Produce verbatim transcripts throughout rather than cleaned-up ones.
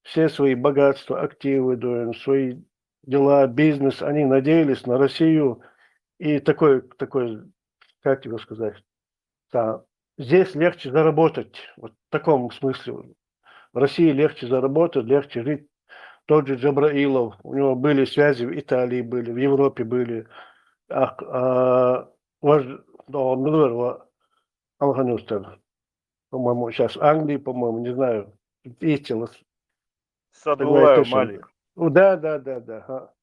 все свои богатства, активы, да, свои дела, бизнес, они надеялись на Россию и такой, такой, как его сказать, да, здесь легче заработать, вот в таком смысле. В России легче заработать, легче жить. Тот же Джабраилов, у него были связи в Италии, были, в Европе были. А, а, ваш, да, он говорил, а, Алханюстер, по-моему, сейчас в Англии, по-моему, не знаю, Итилос. Садулаев Малик. Да, да, да, да.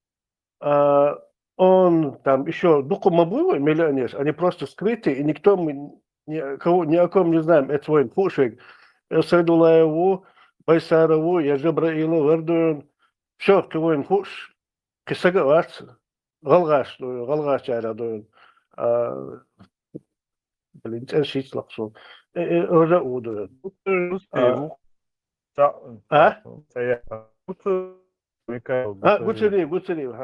А, он там еще дукума было миллионер, они просто скрыты, и никто, ни, кого, ни о ком не знаем. Это свой фушек. Садулаеву, Байсарову, я Джабраилу, Вердуен. Все, кого им фуш. Кисага варц. Галгаш, галгаш чара дуен. А, блин, это шесть лаксу. Э, э, уже удуен. Гуцериев. А? А, Гуцериев, Гуцериев.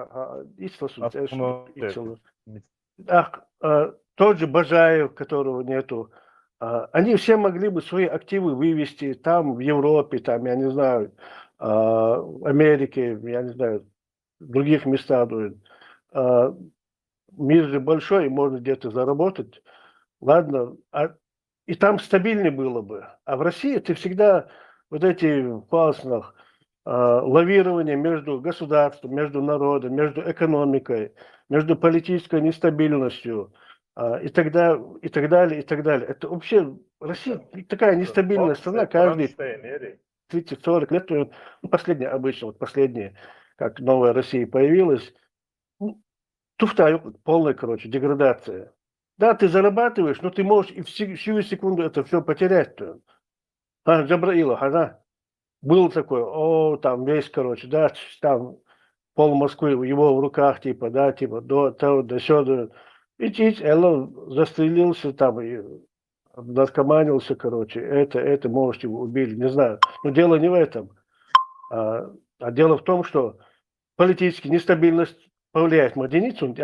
Исласу. Ах, а, тот же Бажаев, которого нету. А, они все могли бы свои активы вывести там, в Европе, там, я не знаю, а, в Америке, я не знаю, в других местах. А, мир же большой, и можно где-то заработать. Ладно, а, и там стабильнее было бы. А в России ты всегда вот эти фасных, а, лавирование между государством, между народом, между экономикой, между политической нестабильностью, а, и, тогда, и так далее, и так далее. Это вообще Россия такая нестабильная страна, каждый тридцать-сорок лет, ну, последние обычно, вот последние, как новая Россия появилась, ну, туфта, полная, короче, деградация. Да, ты зарабатываешь, но ты можешь и в си- сию секунду это все потерять. А, Джабраилов, ага. Был такой, о, там весь, короче, да, там пол Москвы его в руках, типа, да, типа, до того, до сюда. И чуть Элло застрелился там, и наркоманился, короче, это, это, может, его убили, не знаю. Но дело не в этом. А, а дело в том, что политическая нестабильность повлияет на единицу,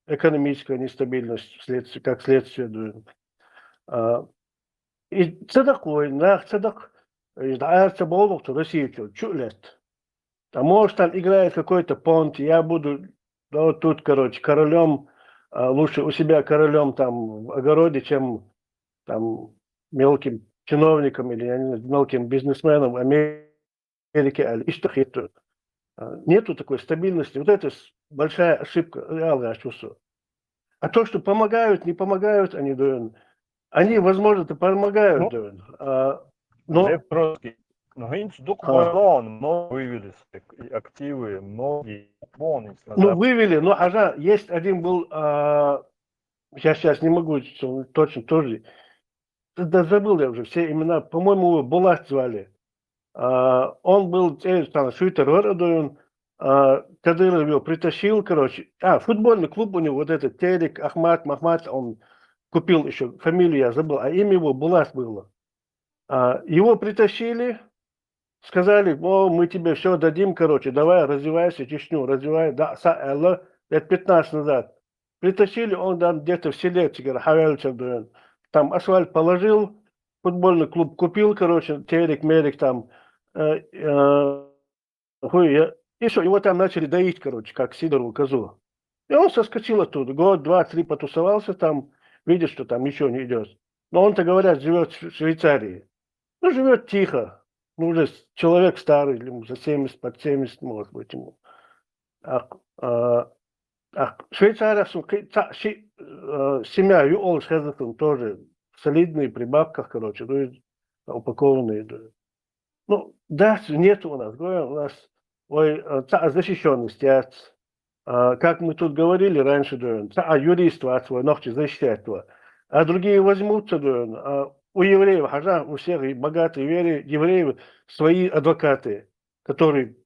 экономическая нестабильность, следствие, как следствие. А, и цадакой, нах цадак, и да, это болок, то Россия чулет. А может, там играет какой-то понт, я буду, да, вот тут, короче, королем, а, лучше у себя королем там в огороде, чем там мелким чиновником или, я не знаю, мелким бизнесменом в Америке, а, иштахиту. А, нету такой стабильности. Вот это с- большая ошибка. Я говорю, чувствую. А то, что помогают, не помогают, они, да, они, возможно, это помогают, Ну, да, а, но Лев Троцкий. Ну, хинч дук А. байлон, но вывели с- активы, многие вон из Ну, вывели, но, ага, есть один был, а, я сейчас не могу точно тоже, да забыл я уже все имена, по-моему, его Булат звали. А, он был, э, там, шутер, а, Кадыров его притащил, короче. А, футбольный клуб у него, вот этот Терек, Ахмат, Махмат, он купил еще, фамилию я забыл, а имя его Булат было. А, его притащили, сказали, о, мы тебе все дадим, короче, давай, развивайся, Чечню, развивай, да, са, Элла, лет пятнадцать назад. Притащили, он там где-то в селе, теперь, Хавелча, да, там асфальт положил, футбольный клуб купил, короче, Терек, Мерик там, э, э, хуй, я- и что, его там начали доить, короче, как Сидорову козу. И он соскочил оттуда, год, два, три потусовался там, видит, что там ничего не идет. Но он-то, говорят, живет в Швейцарии. Ну, живет тихо. Ну, уже с- человек старый, ему за семьдесят, под семьдесят, может быть, ему. А, а, а Швейцария, су- ки- та- ши- э, семья Юол Шезетун тоже солидные при бабках, короче, ну, и упакованные. Да. Ну, да, нету у нас, говорю, у нас, ой, э, та защищенность, я, а, как мы тут говорили раньше, да, та юрист, а, свой ногти защищает его. А другие возьмутся, да, а у евреев, ага, у всех и богатые веры, евреев свои адвокаты, которые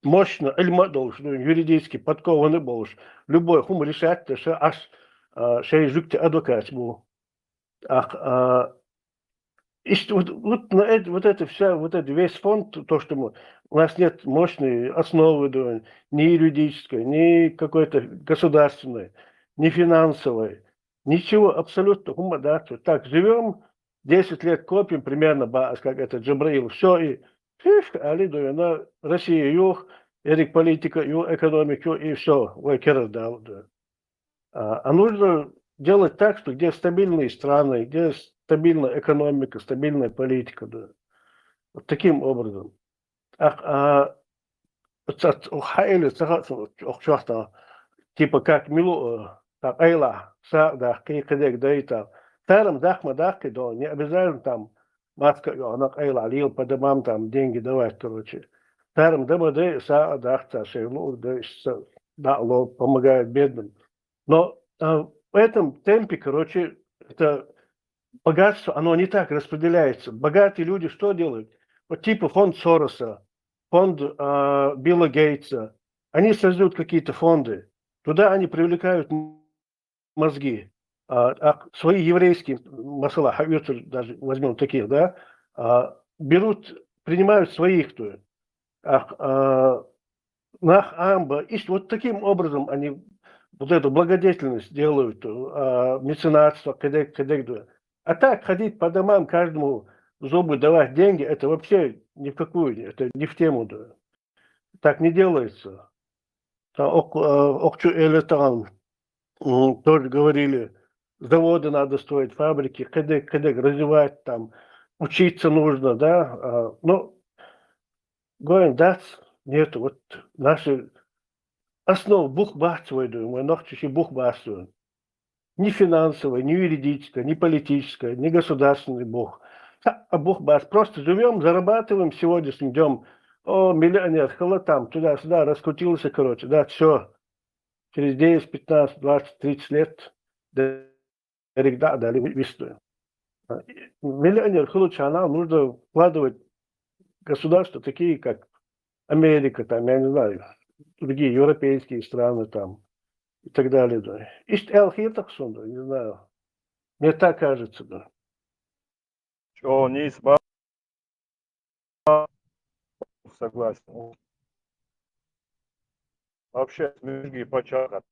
мощно, ильма должен, ну, юридически подкованный болуш. Любой хум решать, то что аж, а, шей жукте адвокат был. Ах, а, и что вот, вот на это, вот это вся, вот этот весь фонд, то, что мы, у нас нет мощной основы, да, ни юридической, ни какой-то государственной, ни финансовой, ничего абсолютно, хум, да, так живем, десять лет копим примерно, ба- как это, Джабраил, все, и Фишка, али дуй, она Россия юх, эрик политика юх, экономика юх, и все, вай керар дал дуй. А, а нужно делать так, что где стабильные страны, где стабильная экономика, стабильная политика, да. Вот таким образом. А, а, ца-, ца-, ха-, или ца-, ца-, ох, чё там, типа как Милу, э, так, айла, са, да, кы-, кыдек, да, и там. Тарам дах, ма дах, ки, да, не обязательно там маска, ё, она айла, лил по домам, там деньги давать, короче. Тарам дома, да, са, дах, ца, шейлу, да, и са, да, ло, помогает бедным. Но, а, в этом темпе, короче, это богатство, оно не так распределяется. Богатые люди что делают? Вот типа фонд Сороса, фонд, а, Билла Гейтса. Они создают какие-то фонды. Туда они привлекают м-, мозги. А, а свои еврейские, масала, хавиртур даже возьмём таких, да, а, берут, принимают своих, то есть. А, а, нах амба, и вот таким образом они вот эту благодетельность делают, а, меценатство, кедек, кедек, да. А так ходить по домам каждому зубы давать деньги, это вообще ни в какую, это не в тему, да. Так не делается. Та ок-, а, окчу эле таган, м, тоже говорили, заводы надо строить, фабрики, кедек, кедек, развивать там, учиться нужно, да. А, ну, говорим, да, нету. Вот наши основы бух бахт свой, думаю, нохчи бух бахт свой. Ни финансовой, ни юридической, ни политической, ни государственный бух. Ха, а бух бахт. Просто живём, зарабатываем сегодняшним днём. О, миллионер, хала там, туда-сюда, раскрутился, короче, да, всё. Через десять, пятнадцать, двадцать, тридцать лет, да, эрик да, дали вистую. А, и миллионер, хала чана, нужно вкладывать государства, такие как Америка, там, я не знаю, другие европейские страны там и так далее, да. Ишт эл хиртах сунда, не знаю. Мне так кажется, да. Чё, не изба-, согласен. Вообще, мужики почака.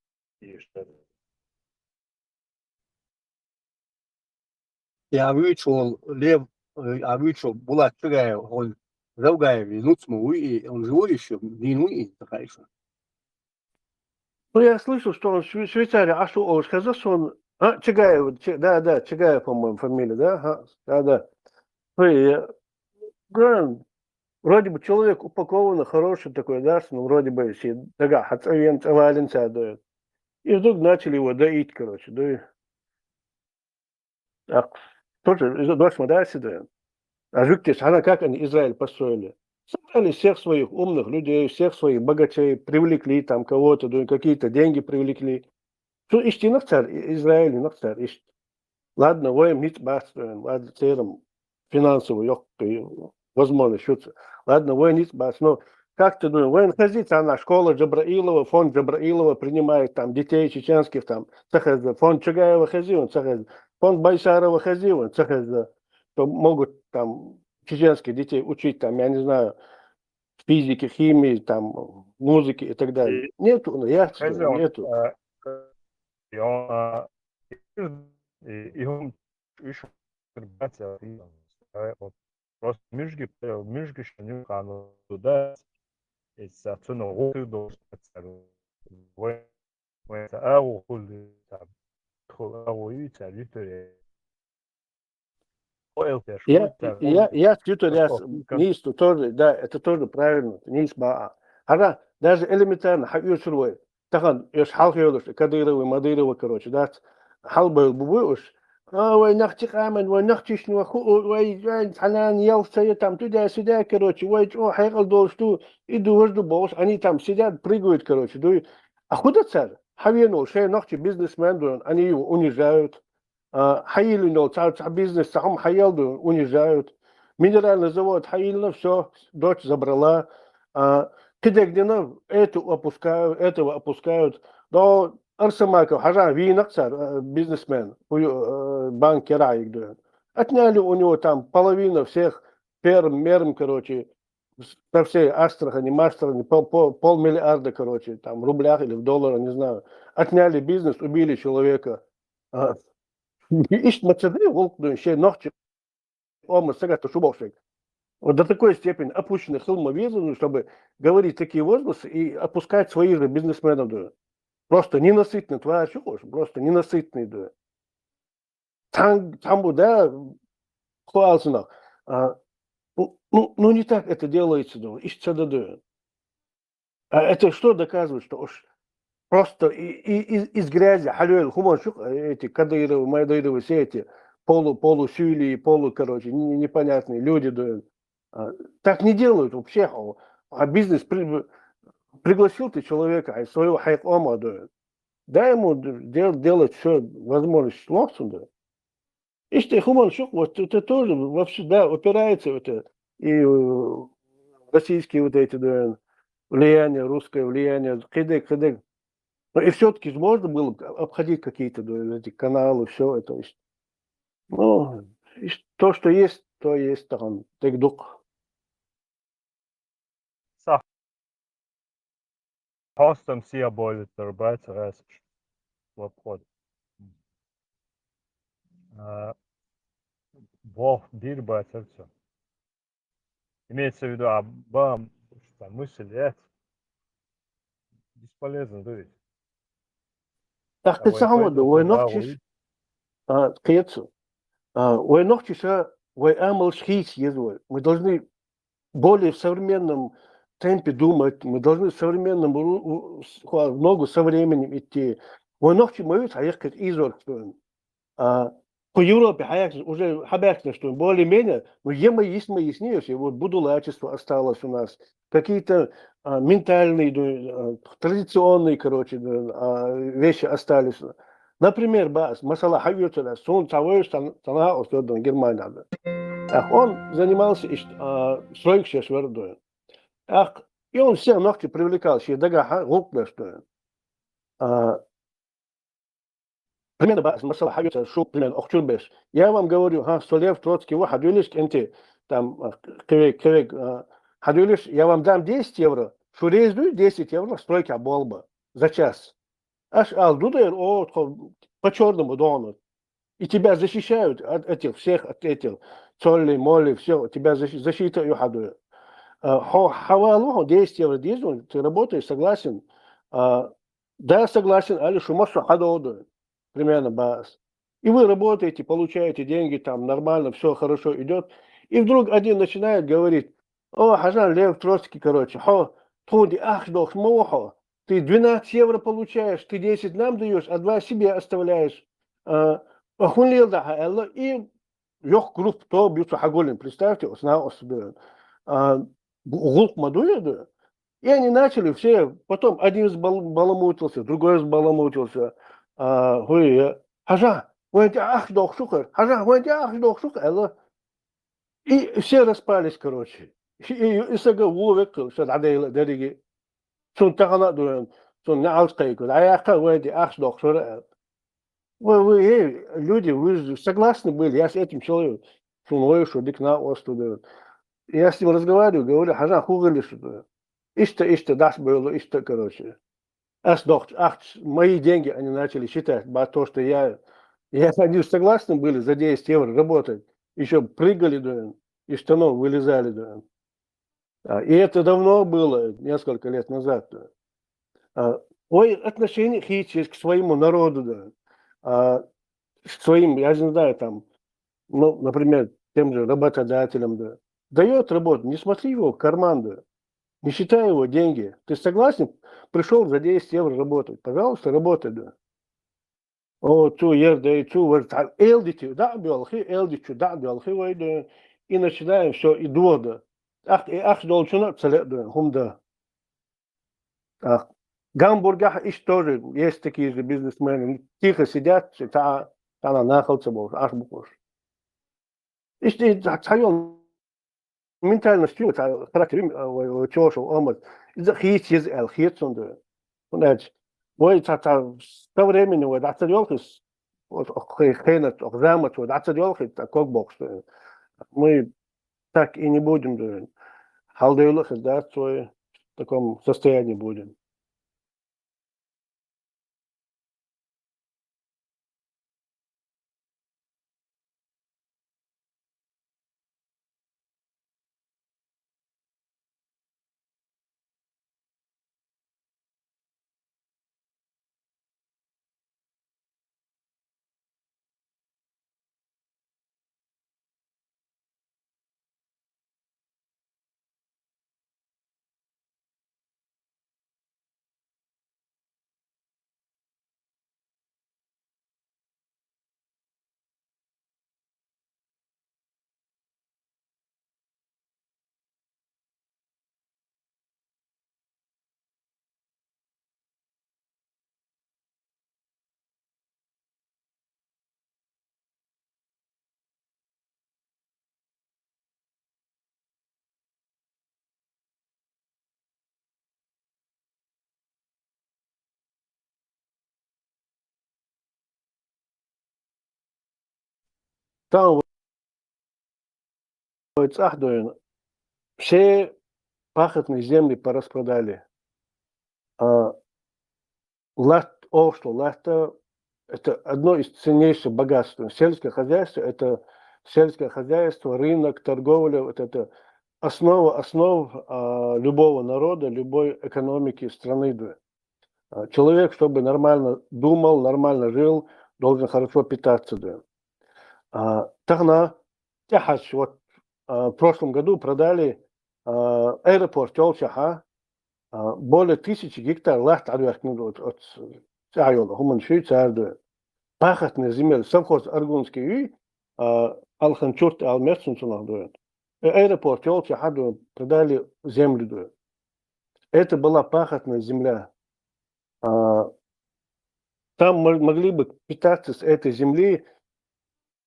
Я вычел Лев, э, я вычел Булат Чугаев, он Заугаев, и Нуцму, и он живой еще, Дин, и такая еще. Ну, я слышал, что он в Шве-, Швейцарии, а что, он сказал, что он... А, Чагаев, Ч-, да, да, Чагаев, по-моему, фамилия, да? Ага, да, да. Ой, я, да, вроде бы человек упакованный, хороший такой, да, что, ну, вроде бы, если, да, хацавен, цавален, да. И вдруг начали его доить, короче, да. Так, тоже из-, дочь Мадасида. А жук здесь, она, как они Израиль построили? Собрали всех своих умных людей, всех своих богачей, привлекли там кого-то, да, какие-то деньги привлекли. Что истинных царь, И-, Израиль, инных царь, ишт. Ладно, воем ниц бахт, ладно, церам финансовый, ёх, возможно, шуца. Ладно, воем ниц бахт, но как ты думаешь, воем хазица, она школа Джабраилова, фонд Джабраилова принимает там детей чеченских, там, цехезда, фонд Чугаева хазион, цехезда, фонд Байсарова хазион, цехезда, что могут там чеченских детей учить, там, я не знаю, физики, химии, там, музыки и так далее. И- Нету, ну, я Хозяин, нету. э, и он, а, и, и он ещё братья, и, э, вот, просто мужики, э, мужики ещё не канут туда, и, соответственно, вот и должен стать, вот, вот, а, вот, там, вот, а, вот, и, там, Виктория. Ой, это ж Я, вот так, я, вот, я, Виктор, я что, с- как- не исту тоже, да, это тоже правильно, не исба. Ара, даже элементарно, хавир сурвой. Тахан, еш хал хевлуш, Кадырова, Мадырова, короче, да, хал был бубуш. А, вай, нахчи камен, вай, нахчишни, вай, ху-, вай, вай, ханан, ял, сая, там, туда-сюда, короче, вай, о, хайгал долсту, иду, вожду, болш, они там сидят, прыгают, короче, дуй. А куда царь? Хавенул, шей нахчи бизнесмен, дуй, они его унижают. А, хаилинул, ца, ца бизнес, ца хум хаялду, унижают. Минеральный завод, хаилна, все, дочь забрала. А, кидегдина, эту опускают, этого опускают. Но Арсамаков, хажа, винок царь, э, бизнесмен, у, э, банкера играет. Отняли у него там половину всех ферм, мерм, короче, с- со всей Астрахани, Мастрахани, пол, пол, полмиллиарда, короче, там, в рублях или в долларах, не знаю. Отняли бизнес, убили человека. А, ишт мацады, волк, ну, ещё ногти. О, мы сагат, что боксик. Вот до такой степени опущенный хилма везу, ну, чтобы говорить такие возгласы и опускать своих же бизнесменов, да. Просто ненасытный тварь, что хочешь, просто ненасытный, да. Там, там, да, хуалсынок. А, ну, ну, ну, не так это делается, да, ищется, да, да. А это что доказывает, что уж просто и, и, из, из грязи, халюэл, хуманчук, эти Кадыровы, Мадыровы, все эти полу, полусюли, полу, короче, не- непонятные люди, да. А, так не делают вообще. А, а бизнес при- пригласил ты человека, а своего хайк ома, да. Дай ему дел- делать все возможность лоцун, да. Иште хуманчук, вот это тоже во всё, да, упирается в это. И э, российские вот эти, да, влияние, русское влияние, кидек, кидек. Но и все-таки можно было бы обходить какие-то, да, эти каналы, все это. Ну, и то, что есть, то есть, там, тыгдук. Сах. Хостам сия бойлит дорбайца гайсыш. Лапход. А, Бог бир байцарца. Имеется в виду, а бам, там мысль, э, бесполезно, да ведь? Так ты Давай сам пойдём да, ой, туда, ногчиш, ой. А, кецу. А, ой, ногчиша, ой, амал шхийс езу. Мы должны более в современном темпе думать, мы должны в современном ру- у- с- ху- в ногу со временем идти. Ой, ногчи моют, а их как изор. А, по Европе хаяк уже хабяк, что более-менее, но ема есть мы есть не, вот будулачество осталось у нас. Какие-то а, ментальные, ну, а, традиционные, короче, а, вещи остались. Например, бас, масала хайютера, сон того, что она осудил Германия. Ах, он занимался ищ- а, стройкой швырдуя. Ах, и он все ногти привлекал, все дага гукбешдуя. А, примерно, ба- масала хайютера, шу примерно охчур беш. Я вам говорю, ха, со Лев Троцкий, ва хадюлиш, энти, там, а, кивек, кивек, а, хадюлиш, я вам дам десять евро, шу резду десять евро, стройка болба за час. Аш ал дудер, о, тхо- по-черному донут. И тебя защищают от этих всех, от этих цолли, молли, все, тебя защи- защита и хадуя. А, хо- хавалу, хо, десять евро дизу, ты работаешь, согласен? А, да, согласен, али шумасу хадоду. Примерно бас. И вы работаете, получаете деньги, там нормально, все хорошо идет. И вдруг один начинает говорить, о, хажан Лев Троцкий, короче, хо, тхунди ах дох хо. Ты двенадцать евро получаешь, ты десять нам даешь, а два себе оставляешь. А, а хун лил да ха элла, и йох групп то бьются хаголин. Представьте, вот на осудуя. А, гулк мадуя да. И они начали все, потом один взбал- баламутился, другой взбаламутился. А, хуй, хажа, вэнди ах дох шухар, хажа, вэнди ах дох шухар, элла. И все распались, короче. И, и, и сага ву веккыл, что надо дерги. Сун тахана дуэн, сун не алскайку. А я ха вэнди ах дох шухар. Вы, вы, эй, люди, вы же согласны были, я с этим человеком. Сун ой, что дик на остудуя. Я с ним разговариваю, говорю, хажа, хугали что. Ишта, ишта, дас было, ишта, короче. Ас дохч, ах, мои деньги они начали считать, ба то, что я, я, они согласны были за десять евро работать. Еще прыгали, да, из штанов вылезали, да. А, и это давно было, несколько лет назад. Да. А, ой, отношение хичес к своему народу, да. А, к своим, я не знаю, там, ну, например, тем же работодателям, да. Дает работу, не смотри его в карман, да. Не считай его деньги. Ты согласен? Пришел за десять евро работать. Пожалуйста, работай, да. О, цу ердей, цу вар, та- элдити, да, бёлхи, элдичу, да, бёлхи, вай, да. И начинаем все, и дуода. Ах, и ах, долчуна, целе, да, хумда. Ах, Гамбургах ищ тоже есть такие же бизнесмены. Тихо сидят, та, та на нахалца был, аш букуш. Ишти цайон ментальность, характер, чошо омат. Из хит из эл хит сонду. Унач. Вой та та со времени вой дацар ёлхис. Вот хенат, замат вой дацар ёлхис, та кок бокс. Мы так и не будем, да. Халдейлых, да, в таком состоянии будем. Там цӀахь дуьйна. Все пахотные земли пораспродали. А, лат, общество латта — это одно из ценнейших богатств. Сельское хозяйство — это сельское хозяйство, рынок, торговля — вот это основа основ, а, любого народа, любой экономики страны, да. А, человек, чтобы нормально думал, нормально жил, должен хорошо питаться, да. А, тахана тяхаш, вот, а, в прошлом году продали, а, аэропорт йолчаха, а, более тысячи гектар лат адвертнул от, от цаёла, хуман шуй цар, да. Пахотная земля, совхоз Аргунский, а, Алхан Чурт ал мерцун цунах, да. Э, аэропорт йолчаха, да, продали землю, да. Это была пахотная земля. А, там мо-, могли бы питаться с этой земли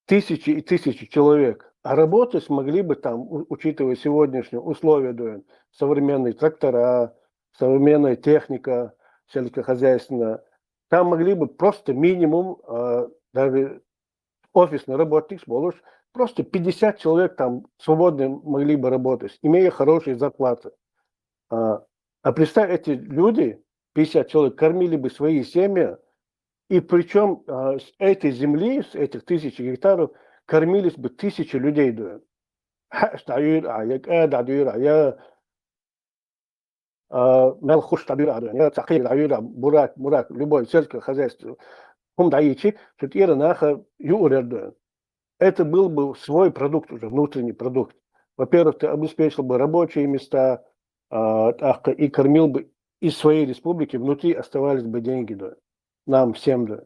тысячи и тысячи человек. А работать могли бы там, у-, учитывая сегодняшние условия, да, современные трактора, современная техника сельскохозяйственная, там могли бы просто минимум, а, даже офисный работник сможешь, просто пятьдесят человек там свободно могли бы работать, имея хорошие зарплаты. А, а представь, эти люди, пятьдесят человек, кормили бы свои семьи, и причем, а, с этой земли, с этих тысяч гектаров, кормились бы тысячи людей, да. Хьаъш дӀаюйра, я кӀа дӀадуйра, я, а, мел хуш дӀадуйра, я цхьа кхийра дӀаюйра, бурак, мурак, любой сельское хозяйство. ХӀума дӀайичи, цу тӀера наха юурер, да. Это был бы свой продукт уже, внутренний продукт. Во-первых, ты обеспечил бы рабочие места, а, тӀаккха и кормил бы из своей республики, внутри оставались бы деньги, да, нам всем, да.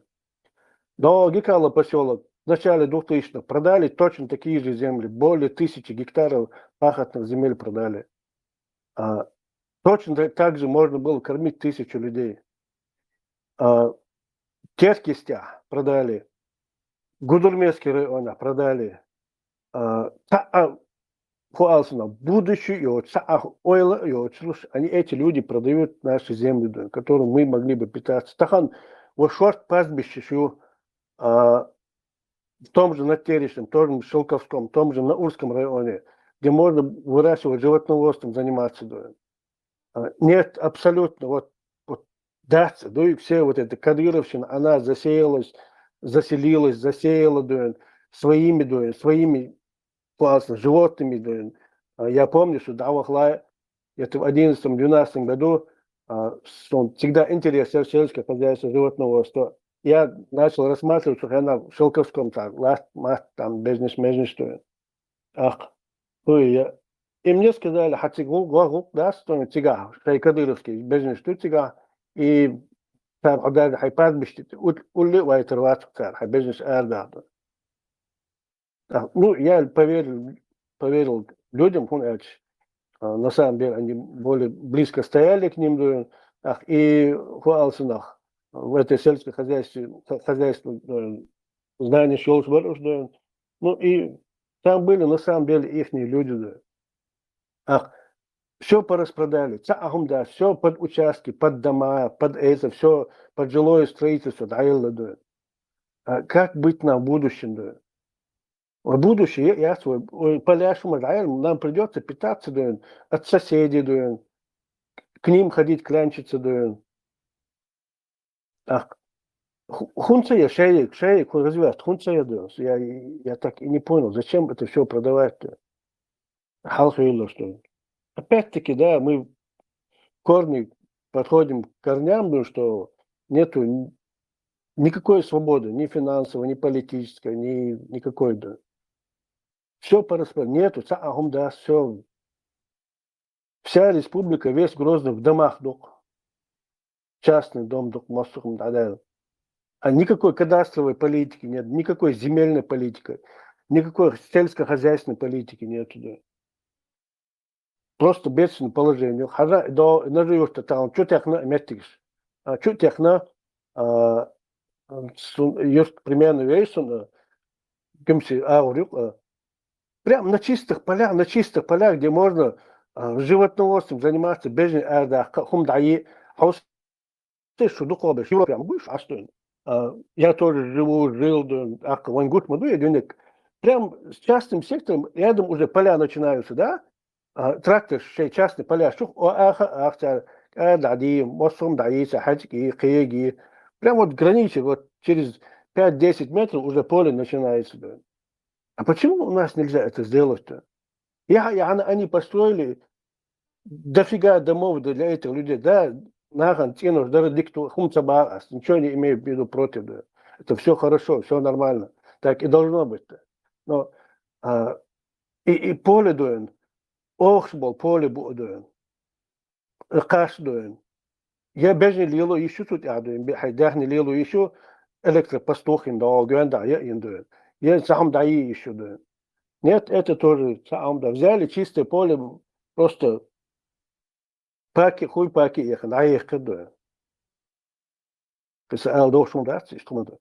Но Гикала посёлок в начале двухтысячных продали точно такие же земли, более тысячи гектаров пахотных земель продали. А, точно та-, так же можно было кормить тысячу людей. А, Теркистя продали, Гудермесский района продали. А, та-, а, фу алсана, будущий, и вот са-, ойла, и вот, слушай, они, эти люди продают наши земли, да, которым мы могли бы питаться. Тахан, вот шорт пастбище шу, а, в том же Надтеречном, в том же Шелковском, в том же Наурском районе, где можно выращивать животноводством, заниматься, да. А, нет, абсолютно, вот, вот, да, да, и все вот эта кадыровщина, она засеялась, заселилась, засеяла, да, своими, да, своими классно, животными, да. А, я помню, что да, вахла, это в одиннадцатом-двенадцатом году, а, с-, он всегда интересовался сельское хозяйство, животноводство. Я начал рассматривать, что она в Шелковском так, лат, мат, там, бизнес, бизнес, что ли. Ах, хуй, я. И мне сказали, хьа цига гӀу-, гӀу-, гӀу-, да, что ли, цига, шай кадыровский, бизнес, что цига, и цар хьо даже хьай пастбище, ут-, улли вайтар вац цар, хьай бизнес ар дахда. А, ну, я поверил, поверил людям, хун эч, а, на самом деле они более близко стояли к ним, да, ах, и хуалсынах в этой сельскохозяйстве-, хо-, хозяйстве, э, знания шёлш бар уж, да. Ну, и там были на самом деле ихние люди, да. Ах, все пораспродали, цаӀ хӀума дац, все под участки, под дома, под это, все под жилое строительство, да, да. А как быть нам в будущем, да? В будущее, я, я свой, ой, поля, шума, да, нам придётся питаться, да, от соседей, да, к ним ходить, клянчиться, да. Ах, ху-, хунца я шейк, шейк, хун развивает, хунца я, да, я, я так и не понял, зачем это все продавать-то? Хьалха йолаш ду. Опять-таки, да, мы в корне подходим к корням, потому что нету н-, никакой свободы, ни финансовой, ни политической, ни, никакой, да. Все пораспродано. Нету, цаӀ хӀума дац, все. Вся республика, весь Грозный в домах дукха. Частный дом дукха, массухам дӀадаьлла. А никакой кадастровой политики нет, никакой земельной политики, никакой сельскохозяйственной политики нету, да. Просто бедственное положение. Хьажа, до, нажи юрта таун, чу техна меттигш. А, чу техна, а, сун, юрт примерно вейсун, а, кимси аур юк, а, прям на чистых полях, на чистых полях, где можно, а, животноводством заниматься, бежен арда, ка-, хум даи, хаус, ты шу духовный, Европе, ам, будешь, а что? А, я тоже живу, жил, да, а, вон гуш, ма, да, я денег, прям с частным сектором рядом уже поля начинаются, да? А, трактор, шей частный поля, шух, о, аха, ахтар, кададим, мосом да, иса, хачки, кеги. Прям вот границы, вот через пять-десять метров уже поле начинается, да. А почему у нас нельзя это сделать-то? Я, я, она- они построили дофига домов для этих людей, да, нахан, цену, даже никто, хумцаба, ничего не имею в виду против, да. Это все хорошо, все нормально. Так и должно быть. Но а, и, и поле дуэн, охш бол поле бу дуэн, каш дуэн. Я бежни лило ищу тут, я дуэн, бе- хай дяхни лило ищу, электропастух им да, гуэн да, я им дуэн. Я сам да и ищу дуэн. Нет, это тоже сам да. Взяли чистое поле, просто паки, хуй паки ехал, а ехал дуэн. Кыса ал дошун да, ци что надо.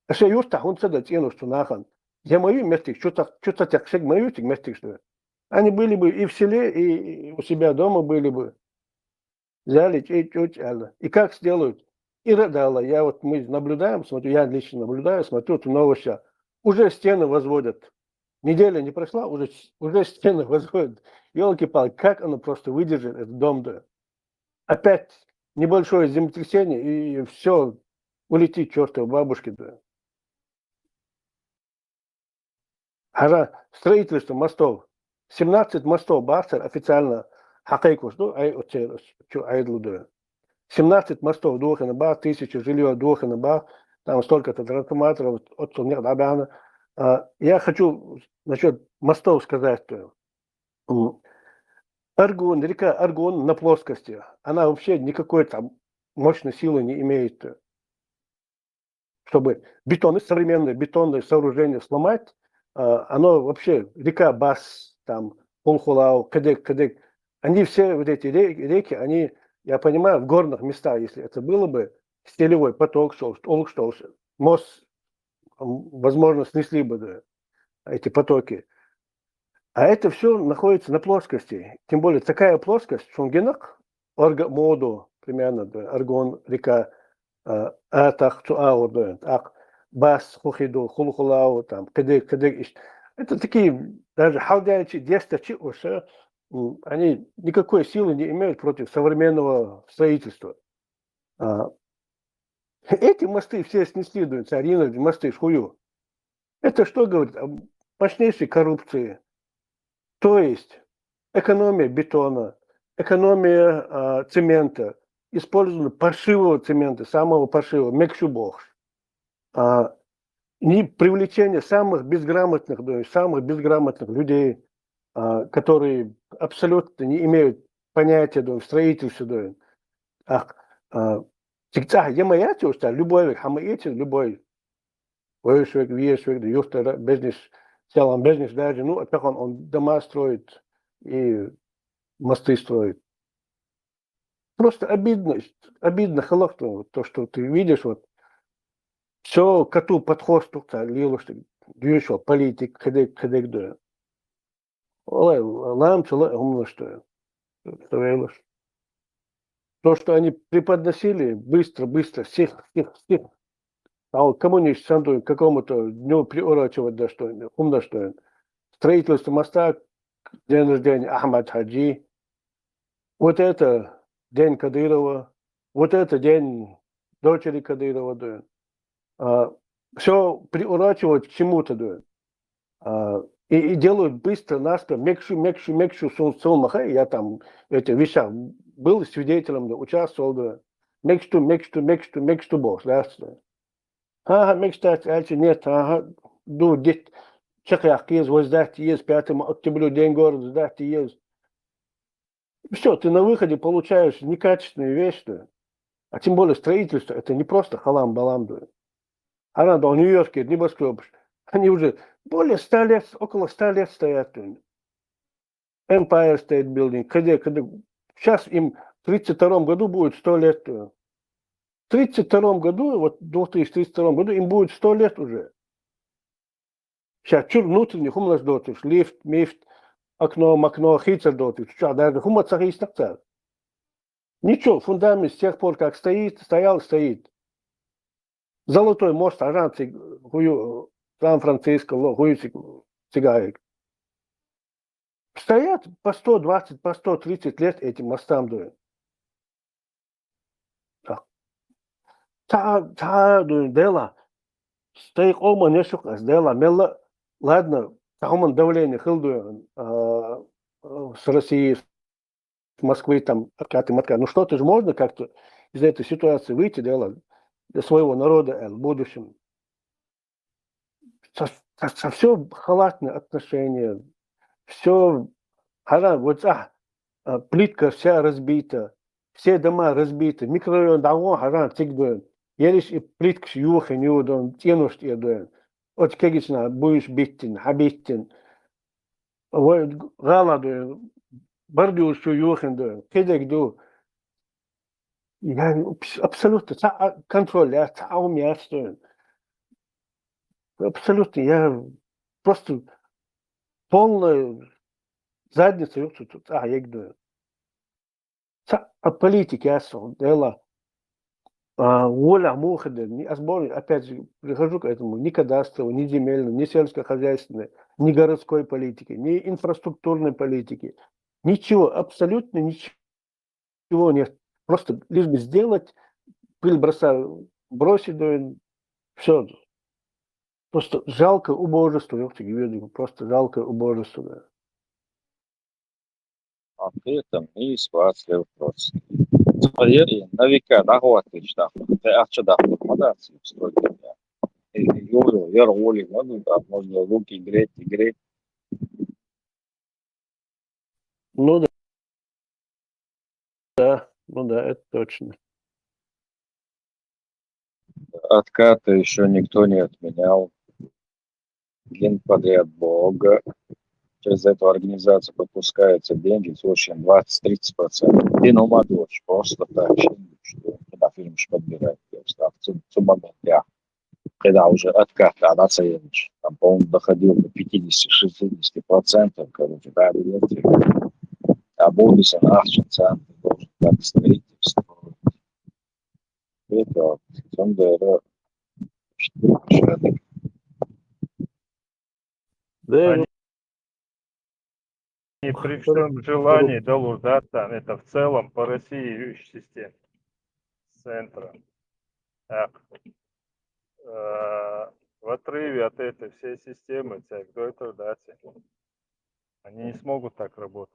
А шей юрта хунца да цену, что нахан. Я мою местик, что так, что так, шег мою тик местик, что ли. Они были бы и в селе, и, и у себя дома были бы. Взяли, чуть-чуть, и как сделают? И радала. Я вот, мы наблюдаем, смотрю, я лично наблюдаю, смотрю, тут новости. Уже стены возводят. Неделя не прошла, уже, с- уже стены возводят. Елки-палки, как оно просто выдержит, этот дом, да? Опять небольшое землетрясение, и все, улетит чертовой бабушке, да. Хара строительство мостов. Семнадцать мостов Бахтер официально хакайкус, ну, ай, оцел, чу, ай, луду. Семнадцать мостов духина Бах, тысяча жилье духина Бах, там столько-то трансформаторов, от, от, нет, да, да, а, я хочу насчет мостов сказать, что, м, Аргун, река Аргун на плоскости, она вообще никакой там мощной силы не имеет, чтобы бетонные, современные бетонные сооружения сломать, а, оно вообще, река Бас, там, Хулхулау, Кедек, Кедек, они все вот эти ре- реки, они, я понимаю, в горных местах, если это было бы, стелевой поток, что, что, что, мост, м, возможно, снесли бы, да, эти потоки. А это все находится на плоскости. Тем более такая плоскость, Шунгенок, Орга Моду, примерно, да, Аргон река, а, Атах, Цуаур, да, Ак, Бас, Хухиду, Хулхулау, там, Кедек, Кедек, ищ- это такие, даже халдяйчи, дестачи уже, м, они никакой силы не имеют против современного строительства. А, эти мосты все снесли, да, царина, мосты шхую. Это что говорит? О мощнейшей коррупции. То есть экономия бетона, экономия, а, цемента, использование паршивого цемента, самого паршивого, мекшу бохш. А, не привлечение самых безграмотных, да, самых безграмотных людей, а, которые абсолютно не имеют понятия, да, в строительстве, да. А, а, цигцах, я моя тёща, любой век, хама эти, любой. Войшвек, вешвек, да, юрта, да, бизнес, целом бизнес даже, ну, а так он, он дома строит и мосты строит. Просто обидно, обидно, халахту, вот то, что ты видишь, вот, все коту под хвост, тук та лилуш, ты, дюшо, политик, кадек, кадек, да. Олай, лам, чела, умно, что я. Что я лучше. То, что они преподносили, быстро, быстро, всех, всех, всех. А вот кому не сандуем, к какому-то дню приурочивать, да, что, умно, что я. Строительство моста, день рождения Ахмад Хаджи, вот это день Кадырова, вот это день дочери Кадырова, да. А, все приурочивать к чему-то, да. А, и, и делают быстро, наскоро, мекшу, мекшу, мекшу, сул, сул, махай, я там в этих вещах был свидетелем, да, участвовал, да. Мекшу, мекшу, мекшу, мекшу бос, да, что. Ага, мечтать, а нет, ага, ду, дит, чеках, ез, воздать, ез, пятому октябрю, день города, сдать, ез. Все, ты на выходе получаешь некачественные вещи, да. А тем более строительство, это не просто халам-балам, да. Она до Нью-Йорке, небоскреб. Они уже более ста лет, около ста лет стоят, да. Empire State Building, кадек, кадек. Сейчас им в тридцать втором году будет сто лет, да. В тридцать втором году, вот в две тысячи тридцать втором году им будет сто лет уже. Сейчас чур внутренний хумлаш дотыш, лифт, мифт, окно, макно, хицер дотыш. Чё, даже хума цахистакца. Ничего, фундамент с тех пор, как стоит, стоял, стоит. Золотой мост, аранцы, хую, Сан-Франциско, ло, гуйсик, цигай. Стоят по сто двадцать, по сто тридцать лет этим мостам дуют. Так. Та, та, дуют, дела. Стай къоман яшук ас дела. Мелла, ладно, та хуман давление хил дуют, а, а, с России, с Москвы, там, откаты, маткаты. Ну что-то же можно как-то из этой ситуации выйти, дела, для своего народа, э, в будущем. Со, со, со всё халатное отношение, всё, хара, вот, а, а, плитка вся разбита, все дома разбиты, микрорайон дагон, хара, тик дуют. Ериш и плитка ш юхин, юдон, тянуш тедуют. От кегична, буйш биттин, хабиттин. Вай гала дуют, бардюш шу юхин дуют, кедек ду. Я абс-, абсолютно, ца, а, контроль, я, ца, а у меня что? Абсолютно, я просто полная задница, ёпта, тут, а, я говорю. Ца, а политики, я су, дела. А, воля муха, да, не, а сбор, опять же, прихожу к этому, ни кадастровой, ни земельной, ни сельскохозяйственной, ни городской политики, ни инфраструктурной политики. Ничего, абсолютно ничего. Ничего нет. Просто лишь бы сделать, пыль броса, бросить, да, всё. Просто жалкое убожество, ёпта, просто жалкое убожество, да. Ответом и спасли вопрос. Смотри, на века, да, хватит, да. Ты ахча, да, хватит, да, стройки, да. И, и, и, и, и, можно руки греть, и греть. Ну да. Да, ну да, это точно. Откаты еще никто не отменял. Генподряд Бога. Через эту организацию выпускаются деньги, слушаем, двадцать-тридцать процентов. И ну, Мадуш, просто так, что когда фильм подбирать, просто в тот момент я, когда уже откат, а, да, Саевич, там, по-моему, доходил до пятидесяти-шестидесяти процентов, короче, да, билеты. А бонусы на Ахчинцан должен как строительство. Это, Сандера, что Да, Они при всем желании, да, луждаться, это в целом по России система с центра. Так. Э, в отрыве от этой всей системы, так, до этого, да, те. Они не смогут так работать.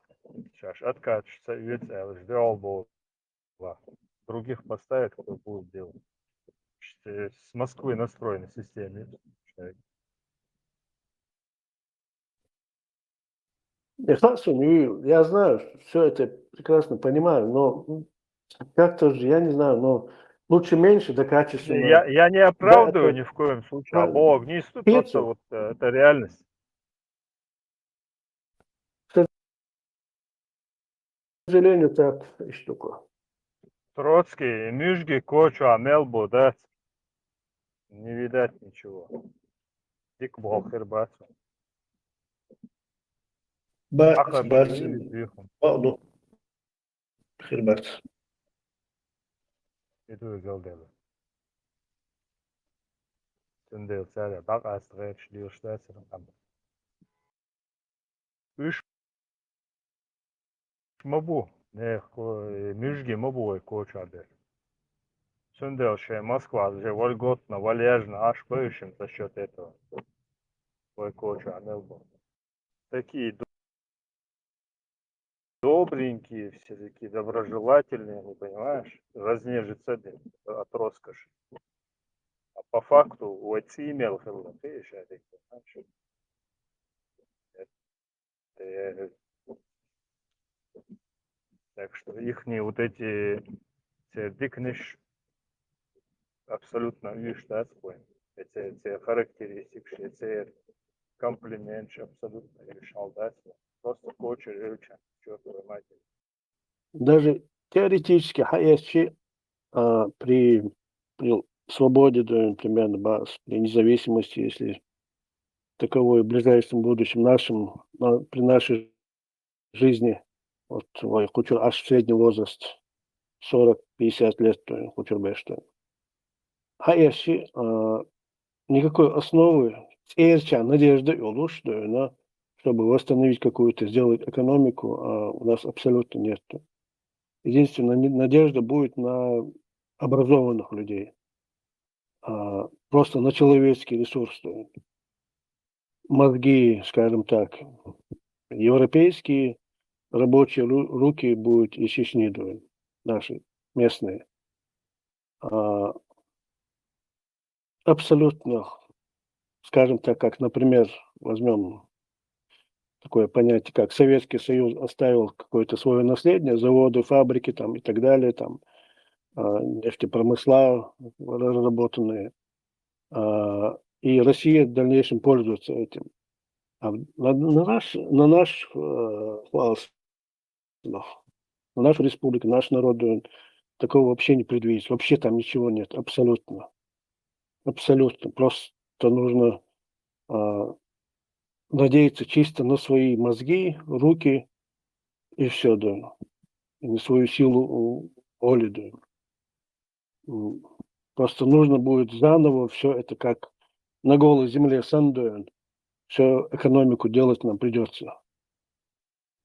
Сейчас откачиваются, и ведь, э, ждёл был. Других поставят, кто будет делать. С Москвы настроена система. Я знаю, все это прекрасно понимаю, но как-то же, я не знаю, но лучше меньше, да качественно. Я, я не оправдываю ни в коем случае, а Бог не стыд, просто вот, э, это реальность. К сожалению, так и штука. Троцкий, мюжги коча мел бу, да? Не видать ничего. Дик бу хербац. Бац, бац. Бац. Хербац. Иду гел дели. Тендел царя, бак астгер шлиуштацер. Үш ма бу, не, мюжги ма бу ой коча бер. Сюндел ше Москва же вольготно, вальяжно, аж пышем за счет этого. Ой коча мел бу. Такие добренькие все, такие доброжелательные, понимаешь? Разнежится от роскоши. А по факту у эти имел, понимаешь? Так что ихние вот эти, те дикнеш абсолютно, видишь, да, такой. Эти, эти характеристики, эти комплимент абсолютно решал, да, просто кочер, чертовой матери. Даже теоретически, хаясчи, а, при, при свободе, да, примерно, при независимости, если таковой в ближайшем будущем нашем, при нашей жизни, вот, ой, кучу аж средний возраст, сорок-пятьдесят лет, то кучу бешта. Хаясчи, а, никакой основы цӀерча надежда йолуш дойна, чтобы восстановить какую-то, сделать экономику, а у нас абсолютно нет. Единственная не- надежда будет на образованных людей, а, просто на человеческий ресурс. Мозги, скажем так, европейские рабочие ру- руки будут из Чечни, дойна, наши местные. А, абсолютно, скажем так, как, например, возьмем такое понятие, как Советский Союз оставил какое-то свое наследие, заводы, фабрики там и так далее, там, а, нефтепромысла разработанные. А, и Россия в дальнейшем пользуется этим. А на, на наш, на наш э, класс, на нашу республику, наш народ, э, такого вообще не предвидится. Вообще там ничего нет, абсолютно. Абсолютно. Просто нужно а, надеяться чисто на свои мозги, руки и все, да. И на свою силу у- воли, да. М, Просто нужно будет заново все это, как на голой земле сандуэн, всю экономику делать нам придется.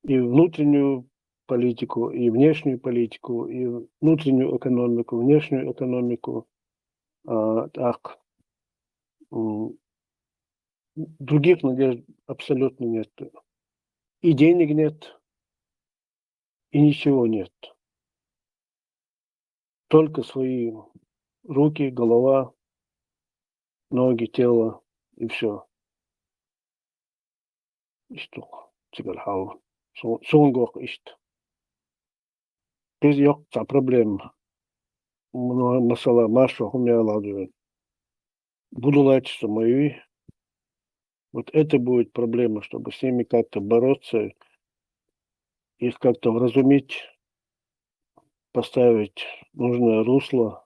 И внутреннюю политику, и внешнюю политику, и внутреннюю экономику, внешнюю экономику. А, так, м, других надежд абсолютно нет. И денег нет, и ничего нет. Только свои руки, голова, ноги, тело и все. Иштта цигара хьал. Су- Сунгох иштта. Кхиз йоккха цхьа проблема. М, Масала, маршо хӀума яла дуьйна. Будулача ма юй. Вот это будет проблема, чтобы с ними как-то бороться, их как-то вразумить, поставить нужное русло,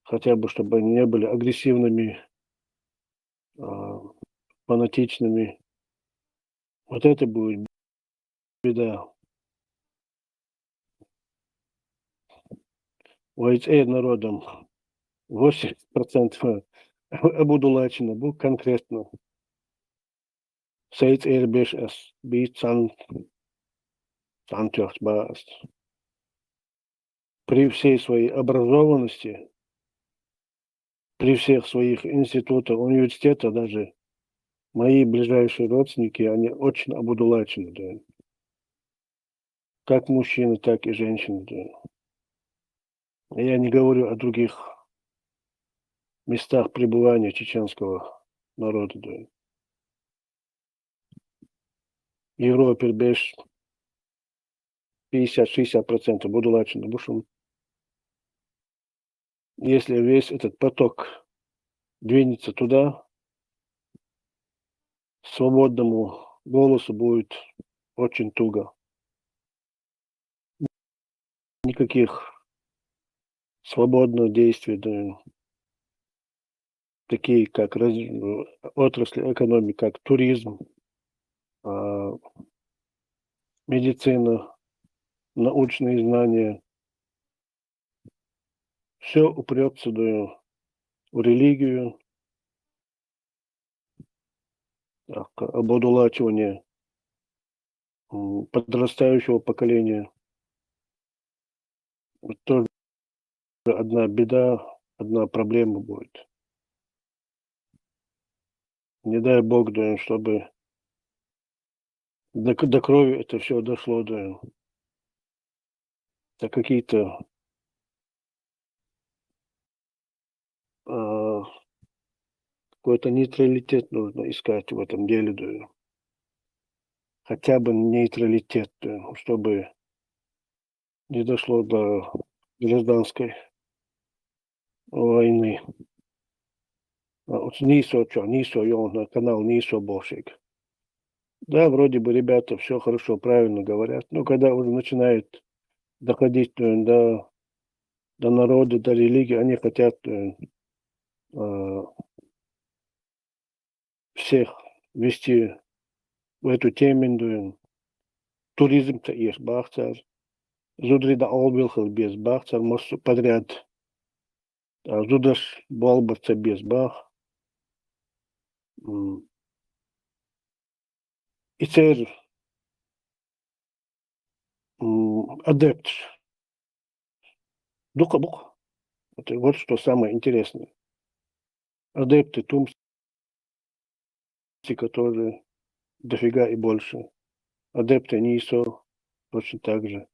хотя бы чтобы они не были агрессивными, а, фанатичными. Вот это будет беда. Вай цӀера народам восемьдесят процентов обудулачено бу конкретно. Сай цӀера беш ас, бийца цан, цан тёхт ба ас. При всей своей образованности, при всех своих институтах, университетах даже, мои ближайшие родственники, они очень обудулачены, да. Как мужчины, так и женщины, да. Я не говорю о других местах пребывания чеченского народа, да. Европе беш пятьдесят-шестьдесят процентов будулачены бу шун. Если весь этот поток двинется туда, свободному голосу будет очень туго. Никаких свободных действий, да, такие как раз- отрасли экономики, как туризм, а, медицина, научные знания. Все упрется, да, в религию, так, обудулачивание, м, подрастающего поколения. Вот тоже одна беда, одна проблема будет. Не дай Бог, да, чтобы до, до крови это все дошло, да. Это какие-то, а, какой-то нейтралитет нужно искать в этом деле, да. Хотя бы нейтралитет, да, чтобы не дошло до гражданской войны. А вот нийсо чё, нийсо йолча, канал нийсо боху шега. Да, вроде бы ребята все хорошо, правильно говорят, но когда уже начинает доходить, э, до, до народа, до религии, они хотят, э, э, всех ввести в эту тему, да, туризм ца эш бах цар, зударий дӀакъовлабелла хила беза бах цар массо а подряд, а зударш болх бар ца беза бах. М, и церан, м, адепташ дукха бу-кх. Вот, вот что самое интересное. Адепты Тумсика тоже дофига и больше. Адепты Нисо точно так же.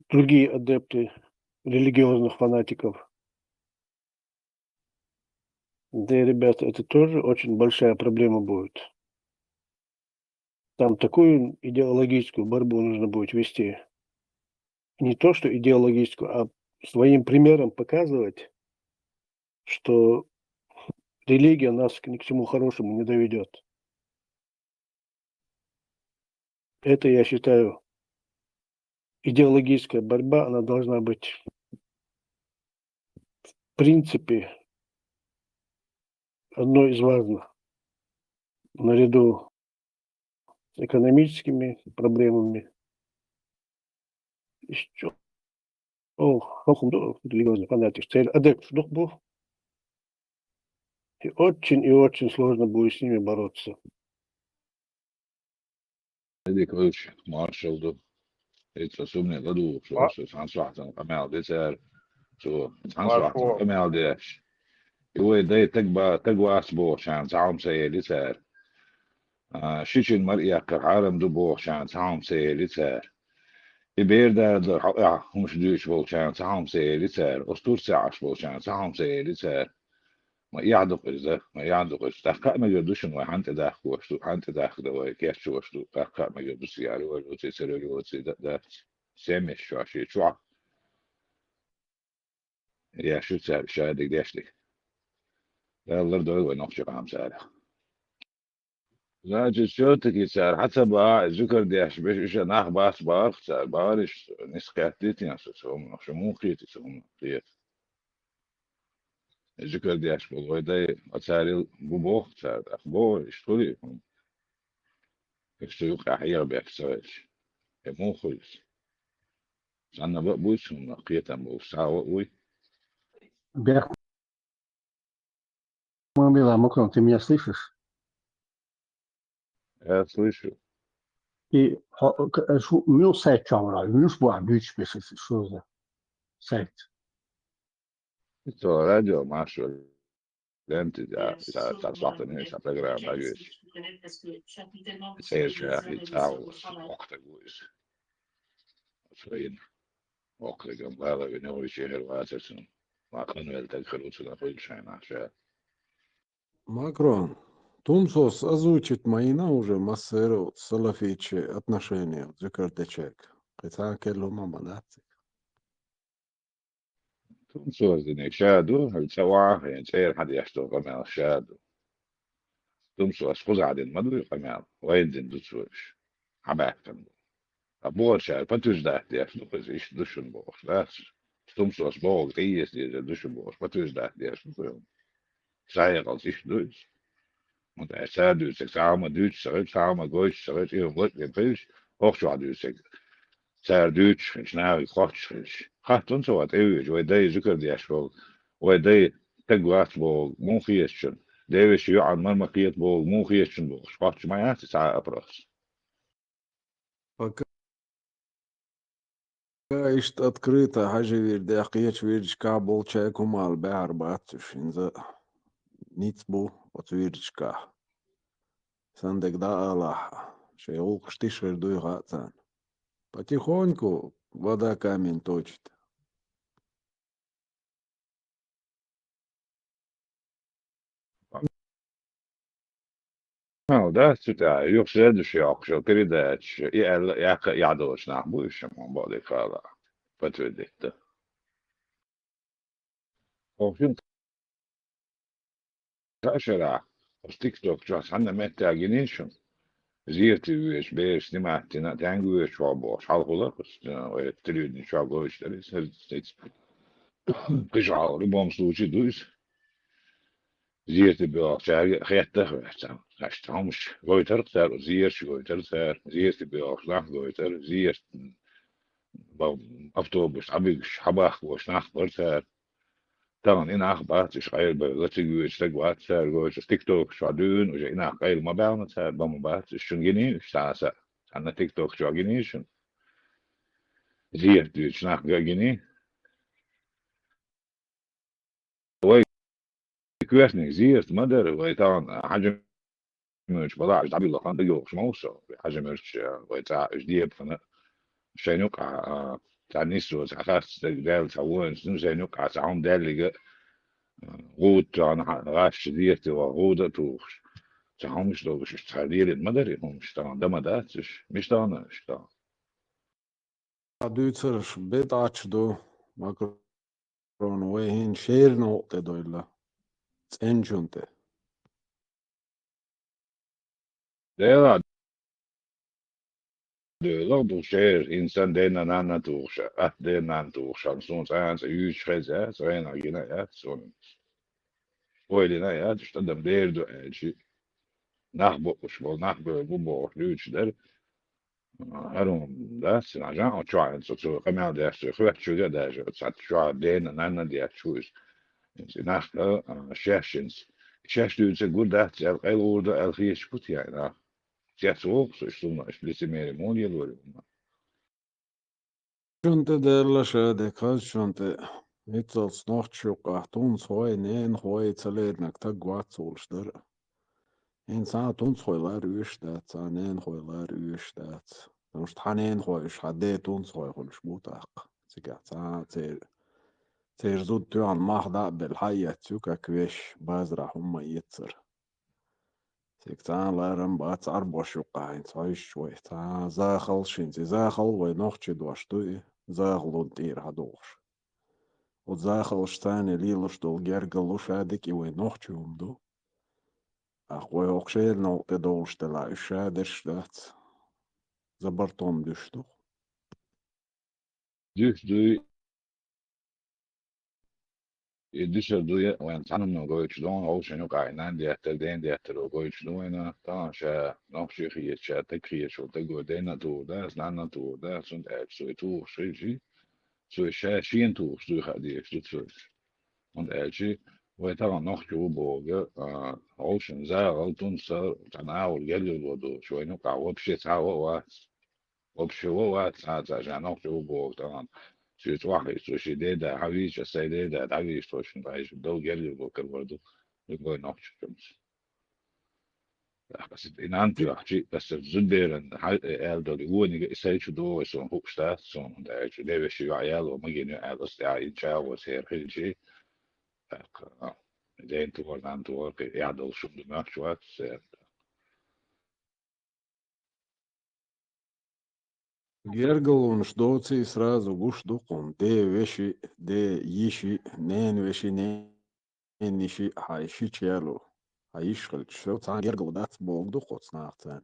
Другие адепты религиозных фанатиков. Да, ребята, это тоже очень большая проблема будет. Там такую идеологическую борьбу нужно будет вести. Не то, что идеологическую, а своим примером показывать, что религия нас ни к чему хорошему не доведет. Это, я считаю, идеологическая борьба, она должна быть, в принципе, одной из важных, наряду с экономическими проблемами. Ещё, о, хӀокхун ду религиозный фанатик, церан адепташ дукха бу. И очень, и очень сложно будет с ними бороться. Эдик Валерьевич, маршал ду. Эцо сумне ладугӀуш, ма- со цхьан сохьтан къамел де цара. Со цхьан сохьтан къамел деш. И вай дай таг ба-, таг вац бохучарна цхьа хӀума ца ели цара. А, шичун мара эккхар хьарам ду бохучарна цхьа хӀума ца ели цара. И бер дара дар хьо-, а, хӀумаш дуьйцуш болчарна цхьа хӀума ца ели цара. Оцу Турце Ӏаш болчарна цхьа хӀума ца ели цара. Ма эхь ду-кх иза, ма эхь ду-кх иза. ТӀаккха а мегар ду шуна вай хьан тӀедахкош ду, хьан тӀедахка дан вай кечвош ду, тӀаккха а мегар ду цига революци, ца революци да, дац. Семьяш чохь, шен чохь. Еш ю цара ша дерг деш дерг. Далла дойла вай нохчийн къам царах. Значит, всё-таки цара хьан ца баха, зуькар деш, беш, иша нах бац бахарх цара, бахариш нисса кхеттийтина со, со хӀуманах, шу муха кхетий, со хӀуманах кхета. Зуькар деш болу вай дай, а царил бу боху цара, тӀаккха боху, иштта хуьлий хӀума. Иштта юкъахь хьехабеш ца хилча. Э, муха хуьлу иза? Цхьанна бан а буй цунна, кхетам болуш, цхьа а ван а вуй? Бех-, Мамила, Макрон, ты меня слышишь? Я слышу. И хьо-, к-, шу муьлха сайт чохь вара, муьлш бу ахь буьйцуш беш, что за сайт? Цо радио маршо лента, я, я, цхьа сохьтан, я, цхьа программа дагавеш. Церан чохь и цхьа волуш, воккха стаг ву иза. Цо йина, воккхачун бала вина вуьйцу хир вацара цунна. Ма къанвелла стаг хир ву цунах хуьлуш хьайна ша. Макрон, Тумсос озвучить ма йина уже массеран салафитийн отношение зуькар дечаьрга. Кхин цхьа а керла хӀума ма дац цига. Тумсос динарг ша ду, хӀара цӀа охьа а хиъна, цӀера хьан деш долу къамел ша ду. Тумсос кхузахь дина ма дуй къамел, вайна дина ду цо уьш. Хьан баьккхина бу? Ткъа бохучара подтверждать деш ду, иза иштта ду шуна бохуш, дац? Тумсос бохург тӀеэца дезар ду шуна бохуш, подтверждать деш ду шуна? Сан хьекъалца иштта ду иза. ХӀунда аьлча цара дуьйцург цхьа хӀума дуьйцуш ца хилча, цхьа хӀума гойтуш ца хилча, и хӀума лакъ бен хилча, хӀокху чохь дуьйцург цара дуьйцуш хилча, нахе кхоччуш хилча. Хаттон ца ван тӀе вуьйжа, вай дай зуькар деш волу, вай дай стаг вац боху, муха хетачун, девешин йоӀан мара ма кхета боху, муха хетачун бохуш, кхоччуш ма яц и цхьа а опрос. Пока иштта открыто хьажа вирдехь, кхечу вирдашкахь болчаьрга хӀума ала баьхьар бац уьш, хӀинца ницкъ бу оцу вирдашкахь. Сан дерг дӀаалахь, шайн гӀуллакхаш тиша хир дуй хаьа царна. Потихоньку вода камень точит. Мала дац цу тӀехь, юха следующий йоккхуш йолу передача, и аьлла, яккха а яхь долуш нах бу уьш, хьуна бакъдерг хаала, подтвердить дан. Хьо хин Кхаа шарахь, оцу тикток чохь цхьанна меттехь гинийша шуна, зерате воьдучу бераш снимать дина, тхаьнга воьдуш ву бохуш, хьалхула, оцу, э, вай телевидени чохь гойтуш дара иза, кхин шу хьалха, любом случае ду иза. Зерате боьлхучаьрга а хетта а хьоьсту, аша цхьа хӀумаш гойтара цара, зераш гойтара цара, зерате боьлхуш нах гойтара, зераш, б-, автобус дӀабигаш, хьабахкаш нах бара цара. Тахана и нах бац, уьш къайлабевлла, цига вуьйцу стаг вац цаьрга, уьш тикток чохь дуьйна, уже и нах къайла ма баьхна цара, бан ма бац, уьш шуна гиний, уьш цхьа а са, цхьанна тикток чохь гиний шуна? Зерат дуьйцу нах га гиний? Вай коьртаниг зерат ма дара, вай тахана Хьажимуьрчу балахь дӀабуьллу хан дагайогӀуш ма ву со. Хьажимуьрчу вай цӀа уьш дебахана шайна юкъахь, а, цхьа нисо, цхьа харц стаг даьлла, цхьа воинс, ну, шайна юкъахь цхьа хӀума даьллига, а, гӀуда тахана гӀаш зерате ваха гӀуда а тухуш. Цхьа хӀумаш долуш, уьш цхьа лелийна ма дара и хӀумаш, тахана дан ма дац уьш. Мича тахана уьш тахана? Ткъа дуьйцурш бетӀачу ду, Макрон, вай хӀинца шеран гӀуллакх тӀе дойла, цӀеначун тӀе. Дела, доьлла ду шер, хӀинца дена нанна тухуша, ат дена нанна тухуша, суна цӀа а цӀа юьйцуш хеза, цӀа гӀенах гина а яц суна. Ойла йина а яц, уьш тӀадам дер ду аьлчи. Нах боккхуш болу, нах бевр бу бохуш дуьйцуш дара. ХӀара хӀума дац, цхьана жан а чохь, цо, цо къамел деш, цо хоьттучуьнга а даже, цхьа чохь дена, нанна а детташ ву иза. Иза нах, а, шаьшшинца. Шаьш дуьйцург гур дац аьлла, къайлаьхьур ду аьлла хеташ бу те и нах? Цец воху со, уьш суна, уьш лицемери муха лелор ю хӀума? Шун тӀе даьлла ша де, хаза шун тӀе. ХӀинццалц нохча юккъахь тунцхой, ненахой ца леринарг стаг вац олуш дара. ХӀинца цхьа а тунцхой лар оьшуш дац, цхьа а ненахой лар оьшуш дац. Потому что хьан ненахой уьш хьан ден тунцхой хуьлуш бу тӀаккха. Цигахь цхьа а церан, церан зуда тоьхна мах дӀа а белла, хьа а эцна ю, как вешан, базарахь хӀумма а эццара. Цига цхьа а ларам бац Ӏарбош юккъахь хӀинца хьоьжуш вай. Цхьа а захалш хӀинца, и захал вай нохчийн дош ду и, захалун тӀера хьадогӀуш. Оцу захалшца лелош долу гергарло ша дика и вай нохчийн хӀума ду. Ахь вай хӀокху шеран гӀуллакх тӀе довлуш делахь, уьш ша дерш дац. Забартон дуьш ду. Дуьш дуй, и дуьсар дуй, вайн цхьанна гойтуш ду, вовшийн юкъахь и нанна деттар, дена деттаро гойтуш ду вайна, тахана ша нохчи хеташ, ша стаг хеташ волу стаг вай дена а тухур дац, нанна а тухур дац, цунна аьлча цо и тухуш хилчий, цо и ша шена тухуш дуй хаа дезаш ду цо. ХӀунда аьлча вай тахана нохчи ву бохург, а, вовшийн захал, тунсхо, цхьана агӀор гергарло долуш, вайна юкъахь вообще цхьа а вац. Вообще вон вац цхьа а цхьа ша нохчи ву боху тахана. Шен чохь хӀинца, шен деда хьан вийча, сайн деда дӀавийча, тхо шуна дӀа дов гергарло карор ду, любой нохчи хӀинца. ТӀаккха аса и нанна тоьхчи, аса зудберан хьан аьлла долу и вониг а сайн чу догӀу, суна хууш дац, суна хӀунда аьлча ден вешин йоӀ ял ван ма гина ю аьлла, аса тӀаьхьа и чӀагӀо церан хилчи, тӀаккха ден тухар, нанна тухар, кхин эхь долуш хӀума ду моьттуш вац церан. Гергарлонаш доций сразу гуш ду кхунна, ден веши, ден йиши, ненан веши, ненан йиши, хьайн шича яло, хьан йиш хилча, шо цхьа гергарло дац боху ду кху цу нахаца.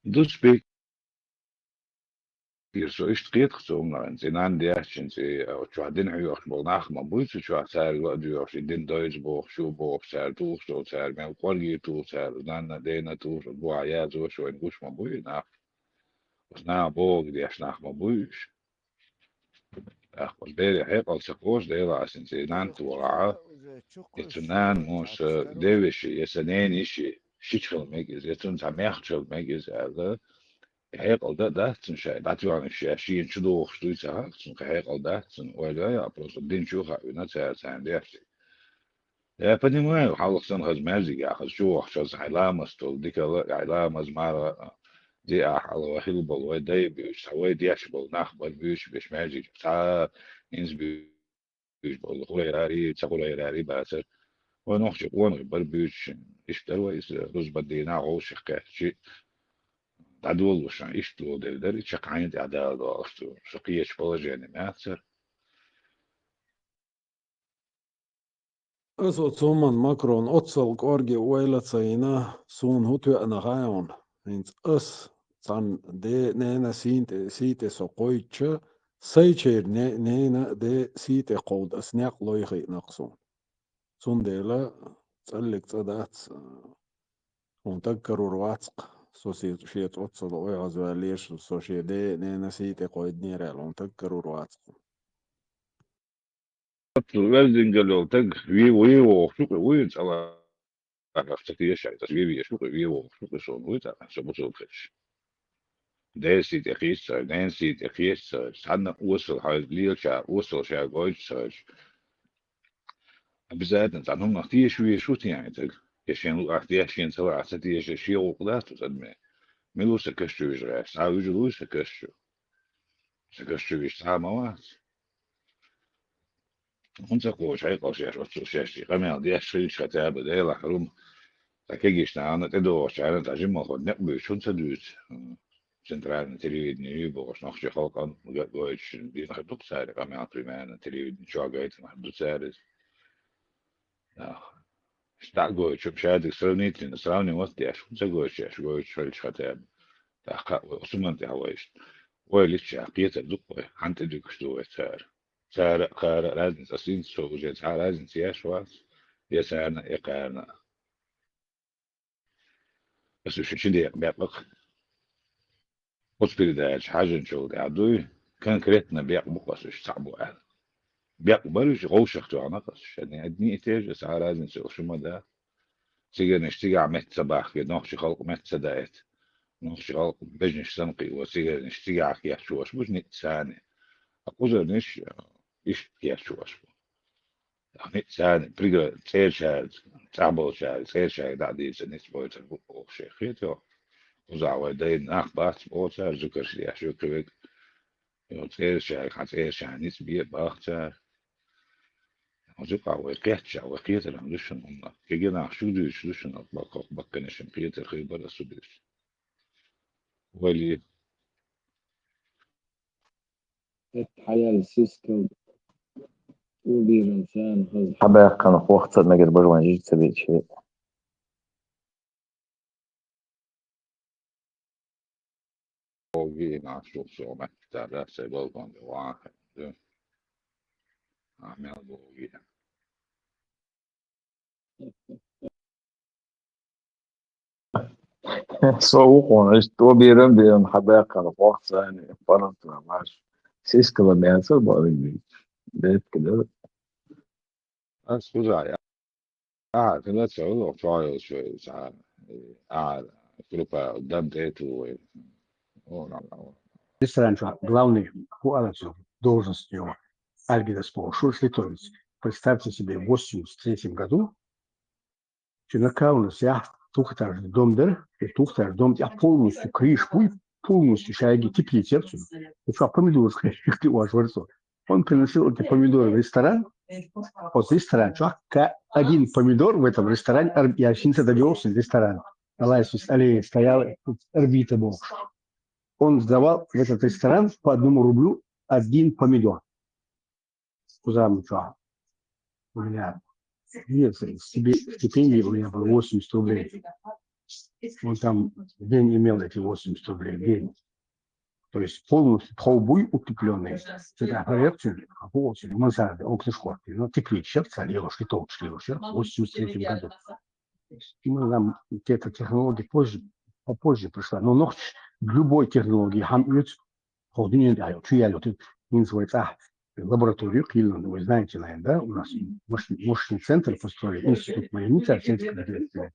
Дус бе- Ира со иштта кхетахь цунна, хӀинца и нанна деттачуьнца, и, а, чохь дин хьоьхуш болу нах ма буй цу чохь, цаьрга ла а доьхуш, и дин дойза бохуш, ю бохуш, цара тухуш долу, цара мел кӀорге туху, цара нанна, дена тухуш, бухахь язъеш вайна гуш ма буй и нах. Оцу наха бохург деш нах ма буй уьш. ТӀаккха оцу бере хьекъал ца кхочу, Делахь, аса хӀинца и нанна тохахь, я цу нана, муса, девеши, я сан ненан йиши, шича хила мега иза, я цунна цхьа мехча хила мега иза аьлла, хьекъал дан а дац цунна ша, дӀатоьхна ша шена чу дохуш дуй ца хаьа, цунна кхин хьекъал дац цунна, ойла йой, а просто дин чу а хаийна цара царна деш. Я понимаю, хьалха санна хаза маьждиг яхаза чу вахча, хаза хьайн ламаз толу, дикала а, хьайн ламаз, марха а, диа хьалха хила болу вай дай буьйцу, цхьа вай деш болу нах бара буьйцуш беш маьждиг чу, цхьа а хӀинца буьйцуш болу хурайрарий, ца хурайрарий бацара. Вай нохчий къонахий бара буьйцуш, иштта дара вай иза рузбан дийнахь вовшах кхетчи. ДӀадолалуш сан иштта доладелла дара, и чекх хьайна тӀехь дала догӀуш ду, со кхечу положенехь ма яцара. Аса оцу хӀуманна, Макрон, оццал кӀорге ойла а ца йина, суна хӀун тоьъна хаьий хьуна? ХӀинца ас цхьана ден, ненан сий тӀе, сий тӀе со кхойча, сайчеран не-, ненан, ден сий тӀе кховда ас некъ лой хиъна-кх суна. Цундела цӀаллиг цӀа дац, хьуна таг карор вац-кх, Со се-, шеца оццул ойхьаз ваьллера, со шен ден-ненан сий тӀе кхойдинера аьлла, хӀун таг карор вац-кх. Оццул верзингал йолу таг ве-, ве вогӀуш ву-кх, вуй цӀа лахахь ца тешахь, аса ве везаш ву-кх, ве вогӀуш ву-кх, сон вуй цӀа, со муцул хезаш. Ден сий тӀе кхийса ца хилча, ненан сий тӀе кхийса ца хилча, цхьанна осал хьайна лелачара, осал ша гойтуш ца хилча. Обязательно цхьана хӀуманах теша везаш ву те и таг? Я шен луъург теша, шена ца луъург ца теша, шен гӀуллакх дац оцу адаман. Мила ву сан каш чу вижа гӀерташ? Цхьа а вижа вуй сан каш чу? Сан каш чу вижа цхьа а ма вац. ХӀунда ца кхочу хьекъал шаьш, оццул шаьш и къамел деш хилча, хотя бы Делан хьурма, цхьа кегийчу нахана, тӀедогӀучарна, цхьа жималхо некъ буьйцуш хӀунда ца дуьйцу? Центральное телевидение ю бохуш, нохчийн халкъана га-, гойтуш дина хир ду-кх цара и къамел, примерно, телевидение чохь гайтина хир ду цара иза. Нах. Иштта а гойтуш, шадерг сравнительно, сравнивать деш, хӀунда ца гойтуш, шаьш гойтуш хилча хотя бы. ТӀаккха а вай оцу хӀуманна тӀехь вай иштта ойла йича, кхетар ду-кх вай, хьанна тӀедуьгуш ду вай цара. Цара а, кхара а разница, ас хӀинца со уже цхьа а разница еш вац, я царна а, я кхарна а. Ас уьш ши декъа баьккхина-кх. Оцу передача хьажанчул тӀаьхьа дуй, конкретно бекъа бу-кх ас уьш, цхьаъ бу аьлла. Бекъа бара уьш, вовшах тоьхна-кх ас уьш. Одни и те же, цхьа а разница йолуш хӀума дац. Цигарнаш цигахь метта ца бахка, нохчийн халкъ метта ца даийта, нохчийн халкъ бежнаш санна кхио, цигарнаш цигахь кечвеш бу ницкъ царна. Ткъа кхузарнаш иштта кечвеш бу. Ахь ницкъ царна пригра-, цӀерачаьрца, цӀахь болчаьрца, цӀерачаьрга дӀа а дийца ницкъ бойтур бу бохуш шайх хетарехь. Кхузахь вайн дайна нах бац боху цара, зуькарш деш ю кхин верг. Йо, цӀерачаьрга, хьан цӀерачаьрна ницкъ бе а боху цара. Зуькъахь вай кхетчахь, вай кхетарехь ду шуна хӀуманах. Кегий нах шуьга дуьйцуш ду шуна, баккхий-, баккхийнаш шуна кхетар хир бара ас шу дуьйцуш. Вали. Хьаяьлла сискал тӀулбийран царна хаза. Хьабаьккхина хӀокху ца мегар бажа вайн жижиг ца бечи. Оги и нах шу со меттара, сай балкон де вахе. А мел боги. Со ву хьуна, иштта тӀулбийран бийран хьабаьккхина хӀокху царна, паргӀатана ваьш. Сискала меца баьлла вуьйцу. Бепиг дара. Ас хӀузахь, ахьа хила ца хуьлу, чохь йолчу цхьа, ахьа группа дам тӀе а ту вай. О, на, на, на. Ресторан чохь главный хӀу ала цо, должность йолу, Альгинас бохуш, шуьш литовец. Представьте себе, в восемьдесят третьем году Чунака у нас я двухэтажный дом дара, и двухэтажный дом, я полностью крыш буй, полностью шайги теплица яра цуьнан. И чохь помидораш хилла ош вара цо. Он приносил эти помидоры в ресторан. Вот ресторан чохь ка-, один помидор в этом ресторане, ар-, я синца добился ресторан. Алайс аллея стояла, орбита бокс. Он сдавал в этот ресторан по одному рублю один помидор. Кузамыча. У меня, нет, стипе-, стипендия у меня была восемьдесят рублей. Он там день имел эти восемьдесят рублей в день. То есть полностью тхов буй утеплённый. Всегда проекцию, а полностью мансарды, окна шкорты. Ну, тепличек, царь, левушки, толчки, левушки, восемьдесят третьем году. И мы нам, эта технология позже, попозже пришла. Но нохчаш любой технологии хьан оьцу, хӀокху дуьненан тӀехь йолу чу яьлла йолу, хӀинца вай цӀахь лабораторию кхийлина, вы знаете, наверное, да? У нас мощный, мощный центр построили, институт марионитар, сельского хозяйства.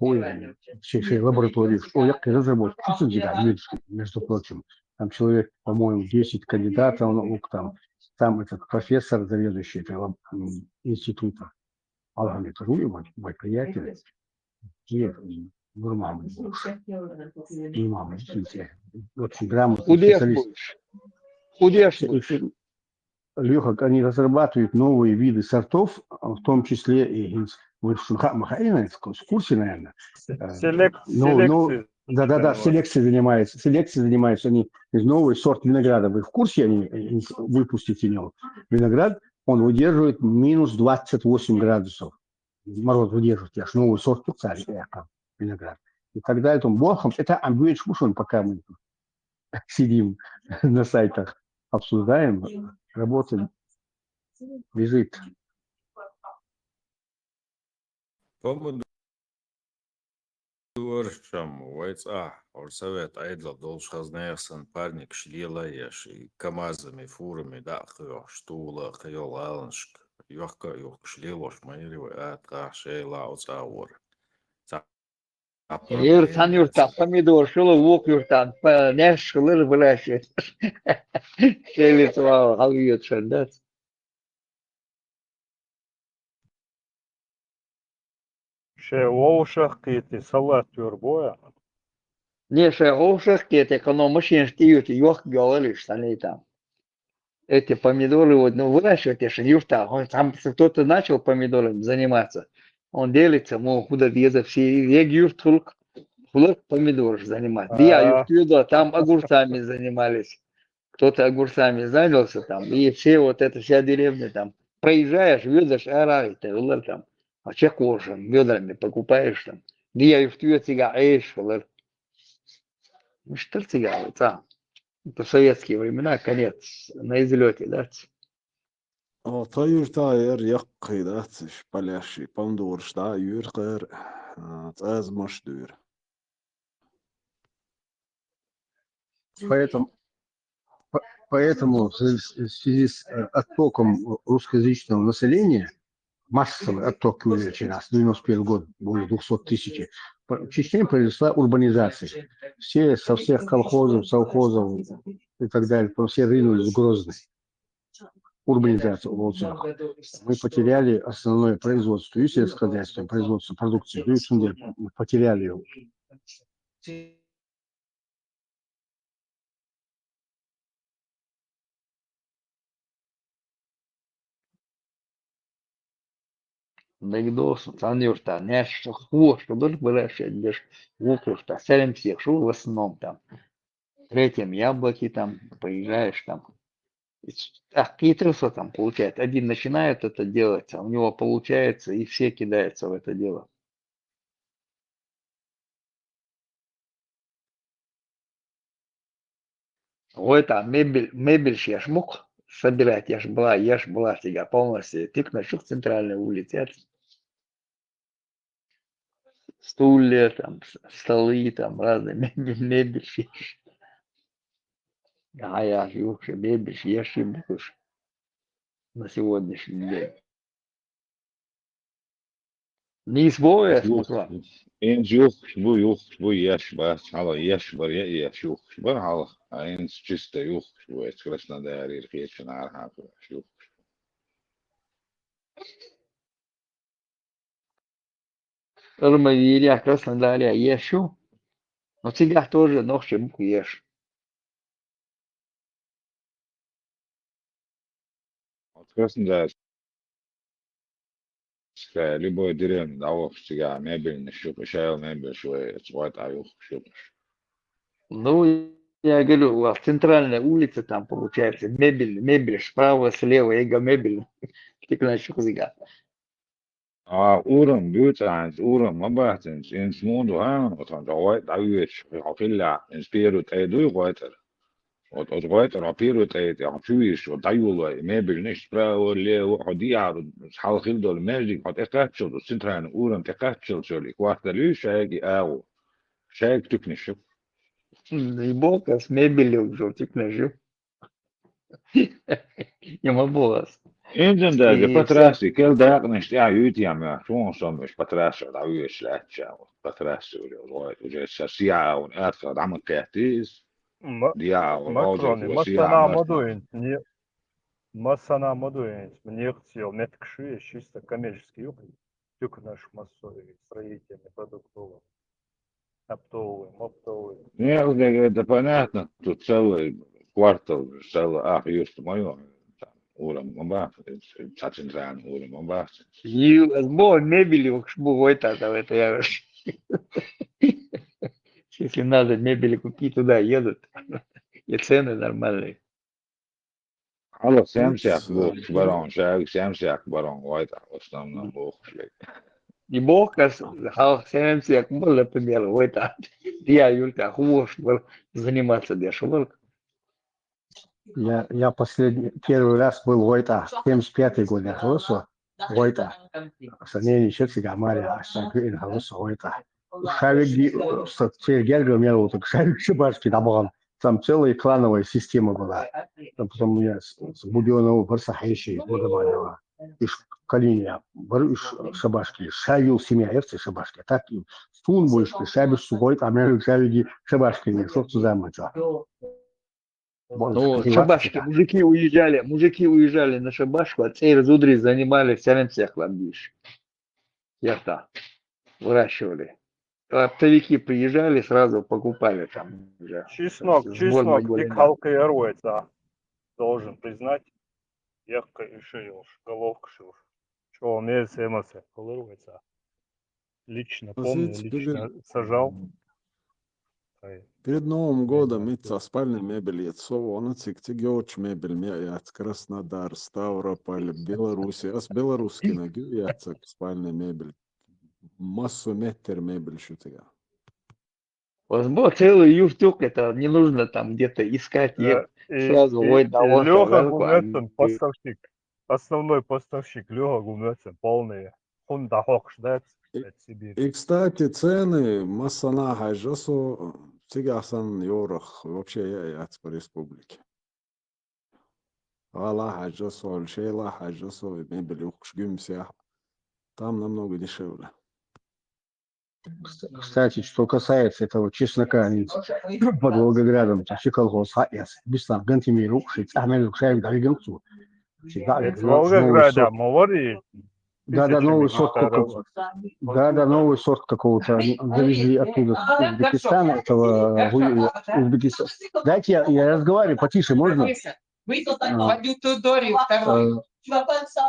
Ой, шей, шей лабораторию, что я разработал, что за дела, между, между прочим. Там человек, по-моему, десять кандидатов наук, там, там этот профессор, заведующий этого, м, института. Алхьамид Руев, мой, мой приятель. Нет, Нурмахамад Бокш. Нурмахамад, в смысле, очень грамотный специалист. Удех будешь. Удех будешь. Лёха, они разрабатывают новые виды сортов, в том числе и из, вы в Шунха-, Махаина, в курсе, наверное. Э, селек-, но, но, селекцией да, да, да, занимаются. Селекцией занимаются. Селекцией занимаются они. Есть новый сорт винограда. Вы в курсе, они, э, выпустили виноград? Он выдерживает минус двадцать восемь градусов. Мороз выдерживает, я ж новый сорт тут царь, э, там, виноград. И так далее. Там бохом, это амбуечку, что он, пока мы тут сидим на сайтах, обсуждаем, работаем, бежит. Помидоры Юрташкахь вай цӀахь, хӀора совет Ӏедал долуш хазна яхсан парникаш лела а еш, и КамАЗами, фурами дӀа а кхоьхьуш, тула а кхайолу гӀаланашка, йохка а юхкуш лелош ма яри вай, атта гӀахь шайла а оцу агӀора. Ца Ира цхьана юьртахь помидораш хилла, вукху юьртахь па-, неш хилла, валаши. Шелица вала хьалвоьдуш дац. Шайн вовшах кхетий, салат юр боя? Не, шайн вовшах кхетий, кхано машинаш тӀеюьту, йохка йолалуш санна там. Эти помидоры, вот, ну, выращивать, я же юрта, он там кто-то начал помидорами заниматься. Он делится, мол, худа веза все, и юрт хулк, хулк помидоры заниматься. Диа А. Юрт юда, там огурцами занимались. Кто-то огурцами занялся там, и все вот эта вся деревня там. Проезжаешь, ведаешь, арай, ты вылар там, а чек там, ведрами покупаешь там. Диа Юрт юда цига эйш, вылар. Муштар цига, ца. Это советские времена, конец, на излёте, да? О, тха юьртахь яра яккхий дац, уьш палеши, помидораш дӀа а юьра кхара, а, цӀазамаш дуьйра. Поэтому, по-, поэтому в связи с, в связи с, э, оттоком русскоязычного населения, массовый отток, Юлия, через девяносто первый год, более двухсот тысяч, по-, частично произошла урбанизация. Все, со всех колхозов, совхозов и так далее, то все ринулись в Грозный. Урбанизация улучшена. Мы потеряли основное производство, и сельское хозяйство, производство продукции, и всё, мы потеряли его. ДагадогӀу сан, цхьана юьртахь неш чохь хӀоша хилла, валаши деш, вукху юьртахь, Саремсехаш ву в основном там. Третьем яблоки там, проезжаешь там. И с-, а, хитрый со там, получается. Один начинает это делать, а у него получается, и все кидаются в это дело. Вайтахь мебель, мебель еш мух, собирать еш была, еш была цига полностью. Тикнаш ю центральная улица. Стулья, там, с-, столы, там, разные мебель, мебель еш. А я юхуш, мебель еш и мухуш на сегодняшний день. Нийса боху ас, Муслим? Юхуш бу, юхуш бу, еш бац, хьала еш бара, я еш юхуш бара хьала. А хӀинца чисто юхуш бу, эцу Краснодарера кхечу нахана хьакхуьйсуш юхуш. Ара ма вийрехь, Краснодарехь еш ю. Но цигахь тоже нохчий бу еш. Краснодарская, любой деревня, да, вовхаш цигахь мебельнаш ю, шайла мебельш вай, эцу вайтӀахь юхуш ю. Ну, я говорю, у вас центральная улица, там получается мебель, мебель справа, слева, эго мебель. Тикнаш ю цигахь. А, урам буьйцу хӀинца, урам ма бац хӀинца, хӀинца муха ду хьан, вот хьан чӀогӀа вайтӀа дӀавоьдуш, хьо хиллехь, хӀинца первый тӀай дуй гӀойтӀара. Вот оцу гӀойтӀара хьо первый тӀай тӀе хьо чу вийшаш, вот дӀайолалой, мебельнаш справа, лево, хьо диахь, хьалха хилла долу маьждиг хьо тӀекхаччалц, оцу центральный урам тӀекхаччалц йолу и квартал ю шайга и агӀо. Шайга туькнаш ю. И боху ас, мебель ю, тикнаш ю. Я ма боху ас. Инзан даже по трассе, кел дакъанаш тӀехь юьйту я моьтту, чуьнга со муьш по трассе дӀавоьдуш лаьттача, вот по трассе уже, вот, уже со сиягӀа вон атха дӀа ма кхетти иза. Ма-, диагӀа вон Макрони, вовзийта массана ма дуйна, не-, массана ма дуйна, мне хьоьца йолу меттигаш ю, чисто коммерческий ю-кх. Туькнаш массо и строительный, продуктовый, оптовый, моптовый. Нет, это понятно. Тут целый квартал, целый ах юрт моё. Там урам ма бац, цхьа центральный урам ма бац. Ю, ас боху, мебель йохуш бу вайтӀа, давай это я. Если надо мебель купить, туда едут. И цены нормальные. Хьалха семсек бохуш барон, шайга семсек барон вайтӀа, в основном бохуш вай. И боху ас, хьалха семсек бу, например, вайтӀа. Я юьртахь хӀун бохуш бара, заниматься деш хилла. Я, я последний, первый раз был вайтӀа, семьдесят пятый год я хилла со, вайтӀа. Со ненан чу цигахь маре, ас сан куьйна хилла со вайтӀа. Шавиги, э, со-, церги аргам я вот, шавиг шабашки да баган. Там целая клановая система была. Там потом у меня с, с Будённого барса хейши, Будённого. Иш калиния, бар иш шабашки, шавил семья, эрцы шабашки. Так и сун больше, шабиш сугой, а меня шавиги шабашки не, что за мача. Ну, шабашки, мужики уезжали, мужики уезжали на шабашку, а церги зудри занимали всем всех ладишь. Яхта. Выращивали. Оптовики приезжали, сразу покупали там уже. Чеснок, чеснок, дик халкы эрвайца. Должен признать. Якка иши ёлш, головка шур. Чё, мез эмасе, колырвайца. Лично помню, лично сажал. Перед Новым годом итца спальный мебель ецо, она цик цик ёч мебель ме яц Краснодар, Ставрополь, Беларусь. Ас белорусский на гю яц спальный мебель. Массу метр мебель шутыга. Вот целый юртюк, это не нужно там где-то искать, сразу вой да. Лёха Гумецин, поставщик. Основной поставщик Лёха Гумецин, полный. Хун да хокш, да, Сибирь. И, кстати, цены массана хажасо, цигасан ёрах, вообще я, яц по республике. Ала хажасо, шейла хажасо, мебель ухш гюмсях. Там намного дешевле. Кстати, что касается этого чеснока, они под Волгоградом, то все колхоз хаэс. Бислам Гантимир укши, цамел укшаев да вигенцу. Волгограда, мовари. Да, да, новый сорт какого-то. Да, да, новый сорт какого-то. Они завезли оттуда, с Узбекистана, этого Узбекистана. Дайте я, я разговариваю потише, можно?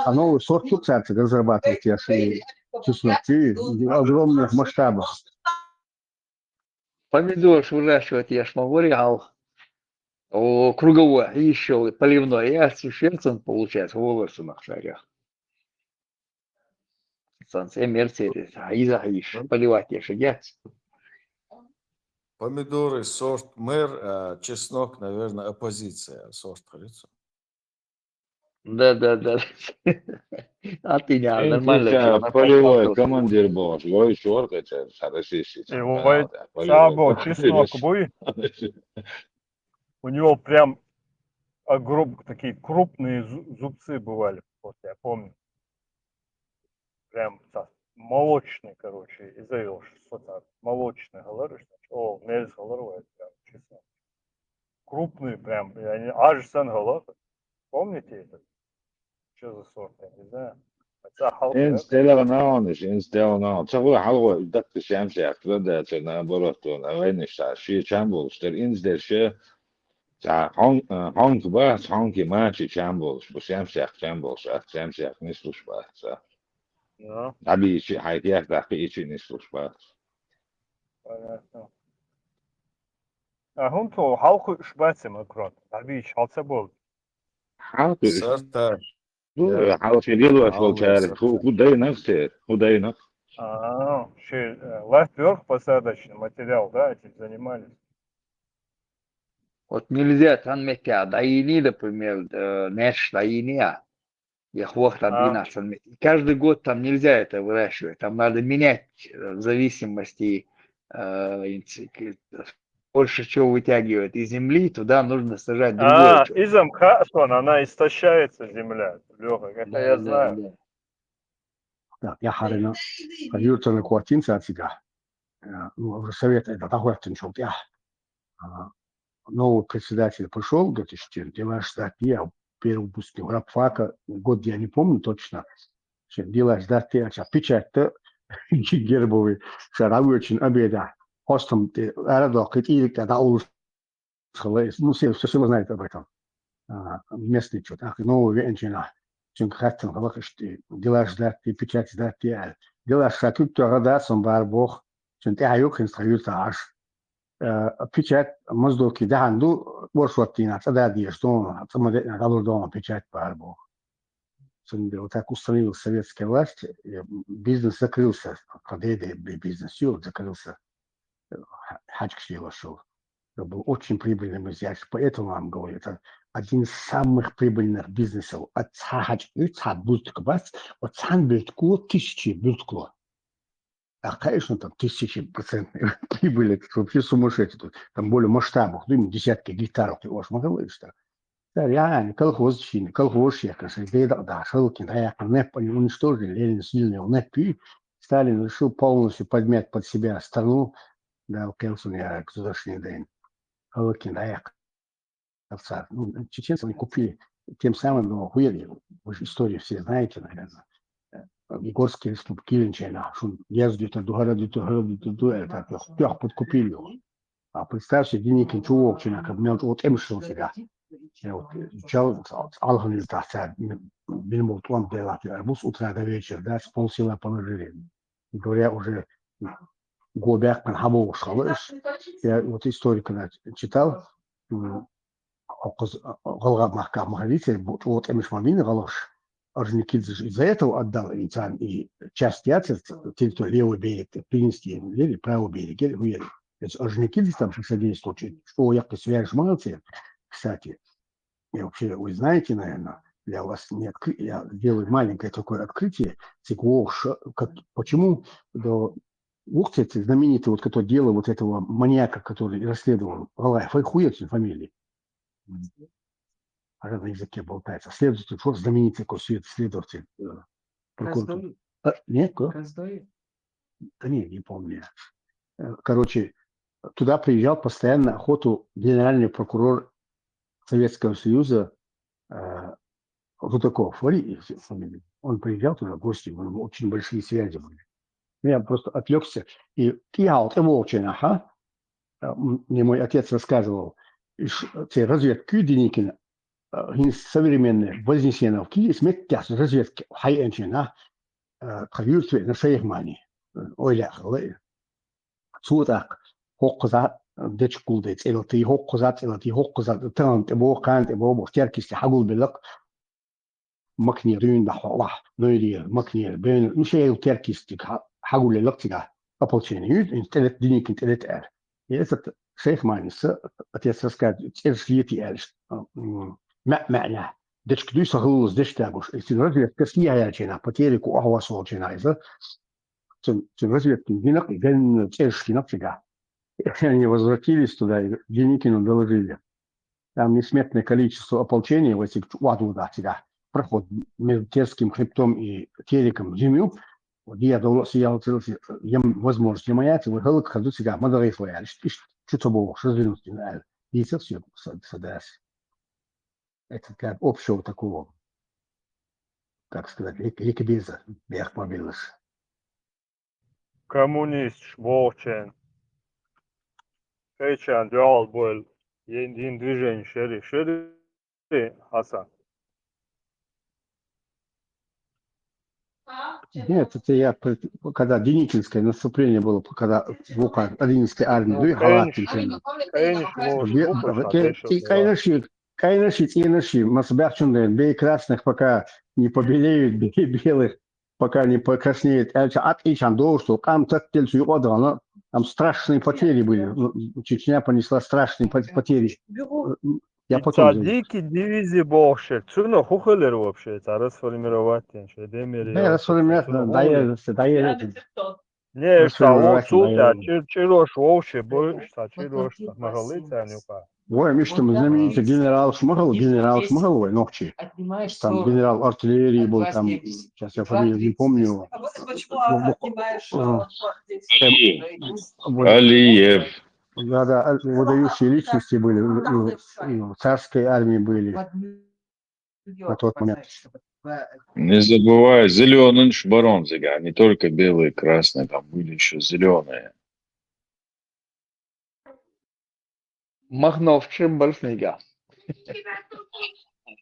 А новый сорт фруктации разрабатывать, я ши чеснок, и в огромных масштабах. Помидор выращивать я шмагори, ал круговой, еще поливной, я сушерцем получается, волосы на шарях. Сансе мерцедес, а иза иш, поливать я шагец. Помидоры сорт мэр, а чеснок, наверное, оппозиция, сорт, говорится. Да, да, да. А ты не нормально. Полевой командир был, ой, чёрт, это хороший. Сабо чеснок бой. У него прям огром-, такие крупные зубцы бывали, вот я помню. Прям молочный, короче, из-за его что-то молочный говоришь, о, мельс говорю, прям чеснок. Крупный прям, и они аж сан голов. Помните это? Что за сорт, я не знаю. Хотя халка. Инстеллар наониш, инстеллар наон. Чего халва, так ты сям сяк, да, да, наоборот, он, а войны ша, ши чамбул, что инздер ше, та хонг, хонг ба, хонг и мачи чамбул, что сям сяк чамбул, ша, сям сяк не слушба, ша. Да. Аби ичи, хай, я так ичи не слушба. Понятно. А хун то халку шбаце макрот. Аби ич халца бол. Халку. Сарта. Ну, халку дело шел чар. Ху, худайнак се, худайнак. А, ши, лайф вёрк посадочный материал, да, этим занимались. Вот нельзя, там метя, да и не, например, э, неш, да и не, а. Я хвох там двенадцать метров. Каждый год там нельзя это выращивать. Там надо менять, э, в зависимости, э, больше чего вытягивает из земли, туда нужно сажать другое. А, из-за мха, что она, она истощается, земля, Лёха, это я знаю. Да, я харина. Юртана квартин сатига. Ну, уже совет это, да, хвартин шёл, я. А, новый председатель пришёл, говорит, что делаешь статья, первый выпускник рабфака, год я не помню точно. Что делаешь статья, а печать-то гербовый, что рабочий обеда. Хостом ты, арадо, кит илик да улус хала, ну, все, все село знает об этом. А, местный что-то, ах, новый венчина. Чун хаттен хала кашти, делаешь статья, печать статья. Делаешь статья, то гада сам бар бог. Чун ты аюк инструктаж. Э, печать, моздоки, да, анду, воршвартина, цада диеш, дон, цамаде, галур дон, печать бар бог. Цунде вот так установилась советская власть, э, бизнес закрылся, продали бизнес, всё, закрылся. Э, ха-, хачкши вошёл. Это был очень прибыльный бизнес. Поэтому вам говорю, это один из самых прибыльных бизнесов. От ца хач-, от ца бултк бас, от сан булткло, тысячи булткло. А, конечно, там тысячи процентной прибыли, это вообще сумасшедший. Там более масштабах, ну, десятки гектаров ты можешь могла что. Да, реально, колхоз чини, колхоз шехаш, да, да, Шелкин, да, я, НЭП они уничтожили, Ленин сильный, НЭП, и Сталин решил полностью подмять под себя страну, да, Келсон, я, государственный день. Шелкин, да, я, овца. Ну, чеченцев они купили тем самым, но хуяли. Вы же историю все знаете, наверное. Э, Горские республики, Ленчайна, шун, Яздута, Духара, Дута, Хара, Дута, Дута, это, трёх подкупили его. А представь себе, Деникин чего вообще, как бы, вот эмшил себя. Я вот изучал, алхамил тахса, бин болтуан дела, арбуз утра до вечера, да, с полсела положили. Говоря уже гобяк, хабо шалыш. Я вот историка читал, м, Гъалгъа махка махалица, вот эмиш мамин галош. Орджоникидзе из-за этого отдал инсан и часть театра, территорию левый берег, принести, или правый берег, или хуяли. Орджоникидзе там шестьдесят случай, что я свяжешь молодцы, кстати. И вообще, вы знаете, наверное, для вас не откры-, я делаю маленькое такое открытие. Цик Вовш, как, почему до Ухте, знаменитый, вот, который дело вот этого маньяка, который расследовал Алаев, хуя фамилии. А на языке болтается. Следователь, вот знаменитый такой свет-, следователь, э, прокуратуры. Раздоев. А, нет, кто? Раздоев. Да не, не помню. Э, короче, туда приезжал постоянно на охоту генеральный прокурор Советского Союза, э, Рудаков. Фамилия. Он приезжал туда в гости, у него очень большие связи были. Ну, я просто отвлекся. И я вот его очень, ага. Э, м, мне мой отец рассказывал, иш-, те разведки Деникина, э, современные, Вознесеновки, и смерть разведки, хай энчина, э, тхаюртве на шейхмани, э, ойла халы. Цутак, хоккуза, дечкулды, целти, хоккуза, целти, хоккуза, тан, те бо, кан, те бо, бо, теркисти, хагул белак, Макнер, дюйн да, ва, нойри, Макнер, бен, ну, шейл теркистик, ха-, хагуле лактига, ополчение, ю, ин, телет, Деникин, телет эр. И этот шейх Манис, отец рассказывает, церш лети эр, м, мя, мя, ня. Дечк дюй сахлулус, дечк тягуш. И цин разведка сия ячена, потери ку ахвасол чена, из-, цин, цин разведкин динак, и ген церш кинак чега. И они возвратились туда, и Деникину доложили. Там несметное количество ополчения в этих Чуадудах всегда. Проход между Терским хребтом и Тереком зимью. Вот я дало сиял целый, ем возможность не моя, вот халык хаду всегда, мадагай своя, иш-, иш-, чё-то было, что зрелось, не знаю. И это всё, с-, с-, да, с-, это для общего такого, как сказать, лик-, ликбеза, бяхмабилыш. Коммунист, вовчен. Эчан, дёл, боль. Ен, ен движение, шери, шери, Хасан. Нет, это я, при-, когда Деникинское наступление было, когда в руках Ленинской армии, ну, да и халат, конечно, конечно, может, бе-, глупо, бе-, конечно, и, да. Конечно, конечно, и наши, масбяхчун, да, бей красных, пока не побелеют, бей белых, пока не покраснеет, эльча ат ичан дошту, кам таттел су юкъадгъана, там страшные потери были. Ну, Чечня понесла страшные пот-, потери. Я потом зайду. Дикий дивизия бохшер. Цуно хухелер вообще, это расформировать, тем, что демер. Да, я расформировать, да, да, я, да, я. Не, что, вот, да, я. Чир-, чирош вообще, больше, чирош, махалыца, нюка. Ой, Мишта, знаменитый генерал Шмахал, генерал Шмахал, ой, ногчи. Там генерал артиллерии был, там, сейчас я фамилию не помню. Алиев. Алиев. Да, да, а, выдающие личности были, ну, ну, в царской армии были на тот момент. Не забывай, зеленый шмарон, не только белые, красные, там были еще зеленые. Махновчы больше не.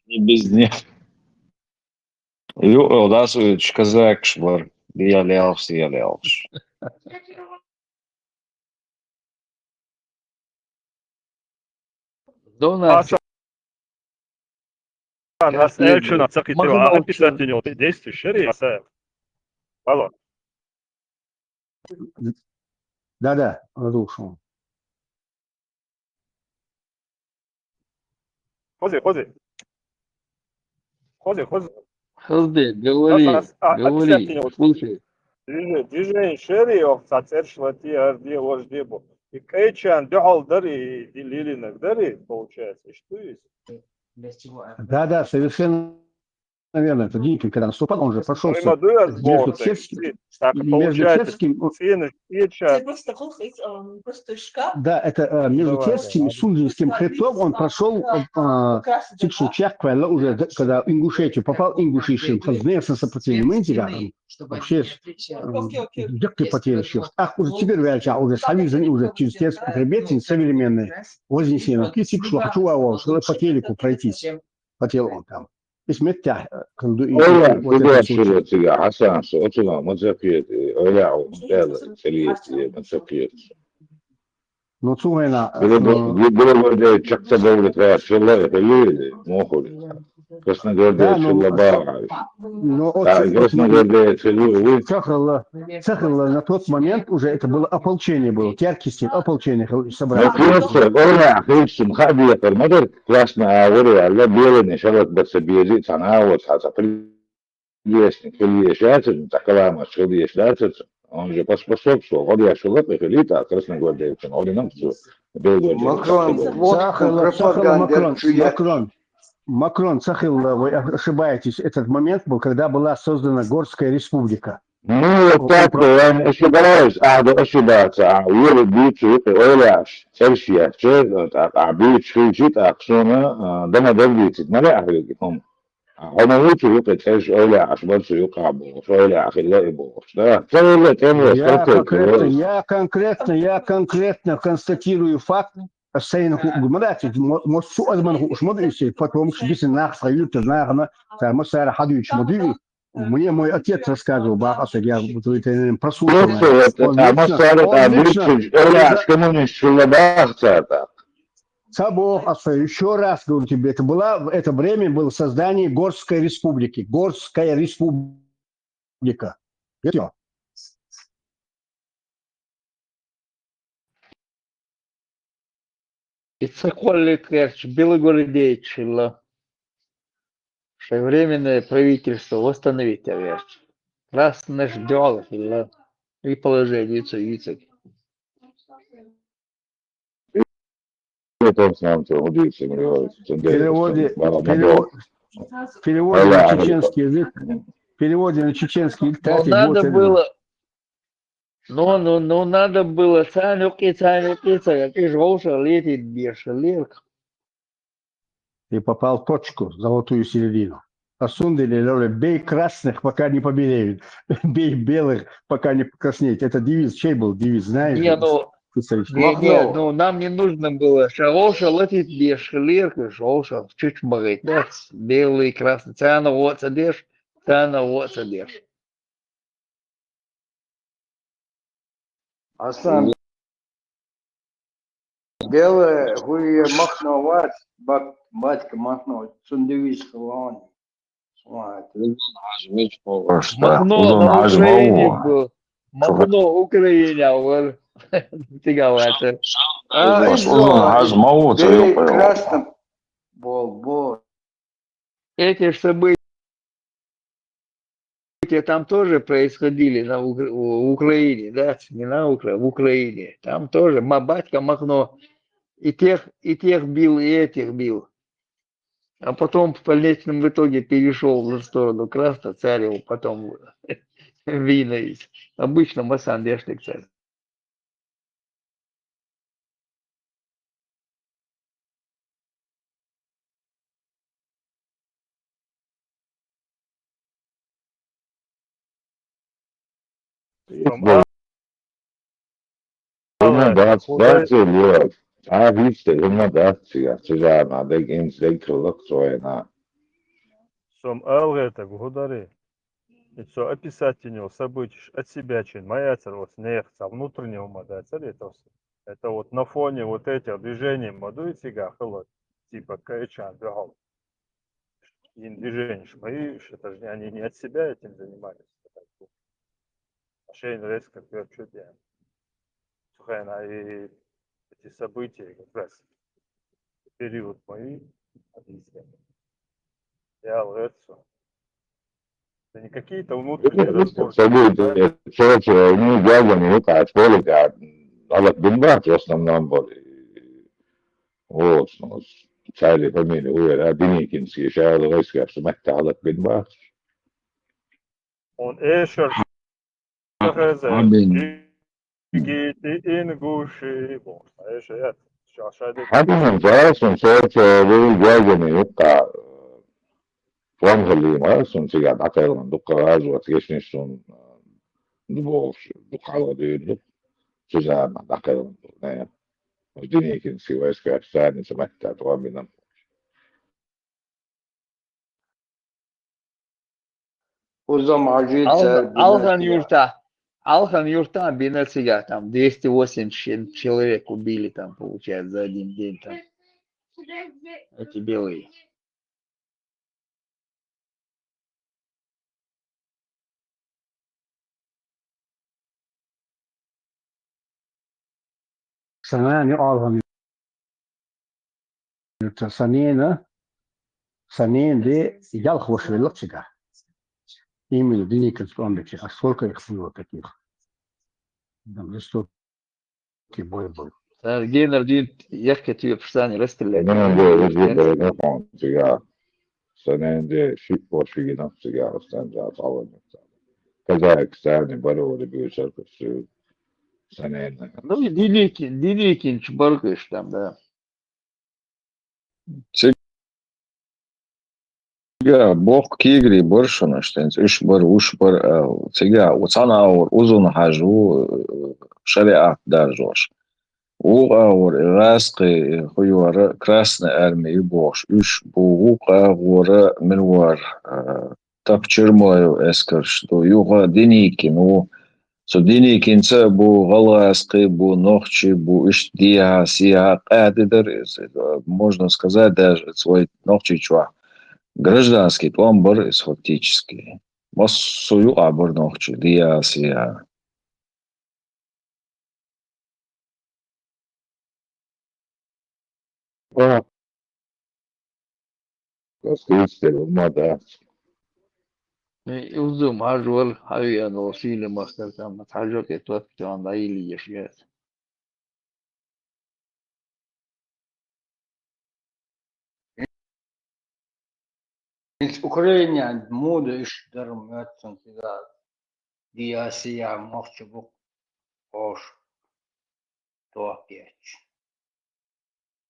Не без них. Ю, о, да, су, казак шмар. Я лялш, я лялш. Дона. Нас эльчина цакитива, а писать не действуешь, шери, а. Алло. Да-да, разрушил. Хози, хози. Хози, хози. Хози, говори, а, а, говори, слушай. Движение шери, ох, цхьа цӀерш латте, хӀара де, важа де бу. И кӀайчарна дуьхьал дарий, и лелийнарг дарий, получается, иштта ду иза? Да, да, совершенно верно. Это Димкин, когда наступал, он же прошелся между Терским, между Терским, цӀенаш кӀеча. Да, это э, между Терским и Сунжинским хребтом он прошел, э, цигшин чакхваьлла уже, д- когда в Ингушетию попал, ингушийшин, знес на сопротивление, мы интеграм. Вообще, э, дикие потери еще. Ах, уже теперь вяльча, уже с Хавизами, уже через Терским хребет, современный, Вознесенский, цигшин, хочу вау, что по телеку пройтись. Хотел он там. Исмеття, э, канду и Ойла, вот это куда случай. Шура цига, Хасан, шо, оцуга, ма ца кхета, ойла, о, бела, цалиет, ма ца кхета. Ну, цу хӀаман, Бело-, ну, Белогвардеец чакхца бевлла тхаьш хилла, хили, мохули. Красногвардеец хилла бахьаш. Ну, оцу, Красногвардеец хили, уй. Ца хилла, ца хилла, на тот момент уже это было ополчение было, теркистское ополчение хилла, Ну, собрание. Кхетса, ойла, хилчун, ха бехар, ма дар, красный а вари, аьлла, белыни шалат баца бези, цхьана а вот, хьа ца при- Вестник, хила еш яцар, цхьа каламаш хила еш дацар, он же поспособствовал, гӀо деш хилла, хилийта, Красногвардейцун, гӀо динамцу, Белгвардейцун. Макрон, ца хилла, ца хилла, Макрон, Макрон, Макрон, ца хилла, вы ошибаетесь, этот момент был, когда была создана Горская республика. Ну, вот так, я не ошибаюсь, а да ошибаться, а вера бийцу, ойляш, цершья, че, а бийцу, хилчит, а ксона, а, дама дердицит, ма ле, а хилги, хом. Хьо ма ву цу юкъе цӀерш, ойла Ӏаш бара цу юкъахь бохуш, ойла хилла и бохуш, да? Ца велла, тӀемалаш Я конкретно, я конкретно, я конкретно констатирую факт. Ас сайна хӀу ма дац, мо-, мо-, цу адаман хууш ма ду иза, потом бисина нах ца юьртара нахана, цара массара хьадуьйцуш ма дуьй. Мне мой отец рассказывал, баха аса, я вот это, наверное, прослушал, наверное. Просто вот, Он а вечно, массара он вечно, дуьйцуш, ойла Ӏаш коммунист хилла баха цара. Ца боху аса, ещё раз говорю тебе, это была, это время было создание Горской республики. Горская республика. Всё. И ца кхоллик гӀерташ белогвардейцаш хилла. Шайн временное правительство восстановить гӀерташ. Краснаш дуьхьал хилла. И положение ца йийцаг. Переводе, перево-, переводе на чеченский язык, переводе на чеченский язык, Ну, надо было, ну, ну, ну, надо было, царна юкъе, царна юкъе ца, и жовша летит беш, лерк. Ты попал в точку, золотую середину. А сунды лелёле, бей красных, пока не побелеют. Бей белых, пока не покраснеют. Это девиз, чей был девиз, знаешь? Не, ну, Ты старичок. Не, не, ну, нам не нужно было. Ша вовша латит беш, лерка, вовша чуть магайт, да? Белый, красный. Царна воца деш, царна воца деш. Асан. Белое, хуе махно вац, бак-, батька махно, цун девиз хилла. Махно на Украине был. Махно Украине вар. Тига вац. А, узун хьаж ма ву, ца юкъе. Красным. Бол, бол. Эти ж события там тоже происходили на Укра-, в Украине, да? Не на Укра-, в Украине. Там тоже ма-, батька Махно и тех, и тех бил, и этих бил. А потом в конечном итоге перешёл на сторону Красного, царь его потом виновит. Обычно массан дешник царь. Хьуна дац, дац, Лева. А вицте, хьуна дац, цигахь, цигахь, дег, инц, дег, хилла, цойна. Сом алгӀетаг хӀу дарий? И цо описательного событий от себя чин ма яцара оцу нехан, цхьа внутренний хӀума дацара это всё. Это вот на фоне вот этих движений ма дуй цигахь хилла, типа кайчан дуьхьал. Ин движениш ма ю, это же они не от себя этим занимались. А шайна резко кхоьручу деана. Цу хенахь и эти события как раз период мои объясняю. Я алгӀерца. Это не какие-то внутренние разборки. События, цо, цо, ну, дядя, ну, как, школе, да, надо понимать, в основном, вот, и, вот, ну, цари фамилии, уверен, а Деникинский, сейчас, давай скажем, это надо понимать. Он эшер хаза. Абин. Гити ингуши. Бо, эшер, я, ша-, шаде. Абин, зараз он цо, цо, вы, дядя, ну, как, План хилийма, сона цига дӀакхелхина дукха гӀазот гешнаш сона, а, дубовш, дукха хьалха дуьйна ду. Цу заман дӀакхелхина ду, не. Деникинский войска, Сталин, цу меттехь тӀом бина. Узам хьажийца Алхан, бина Алхан цига. Юрта, Алхан Юрта бина цига, там двести восемьдесят человек убили, там, получается, за один день там. Эти белые. Санани Алхан Юрта, санена, санен де ялх ваша велла цига. Именно Деникинский тӀом бечи, а сколько их было таких? Там жестокий бой был. Цара генара дуьйна яхкина тоьпаш санна расстрелять. Санен де, везде, да, ну, хон, цига. Санен де, шиъ-, ши гина, цига, Рустам, да, Павловна. Казахстане, Бароре, Бюсерка, всё. Санен. Ну, и Деникин, Деникинчу баргаш там, да. Цига боккха кегий бар шуна, аша тӀе уьш бар, уьш бар, а, цига, у цхьана агӀор Узун-Хьаьжа ву, э, шариӀат даржош. Вукху агӀор и гӀазкхий, и хӀу яра, Красная Армия ю бохуш, уьш бу, вукху агӀора мила вара, а, Тапа Чермоев эскарш ду, юха Деникин ву. Цу Деникинца а бу, гӀалгӀазкхий бу, нохчий бу, иштта дехьа-сехьа къаьхьа де дара иза. Можно сказать, даже вай Нохчийчохь гражданский тӀом бара иза фактически. Массо а юкъахь бара нохчий, дехьа-сехьа. А. Кас кийча дерг ма дац. Э, Узун-Хьаьжа вара, хьан веана волу сийле махкара, там, Хьаьжа кхетта, тӀом дӀайиллийша яц. Иза Украинехь муха ду, иштта дара моьтту сан цига, дехьа-сехьа нохчий бу-кх хьош тохкечу.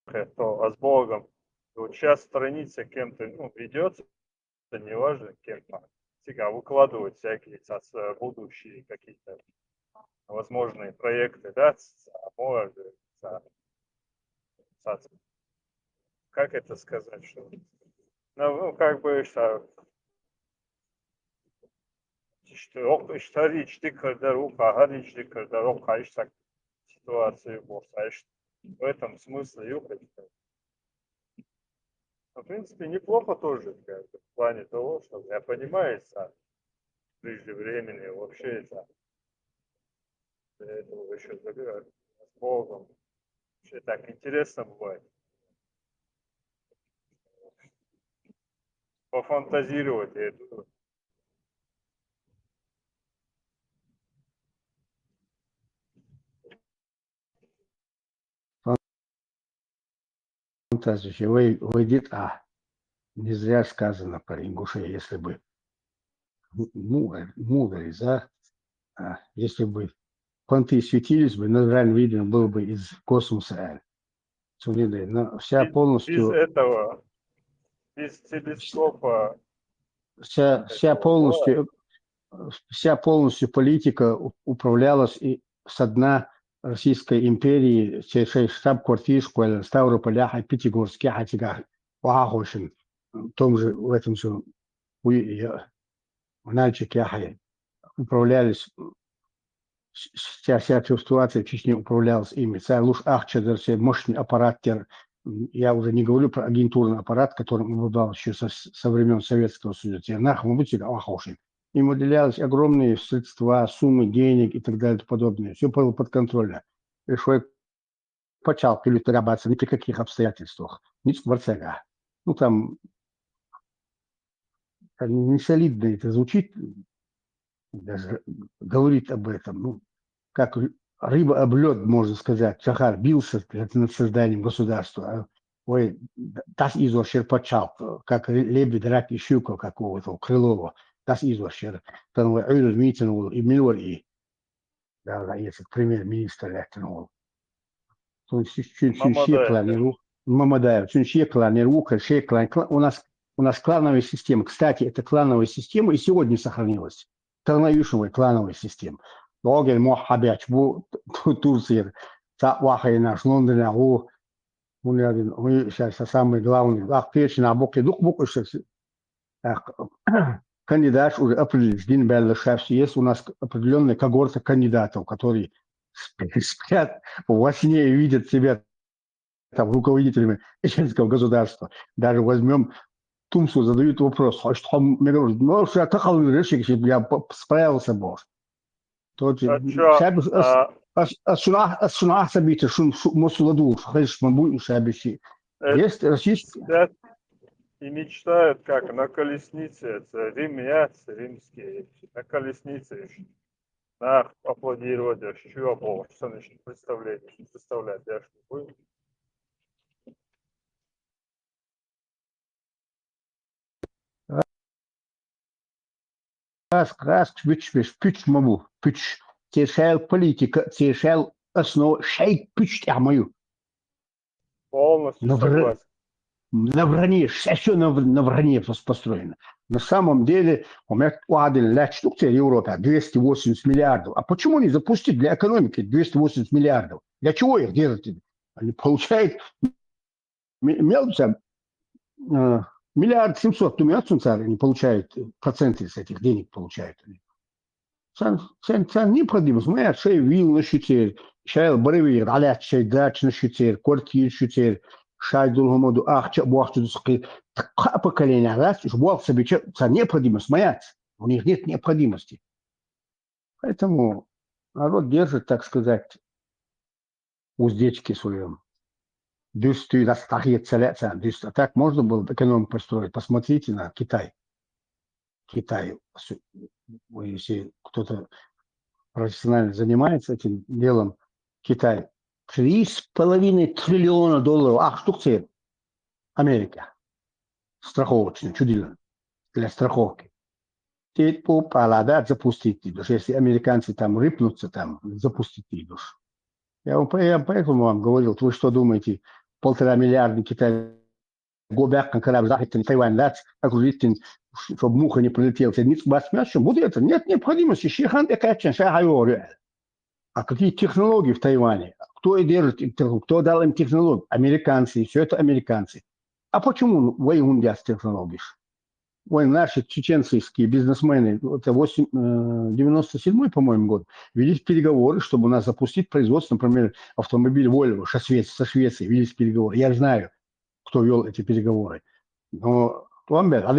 Это, а с Богом. И вот сейчас сторониться кем-то, ну, придётся, неважно кем там. Всегда выкладывать всякие ца-, ц-, будущие какие-то возможные проекты, да, ц-, ц-, а может, ца-, ца-, ц-, как это сказать, что, ну, ну, как бы, что, что, ок, что речь ты когда рука, а речь ты когда рука, и так ситуацию босс, а ещё в этом смысле, ё-, Ну, в принципе, неплохо тоже, как бы, в плане того, что я понимаю, это преждевременные вообще это. Для этого ещё с Богом. Вообще так интересно бывает. Пофантазировать, я думаю. Фантазия, вай, вай дит а. Не зря сказано про ингушей, если бы му-, му-, мудрый, да? А, если бы понты светились бы, Назрань видно было бы из космоса, э. Цундела, но вся из, полностью из этого, из телескопа вся, вся этого полностью, вся полностью политика у-, управлялась и со дна Российской империи, те шей штаб-квартирашка, Ставрополе, а Пятигорске, а тигах, Вахахошин, в том же, в этом же, уй-, я, в Нальчике, а, управлялись, с-, с-, вся, вся ситуация в Чечне управлялась ими. Цара луш ахча дара, се мощный аппарат дара. Я уже не говорю про агентурный аппарат, которым обладал ещё со, со времён Советского Союза. Те нах, мы будете, а, хороший. Им выделялись огромные средства, суммы денег и так далее и тому подобное. Всё было под контролем. И шо почал перетрабаться ни при каких обстоятельствах. Ниц дворцага. Ну, там, Как не солидно это звучит, даже говорить об этом. Ну, как рыба об лед, можно сказать. Чахар бился над созданием государства. А, ой, дас из вообще почал, как лебедь, рак и щука какого-то Крылова. Дас из вообще. Там, ой, ой, разумеется, ну, и милвар, и да, да, если премьер-министр это, ну, то есть, чуть, чуть Мамадаев, шекланер, да. Мамадаев, чуть шекланер, Ука, шеклан, кла-, у нас, у нас клановая система. Кстати, эта клановая система и сегодня сохранилась. Клановая, клановая система. Логен Мохабяч, бу, Ту-, Турция, та вахай наш, Лондон, а, у, у, у, сейчас самый главный. А, перечень, а, буки, дук, бук, сейчас, а, кандидат уже определен, дин белла, сейчас есть у нас определённая когорта кандидатов, которые сп-, спят во сне и видят себя там руководителями чеченского государства. Даже возьмём Тумсу, задают вопрос, хочет хом, мне говорит, ну, что я так решил, я п-, справился бы. Тот же, А чё, шабиш, ас-, а ас-, ас-, шуна-, ас-, шуна-, ас-, событие, шун-, шу-, мосуладу, шу-, хриш, мабу, шабиши. Э, Есть российский? Сидят и мечтают, как на колеснице, это римляне, римские, на колеснице ещё. Нах аплодировать, я шучу, а бо, что они ещё представляют, не представляют, я ж не понял. Раз, раз, пуч, пуч, пуч, мабу, пуч. Те шел политика, те шел основа, шей пуч, я мою. Полностью Но вр-, согласен. На вранье, всё на в-, на вранье пос-, построено. На самом деле, у меня один ляч штук в Европе, двести восемьдесят миллиардов. А почему не запустить для экономики двести восемьдесят миллиардов? Для чего их держите? Они получают ми-, мелочь, э, миллиард семьсот, думаю, отсюда они получают, проценты с этих денег получают. Сан, сан, сан необходимость. Моя шей вил на щитер, шей бареви, аля шей дач на щитер, квартир щитер, шай дулгомоду, ахча, бохча дусхи. Такое поколение, раз, уж бог себе, чё, сан необходимость моя. У них нет необходимости. Поэтому народ держит, так сказать, уздечки своем. Дюсты, да, стахи, целятся, дюсты. А так можно было бы экономику построить. Посмотрите на Китай. Китай, с-, если кто-то профессионально занимается этим делом, Китай, три с половиной триллиона долларов, ах, штук цель Америка. Страховочный, чудилен, для страховки. Ты по-, палада запустить, потому что если американцы там рыпнутся, там запустить идешь. Я вам по-, я поэтому вам говорил, вы что думаете, полтора миллиарда Китай гобяк, как раз захитин Тайвань дать, окружить, чтобы муха не прилетела. Ты не сбас мяч, буду это. Нет необходимости. Шихан, я качан, шахайо, реально. А какие технологии в Тайване? Кто и держит им технологию? Кто дал им технологию? Американцы, все это американцы. А почему вы им технологии? Ой, наши чеченские бизнесмены, это восемь, э, девяносто седьмой, по-моему, год, велись переговоры, чтобы у нас запустить производство, например, автомобиль Volvo со Швеции, со Швеции велись переговоры. Я знаю, кто вёл эти переговоры. Но Туамбет, а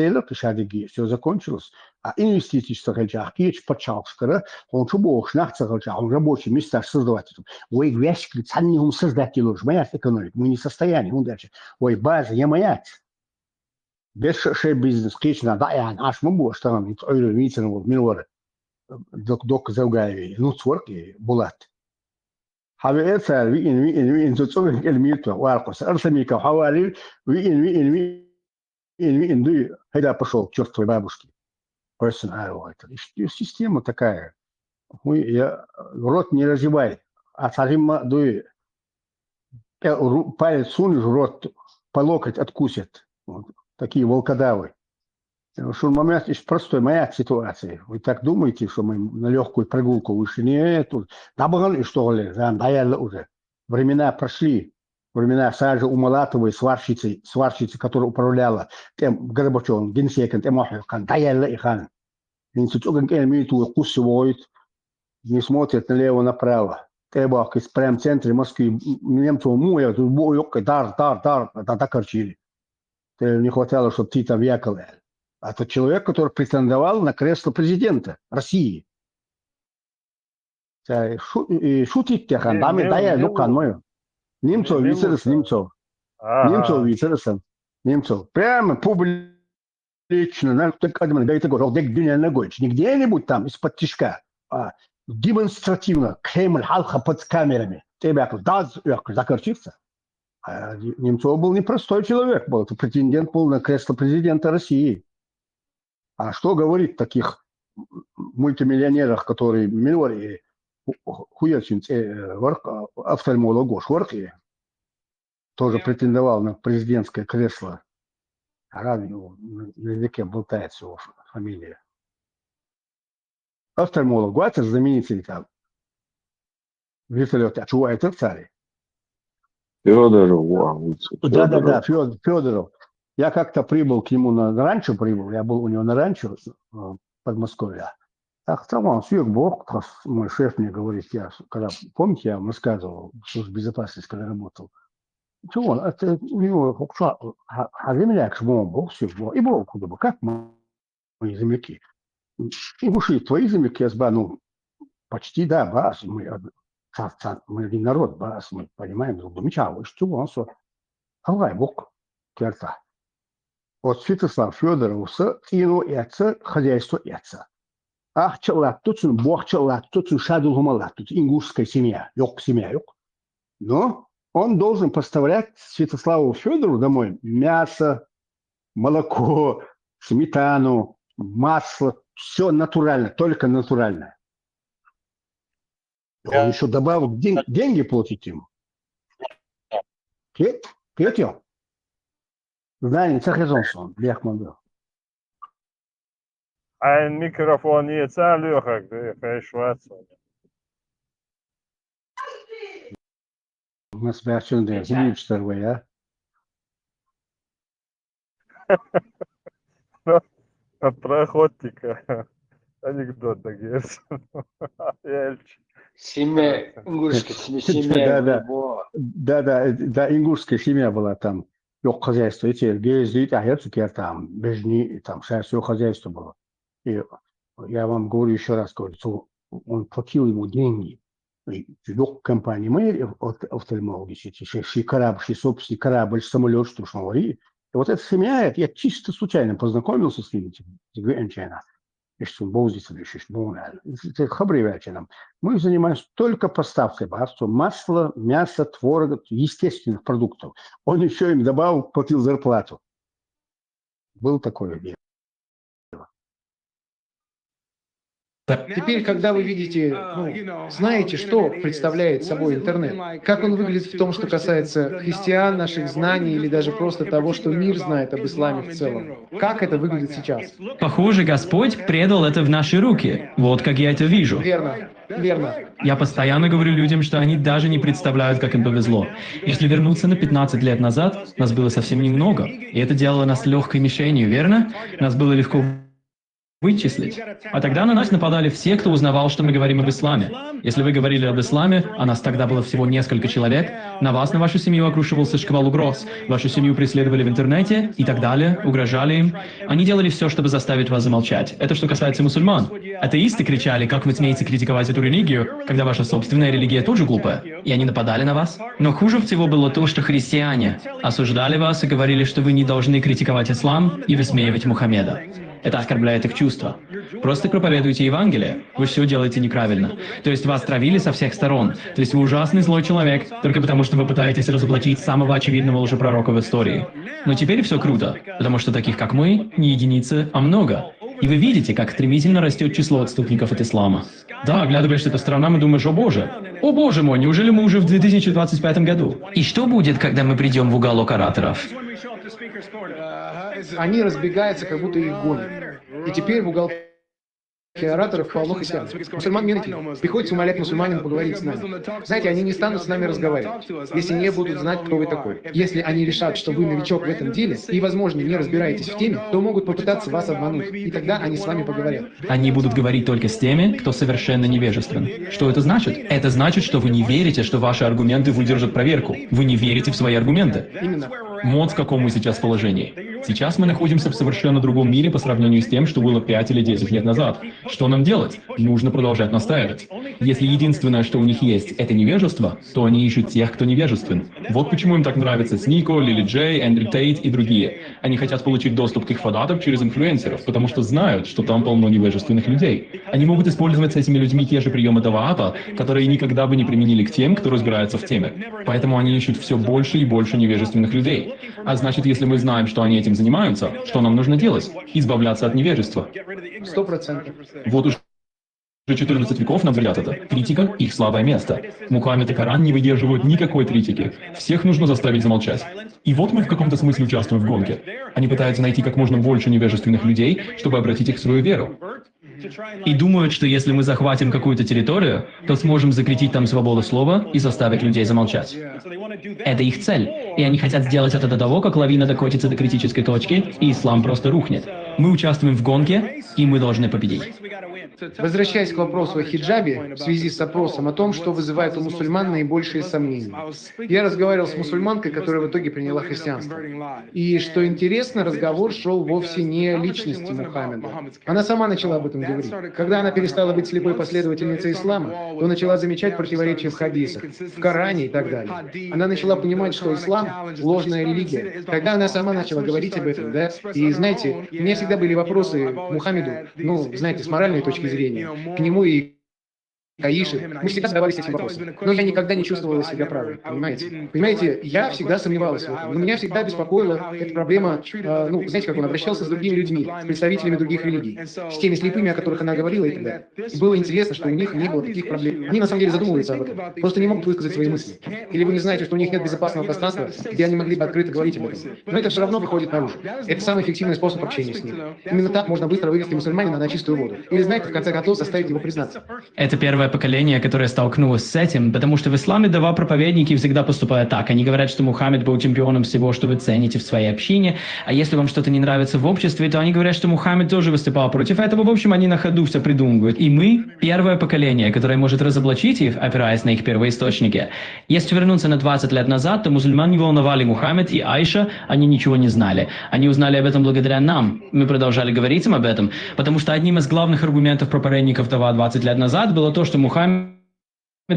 всё закончилось. А инвестиции, что хотя, кич почалскара, он чё бог, нахца хотя, он рабочие места создавать. Вы вешки, ценни ум создать не лучше. Моя экономика, мы не в состоянии, он дальше. Ой, база, я моя. Без ше-, шей бизнес, кична, да, я, аш мы будем, что там, ойру, вицен, вот, милвар. Док, док, заугаеви, ну, цворки, булат. Хавеца, виин, виин, виин, цуцугин эльмиту, варкус. Арсамика, хавали, виин, виин, виин, виин, дуй, хайда пошёл к чёртовой бабушке. Просто, а, вот. И с-, и система такая. Ой, я, рот не разевай. А царима, дуй, пя-, ру-, палец сунешь в рот, по локоть откусят. Вот. Такие волкодавы. Потому что момент есть простой, моя ситуация. Вы так думаете, что мы на лёгкую прогулку вышли? Нет, тут дабаган и что ли, да, надоело уже. Времена прошли. Времена Сажи Умалатовой, сварщицы, сварщицы, которая управляла тем Горбачёвым, генсеком, тем Охрикан, надоело и хан. Институт ГНК имеет его кусывают, не смотрят налево-направо. Требовал из прям центре Москвы, м, немцев муя, тут бу-, ёк, дар, дар, дар, да, да, корчили. Э, не хватало, чтоб ты там вякал. А это человек, который претендовал на кресло президента России. Э, шу-, э, шутить тяхан, Нем-, даме, нем-, да, я, нем-, ну, кан мою. Немцов, нем-, вицерес, немцов. Немцов, вицерес. Немцов. Прямо публично лично, на, так, админ, говорит, такой, «Жолдек дюня ногой», не где-нибудь там из-под тишка, а демонстративно, Кремль, халха под камерами. Тебя даз, закорчится. А Немцов был непростой человек, был это претендент был на кресло президента России. А что говорить таких мультимиллионерах, которые миллионы хуячин, э, офтальмолог, тоже претендовал на президентское кресло. Араб, на языке болтается его фамилия. Офтальмолог, это знаменитый там вертолет, а чего это царь? Федоров, а, вот, Да, да, Федоров. Да, Федор, Федоров. Я как-то прибыл к нему на, на ранчо, прибыл, я был у него на ранчо э, в Подмосковье. Так там он съёк бог, мой шеф мне говорит, я когда, помните, я вам рассказывал, в службе безопасности, когда работал. Чего он? Это у него хокша, хаземляк, шмон, бог съёк бог. И бог куда бы, как мы, мои земляки. И вышли твои земляки, я сбанул, почти, да, бас, мы, од- ца- ца- мы один народ, бас, мы понимаем друг друга. Мича, что он со. Алай бог, керта. Вот Святослав Федоров, с, тино и отца, хозяйство и отца. Ах, челат, тут сын, бог челат, тут сын, шадул гумалат, тут ингушская семья, ёк семья, ёк. Но он должен поставлять Святославу Федорову домой мясо, молоко, сметану, масло, все натурально, только натуральное. Он еще добавил ден- деньги платить ему. Петь? Петь? Знание, цахезон сон, бяхман был. Айн микрофон є ця люхак, де хай швацу. У нас бяхчон да, зимничтар вы, а? Про охотника. Анекдот так есть. Елч. Семья, ингушская семья, Да, да. Бо. Да, да, да, ингушская семья была там. Ёк хозяйство, эти гездит, а я цукер там, бежни, там, шайсё хозяйство было. И я вам говорю еще раз, говорю, что он платил ему деньги. И Ёк компании мы от офтальмологии, ши корабль, ши собственный корабль, самолет, что ж говори. И вот эта семья, это я чисто случайно познакомился с ними, Гвенчена. Если он был здесь, или ещё что, ну, это хабривяченом. Мы занимаемся только поставкой барства, масла, мяса, творога, естественных продуктов. Он еще им добавил, платил зарплату. Был такое дело. Теперь, когда вы видите, ну, знаете, что представляет собой интернет, как он выглядит в том, что касается христиан, наших знаний или даже просто того, что мир знает об исламе в целом, как это выглядит сейчас? Похоже, Господь предал это в наши руки. Вот как я это вижу. Верно, верно. Я постоянно говорю людям, что они даже не представляют, как им повезло. Если вернуться на пятнадцать лет назад, нас было совсем немного, и это делало нас легкой мишенью, верно? Нас было легко вычислить. А тогда на нас нападали все, кто узнавал, что мы говорим об исламе. Если вы говорили об исламе, а нас тогда было всего несколько человек, на вас, на вашу семью обрушивался шквал угроз. Вашу семью преследовали в интернете и так далее, угрожали им. Они делали все, чтобы заставить вас замолчать. Это что касается мусульман. Атеисты кричали: «Как вы смеете критиковать эту религию, когда ваша собственная религия тоже глупая?» И они нападали на вас. Но хуже всего было то, что христиане осуждали вас и говорили, что вы не должны критиковать ислам и высмеивать Мухаммеда. Это оскорбляет их чувства. Просто проповедуйте Евангелие, вы все делаете неправильно. То есть вас травили со всех сторон. То есть вы ужасный злой человек, только потому что вы пытаетесь разоблачить самого очевидного лжепророка в истории. Но теперь все круто, потому что таких, как мы, не единицы, а много. И вы видите, как стремительно растет число отступников от ислама. Да, оглядываешься по сторонам и думаешь: «О боже, о боже мой, неужели мы уже в две тысячи двадцать пятом году?» И что будет, когда мы придем в уголок ораторов? Они разбегаются, как будто их гонят. И теперь в уголке ораторов полно христиан. Мусульман не найти. Приходится умолять мусульманин поговорить с нами. Знаете, они не станут с нами разговаривать, если не будут знать, кто вы такой. Если они решат, что вы новичок в этом деле и, возможно, не разбираетесь в теме, то могут попытаться вас обмануть, и тогда они с вами поговорят. Они будут говорить только с теми, кто совершенно невежествен. Что это значит? Это значит, что вы не верите, что ваши аргументы выдержат проверку. Вы не верите в свои аргументы. Именно. Вот в каком мы сейчас положении. Сейчас мы находимся в совершенно другом мире по сравнению с тем, что было пять или десять лет назад. Что нам делать? Нужно продолжать настаивать. Если единственное, что у них есть, это невежество, то они ищут тех, кто невежествен. Вот почему им так нравятся Снико, Лили Джей, Эндрю Тейт и другие. Они хотят получить доступ к их фанатам через инфлюенсеров, потому что знают, что там полно невежественных людей. Они могут использовать с этими людьми те же приемы Даваапа, которые никогда бы не применили к тем, кто разбирается в теме. Поэтому они ищут все больше и больше невежественных людей. А значит, если мы знаем, что они этим занимаются, что нам нужно делать? Избавляться от невежества. Сто процентов. Вот уже четырнадцать веков нам говорят это. Критика — их слабое место. Мухаммед и Коран не выдерживают никакой критики. Всех нужно заставить замолчать. И вот мы в каком-то смысле участвуем в гонке. Они пытаются найти как можно больше невежественных людей, чтобы обратить их в свою веру. И думают, что если мы захватим какую-то территорию, то сможем запретить там свободу слова и заставить людей замолчать. Это их цель. И они хотят сделать это до того, как лавина докатится до критической точки, и ислам просто рухнет. Мы участвуем в гонке, и мы должны победить. Возвращаясь к вопросу о хиджабе, в связи с опросом о том, что вызывает у мусульман наибольшие сомнения. Я разговаривал с мусульманкой, которая в итоге приняла христианство. И что интересно, разговор шел вовсе не о личности Мухаммеда. Она сама начала об этом говорить. Когда она перестала быть слепой последовательницей ислама, то начала замечать противоречия в хадисах, в Коране и так далее. Она начала понимать, что ислам — ложная религия. Когда она сама начала говорить об этом, да, и знаете, у меня всегда были вопросы к Мухаммеду, ну, знаете, с моральной точки зрения, к нему и к Аише. Мы всегда задавались этим вопросом. Но я никогда не чувствовала себя правой, понимаете? Понимаете, я всегда сомневалась в этом. Но меня всегда беспокоила эта проблема, э, ну, знаете, как он обращался с другими людьми, с представителями других религий, с теми слепыми, о которых она говорила и так далее. И было интересно, что у них не было таких проблем. Они на самом деле задумываются об этом, просто не могут высказать свои мысли. Или вы не знаете, что у них нет безопасного пространства, где они могли бы открыто говорить об этом. Но это все равно выходит наружу. Это самый эффективный способ общения с ним. Именно так можно быстро вывести мусульманина на чистую воду. Или, знаете, в конце концов, заставить его признаться. Это первое поколение, которое столкнулось с этим, потому что в исламе Даваап проповедники всегда поступают так. Они говорят, что Мухаммед был чемпионом всего, что вы цените в своей общине, а если вам что-то не нравится в обществе, то они говорят, что Мухаммед тоже выступал против этого. В общем, они на ходу все придумывают. И мы — первое поколение, которое может разоблачить их, опираясь на их первоисточники. Если вернуться на двадцать лет назад, то мусульман не волновали Мухаммед и Айша, они ничего не знали. Они узнали об этом благодаря нам. Мы продолжали говорить им об этом, потому что одним из главных аргументов проповедников Даваап двадцать лет назад было то, что Мухаммед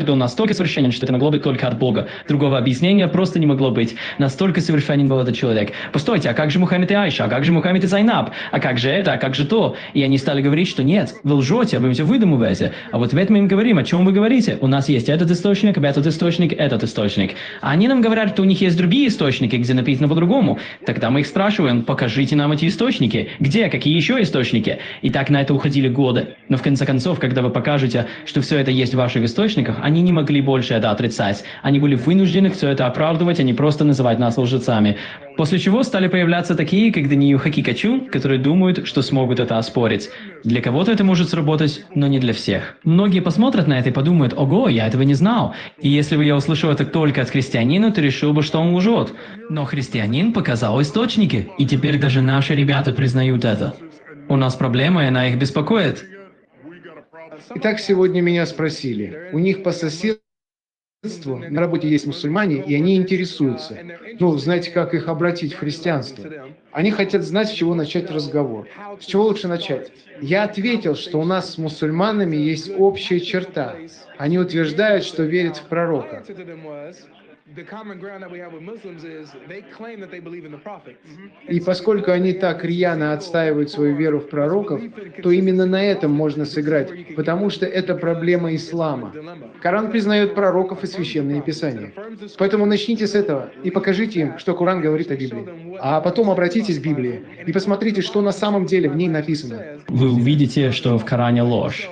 был настолько совершенен, что это могло быть только от Бога. Другого объяснения просто не могло быть. Настолько совершенен был этот человек. Постойте, а как же Мухаммед и Айша? А как же Мухаммед и Зайнаб? А как же это? А как же то? И они стали говорить, что нет, вы лжете, вы все выдумываете. А вот в этом мы им говорим, о чем вы говорите? У нас есть этот источник, этот источник, этот источник. А они нам говорят, что у них есть другие источники, где написано по-другому. Тогда мы их спрашиваем: покажите нам эти источники. Где? Какие еще источники? И так на это уходили годы. Но в конце концов, когда вы покажете, что все это есть в ваших источниках, они не могли больше это отрицать. Они были вынуждены все это оправдывать, а не просто называть нас лжецами. После чего стали появляться такие, как Даниил Хакикачу, которые думают, что смогут это оспорить. Для кого-то это может сработать, но не для всех. Многие посмотрят на это и подумают: «Ого, я этого не знал». И если бы я услышал это только от христианина, то решил бы, что он лжет. Но христианин показал источники, и теперь даже наши ребята признают это. У нас проблема, и она их беспокоит. Итак, сегодня меня спросили. У них по соседству на работе есть мусульмане, и они интересуются. Ну, знаете, как их обратить в христианство? Они хотят знать, с чего начать разговор. С чего лучше начать? Я ответил, что у нас с мусульманами есть общая черта. Они утверждают, что верят в пророка. И поскольку они так рьяно отстаивают свою веру в пророков, то именно на этом можно сыграть, потому что это проблема ислама. Коран признает пророков и священные писания. Поэтому начните с этого и покажите им, что Коран говорит о Библии. А потом обратитесь к Библии и посмотрите, что на самом деле в ней написано. Вы увидите, что в Коране ложь.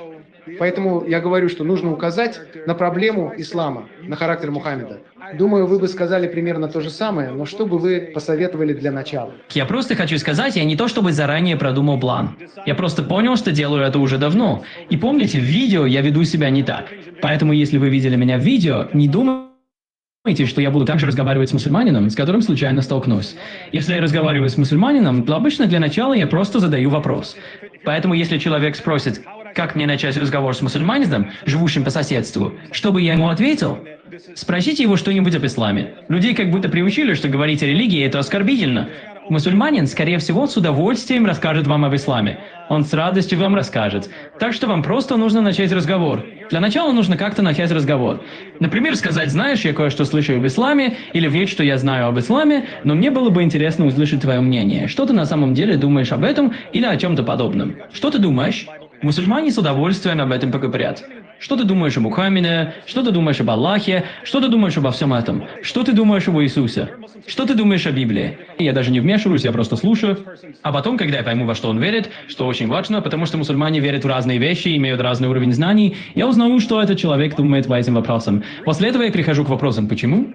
Поэтому я говорю, что нужно указать на проблему ислама, на характер Мухаммеда. Думаю, вы бы сказали примерно то же самое, но что бы вы посоветовали для начала? Я просто хочу сказать, я не то чтобы заранее продумал план. Я просто понял, что делаю это уже давно. И помните, в видео я веду себя не так. Поэтому, если вы видели меня в видео, не думайте, что я буду так же разговаривать с мусульманином, с которым случайно столкнусь. Если я разговариваю с мусульманином, то обычно для начала я просто задаю вопрос. Поэтому, если человек спросит, как мне начать разговор с мусульманином, живущим по соседству, что бы я ему ответил? Спросите его что-нибудь об исламе. Людей как будто приучили, что говорить о религии — это оскорбительно. Мусульманин, скорее всего, с удовольствием расскажет вам об исламе. Он с радостью вам расскажет. Так что вам просто нужно начать разговор. Для начала нужно как-то начать разговор. Например, сказать: «Знаешь, я кое-что слышал об исламе», или: «Ведь что я знаю об исламе, но мне было бы интересно услышать твое мнение. Что ты на самом деле думаешь об этом или о чем-то подобном? Что ты думаешь?» Мусульмане с удовольствием об этом поговорят. Что ты думаешь о Мухаммеде? Что ты думаешь об Аллахе? Что ты думаешь обо всем этом? Что ты думаешь об Иисусе? Что ты думаешь о Библии? Я даже не вмешиваюсь, я просто слушаю. А потом, когда я пойму, во что он верит, что очень важно, потому что мусульмане верят в разные вещи, имеют разный уровень знаний, я узнаю, что этот человек думает по этим вопросам. После этого я прихожу к вопросам: «Почему?»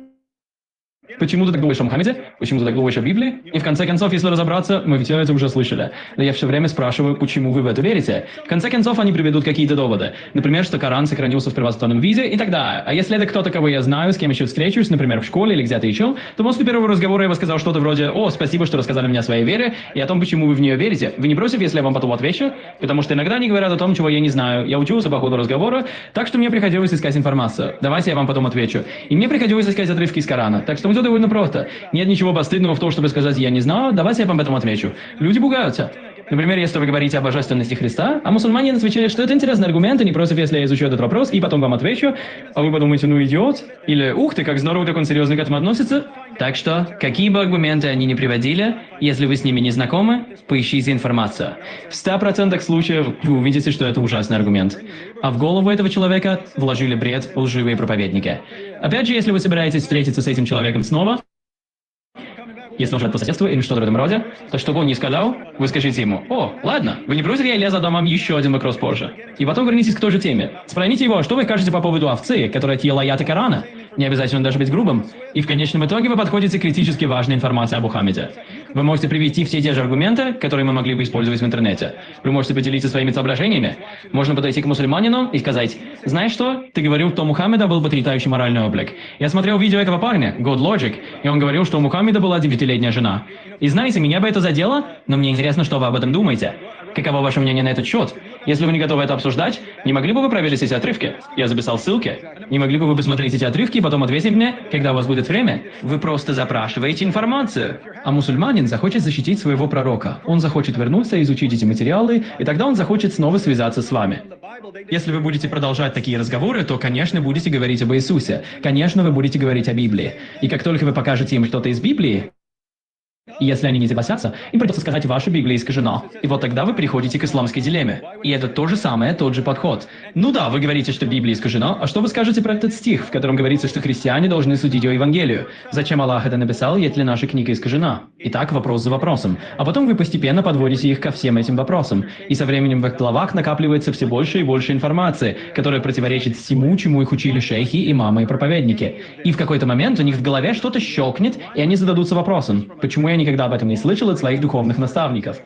Почему ты так думаешь о Мухаммеде? Почему ты так думаешь о Библии? И в конце концов, если разобраться, мы все это уже слышали. Но я все время спрашиваю: «Почему вы в это верите?» В конце концов, они приведут какие-то доводы. Например, что Коран сохранился в первозданном виде и так далее. А если это кто-то, кого я знаю, с кем еще встречусь, например, в школе или где-то еще, то после первого разговора я бы сказал что-то вроде: «О, спасибо, что рассказали мне о своей вере и о том, почему вы в нее верите. Вы не против, если я вам потом отвечу?» Потому что иногда они говорят о том, чего я не знаю. Я учился по ходу разговора, так что мне приходилось искать информацию. «Давайте я вам потом отвечу». И мне приходилось искать отрывки из Корана. Так что все довольно просто. Нет ничего постыдного в том, чтобы сказать: «Я не знаю, давайте я вам об этом отвечу». Люди пугаются. Например, если вы говорите о божественности Христа, а мусульманин отвечает, что это интересный аргумент, и не против, если я изучу этот вопрос и потом вам отвечу, а вы подумаете: «Ну, идиот», или: «Ух ты, как здорово, как он серьезно к этому относится». Так что, какие бы аргументы они ни приводили, если вы с ними не знакомы, поищите информацию. В ста процентах случаев вы увидите, что это ужасный аргумент. А в голову этого человека вложили бред лживые проповедники. Опять же, если вы собираетесь встретиться с этим человеком снова, если он живет по соседству или что-то в этом роде, то, чтобы он не сказал, вы скажите ему: «О, ладно, вы не против, я задам вам еще один вопрос позже?» И потом вернитесь к той же теме. Спросите его: «А что вы скажете по поводу овцы, которая съела яд и Корана?» Не обязательно даже быть грубым. И в конечном итоге вы подходите к критически важной информации о Мухаммеде. Вы можете привести все те же аргументы, которые мы могли бы использовать в интернете. Вы можете поделиться своими соображениями. Можно подойти к мусульманину и сказать: «Знаешь что? Ты говорил, что у Мухаммеда был потрясающий моральный облик. Я смотрел видео этого парня, God Logic, и он говорил, что у Мухаммеда была девятилетняя жена. И знаете, меня бы это задело, но мне интересно, что вы об этом думаете. Каково ваше мнение на этот счет? Если вы не готовы это обсуждать, не могли бы вы проверить эти отрывки? Я записал ссылки. Не могли бы вы посмотреть эти отрывки и потом ответить мне, когда у вас будет время?» Вы просто запрашиваете информацию. А мусульманин захочет защитить своего пророка. Он захочет вернуться, изучить эти материалы, и тогда он захочет снова связаться с вами. Если вы будете продолжать такие разговоры, то, конечно, будете говорить об Иисусе. Конечно, вы будете говорить о Библии. И как только вы покажете им что-то из Библии, и если они не согласятся, им придется сказать: «Ваша Библия искажена». И вот тогда вы переходите к исламской дилемме. И это то же самое, тот же подход. Ну да, вы говорите, что Библия искажена, а что вы скажете про этот стих, в котором говорится, что христиане должны судить о Евангелию? Зачем Аллах это написал, если наша книга искажена? Итак, вопрос за вопросом. А потом вы постепенно подводите их ко всем этим вопросам. И со временем в их головах накапливается все больше и больше информации, которая противоречит всему, чему их учили шейхи, имамы и проповедники. И в какой-то момент у них в голове что-то щелкнет, и они зададутся вопросом: «Почему я никогда об этом не слышал от своих духовных наставников?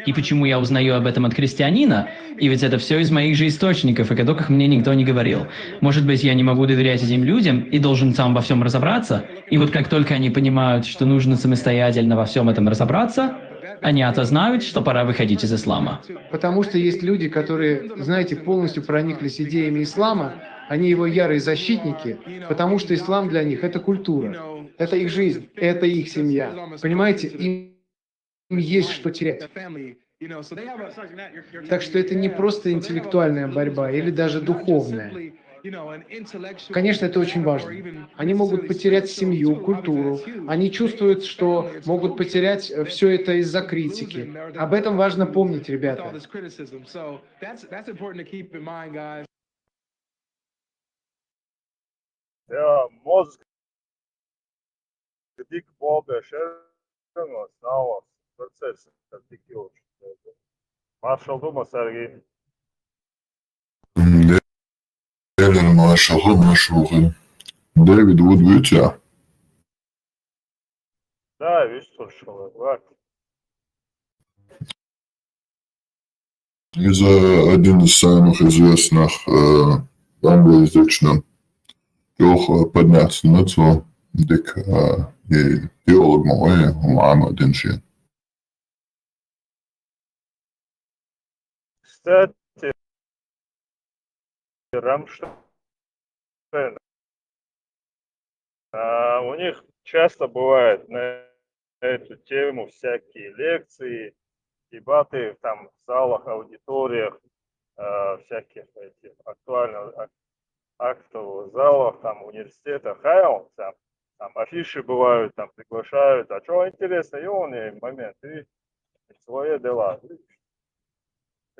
И почему я узнаю об этом от христианина? И ведь это все из моих же источников, о которых мне никто не говорил. Может быть, я не могу доверять этим людям и должен сам во всем разобраться?» И вот как только они понимают, что нужно самостоятельно во всем этом разобраться, они осознают, что пора выходить из ислама. Потому что есть люди, которые, знаете, полностью прониклись идеями ислама, они его ярые защитники, потому что ислам для них — это культура, это их жизнь, это их семья. Понимаете, им есть что терять. Так что это не просто интеллектуальная борьба или даже духовная. Конечно, это очень важно. Они могут потерять семью, культуру. Они чувствуют, что могут потерять все это из-за критики. Об этом важно помнить, ребята. Jā, Mozus, ka tik bobē šerno stāvos procesa, ka tik ilgi. Maršal doma, Sergij. Dēļ maršal, maršal. David, would you? Jā, visu šo vārdu. Из, э, один из самых известных, э, в англоязычном. Ох, э, подняться на то, дик, э, и теолог мой, Мухаммад Инши. Кстати, Рамштайн. А, у них часто бывает на эту тему, всякие лекции, дебаты там в залах, аудиториях, э, всяких этих актуальных ак- актовых залах, там университетах, хаял, там, там афиши бывают, там приглашают, а что интересно, ёлный момент, и свои дела.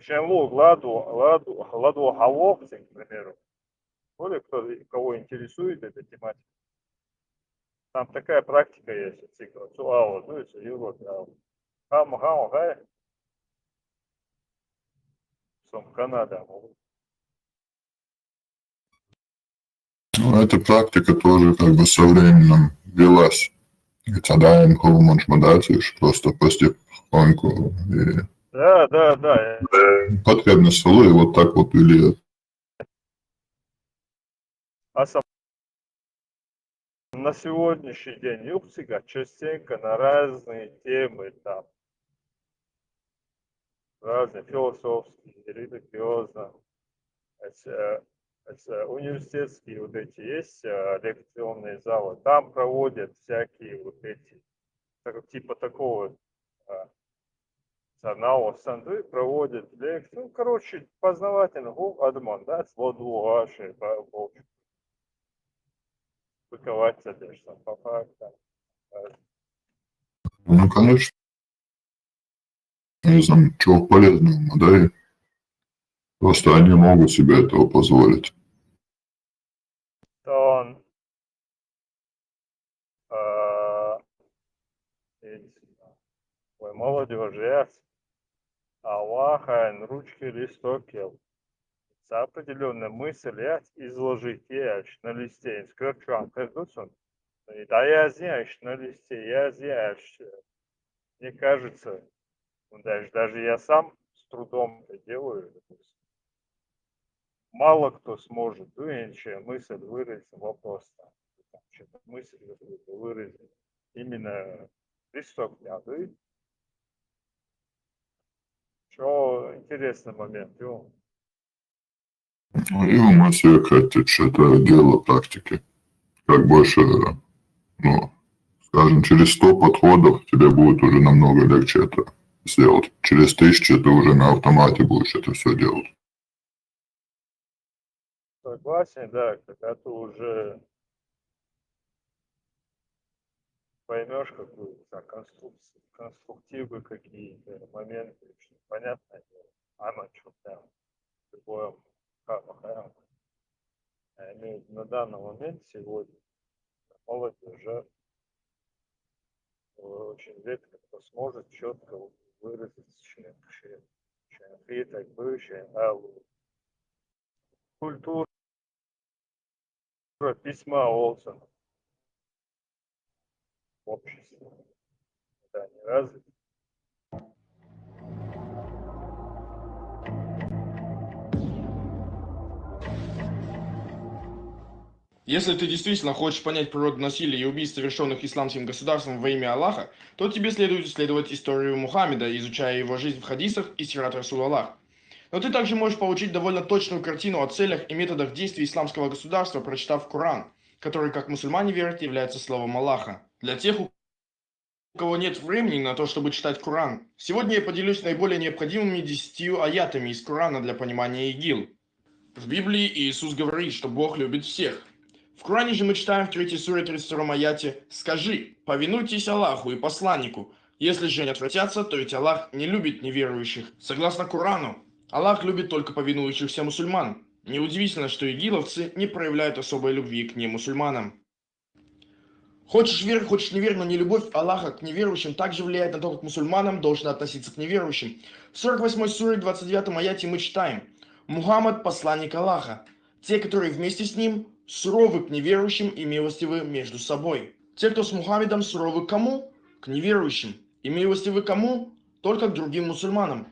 Чем лук, ладу, ладу, ладу халок, к примеру. Более кто, кого интересует эта тематика. Там такая практика есть, цикл, цуала, то есть Европе, а. Хам, хам, хай. Сом Канада, могу. Ну, эта практика тоже как бы со временем велась. Хотя да, им хол мунш мадатиш, просто постепеньку. И Да, да, да. потребность была, и вот так вот вели. А сам на сегодняшний день юксига частенько на разные темы там, разные философские, религиозные, это, это университетские вот эти есть э, лекционные залы, там проводят всякие вот эти, так, типа такого э, Санао Санды проводят лекцию, ну, короче, познавательно, гу адман, да, сладуаши, бочу. Выковать, соответственно, по фактам. Ну, конечно. Не знаю, чего полезного, да, и просто они могут себе этого позволить. Тон. Ой, молодежь, я. Аллаха, ручки, листок, я. С определенной мыслью я изложить, я, на листе, скорчу, анкердуцун. И да, я, я, на листе, я, я, мне кажется, ну, даже, даже я сам с трудом это делаю. Мало кто сможет, ну, иначе мысль выразить, вопрос, там, что-то мысль выразить. Именно листок, да, да. Что интересный момент, ё. Ну, и у нас, кстати, это дело практики. Как больше, ну, скажем, через сто подходов тебе будет уже намного легче это сделать. Через тысячу ты уже на автомате будешь это все делать. Согласен, да, когда ты уже поймешь какую-то конструкцию, конструктивы какие-то моменты, что понятно, она что там, любое, как, я имею в виду, на данный момент сегодня молодежь уже очень редко кто сможет четко выразить, чем, чем, чем так бывшее, а культура письма Олсона. Общество. Да, не развито. Если ты действительно хочешь понять природу насилия и убийств, совершенных исламским государством во имя Аллаха, то тебе следует исследовать историю Мухаммеда, изучая его жизнь в хадисах и сират Расул Аллах. Но ты также можешь получить довольно точную картину о целях и методах действий исламского государства, прочитав Коран, который, как мусульмане верят, является словом Аллаха. Для тех, у кого нет времени на то, чтобы читать Коран, сегодня я поделюсь наиболее необходимыми десятью аятами из Корана для понимания ИГИЛ. В Библии Иисус говорит, что Бог любит всех. В Коране же мы читаем в третьей суре тридцать втором аяте: «Скажи: повинуйтесь Аллаху и посланнику. Если же они отвратятся, то ведь Аллах не любит неверующих». Согласно Корану, Аллах любит только повинующихся мусульман. Неудивительно, что игиловцы не проявляют особой любви к немусульманам. Хочешь верь, хочешь не верь, но нелюбовь Аллаха к неверующим также влияет на то, как мусульманам должно относиться к неверующим. В сорок восьмой суре двадцать девятом аяте мы читаем: «Мухаммад — посланник Аллаха. Те, которые вместе с ним, суровы к неверующим и милостивы между собой». Те, кто с Мухаммедом, суровы к кому? К неверующим. И милостивы к кому? Только к другим мусульманам.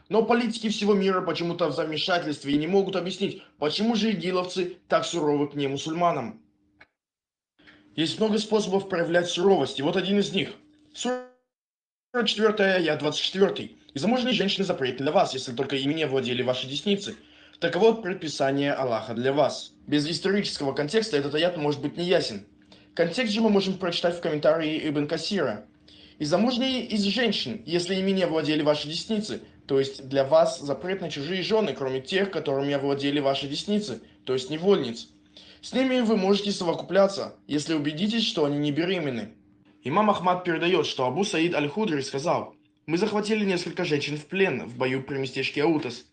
Но политики всего мира почему-то в замешательстве и не могут объяснить, почему же игиловцы так суровы к немусульманам. Есть много способов проявлять суровость, и вот один из них. Сура четвёртая, аят двадцать четвёртый. «И замужние женщины запретны для вас, если только ими не овладели ваши десницы. Таково предписание Аллаха для вас». Без исторического контекста этот аят может быть неясен. Контекст же мы можем прочитать в комментарии Ибн Касира. И замужние из женщин, если ими не овладели ваши десницы, то есть для вас запрет на чужие жены, кроме тех, которыми овладели ваши десницы, то есть невольниц. С ними вы можете совокупляться, если убедитесь, что они не беременны. Имам Ахмад передает, что Абу Саид Аль-Худри сказал: «Мы захватили несколько женщин в плен в бою при местечке Аутас.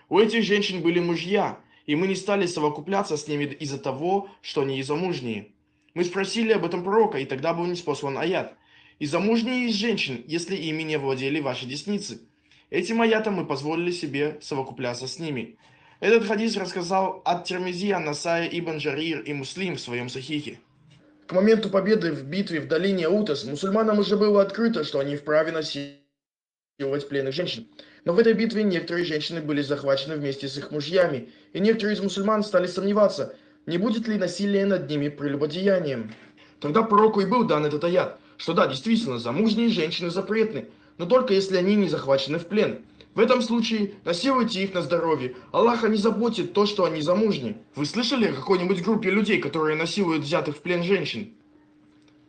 У этих женщин были мужья, и мы не стали совокупляться с ними из-за того, что они незамужние. Мы спросили об этом пророка, и тогда был ниспослан аят: и замужние из женщин, если ими не овладели ваши десницы. Этим аятом мы позволили себе совокупляться с ними». Этот хадис рассказал Ат-Тирмизи, Ан-Насаи, Ибн Джарир и Муслим в своем Сахихе. К моменту победы в битве в долине Аутас мусульманам уже было открыто, что они вправе насиловать пленных женщин. Но в этой битве некоторые женщины были захвачены вместе с их мужьями, и некоторые из мусульман стали сомневаться, не будет ли насилие над ними прелюбодеянием. Тогда пророку и был дан этот аят, что да, действительно, замужние женщины запретны, но только если они не захвачены в плен. В этом случае насилуйте их на здоровье. Аллаха не заботит то, что они замужни. Вы слышали о какой-нибудь группе людей, которые насилуют взятых в плен женщин?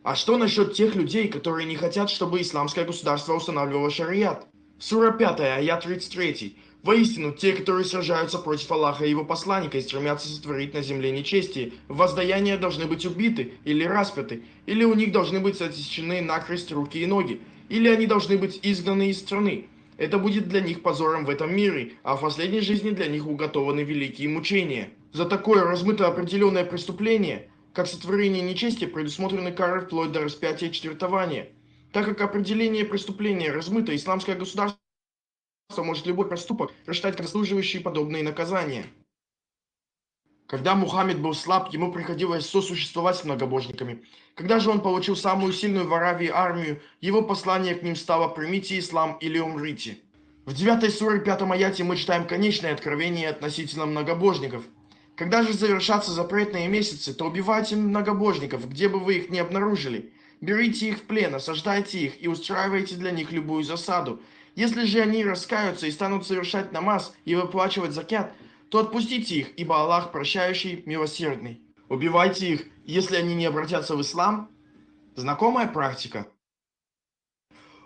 А что насчет тех людей, которые не хотят, чтобы исламское государство устанавливало шариат? Сура пятая, аят тридцать третий. Воистину, те, которые сражаются против Аллаха и Его Посланника и стремятся сотворить на земле нечестие, в воздаяние должны быть убиты или распяты, или у них должны быть отсечены накрест руки и ноги, или они должны быть изгнаны из страны. Это будет для них позором в этом мире, а в последней жизни для них уготованы великие мучения. За такое размыто определенное преступление, как сотворение нечестия, предусмотрены кары вплоть до распятия и четвертования. Так как определение преступления размыто, исламское государство может любой проступок рассчитать как заслуживающий подобные наказания. Когда Мухаммед был слаб, ему приходилось сосуществовать с многобожниками. Когда же он получил самую сильную в Аравии армию, его послание к ним стало: «Примите ислам или умрите». В девятой суре, пятом аяте мы читаем конечное откровение относительно многобожников. Когда же завершатся запретные месяцы, то убивайте многобожников, где бы вы их ни обнаружили. Берите их в плен, осаждайте их и устраивайте для них любую засаду. Если же они раскаются и станут совершать намаз и выплачивать закят, то отпустите их, ибо Аллах прощающий, милосердный. Убивайте их, если они не обратятся в ислам. Знакомая практика?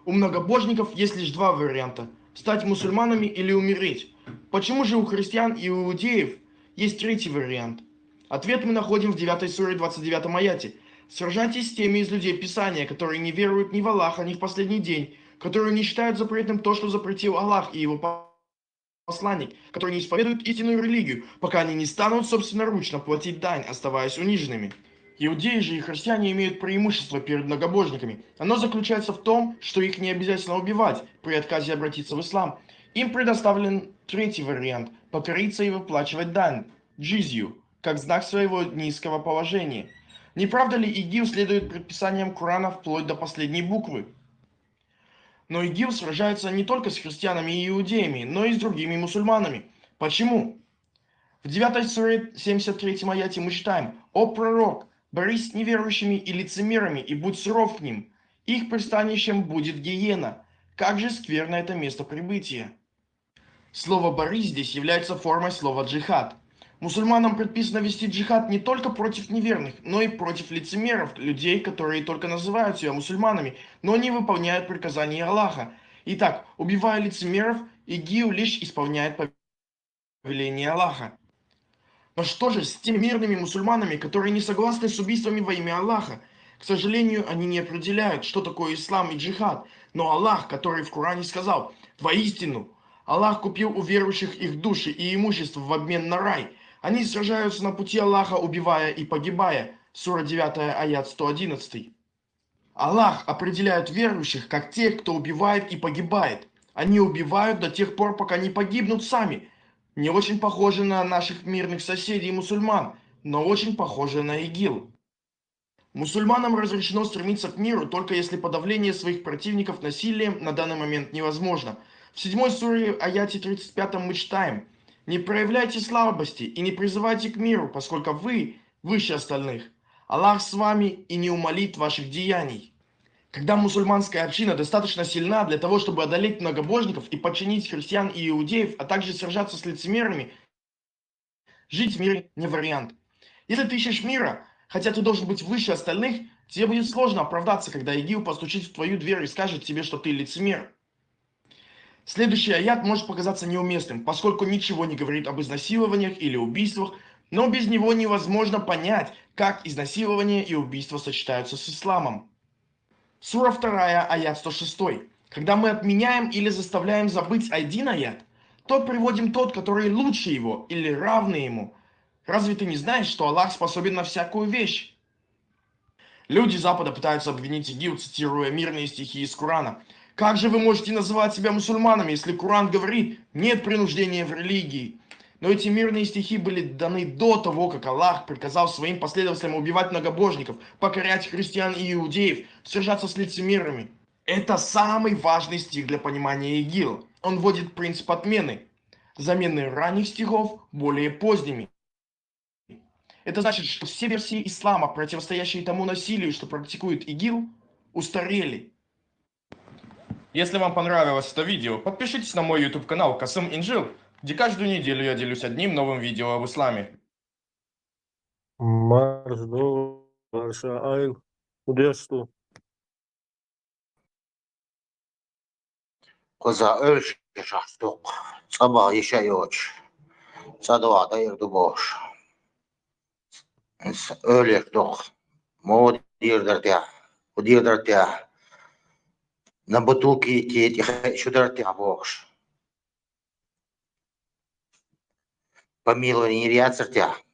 У многобожников есть лишь два варианта: стать мусульманами или умереть. Почему же у христиан и иудеев есть третий вариант? Ответ мы находим в девятой суре, двадцать девятом аяте. Сражайтесь с теми из людей Писания, которые не веруют ни в Аллаха, ни в последний день, которые не считают запретным то, что запретил Аллах и его посланник, которые не исповедуют истинную религию, пока они не станут собственноручно платить дань, оставаясь униженными. Иудеи же и христиане имеют преимущество перед многобожниками. Оно заключается в том, что их не обязательно убивать при отказе обратиться в ислам. Им предоставлен третий вариант: покориться и выплачивать дань, джизью, как знак своего низкого положения. Не правда ли ИГИЛ следует предписаниям Корана вплоть до последней буквы? Но ИГИЛ сражается не только с христианами и иудеями, но и с другими мусульманами. Почему? В девятой суре, семьдесят третьем аяте мы читаем: «О пророк, борись с неверующими и лицемерами, и будь суров к ним. Их пристанищем будет гиена. Как же скверно это место прибытия». Слово «борись» здесь является формой слова «джихад». Мусульманам предписано вести джихад не только против неверных, но и против лицемеров, людей, которые только называют себя мусульманами, но не выполняют приказания Аллаха. Итак, убивая лицемеров, ИГИЛ лишь исполняет повеление Аллаха. Но что же с теми мирными мусульманами, которые не согласны с убийствами во имя Аллаха? К сожалению, они не определяют, что такое ислам и джихад. Но Аллах, который в Коране сказал: «Воистину, Аллах купил у верующих их души и имущество в обмен на рай». Они сражаются на пути Аллаха, убивая и погибая. Сура девятая, аят сто одиннадцатый. Аллах определяет верующих как тех, кто убивает и погибает. Они убивают до тех пор, пока не погибнут сами. Не очень похоже на наших мирных соседей мусульман, но очень похоже на ИГИЛ. Мусульманам разрешено стремиться к миру, только если подавление своих противников насилием на данный момент невозможно. В седьмой суре, аяте тридцать пятом мы читаем: «Не проявляйте слабости и не призывайте к миру, поскольку вы выше остальных. Аллах с вами и не умолит ваших деяний». Когда мусульманская община достаточно сильна для того, чтобы одолеть многобожников и подчинить христиан и иудеев, а также сражаться с лицемерами, жить в мире не вариант. Если ты ищешь мира, хотя ты должен быть выше остальных, Тебе будет сложно оправдаться, когда ИГИЛ постучит в твою дверь и скажет тебе, что ты лицемер. Следующий аят может показаться неуместным, поскольку ничего не говорит об изнасилованиях или убийствах, но без него невозможно понять, как изнасилование и убийство сочетаются с исламом. Сура вторая, аят сто шестой. Когда мы отменяем или заставляем забыть один аят, то приводим тот, который лучше его или равный ему. Разве ты не знаешь, что Аллах способен на всякую вещь? Люди Запада пытаются обвинить ИГИЛ, цитируя мирные стихи из Корана. Как же вы можете называть себя мусульманами, если Коран говорит: «Нет принуждения в религии»? Но эти мирные стихи были даны до того, как Аллах приказал своим последователям убивать многобожников, покорять христиан и иудеев, сражаться с лицемерами. Это самый важный стих для понимания ИГИЛ. Он вводит принцип отмены, замены ранних стихов более поздними. Это значит, что все версии ислама, противостоящие тому насилию, что практикует ИГИЛ, устарели. Если вам понравилось это видео, подпишитесь на мой YouTube канал Касым Инжил, где каждую неделю я делюсь одним новым видео об исламе. Марш, до, марш, айл, удешту. Коза, ӧльш шахтук, цӀабагӀа йиша йоч, цӀадоагӀа дайр ду бохуш. Ӧлеш дукха, мо дийр дар тӀехь, хӀу дийр дар тӀехь, на бутулки тӀе тӀе шу дар тӀехь бохуш. Помилование йир яцар тӀехь?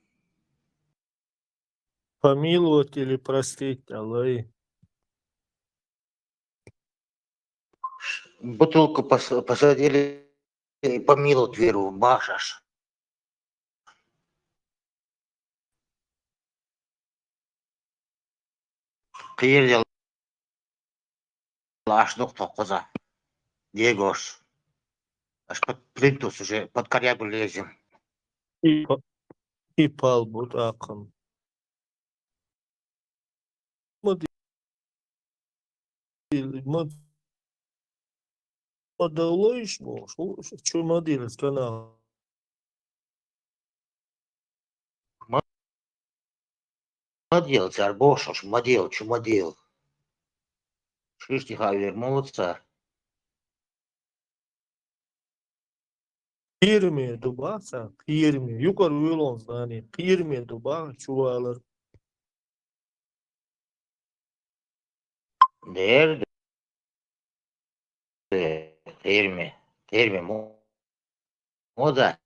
Помиловать или простить, алай? Бутылку пос-, посадили, и помиловать веру бахшаш. Кхердел аш дукха тхо кхуза. Дегош. Аш под плинтус уже, под корягу лезем. И, и пал бут акхам. Ма ди-, ма, ма даллойш бохуш, чу ма дилла канал. Ма, ма дел, цар бохуш, ма дел, чу ма дел. Шишти хавер молодца. Кхераме ду баха царна, кхераме. Юкъара вуьйлалгӀа здани, кхераме ду баха чувалар. Дер ду, кхераме, кхераме мо-, мо дац.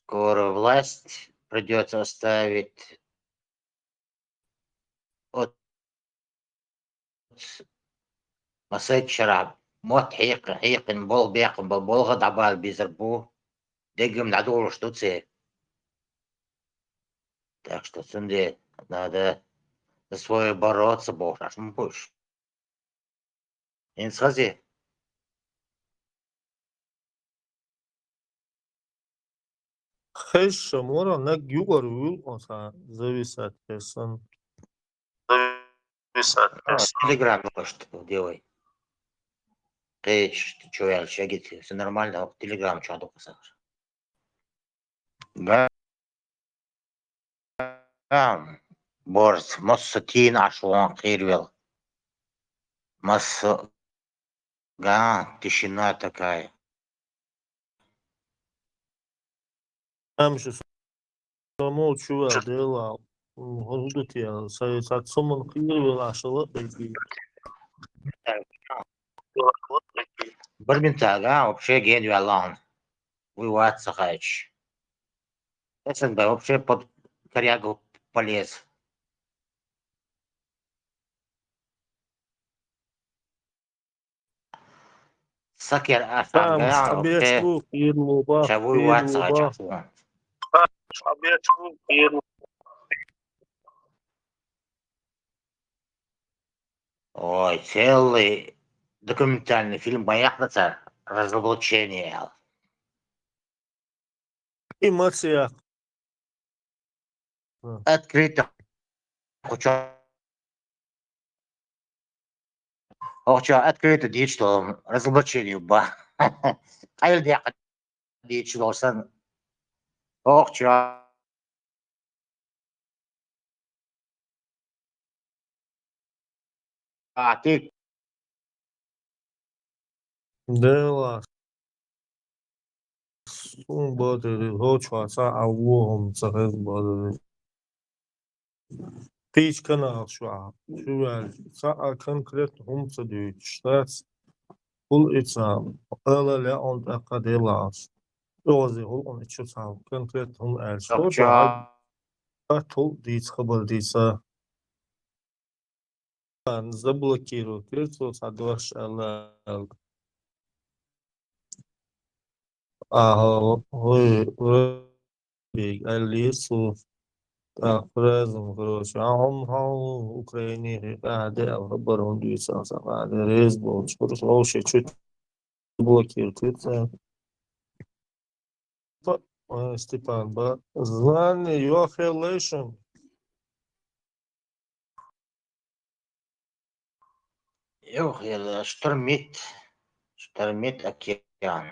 Скоро власть придётся оставить. Оц масех шарахь мотт хьекха-, хьекхина болх баьккхина бан болх а дӀабала безар бу, деггам дӀадолуш ду церан. Так что цундела надо за своё бороться бохуш аш ма бу уьш. ХӀинца хазий? Хезча мура наг юкъара вуьллу оцхьа зависать персон. Зависать А, персон. Телеграм почту делай. Кхеча, ты чё, я вообще, говорит, всё нормально, а в Телеграм чё, а только сахар. Га-, ган, борз, массо тина аш вон кхийрвел. Массо ган, тишина такая. Амшу само чува дела, м, хӀун ду те, са, са цуман кхийрвел аш ла дагий. Барминтага вообще ген вялан. Вуй вац ца хаьча. Эцан бай вообще под корягу полез. Сакер а Там шабеш вообще бу, кхийрло бах, ша вуй вац ца кхийрло хаьча бах. Шабеш бу, кхийрло. Ой, целый документальный фильм ма яьккхина цара, «Разоблачение» аьлла. И ма ца яьккха. Открыто. Хуча. Хуча открыто дийцача долу разоблачение бу. Къайладаьккха дийцача долу санна. Хуча. Делахь, сун бадарий, хӀокху чохь цхьа а вон хӀума ца хеза бадарий. Кхечу каналаш чохь шу ваьлча, цхьа а конкретно хӀума ца дуьйцуш дац. ХӀула и цхьа ала лаьа хьуна тӀаккха делахь. ЧӀогӀазе хӀула хьуна и чу цхьа конкретно хӀума аьлча. Ах, хӀокху чохь. Ат хӀула дийца хабар дийца. Заблокировать вира цо цхьа дош аьлла аьлла. Аха, вай, вай, аьллера цо. ТӀаккха фраза, короче, а хьо-м хьо Украине къахьега аьлла хабар хӀума дуьйцу аса къахьега, реза болчу, короче, вовшийн чу блокировать вира цо. Па-, э, Степан, ба-, знание, your relation. Йох, я штормит, штормит океан.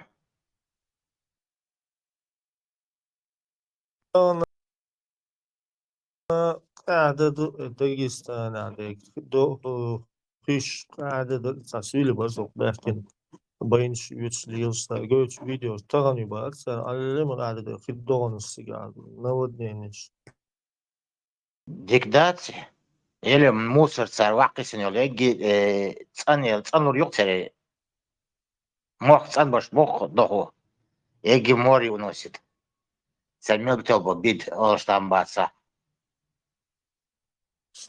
Къаьхьа ду Дагестанехь дерг. До-, хиш къаьхьа ду, цхьа суьйле бара со баьхкина. Байнаш оьцуш лелаш цара гойтуш видеош тахана ю бара цара, алле ма къаьхьа ду, хи догӀанаш цига, наводненеш. Дика дац, или мусор цара ваккхийсина йолу, эгги, э, цӀан, цӀанлур ю-кх церан. Мохк цӀанбаш боху доху, эгги море уносит. Цара мегател бо бида, олуш там баца.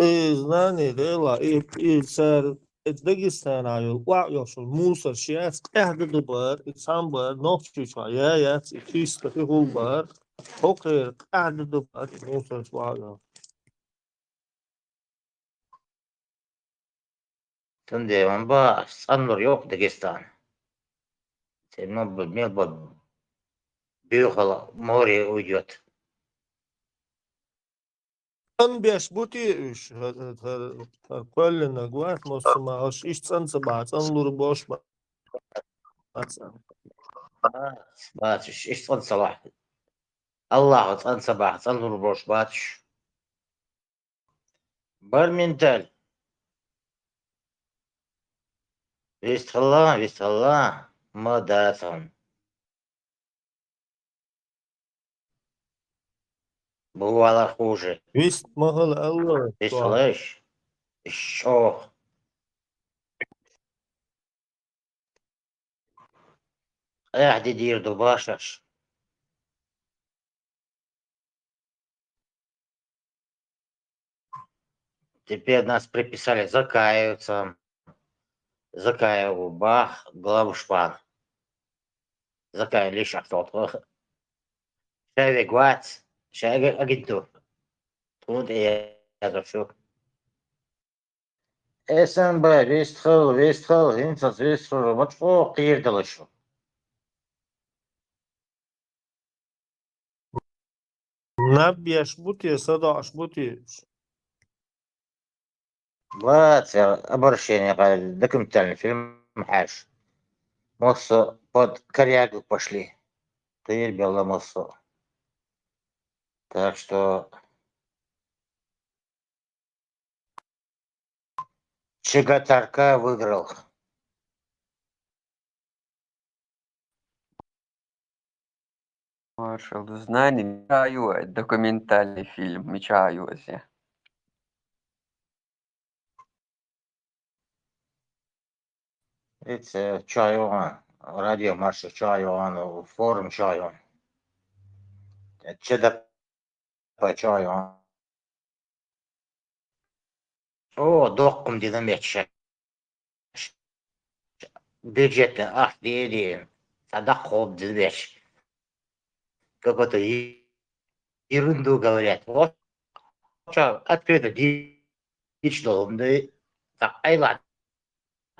И знание, дела, и, и цара, и Дагестанахь йолу, охьа йолуш йолу мусор шаьш къаьхьа ду бара, и цхьаъ бара, нохчийчохь я яц, и чисто хи хӀула бара, хӀокхеран къаьхьа ду бара, и мусор охьа йолуш. Цундела ма баха, ас цӀанлур ю-кх Дагестан. Церан мел бу-, мел бу-, буьйхал море уйдет. ЦӀанбеш бу те уьш, хӀара, хӀара, хӀара кхоьллинарг вац, массо а ма, уьш иштта цӀан ца бахь, цӀанлур бош бац. Бац, бац, уьш иштта цӀан ца бахь. Аллахо цӀан ца бахь, цӀанлур бош бац уьш. Бар менталь. Вистхилла, вистхилла, ма дацахьан. Бувала хуже. Вист ма хила алла. Вистхилаш. Иш чӀогӀа. Эхь, де дийр ду башаш. Теперь нас приписали закаевцам. Закаеву бах главу шпан. Закаев лиш ахтотхо. Шаьвег вац, шаьвег агентур. Тхуна тӀе язо шу. Эсан бай, вистхал, вистхал, хӀинца вистхал, ма чӀогӀа кхийр дала шу. Наб еш бу те, садоӀуш бу те? Бац, я обращение, документальный фильм хьаьжа. Массо под корягу пошли. Кхийр белла массо. Так что ЧГТРК выиграл. Маршал знани, мича ю, документальный фильм, мича ю иза. Эца чайон, радио Маршал чайон, форум чайон. ЧГТРК чайон. О, доккхум дина меча. Бюджетный ахь дийр дийна. Цхьа даккха хӀума дина меча. Какой-то е-, ерунду говорят. Вот, открыто дийча долу хӀума ду, цхьа айла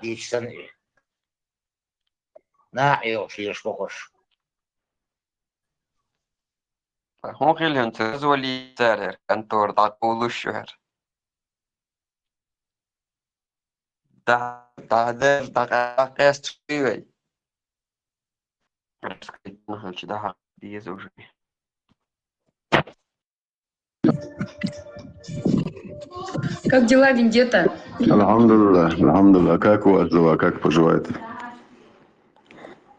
дийча санна. Наха йогӀуш йолуш бохуш. ХӀун хилла хӀинца, развали цара хӀара контора дӀакъовлуш ю хӀара? ДӀа-, дӀа-, дӀа-, дӀакъаьсташ вай. Хьалчу дӀахьакха деза уже. Как дела, Вендетта? Алхамдулиллах, алхамдулиллах. Как у вас дела? Как поживаете?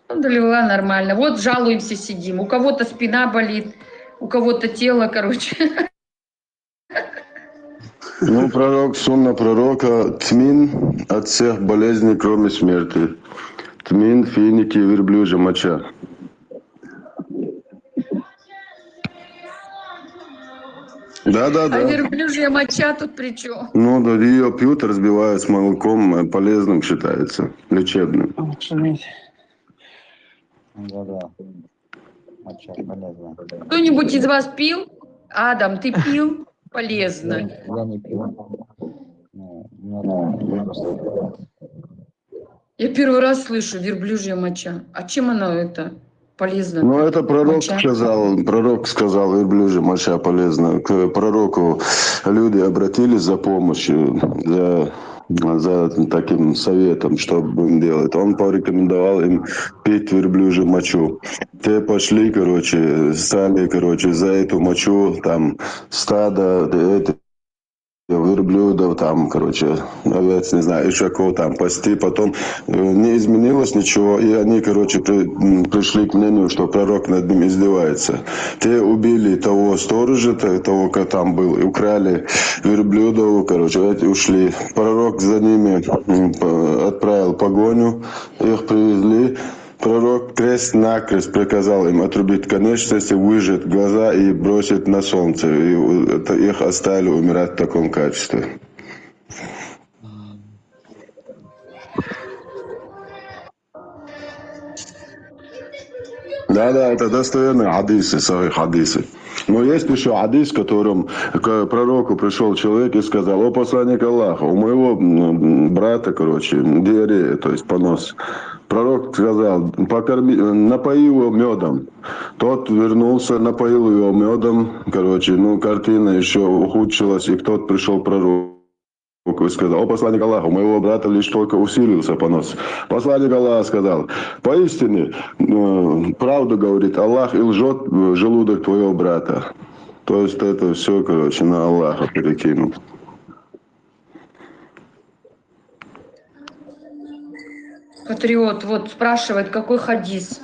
Алхамдулиллах, нормально. Вот жалуемся, сидим. У кого-то спина болит, у кого-то тело, короче. Ну, пророк, сунна пророка, тмин от всех болезней, кроме смерти. Тмин, финики, верблюжья моча. Да, да, А да. Верблюжья моча тут при чем? Ну, да, ее пьют, разбивают с молоком, э, полезным считается, лечебным. Да, да. Моча полезна. Кто-нибудь из вас пил? Адам, ты пил? Полезно. Я не пью. Ну, у меня там просто Я первый раз слышу верблюжья моча. А чем она это полезна? Ну, это пророк Моча. Сказал, пророк сказал, верблюжья моча полезна. К пророку люди обратились за помощью, за, за таким советом, что будем делать. Он порекомендовал им пить верблюжью мочу. Те пошли, короче, стали, короче, за эту мочу, там, стадо, это, верблюдов, там, короче, овец, не знаю, ишаков там пасти. Потом э, не изменилось ничего, и они, короче, при- м, пришли к мнению, что пророк над ним издевается. Те убили того сторожа, т- того, кто там был, и украли верблюдов, короче, эти ушли. Пророк за ними м, п- отправил погоню, их привезли. Пророк крест-накрест приказал им отрубить конечности, выжать глаза и бросить на солнце. И у- это их оставили умирать в таком качестве. Да, да, это достоверные хадисы, сахих хадисы. Но есть еще хадис, в котором к пророку пришел человек и сказал: «О посланник Аллаха, у моего м, брата, короче, диарея, то есть понос». Пророк сказал: «Покорми, напои его медом». Тот вернулся, напоил его медом. Короче, ну, картина еще ухудшилась, и тот пришел к пророку и сказал: «О посланник Аллаха, у моего брата лишь только усилился понос». Посланник Аллаха сказал: «Поистине, э, правду говорит Аллах и лжет э, желудок твоего брата». То есть это все, короче, на Аллаха перекинул. Патриот, вот спрашивает, какой хадис?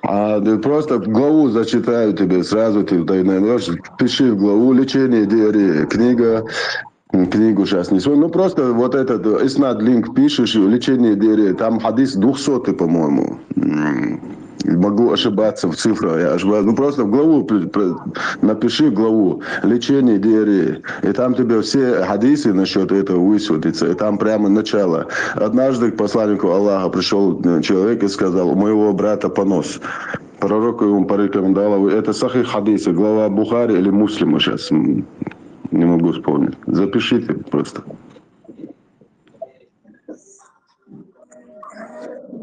А ты просто главу зачитаю тебе, сразу ты туда и найдешь. Пиши в главу «Лечение диареи». Книга, м, книгу сейчас не вспомню. Ну, просто вот этот э, иснад линк пишешь, «Лечение диареи». Там хадис двухсотый, по-моему. М, Могу ошибаться в цифрах, я ошибаюсь. Ну, просто в главу при- при- напиши главу «Лечение диареи». И там тебе все хадисы насчет этого высветится. И там прямо начало. Однажды к посланнику Аллаха пришел э, человек и сказал: «У моего брата понос». Пророк ему порекомендовал, это сахих хадисы, глава Бухари или Муслима сейчас, не могу вспомнить. Запишите просто.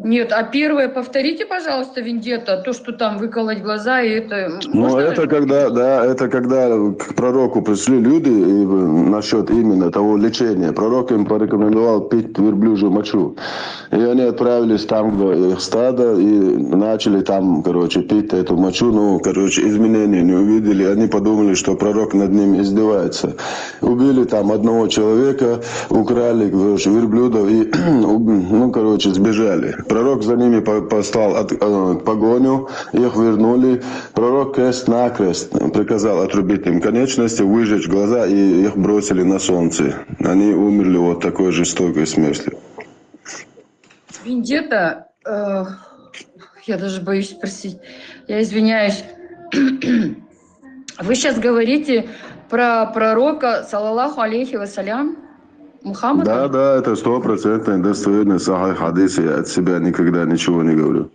Нет, а первое повторите, пожалуйста, вендетта, то, что там выколоть глаза, и это... Ну, это когда, да, это когда к пророку пришли люди и насчет именно того лечения. Пророк им порекомендовал пить верблюжью мочу. И они отправились там, где их стадо, и начали там, короче, пить эту мочу. Ну, короче, изменения не увидели. Они подумали, что пророк над ними издевается. Убили там одного человека, украли, короче, верблюдов и, ну, короче, сбежали. Пророк за ними послал от, э, погоню, их вернули. Пророк крест-накрест приказал отрубить им конечности, выжечь глаза, и их бросили на солнце. Они умерли вот такой жестокой смертью. Вендетта, э, я даже боюсь спросить, я извиняюсь. Вы сейчас говорите про пророка, саллаллаху алейхи вассалям, Мухаммада? Да, да, это стопроцентный достоверный сахих хадис, я от себя никогда ничего не говорю.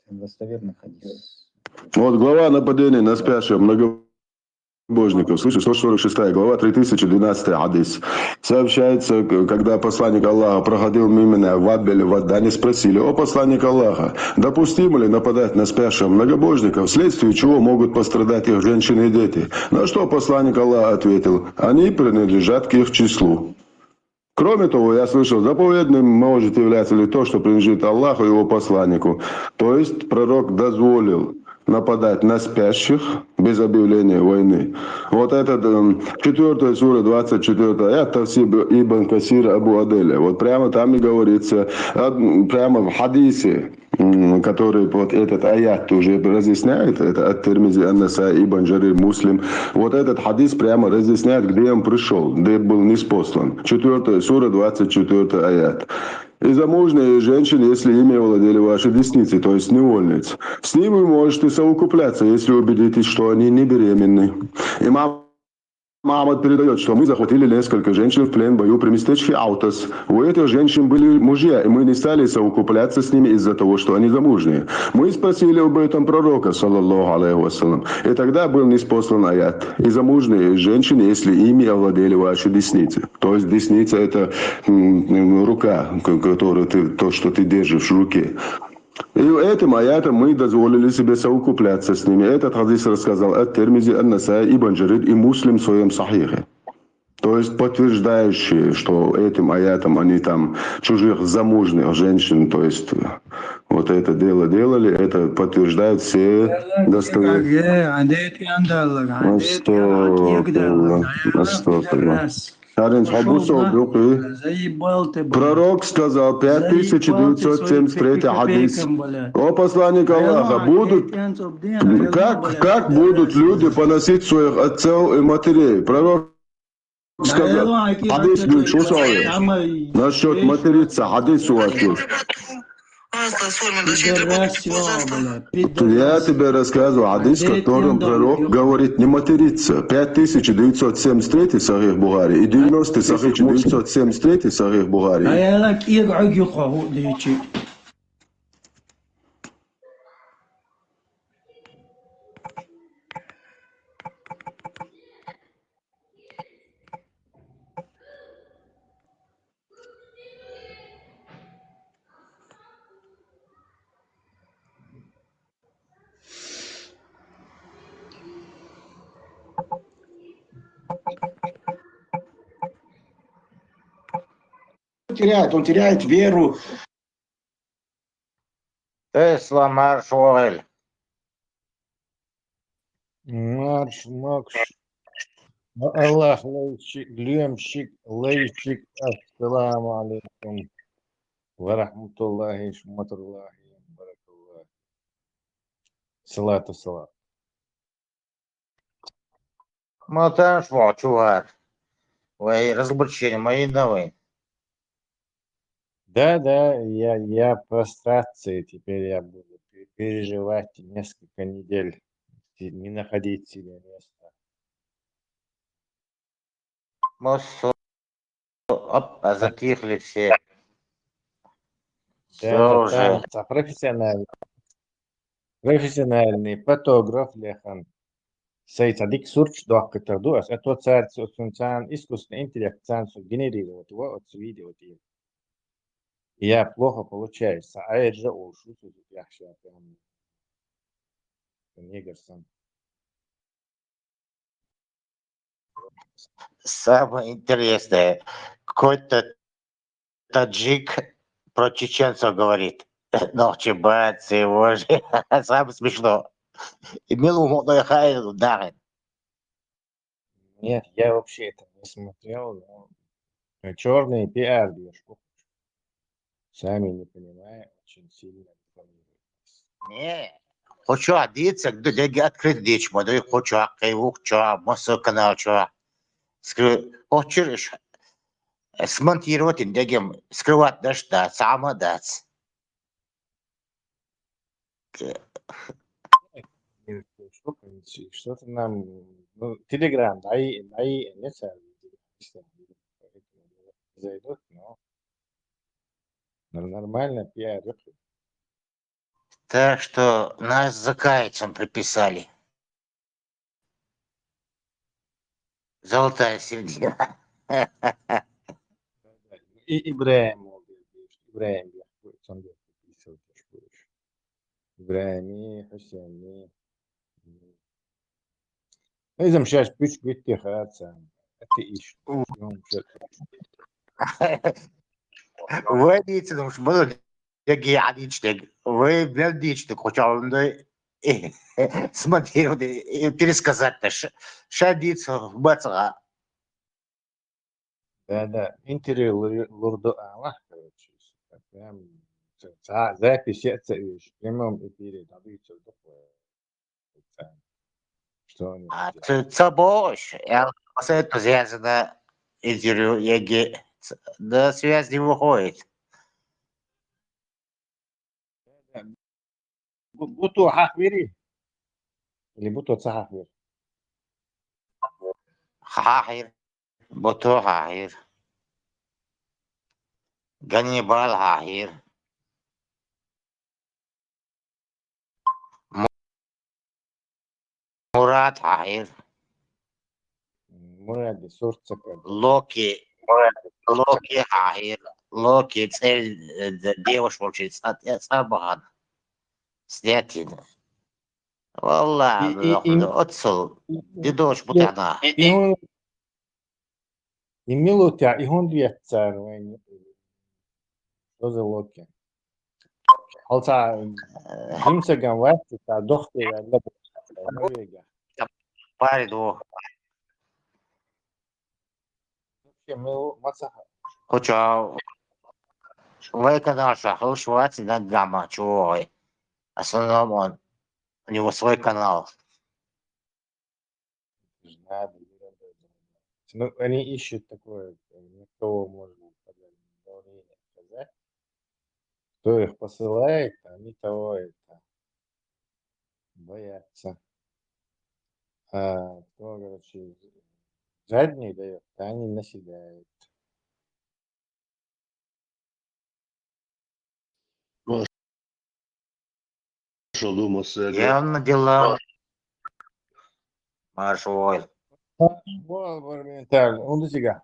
Достоверный хадис. Вот глава нападения на спящего многобожников, слышишь, сто сорок шестая глава, три тысячи двенадцатый хадис. Сообщается, когда посланник Аллаха проходил мимо меня в Абель в Адане, спросили: «О посланник Аллаха, допустимо ли нападать на спящих многобожников, вследствие чего могут пострадать их женщины и дети?» На что посланник Аллаха ответил: «Они принадлежат к их числу». Кроме того, я слышал, заповедным может являться лишь то, что принадлежит Аллаху и его посланнику. То есть пророк дозволил нападать на спящих без объявления войны. Вот этот, эм, четвёртая сура, двадцать четвёртый аят, тафсир Ибн Касир Абу Аделя. Вот прямо там и говорится, а, м, прямо в хадисе, м, который вот этот аят уже разъясняет, это от Тирмизи, Ан-Насаи, Ибн Джарир, Муслим. Вот этот хадис прямо разъясняет, где он пришел, где был ниспослан. Четвёртая сура, двадцать четвёртый аят. И замужние женщины, если ими овладели ваши десницы, то есть невольницы, с ними вы можете совокупляться, если убедитесь, что они не беременны. Имам Ахмад передает, что мы захватили несколько женщин в плен в бою при местечке Аутас. У этих женщин были мужья, и мы не стали совокупляться с ними из-за того, что они замужние. Мы спросили об этом пророка, саллаллаху алейхи вассалям, и тогда был ниспослан аят. И замужние женщины, если ими овладели ваши десницы. То есть десница — это, м, м, рука, к-, которую ты, то, что ты держишь в руке. И этим аятом мы дозволили себе совокупляться с ними. Этот хадис рассказал Ат-Тирмизи, Ан-Насаи, Ибн Джарир и Муслим в своем сахихе. То есть подтверждающие, что этим аятом они там чужих замужних женщин, то есть вот это дело делали, это подтверждают все достоверные. Астагфируллах. Астагфируллах. Шарин, хабусов духи. Пророк сказал, пять тысяч девятьсот семьдесят третий хадис. О посланник Аллаха, будут... Как, как будут люди поносить своих отцов и матерей? Пророк сказал, хадис был, слушал. Насчет материться, хадис у вас есть. Я тебе рассказываю хадис, в котором пророк говорит не материться. Пять тысяч девятьсот семьдесят третий сахих Бухари и девяносто сахих Муслим. Девятьсот семьдесят третий сахих Бухари. Теряет, он теряет веру. Тесла марш воэль. Марш, марш. Аллах лейчик, лемчик, лейчик. Ассаламу алейкум. Ва рахматуллахи, шуматуллахи, баракаллах. Салату салам. Ма танаш ва чувар. Вай разоблачение мои новые. Да, да, я, я в прострации, теперь я буду пе-, переживать несколько недель, си-, не находить себе места. Мосо, оп, а затихли все. Да, всё да, уже. Там, там профессиональный, профессиональный фотограф лехан. Сай цадик сурч дохкатар ду, ас это царь, цун цан искусственный интеллект цан су генерировать, вот, вот видео тир. Я плохо получается, а это же ушу, яхши, прям. Негр сан. Самое интересное, какой-то таджик про чеченцев говорит. Нохчибайцы, боже, самое смешно. И милу молодой хай ударен. Нет, я вообще это не смотрел, но черный пиар, бля, что сами не понимая, очень сильно рекламируют. Не, хочу одеться, где деньги открыть дичь, модой хочу, а кайвук чё, мосо канал чё. Скры-, хочешь, э, смонтировать, дегем, скрывать дашь, да, сама дать. Э, Что-то нам, ну, Телеграм, дай, дай, не знаю, зайдут, но нор-, нормально, пиар. Так что нас за кайцем приписали. Золотая середина. И Ибраим, Ибраим, Ибраим, Хусейн. Ну, изам сейчас пусть будет тихо, это ищ. Вай дийцинам, уж мала деги адичдег. Вай бел дийцдег, хочалындай. смонтировать, и пересказать-то ш-, ша дийца мацагӀа. Да, да, интервью лур-, лурду алахь, короче. Прям ца-, ца-, запись я ца уж, в прямом эфире, там и всё такое. Что они А хотят. ц-, ца бош, я с этим связано интервью, еги ц-, на связь не выходит. Бу-, буту хьахвири? Или буту ца хьахвир? Хьахир. Буту хьахир. Ганнибал хьахир. Му-, Мурат хьахир. Мурат, сурт ца кӀал. Локи. Локи хьахир. Локи цӀе, э, деваш волчи цӀа-, цӀа бахьан. Снятина. Валлахь, И, и, и, оцул. и, Дидош и, бутана. и хун-, и милута, и хун веццар вайн. Что за Локи? Алца, Э, Гимсаган вац, та дохте я, да, Норвегия. Пари ду. Вообще, милу-, маца. Хоча вай канал шахал швац на гамма чуой. В основном он, у него свой канал. Надо, не надо. Ну, они ищут такое, э, на кого можно подать заявление оказать. Кто их посылает, они того это боятся. А кто, короче, задний даёт, то они наседают. Маршал ду массади. Явно дела. Марш войл. Вон, вон, моментально. Он до тебя.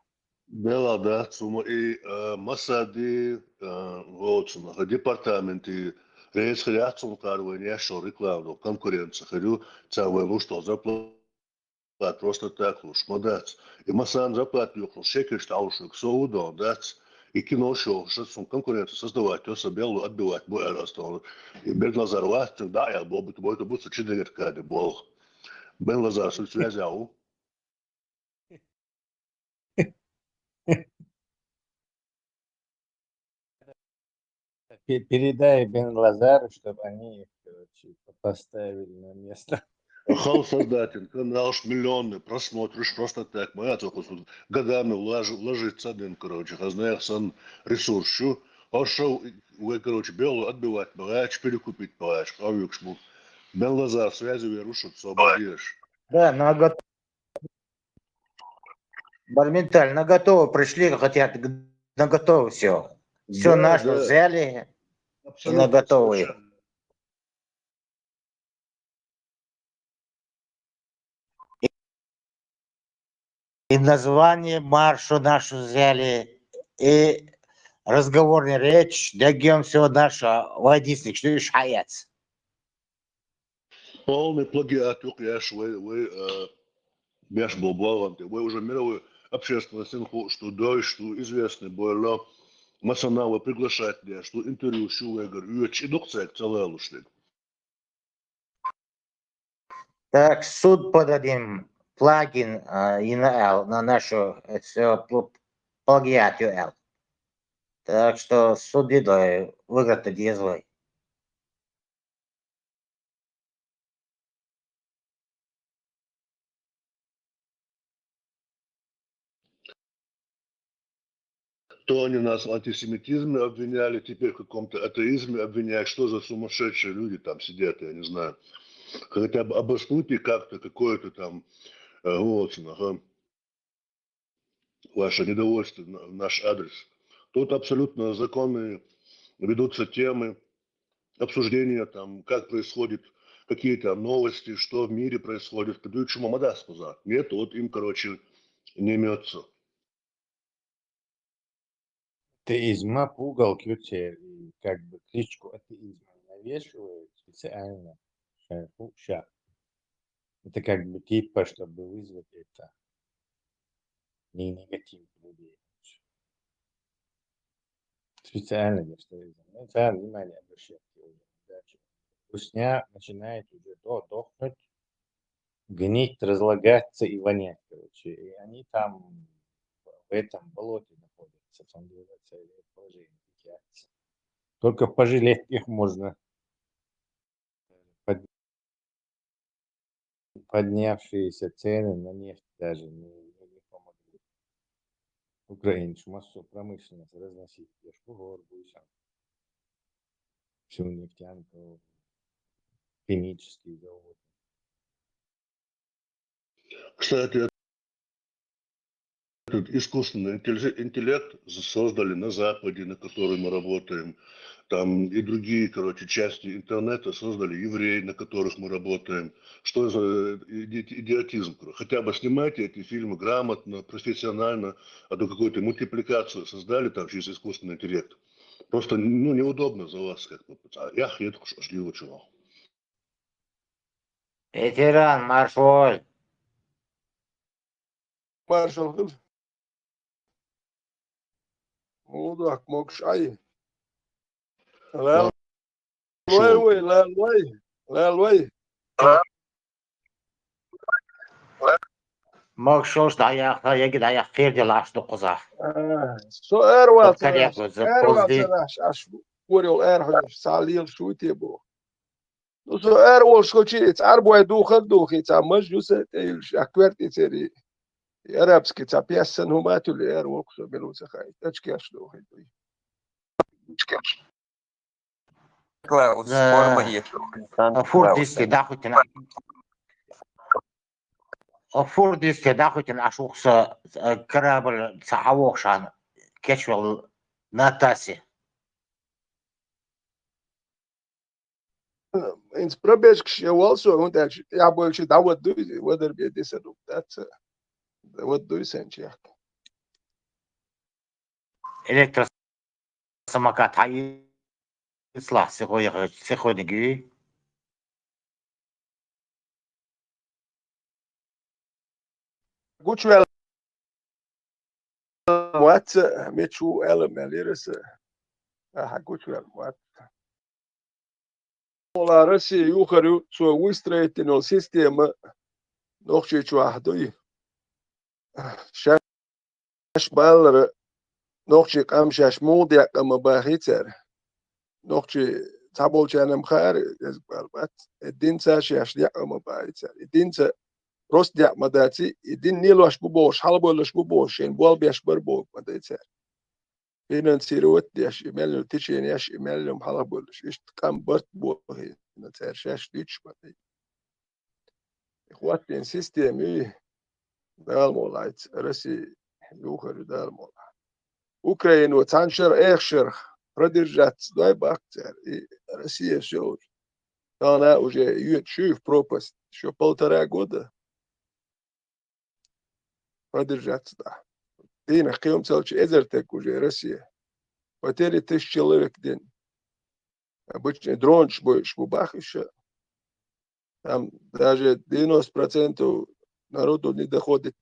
Белла, да, сума и, э, массади, э, вот, сума, департаменти, рейс хряцун карван яшо рекламу, конкуренция, хрю, цавай луш то зарплата просто так луш, мадац. И массан зарплата юхлу шекеш талушек соудо, дац. И кино шо, что сум конкуренцию создавать, то са Беллу отбивать, бу эрастон. И Бен Лазар вац, да, я бо, бу, бу, бу, бу, чидегет каде бол. Бен Лазар, суть связь, ау. Пе-, передай Бен Лазару, чтобы они их, короче, по-, поставили на место. Хал создатель, канал ж миллионный просмотры ж просто так, моя только тут годами влож-, вложиться один, короче, хознаях сан ресурс, шу. А шо, вы, короче, Беллу отбивать бываешь, перекупить бываешь, хавюкш бу. Бен Лазар, связи верушат, свободишь. Да, на гот-, моментально готово пришли, хотят г-, на готово все. Все Да, наше да. взяли и на Абсолютно, готовые. совершенно. И название маршу нашу взяли, и разговорный речь, дагем все наше, вайдисник, что ишь хаяц. Полный плагиат, юк, яш, вы, вы, э, бяш бобуаланте. Вы уже мировой общественности, ну, ху-, что дой, что известный, было. Масана вы приглашать, да, что интервью, что вы, говорю, и духцек целая лушник. Так, суд подадим плагин, а, и на Л, на нашу, э, всё, пл-, плагиат ю Л. Так что суд и дой, выиграть-то дезлой. То они нас в антисемитизме обвиняли, теперь в каком-то атеизме обвиняют. Что за сумасшедшие люди там сидят, я не знаю. Хотя бы обоснуйте как-то какое-то там, э, вот, ага, ваше недовольство на в наш адрес. Тут абсолютно законные ведутся темы, обсуждения там, как происходит, какие-то новости, что в мире происходит. Придут чему мадас пуза. Нет, вот им, короче, не имется. Атеизма пугал кютер, и как бы кличку атеизма навешивают специально. Шайху ша. Это как бы типа, чтобы вызвать это не негатив у людей. Специально для что это. Ну, это внимание обращать. Дальше. Русня начинает уже до- дохнуть, гнить, разлагаться и вонять, короче. И они там в этом болоте находятся, там, говорится, или в положении печаться. Только пожалеть их можно. Под- Поднявшиеся цены на нефть даже не, не, не помогли. Украинцы массу промышленность разносить, я ж говорю, всю нефтянку, химические заводы. Кстати, этот искусственный интелли- интеллект создали на Западе, на котором мы работаем. Там и другие, короче, части интернета создали евреи, на которых мы работаем. Что за иди- идиотизм? Хотя бы снимайте эти фильмы грамотно, профессионально, а то какую-то мультипликацию создали там через искусственный интеллект. Просто, ну, неудобно за вас как бы. А я еду к чего. Ветеран, маршал. Маршал хил. Мудак мокш ай. Лал вай вай, лал вай. Лал вай. Мокшош даяха, яги даяха кирди лаш дукуза. Со эрвал Кадяк за эрвал позди. Аш аш курил эр хош салил шуйте бу. Ну со эрвал шкочи, ар бой духар духи, ца маж юса тейл шакверти цери. Арабский ца пьеса ну матули эрвал кусо белуса хай. Тачки аш духи. Клаус, Да. форма и А фурдисти дахутина. А фурдисти дахутина ашухса, э, корабль ца хавохшан кечвал на тасе. Инц пробежкш я валсо, он дальше. Я больше да вот дуй, вот дербе десаду. That's вот дуй сенчак. Электросамокат хай исла сихо сихо диги. Гучвел. Ватса мечу элем элирса. Аха, гучвел ват. Ола Россия юхарю цо выстроительная система нохчи чуахдуй. Шаш баллара нохчи къам шаш мулдя къама бахицар. Нохчи цаболчанам хар, эз балбат. Эдинца шаш дя къама бахицар. Эдинца просто дя мадаци, эдин нилош бу бош, халболош бу бош, шен бол беш бар бо мадацар. Финансировать деш, имеллем течение еш, имеллем халболош, ишт къам барт бо хи, на цар шаш дич мадай. Хваттен системи дал молайц, Россия юхарю дал мола. Украину цаншер, эхшер продержаться дай бахцер, и Россия всё. Она уже идёт в пропасть, ещё полтора года продержаться, да. Дина хиум целчи эзер тек уже Россия. Потери тысяч человек в день. Обычный дрон шбу, шбу бах ещё. Там даже девяносто процентов народу не доходит.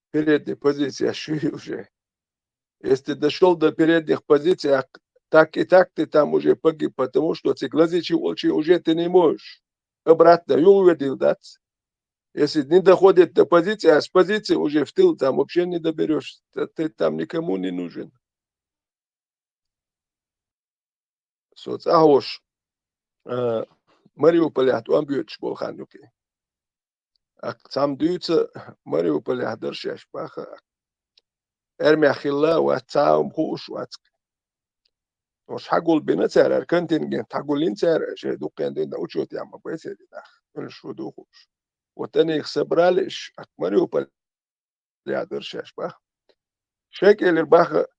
Передняя позиция шуи уже. Если дошёл до передних позиций, а так и так ты там уже погиб, потому что ци глазичи волчи уже ты не можешь. Обратно, юл ведил дац. Если не доходит до позиции, а с позиции уже в тыл там вообще не доберешься. Ты там никому не нужен. Соц ахош. Мариуполя туан бьётш бол хан юки. Ак сам дюца Мариуполя дыршаш баха. Эрмя хилла ва цаум хуш вацк. Ош хагул бина царар контингент хагулин цар же дукендин учёт яма бесери дах. Эн шуду хуш. Вот они их собрали, ак Мариуполь дыршаш бах. Шекелер баха,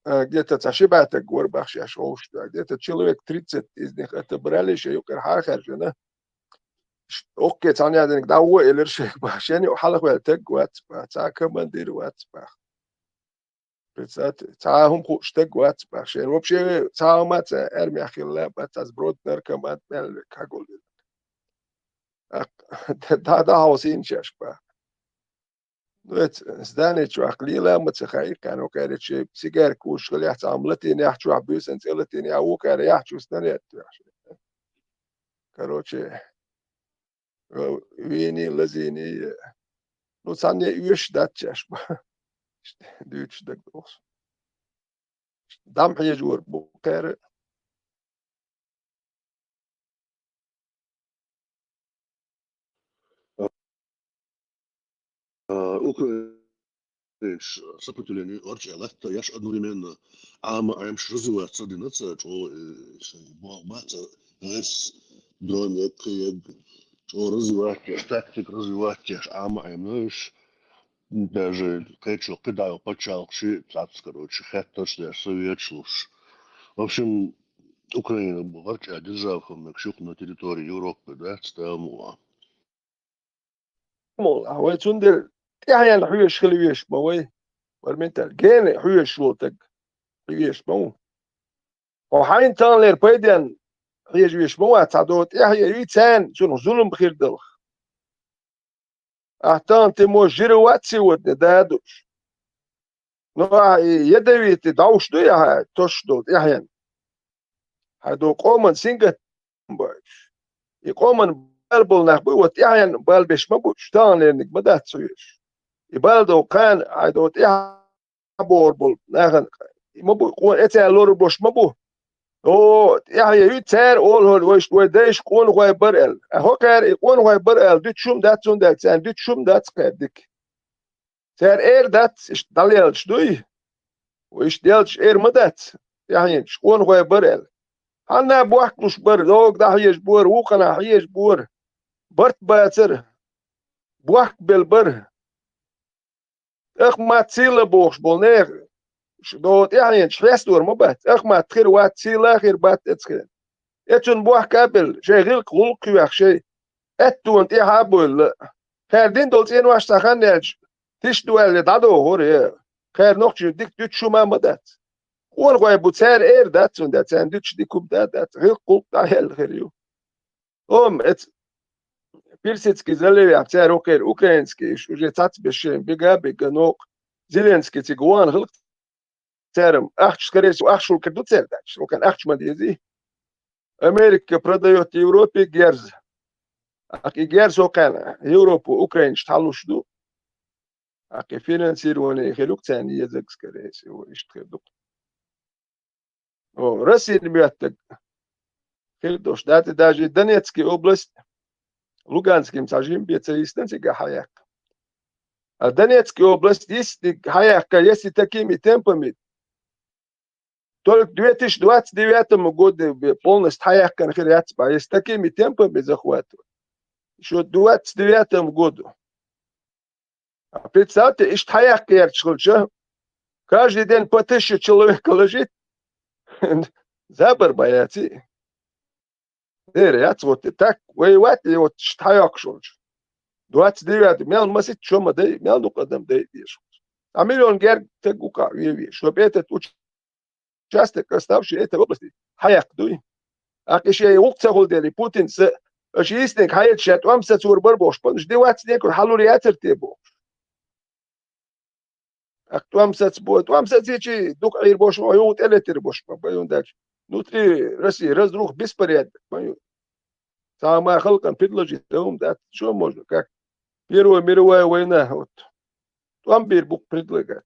где-то цашибата гор бах шаш оушта, где-то человек тридцать из них отобрали, ше юкер хахар жена. Окей, цаня денег да уэ элер шек бах, шени халах вел тег вац бах, ца командир вац бах. Представьте, ца хум хуш тег вац бах, шен вообще ца маца эрмя хилла бац, аз брод наркомат мел кагул. Да, да, хаус инчаш бах. Ну, это здание чувак лила, мы цеха и кану кэрэ чи сигар куш, хали яхца ам латин яхчу, а бюсен ци латин я у кэрэ яхчу станет. короче, э, вийний, лазийний, э, ну, цхьанне оьшуш дац шаьш боху. Дуьйцуш дагадогӀу. ДӀа ма хьежавора бу кхера. А, украинцаш сопротивление гӀарчӀа латтаяш одновременно Ӏама Ӏемаш развиваться дина ца чӀо, э, шайн бо-, баца гӀерс, дрон яккха ягга, чӀо развивать еш, тактика развивать еш Ӏама Ӏемнаш. Даже кхечо кхидӀа йолу пачхьалкхаш цац, короче, хеттарш деш, советаш луш. В общем, Украина бу гӀарчӀа держава хила мегаш ю-кх на территории Европы, да, цу тӀа а ма ван. Вай цундела тӀаьхьенна хьоьжуш хила везаш ма вай. Вара ментал гена хьоьжуш волу стаг хила везаш ма ву. Хьо хьайна таханлера пайденна хьежа везаш ма вац, цхьа догӀу тӀаьхье юй царна, цунах зулам хир далахь. Ахьа тахана тӀе мо жира вац сегодня, да а дууш. Ну, ахьа и ядовитый дӀовш дуй ахьа тосуш долу тӀаьхьенна? Хьайн догӀу къоман сингаттам бу уьш. И къоман бала болу нах буй, вот тӀаьхьенна бала беш ма бу уьш, таханлерниг ма дац цо везаш. И бала догӀу кхана, хьайн догӀу тӀаьхьа бохур болу нахана, и ма бу, къона эцаьрга лорур болуш ма бу. О, тӀаьхье юй цара олу хӀара, вайшна, вай дайша къонахой бара аьлла. Ахьа хӀокхара и къонахой бара аьлла дуьтуш хӀума дац, цундела царна дуьтуш хӀума дац кхара дика. Цара эр дац, иштта дӀалелча дуй? Вай иштта делча эр ма дац, тӀаьхьенчаш къонахой бара аьлла. Хьанна бохкалуш бара, догӀу дӀахьежа бора, вукхана хьежа бора. Барт бацара, бохк белла бара. Ахмат сийла бохуш болу нехан, ш-, догӀу тӀаьхьенчаш хьестор ма бац. Ахмат хир вац, сийла хир бац эцу хенахь. Эцунна бохка а белла, шайн гӀиллакх-гӀуллакх а вехна, шайн аьттонна тӀаьхьа а бевлла. Кхара дина долу цӀенош цхьа хан яьлча, тиша ду аьлла дӀадохура, я. Кхара нохчийн дика дуьтуш хӀума а ма дац. Къонахой бу, цара эр дац, цундела царна дуьтуш дика хӀума да а дац, гӀиллакх-гӀуллакх дӀаяьлла хир ю. Ома, эца Персидский заливехь цара хӀокхеран украинский, уьш уже цхьацбеш шайна бига а бига, нокъа Зеленский цига вахана хилла-кх цара, ахча, скорее всего, ахча хӀуллакхир ду цара даьлча, хӀокхарна ахча ма дезий. Америка продаёт Европе герз. ТӀаккха и герз хӀокхарна Европа украинцашна хьалуш ду. ТӀаккха и финансирование хир ю-кх царна езарг, скорее всего, иштта хир ду-кх. О, Россина моьттург хир долуш дац, и даже Донецкий область, Луганский-м цхьа жимма бен ца йисна цигахь хьаяккха. А Донецкий область йисна хьаяккха, если такими темпами, только к две тысячи двадцать девятому году полностью хьаяьккхина хир яц бах, если такими темпами захватывать. Ещё к двадцать девятому году. А представьте, иштта хьаяккха гӀерташ хилча, каждый день по тысяче человек ложить, забар бан яций. Дера яц, вот и так воевать, и вот иштта хьайоккхуш волчу. Двадцать девятый, мел масийтта шо ма дай, мел дукха адам дай дезаш. А миллион герга стаг ву-кх вен везаш, чтобы этот уч-, участок, оставший этой области, хьаяккха дуй. ТӀаккха и шайн гӀуллакх ца хуьлу дела, и Путинца аша йиснарг хьаэца ша тӀом сацор бара бохуш, панаш ди вац некур хьалур яцар те бохуш. ТӀаккха тӀом саца бо-, тӀом сацийчий дукха Ӏийр бохуш, юха тӀелетир бохуш, ма баюн даьлча. Внутри России разруха, беспорядок, баюн. Цхьа ма халкъан предложить дан хӀума дац, что можно, как Первая мировая война, вот. ТӀом бийр бу-кх предлагать.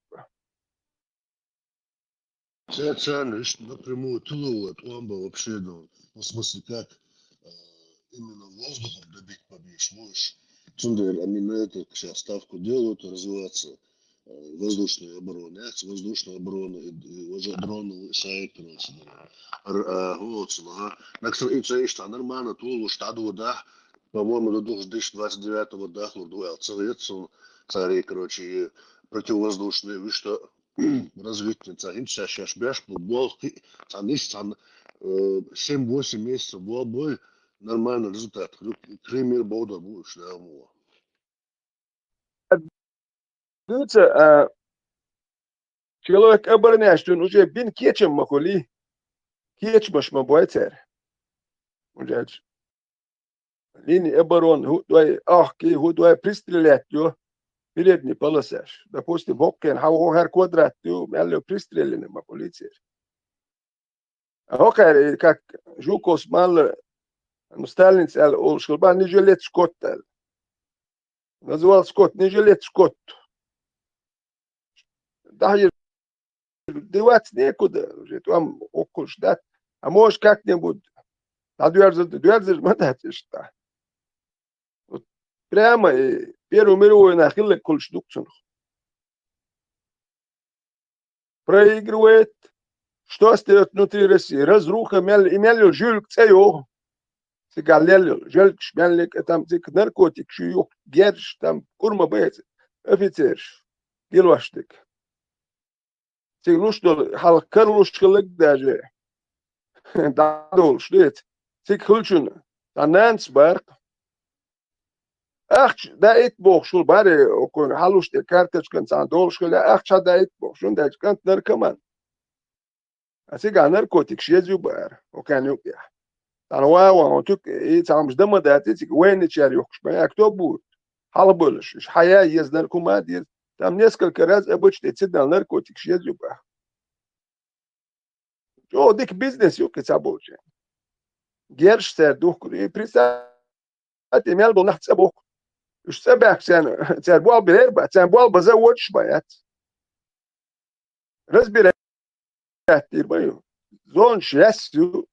Царна иштта напрямую тыловой тӀом бан вообще, ну, в смысле, как, э, именно воздухом добить победу, можешь. Цундела они на это сейчас ставку делают, развиваться, э, воздушная оборона. Яц воздушная оборона, и, и уже дроны лишают, короче, да. Р-, а, вот, ага. Так что и цо иштта нормально, тулуш, та ду, да. По-моему, до две тысячи двадцать девятого дахлур ду аьлла ца хета суна, цара, короче, и противовоздушные, вы что, развитница, хӀинца шаьш, шаьш беш бу болх, цхьана иштта, цхьана, э, семь-восемь месяцев болх бой, нормальный результат. Крымир бовдар бу уьш, да, мо. Дуьйцу, а, человек обороняющий, цуьнан уже бина кечам ма хуьлий, кечамаш ма бой цара. Уже линия обороны хӀу дой, ахкий, хӀу дой, пристрелять йо передний полосаш. Допустим, хӀокхуьнан хьан хӀара квадрат ю, мел йо пристрелина ма полицияш. А хӀокхара, как Жуковс ма аллара, Ну, Сталинца аьлла олуш хилла бахьа, не жилец Скотт аьлла. Назвал Скотт, не жилец Скотт. Дӏахьежа деваться некуда, уже там оккхуш дац. А может, как-нибудь дӏадоьрзар, доьрзар ма дац иштта. Вот прямо и Первую мировую война хилларг хуьлуш ду-кх цунах. Проигрывает, что остаётся внутри России? Разруха, мел, и мел йолу жуьлга цӏе йогӏу. Цигахь лелла йолу жуьлгаш, мел лека, там цигахь наркотикаш ю, юха герзаш, там курма баьца офицераш, гилош дика. Цига луш долу, хьалха кара луш хилларг даже дӏадолуш деций. Цига хуьлучунна цхьа нанас бара-кх. Ахча даийта бохуш хуьлу бара, окхунна хьалуш тӏе карточкан цхьаьна долуш хилла, ахча даийта бохуш, хӀунда аьлча кӏант наркоман. А цигахь наркотикаш еза ю бара, окхаьнна юкъехь. Цхьана ван-ван, тюк, и цхьаммаш дан ма дац, и цига вайначара юхкуш ма яц, кто будет? Хьалхабевллаш, уьш хьаяй еза, наркоман еза. Там несколько раз обычно цигахь наркотикаш еза ю бара. ЧӀогӀа дика бизнес ю кхин цхьаболчийн. Герзаш цара духкур. И представь, и мел болу нах цӀа бохку. Уьш цӀа баьхкича, цара болх бан лерина бац, царна болх бан зан а водуш бан яц. Разбирать дийр ма ю. Зонаш яц ю.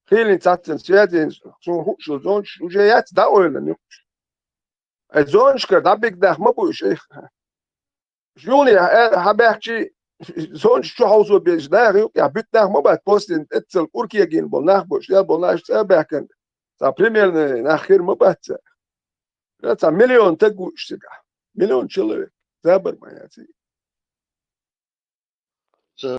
Хийлин цхьаццанна связь йина, суна хууш йолу зонаш уже яц дӀаойлана юкъаш. Ай зонашкара дӀабигна нах ма бу уьш, эх. Юхне хьан баьхчи, зонаш чу хьовсо безаш нах юкъехь буьту нах ма бац, постин эццал кӀур кегийна болу нах бу уьш, ял болу нах цӀа а баьхкина. Цхьа примерный нах хир ма бац цара. Цхьа миллион таг ву уьш цигахь. Миллион человек. Забар ма яц. Ца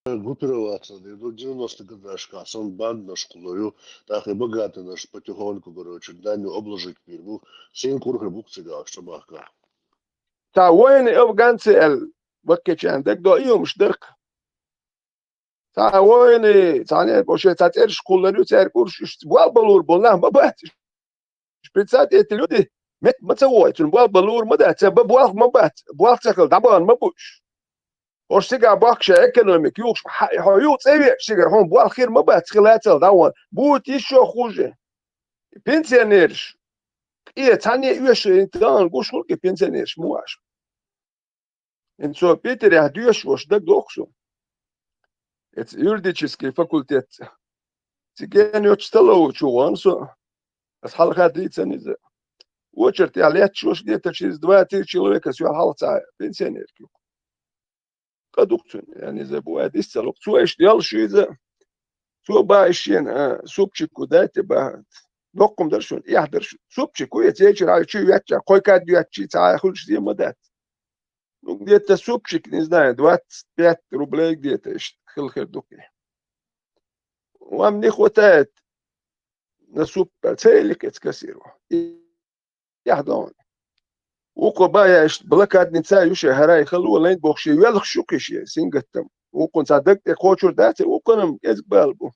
группироваться дийр ду, девяносто годашкахь санна бандаш кхуллур ю, тӀаккха и богатанаш потихоньку, короче, данью обложить бийр бу, син курхи бу-кх цигахь, ша бахкахь. Цхьа войны афганцы аьлла, баккхичарна дагадо и хӀумаш дара-кх. Цхьа войны, цхьаьна, бо шайн цхьа цӀераш кхуллур ю, цаьрга уьш, уьш болх бан лур болу нах ма бац. Представьте, эти люди, метта ма ца вогӀу, цуьнан болх бан лур ма дац, цаьрга бан болх ма бац, болх ца хилла дӀабахана ма бу уьш. ХӀорш цигахь бохку шайн экономика юхуш, хьо юха цӀа веача цигара, хьуна болх хир ма бац, хила а ца хилла дӀавахана. Будет ещё хуже. Пенсионераш, къе цхьаьна оьшуш, тахана гуш хуьлу-кх и пенсионераш муха аьлча. ХӀинца цо Питерехь доьшуш волуш дагадогӀу суна. Эца юридический факультет цӀа. Цига йоцу столовый чу вахана со. Аса хьалха дийцина иза. Очередехь летташ волуш, где-то через два-три человека, аса юьхь хьалха цхьа пенсионерка ю-кх. Къа ду-кх цуьнан, ян иза бу, ай, дисцалуш. Цо иштта йолуш ю иза. Цо бан иштта шена, а, супчик ку дайте бан. Доккхум дара шуна, эхь дара шуна. Супчик ку, я цечара хьайн чу веттача, кхойкад доьттачий цхьа хуьлуш зен ма дац. Ну, где-то супчик, не знаю, двадцать пять рублей где-то иштта хила хир ду-кх. Вам не хватает на суп, целикъ эца кассиру. И яхь дон. Вукхо бан я иштта блокадница ю шайн хӀара и хало лайн бохуш, шен велхаш ю кхин шен сингаттам. Вукхун цхьа даг тӀе кхочур дац, вукхунам кӀезиг бала бу.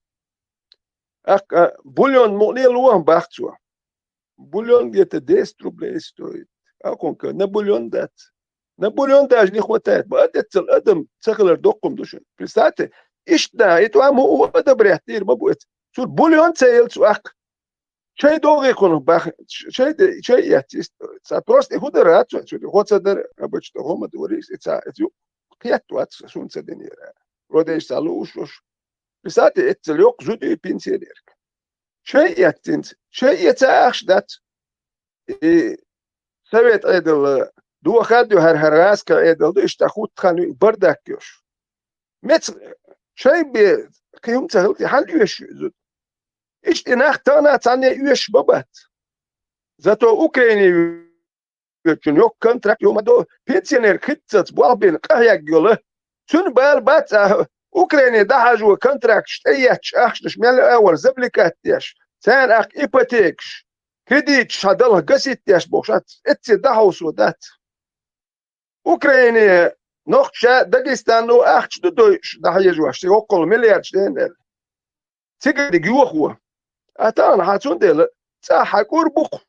Аккха, а, бульон мукъане лоьху бах цо. Бульон где-то десять рублей стоит. Акхунка на бульон дац. На бульон даже не хватает. Ма а деццал адам ца хилар доккхум ду шуна. Представьте, иштта да, и тӀом хӀу одобрять дийр ма бу эца. Цуьра бульон ца елла цу аккха. Чай догӀий кхунах бах, чай де, чай эцци, ца просто и хӀу дара а цо, цуьра хӀо ца дара, обычно хӀума дорийс, и ца, эца ю, кхетта вац, суна ца динера. Родеш ца лууш уш. Представьте, эццал йоккха зуда ю пенсионерка. Чай эццинца, чай эца ахча дац. И совет Ӏедал, дохад ю хӀара, хӀара гӀаскхи Ӏедал ду, иштта хӀуттахана ю, бардак йош. Меца чай бе, кхин хӀума ца хилти, хьан оьшу иза? Иштта и нах тахана цхьанне оьшуш ма бац. Зато Украине воьдучун йоккха контракт ю ма до, пенсионер хӀинццалц болх бина къахьегна йолу. Цуьнан бала бац а, Украине дӀахьажо контракташ тӀеетташ ахчанаш мел а вара забликать деш, царна аккха ипотекаш, кредиташ хьан далха гасить деш бохуш, эцци дӀахьовсо дац. Украине нохча Дагестано ахча ду дойуш, дӀахьежош, цига оккхул миллиардаш ден аьлла. Цига диг йохо. А тахана хьан цундела цӀа хьан кӀур бу-кх.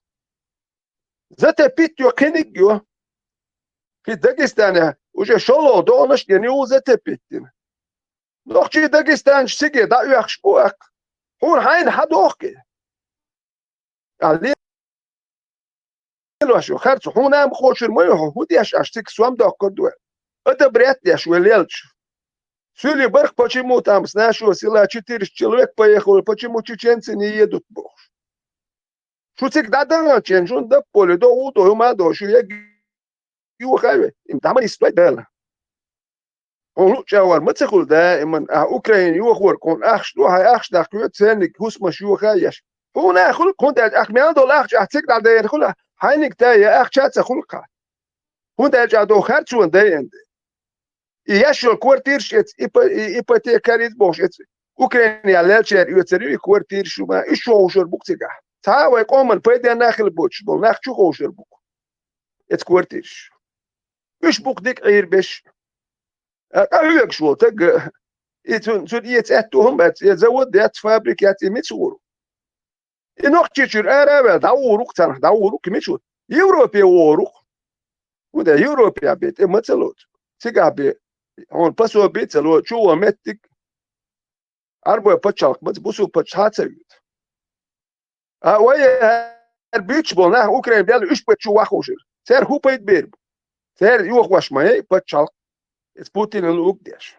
Затопить йо кхиниг йо. Кхин Дагестанехь уже шолгӀа догӀанаш а гина ю затопить дина. Нохчий Дагестанаш циге дӀаоьхуш бу аккха. Хьуна хьайна хьадохке. А лелош ю харцо, хьуна ма кхошур ма ю хьо, хӀун деш аш цига сом доккхур ду? Одобрять деш вай лелча. Сюли барх, почему там с нашего села четыреста человек поехало, почему чеченцы не едут, бохуш. Шу цига дӀадаханчен, шун дапполе, до у до, ма до, шу яг юха ве, им дӀа ма нистой Дала. Хьуна луъча вар ма ца хуьлу даиман, ахь Украина йохор кхунна ахча ду, хьайн ахча даккхоьду, церниг хӀусамаш йоха а еш. Хьуна а хуьлу, хӀунда аьлча ахь мел долу ахча ахь цига дӀадайна хуьлу, хьайниг тай я ахча а ца хуьлу кхаъ. ХӀунда аьлча ахь доху харцо дайина де. И еш йолу квартираш эца, ипо-, и ипотека карийца бохуш эца, Украина лелчара оьцур ю и квартираш шу ма, уьш чу ховшур бу-кх цигахь. Цхьа а вай къоман пайденна а хила боцуш болу нах чу ховшур бу-кх эца квартираш. Уьш бу-кх дика Ӏийр беш. А, къахьоьгуш волу таг, и цу-, цуьнан эца аьтту хӀума бац, я завод яц, фабрика яц, и мица гӀур ву? И Нохчийчуьра ара а ваьлла, дӀагӀур ву-кх царах, дӀагӀур ву-кх, и мича ву? Европе вогӀур ву-кх. ХӀунда Европе бен тӀе ма ца лоцу. Цигахь бен хьуна пособи а ца ло, чу вон меттиг, Ӏарбой пачхьалкх ма ца, бусул пачхьа а ца вуьту. А вай хӀара буьйцуш болу нах Украина баьлла уьш бен чу вахушира. Церан хӀун пайда бер бу? Церан йохош ма яй пачхьалкх, эца Путинан луг деш.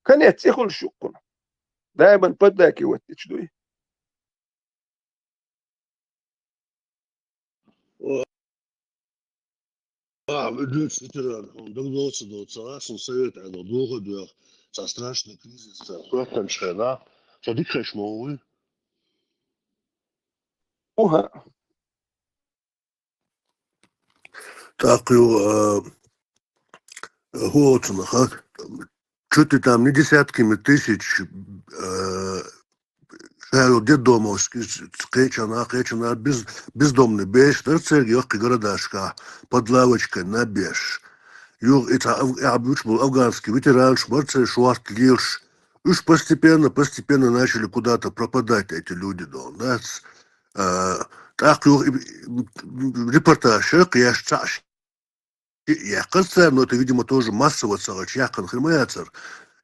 Конец цӀе хуьлуш ю кхунна. Даиман поддакивать дича дуй. О, а, дуьйцу ветеран, хьуна дагадоцу доцу, аса совет Ӏайла дохо а доьху, цхьа страшный кризис, цхьа хӀоьттинчу хенахь, со дика хезаш ма вуй. Уха. ТӀаккха ю, а, хӀу оцунах, а? Чуть ли там не десятками тысяч, а, ша ю детдомовский кхечана, кхечана без-, бездомный беш дара церга йоккхий городашкахь, под лавочкой на беш. Юха и цхьа аф-, ахь буьйцуш болу афганский ветеранаш бара церан шорта лелаш. Уьш постепенно, постепенно начали куда-то пропадать, эти люди, дон, дац? А, тӀаккха юха и, и, репортаж шайх еш цхьаъ ши яьккхира цара, но это, видимо, тоже массово ца хилча яьккхина хир ма яцара.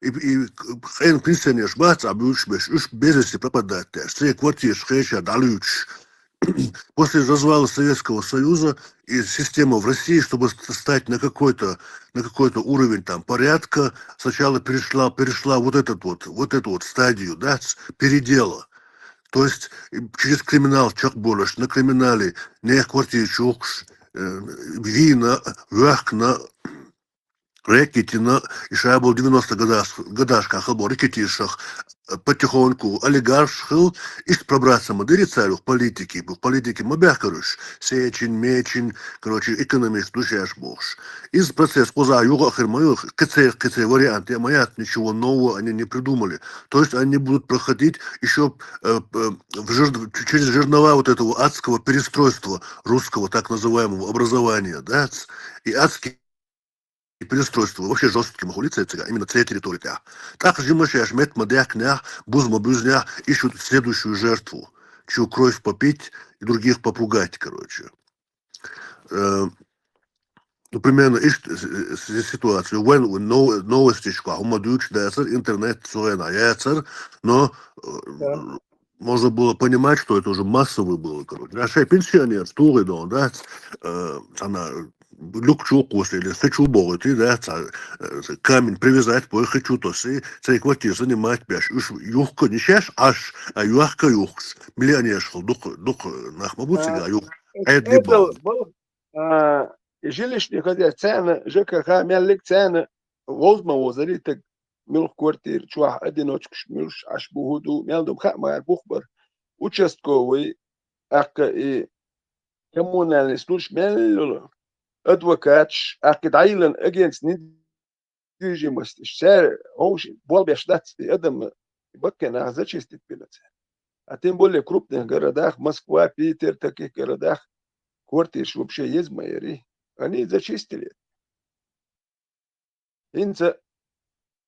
И, и къена пенсионерш бац цхьа буьйцуш беш, уьш без вести пропадать деш, церан квартираш кхеча дӀалуьйцуш. После развала Советского Союза и система в России, чтобы ст-, стать на какой-то, на какой-то уровень там порядка, сначала перешла, перешла вот этот вот, вот эту вот стадию, да, ц-, передела. То есть, э, через криминал чекхболуш, на криминале нехан квартира чу ухкуш, э, вийна, ваьхкина, рэкетина, и ша болу девяносто годаш-, годашкахь хила болу рэкетиршах, э, потихоньку олигархаш хила, иштта пробраться ма дира цара юха политике, бу политике ма баьхкира уьш, Сечин, Мечин, короче, экономист ду шаьш бохуш. Иза процесс кхузахь юха а хир ма ю, кхин церан, кхин церан вариант я ма яц, ничего нового они не придумали. То есть они будут проходить ещё, э, э, в жер-, через жернова вот этого адского перестройства русского так называемого образования, да, ц-, и адский перестройство, вообще жёсткий ма хуьлу церан цигахь, именно церан территори тӀехь. ТӀаккха жимма шаьш метта ма даьхкинехь, буз ма буьзнехь, ищут следующую жертву, чью кровь попить и других попугать, короче. Э, ну, примерно иштта с-, с-, ситуация. Вайн но-, новостешкахь хӀума дуьйцуш дацара, интернет цу хенахь яцара, но, э, можно было понимать, что это уже массовый было, короче. А шайн пенсионераш тухий дон, да, э, цхьана люк чу кхуссий или хи чу бохуьйтий, да, цхьа, э, камень привязать бой, хи чу тоссий, церан квартира занимать беш, уьш юхка не шаьш Ӏаш, а йохка юхкаш. Миллионераш хила дукха, дукха нах ма бу цигахь юхка. Ӏедал бал-, а, и жилищный хозяйство царна, Ж К Х меллиг царна, вовза ма вовзарий таг, муьлха квартира чохь, одиночкаш муьлш Ӏаш бу, хӀун ду, мел ду, хаа ма яра, бух бара. Участковый, тӀаккха и коммунальный служба мел йолу, адвокаташ, тӀаккха и дӀайиллина агентство недвижимосташ, цара хьовш болх беш дац, и адам баккхий нах зачистить бина цара. А тем более крупных городах, Москва, Питер, таких городах квартираш вообще еза ма ярий. Они зачистили. ХӀинца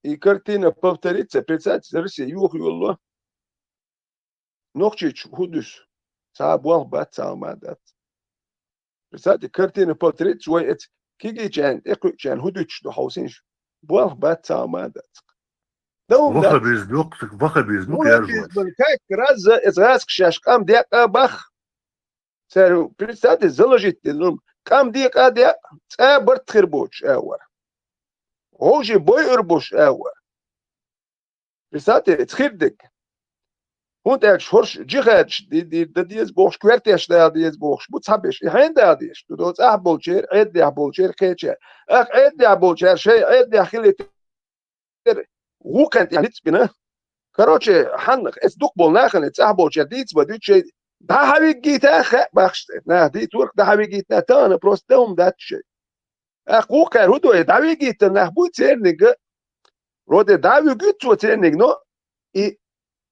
и картина повторится, представьте, Россия юха йолло. Нохчийчу хӀун дуьсу? Цхьа а болх бац, цхьа а хӀума дац. Представьте, картина повторится, вай эца кегийчарна, тӀекхуьучарна хӀун дуьтуш ду хьовсийша? Болх бац, цхьа а хӀума дац. Ваха беза, йоккха ваха беза, ну, как раз, как раз эцу гӀазкхаша шаьш къам декъа баха. Цара, представьте, заложить дина, ну, къам декъа декъа, цкъа барт хир боцуш агӀор. Вовшийн бойур боцуш агӀор. Представьте, эца хир дерг. ХӀунда аьлча хӀорш джихадаш ди-, дийр дан деза бохуш, коьртеш дала деза бохуш, бу цхьаберш. И хьенан дала дезаш ду? До цӀахь болчеран, Ӏедалехь болчеран кхечеран. Ах Ӏедалехь болчара шайн Ӏедалехь хилийта гӀукхана тӀехь ницкъ бина. Короче, хьаннах, эца дукха болу нахана, цӀахь болчара дийца ма дуьту шайн, дӀа хьавиггийта хаьа бахаш цӀе. Наха дийцург дӀа хьавиггийта, тахана просто дан хӀума дац шайн. Ах, гӀукхара хӀун до, и дӀавиггийта нах буй церниг а, роде дӀа а вуьгуьйту цо церниг, но и,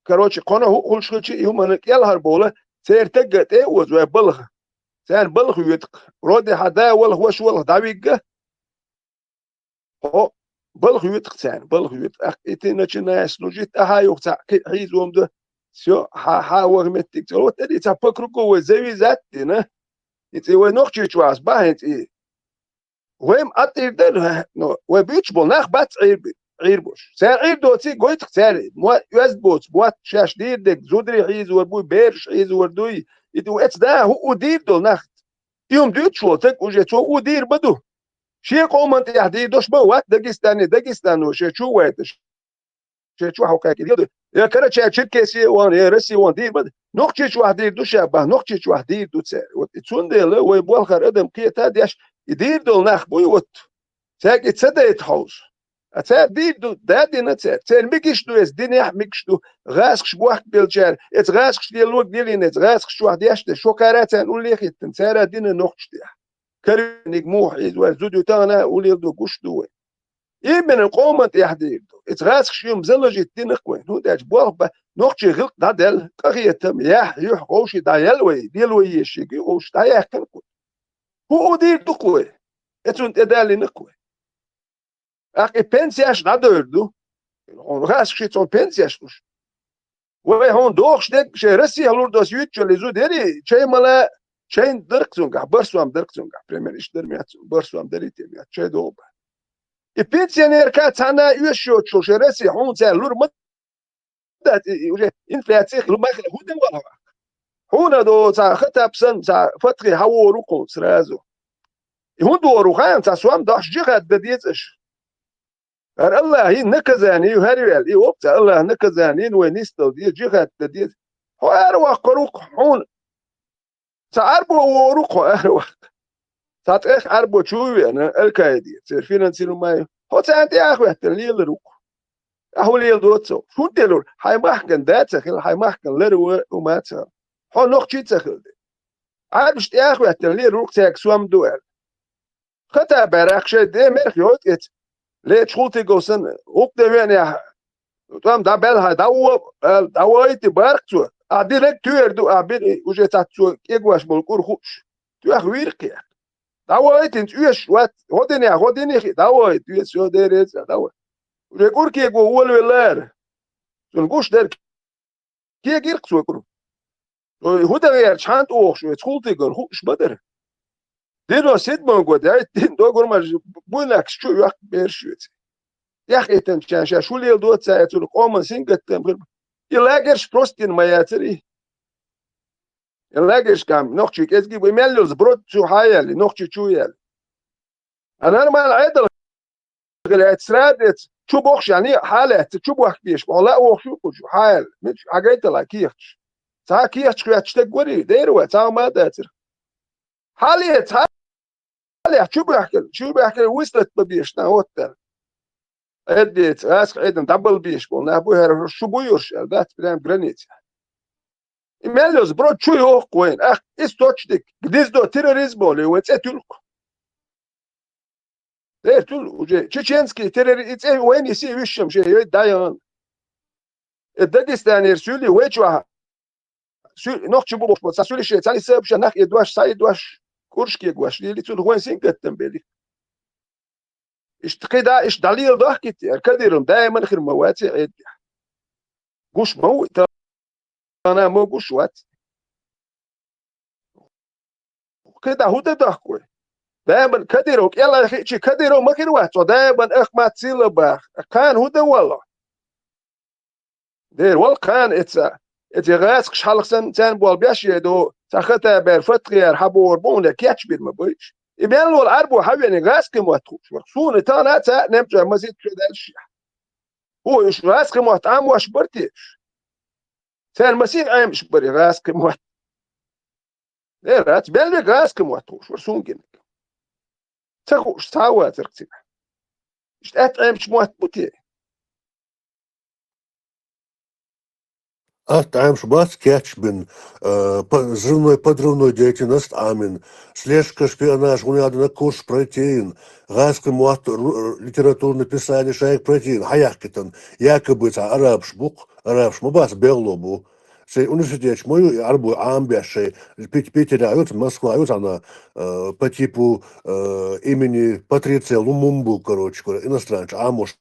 короче, кхуна хӀу-, хуьлуш хилча, и хӀуманна кӀелхьара бовла, церан тагга тӀе а оза вай балха. Царна балха йоьту-кх. Роде хьан да валха, ваша валха дӀавигга, хьо балха йоьту-кх царна, балха йоьту. Ах, и ты начинаешь служить, ахьа юха цхьаъ кхин а хьийза вон ду. Всё, хьа-, хьа ваха меттиг ца. Вот эли цхьа по кругу вай завязать дина. И цӀе вай Нохчийчу вахьас бахьана цӀе. Вай ма Ӏа тӀера дара, ну, вай буьйцуш болу нах бац Ӏийр-, Ӏийр бош. Цара Ӏийр доций гойту-кх цара, мо-, оьзда боцу, мотт шаьш дийр дерг, зударий хьийзор буй, бераш хьийзор дуй. И ду эца да хӀу у дийр долу нах. И хӀума дуьйцуш волу стаг уже цо у дийр ма ду. Шен къоман тӀехь дийр дош ма вац Дагестане, Дагестано шен чу вайташ. Шен чохь хьо кхаькхина. Я Карачай-Черкесия ван, я Россия ван дийр ма ду. Нохчийчохь дийр ду ша бан, Нохчийчохь дийр ду цара. Вот и цундела вай болхара адам кхета а деш, и дийр долу нах буй вот. Цаьрга и ца дайта хьовса. А цара дийр ду, да дина цара. Церан мегаш ду эца, динехь а мегаш ду. ГӀазкхаш бохк белчара, эца гӀазкхаш лелорг лелийна, эца гӀазкхаш чохь деш деш, шо кхара царна уллехь хӀиттина, цара дина нохчаш тӀехь. Кариниг муха хьийза вай, зуда ю тахана а уллел ду, гуш ду вай. Именно къоман тӀехь дийр ду. Эца гӀазкхаш юьм заложить дина-кх вай. ХӀунда аьлча болх бан, нохчий гӀилкъ дӀадаьлла, къахетам, яхь, юьхь, вовший дӀаяьлла вай, лело еший, вовший дӀаяьккхина-кх вай. ХӀу у дийр ду-кх вай? Эцунна тӀедаллина-кх вай. ТӀаккха и пенсияш дӀадойр ду. Хьуна гӀазкхаший цунна пенсияш луш. Вай хьуна дохуш дерг шайн Россехь лур дос юьйцучул и зуда яри, чай мала, чайн дарх цунгахь, барсом дарх цунгахь, пример, иштта дар меца, барсом дарий те меца, чай догӀу бан. И пенсионерка цхьана оьшуш йоцуш шайн Россехь хьуна цара лур ма дац, и, и уже инфляция хила ма хила, хӀун дан вала хьо? Хьуна до цхьа Хатап санна, цхьа Фатхи хьан вору кху сразу. И хӀунда вору хаьа, цхьа сом дохуш джихад дан деза аша. ХӀара Аллахьин наказание ю хӀара вел, и воккха Аллахьа наказание вай нисдала деза, джихад дан деза. Хьо ара ваккхар ву-кх хьуна. Цхьа Ӏарбо вор ву-кх хьо ара ваккха. Цхьа тӀех Ӏарбо чу а веана, Аль-Каиде, церан финансируемый. Хьо царна тӀе а хӀоьттина лелар ву-кх. Ахьа хӀун леладо цо? ХӀунда лур? Хьайн махкан да ца хила, хьайн махкан лар ву, хӀума ца хила. Хьо нохчий ца хила де. Ӏарбаш тӀе а хӀоьттина лелар ву-кх цаьрга сом ду аьлла. Хатабаьрах шайн де мерх йойту эца. Лечу хултиго санна, гӀукъ де веанехь, тӀом дӀабаьлла хьан, дӀаво, аьлла, дӀавойтий барх цо. Ахь динарг туьйр ду, ахь бина уже цхьацца цо кегош болу кӀур хууш. Тоьхна вийр кхех. ДӀавойтинца оьшуш вац, хӀо динехь, хӀо динехь, дӀавойту, веза, всё, дерриг а дӀавойту. Уже кӀур кего волавеллара. Цунна гуш дерг Кегира-кх цо кӀур. Ой, хӀун дан гӀерташ, хьан тӀе вохуш вай, цхьа хултиган хууш ма дара. Девяносто седьмом году, яй, дин догур ма жи, буйнакаш чу йоккха бераш веци. ТӀехкъийтинчарна шаьш хӀун леладо ца яцара, къоман сингаттам хир бу. И лагерш просто дина ма яцара и. И лагершкахь нохчий кӀезиг бу, и мел йолу сброд цу хьан яьлла, нохчий чу яьлла. А нормально Ӏедал хилла, сразу эца, чу бохуш яьлла, хьан лаьцна, чу бохка беш, хьо ла а вохуш ву кху чу, хьан яьлла, мича хьан гайтала кехаташ. Цхьа кехаташ хӀоьттуш дерг варий, дера вай, цхьа ма дацара. Хьан ле, цхьа ле, чу бохкал, чу бохкал, выслать ма беш, на, вот дара. Эддеца, аска Ӏедам дӀабала беш болу, нах бу хӀара, шу буй уьш, аьлла, дац прям граница. И мел йолу сброд чу йоху вайна, ах, источник, гнездо терроризма олий, вай цӀе туьлу-кх. Дер туьлу, уже чеченский террори-, и цӀе вайна и сий вуьшшам шен йой дӀаяхана. Э, Дагестанера суьли вай чохь, суьли, нохчи бу бохуш бо, цхьа суьли шен, цхьа и сабша нах и дош, цхьа и дош, куршке гош, лели цунах вайн сингаттам бели. Иштта кхидӀа, иштта дӀалела дохкийта, Кадыров даиман хир ма вац и Ӏеддехь. Гуш ма ву, тахана ма гуш вац. КхидӀа хӀун дан дохку вай? Даиман Кадыров кӀелхьа хиъчи, Кадыров ма хир вац, цо даиман Ахмат Сила баха. Кхана хӀун дан валла? Дера, вала кхана эца, эца гӀазкхаш хьалха санна, царна болх беш е ду, цхьа хата бер, фатхияр хьабор бу, хӀунда кечбир ма буйш. И мел вола Ӏарбо хьавеана гӀазкхи мотт хууш вара. Суна тана ца немцой масит чу дальше. Хьо уж гӀазкхи мотт Ӏамош бар те уж? Царна масих Ӏемаш бар и гӀазкхи мотт. Э, рац, бел ве гӀазкхи мотт хууш вара суна гинаг. Ца хууш, ца вацарг цига. Иштта атта Ӏемаш мотт бу те? Атта Ӏемаш бац кечбина, э, по-, взрывной подрывной деятельность Ӏамин, слежка, шпионаж, гӀуна яхана курс пройти йина, гӀазкхи мотт, ру-, литературный писание шайга пройти йина, хьаяхкитан, якобы цхьа арабаш бу-кх, арабаш ма бац, бегӀло бу. Шай университеташ ма ю, и Ӏарбой Ӏамбеш шай, Пит-, Питере ю, Москва ю, цхьана, э, по типу, э, имени Патриция Лумумбу, короче говоря, иностранцаш Ӏамош.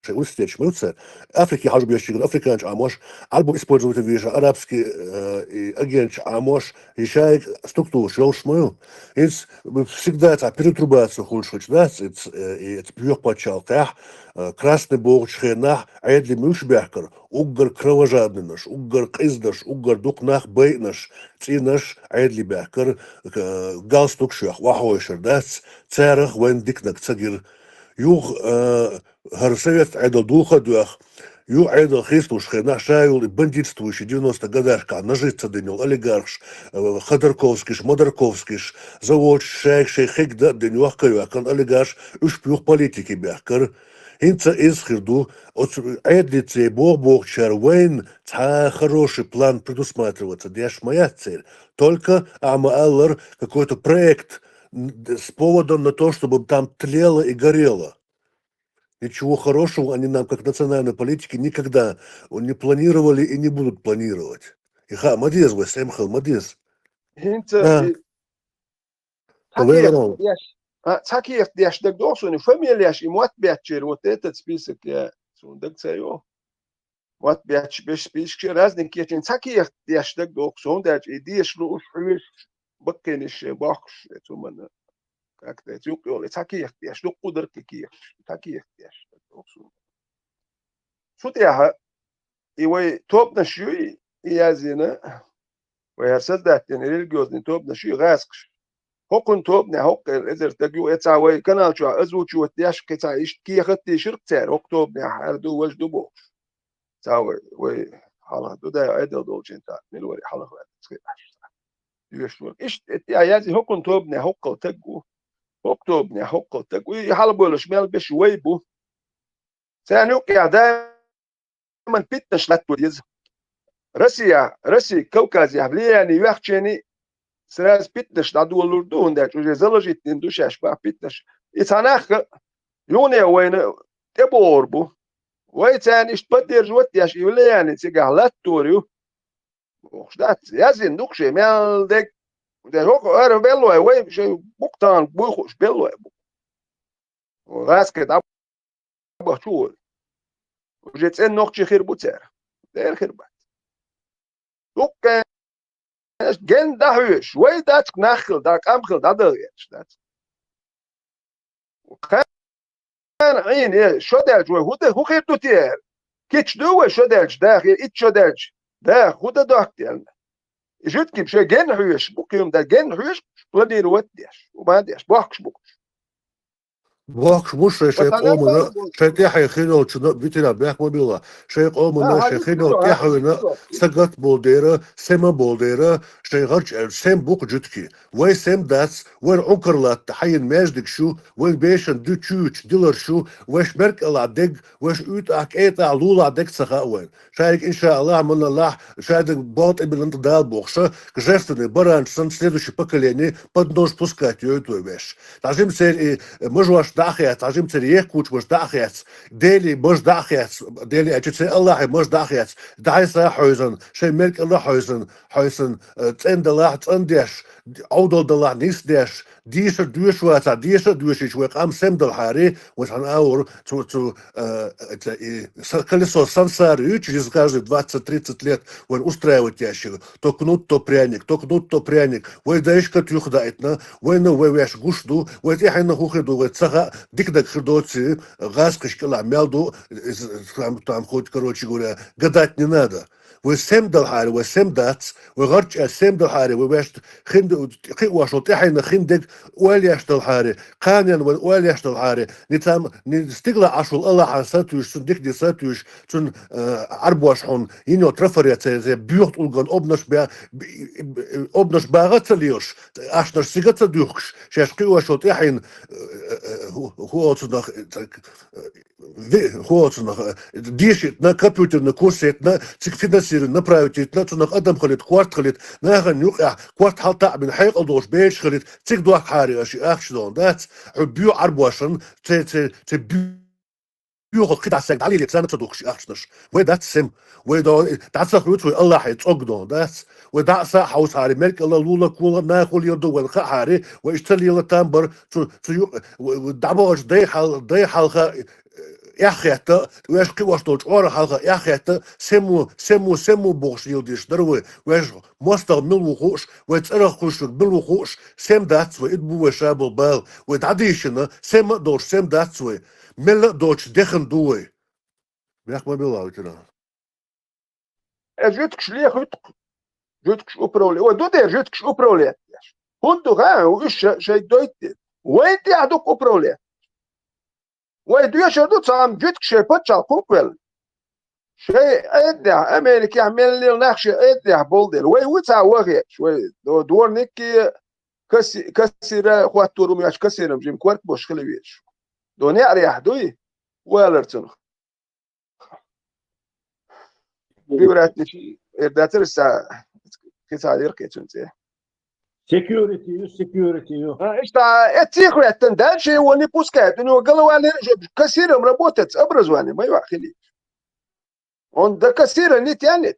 Шай университеташ ма ю цар. Африке хьажа беш чигара африканцаш Ӏамош, Ӏарбо использовать везаш арабский, э, и агенташ Ӏамош, и шайга структураш йолуш ма ю. ХӀинца всегда цхьа перетрубация хуьлуш хилча дац, и ц-, э, и ц-, боьха пачхьалкхехь, э, красный богӀучу хенахь Ӏедале муьлш баьхкара, уггар кровожадныйнаш, уггар къизанаш, уггар дукха нах байинарш, цӀийнарш Ӏедале баьхкара, э, галстукаш йохуш, охьахевшар дац, царах вайна диканиг ца гира. Юха, э, хӀара совет Ӏедал духар а доьху, юха Ӏедал хийцалуш хенахь ша йолу и бандитство ши девяносто годашкахь нажить ца дина йолу олигархаш, э, Ходорковскийш, Модарковскийш, заводчикаш шайга шайн хиг дан а дина, йохка а йоьккхина олигархаш, уьш юха политике баьхкара. ХӀинца иза хир ду, оцу Ӏедалца богӀу бохучара вайна цхьа а хороший план предусматриваться деш ма яц церан. Только, а ма-аллара, какой-то проект, н-, с поводом на то, чтобы там тлело и горело. Ничего хорошего они нам, как национальной политике, никогда не планировали и не будут планировать. И хаа ма деза вай, сема хила ма деза. ХӀинца А. и Вай цхьа кехат лерон. деш, а, цхьа кехат деш дагадогӀу суна, и фамилеш, и мотт беттачеран, вот этот список я, суна дага ца йо. Мотт бетташ беш список, разный кехатийн цхьа кехат деш дагадогӀу суна, хӀунда аьлча и деша лууш, хьоьжуш, баккхийнаш шайн бохкуш, э, цу манна, как-то, цу юкъа йолу, и цхьа кехат деш, дуккха дара кхин кехаташ, цхьа кехат деш дагадогӀу суна. Цу тӀехьа и вай тобанаш юй, и яздина, вай хӀара создать дина религиозный тобанаш юй, гӀазкхаш. ХӀокхунна тобанехь хӀокху эзар стаг ю, эца вай канал чохь озвучивать деш, кхин цхьа иштта кехат дийшира-кх цара, хӀокху тобанехь хӀара ду, важа ду бохуш. Ца вай, вай хьалха ду, да, Ӏедал долчийн цхьа, мила вара хьалха ваьлла, ца хеташ цхьа. Доьшуш вара. Иштта, э, я язйи хӀокхунна тобанехь хӀокхул стаг ву. ХӀокху тобанехь хӀокхул стаг ву. И хьалабевлларш мел беш вай бу. Царна юкъехь даиман питанаш латто деза. Россия, Россия, Кавказехь влияние ваьхчений сразу питанаш дӀадолалур ду, хӀунда аьлча уже заложить дина ду шаьш бах питанаш. И цхьа нах а юхане вайна тӀебогӀур бу. Вай царна иштта поддерживать деш, и влияние цигахь латтор ю. Бохуш дац, яздина ду-кх шен мел дерг. Де хӀокху ара беллой, вай шайн бу-кх тахана буй хууш беллой бу. ГӀаскхи дӀабахча ву. Уже цӀена нохчий хир бу цара. Дера хир бац. Дуккха генна дӀахьоьжуш, вай дац-кх нах хила, дӀа къам хила дӀадала гӀерташ дац. Кхана Ӏийна, э, шо даьлча вай хӀун дан, хӀун хир ду те? Кича ду вай шо даьлча даха, э, итт шо даьлча даха, хӀун дан дохку те? Жуьгтий шайн генна хьоьжуш бу, кхин дан генна хьоьжуш, планировать деш, хӀума деш, бохкуш бу. Бохкуш бу шайн, шайн Пацанам къомана, бохкуш. Шайн тӀаьхье хир йолчунна, ветеран бехк ма билла, шайн къомана, А, шайн хир йолу тӀаьхьенна, сагатболу дера, сема болу дера, шайн гӀарч аьлла, сем бу-кх жуьгтий. Вай сем дац, вайн Ӏункар латта хьайина маьждигаш ю, вайн бешан дуьйцучу диларш ю, вайш меркӀалахь дерг, вайш уьйтӀахь, кӀетӀахь, лулахь дерг ца хаьа вайн. Шайга, иншааллахь, манналлахь, шайдерг болу тӀе билан тӀе Дала бохуша, к жертвенный баранча санна следующее поколение под нож пускать йойту вай веш. Тхьажим церан и мажош дӀа а хец, тхьажим церан ехкучу мажа дӀа а хец, Делий мажа дӀа а хец, Делий аьлча церан Аллахьий мажа дӀа а хец, дӀайса а хьойзан, шайн меркӀала а хьойзан, хьойсан, э, цӀена далахь цӀандеш, Ӏовдал далахь нисдеш, дийша доьшуш вацахь, дийша а доьшийча вай къам сем далахьара, вай цхьана агӀор цу, цу, э, это, и са-, колесо сансара юьйцуш иза каждый двадцать-тридцать лет вайн устраивать еш ю. То кнут, то пряник, то кнут, то пряник. Вай дайшка туьха даийтина, вайна вай веш гуш ду, вай тӀаьхьенна хӀун хир ду, вай ца хаьа, диканиг хир доций, гӀазкхашкара мел ду, из, там, там хоть, короче говоря, гадать не надо. Вай сема далхьара, вай сема дац, вай гӀарчӀа сема далхьара, вай вешта хин, кхиош тӀехьайна хин дег оалаш далхьара, кханен вай оалаш далхьара, ни там, ни стигла Ӏаш вола Аллахьан сатуьйш, цун дикане сатуьйш, цун, э, Ӏарбош хьона, йино трафарет, цӀе, цӀе, буьйха тӀулган обнаш бя-, б-, б-, обнаш багӀа ца лелаш, ашнаш сига ца дуьхкаш, шаьш кхиош тӀехьайна, э, э, ху-, ху оцунах, э, так, э, ви-, ху оцунах, э, дешийтна, компьютерный курс ийтна, цига финансирование направить ийтна, цунах адам хилийта, корта хилийта, нахана юкъехь корта хьалтаӀабина хьекъал долуш беш хилийта, цига дохкахьара аша и ахча дона дац, хьо буьйха Ӏарбошан, цӀе, цӀе, цӀе буьйха кхидӀа саг дӀалелийта санна ца духкаш и ахчанаш. Вай дац сема. Вай до-, дӀа ца хуьйцу вай Аллахье цӀог дона дац. Вай дӀа а са а хьовсахьара, меркӀалла, лула, кола, нахула яр ду вайна хаахьара, вай иштта лела там бар, цу, цу ю-, в-, в-, дӀабоагӀачу дай хьал-, дай хьалха, э, эхь хетта, вешта кхиош долчу чкъора хьалха эхь хетта, сема ву, сема ву, сема ву бохуш лела дезаш дара вай. Вешта мостагӀа мила ву хууш, вай цӀарах кхуьйсур мила ву хууш, сема дац вай, и ду вай ша болу бала. Вай дӀадийшина, сема а долуш, сема дац вай. Мелла а доцуш дехна ду вай. Бехк ма билла, ветеран. Э, жуьгташ лехуьйту-кх. Жуьгташ управле-, ой, ду дера жуьгташ управлять деш. ХӀунда ду хаьа, уьш ша-, шайга дойту дела. Вайн тӀехь ду-кх управлять. Вай доьшур ду, цхьа жуьгташ шайн пачхьалкх хӀунда кхоьллина. Шайн айддехь, Америкехь мел лела нах шайн айддехь болу дела. Вай ву цхьа вахеташ, вай до-, дворникке, касси-, кассира, хӀоттор хӀума йоцчу кассиран жима корта беш хила везаш. До неӀарехь дуй, валар цунах. Привратники, эр дацара са, кхин цхьа дира кхин цуьнан цӀе. Security ю, security ю. А, иштта, э, цих веттан, дальше его не пускают. У него голова не, кассиром работать, с образованием, моё хили. Он до кассира не тянет.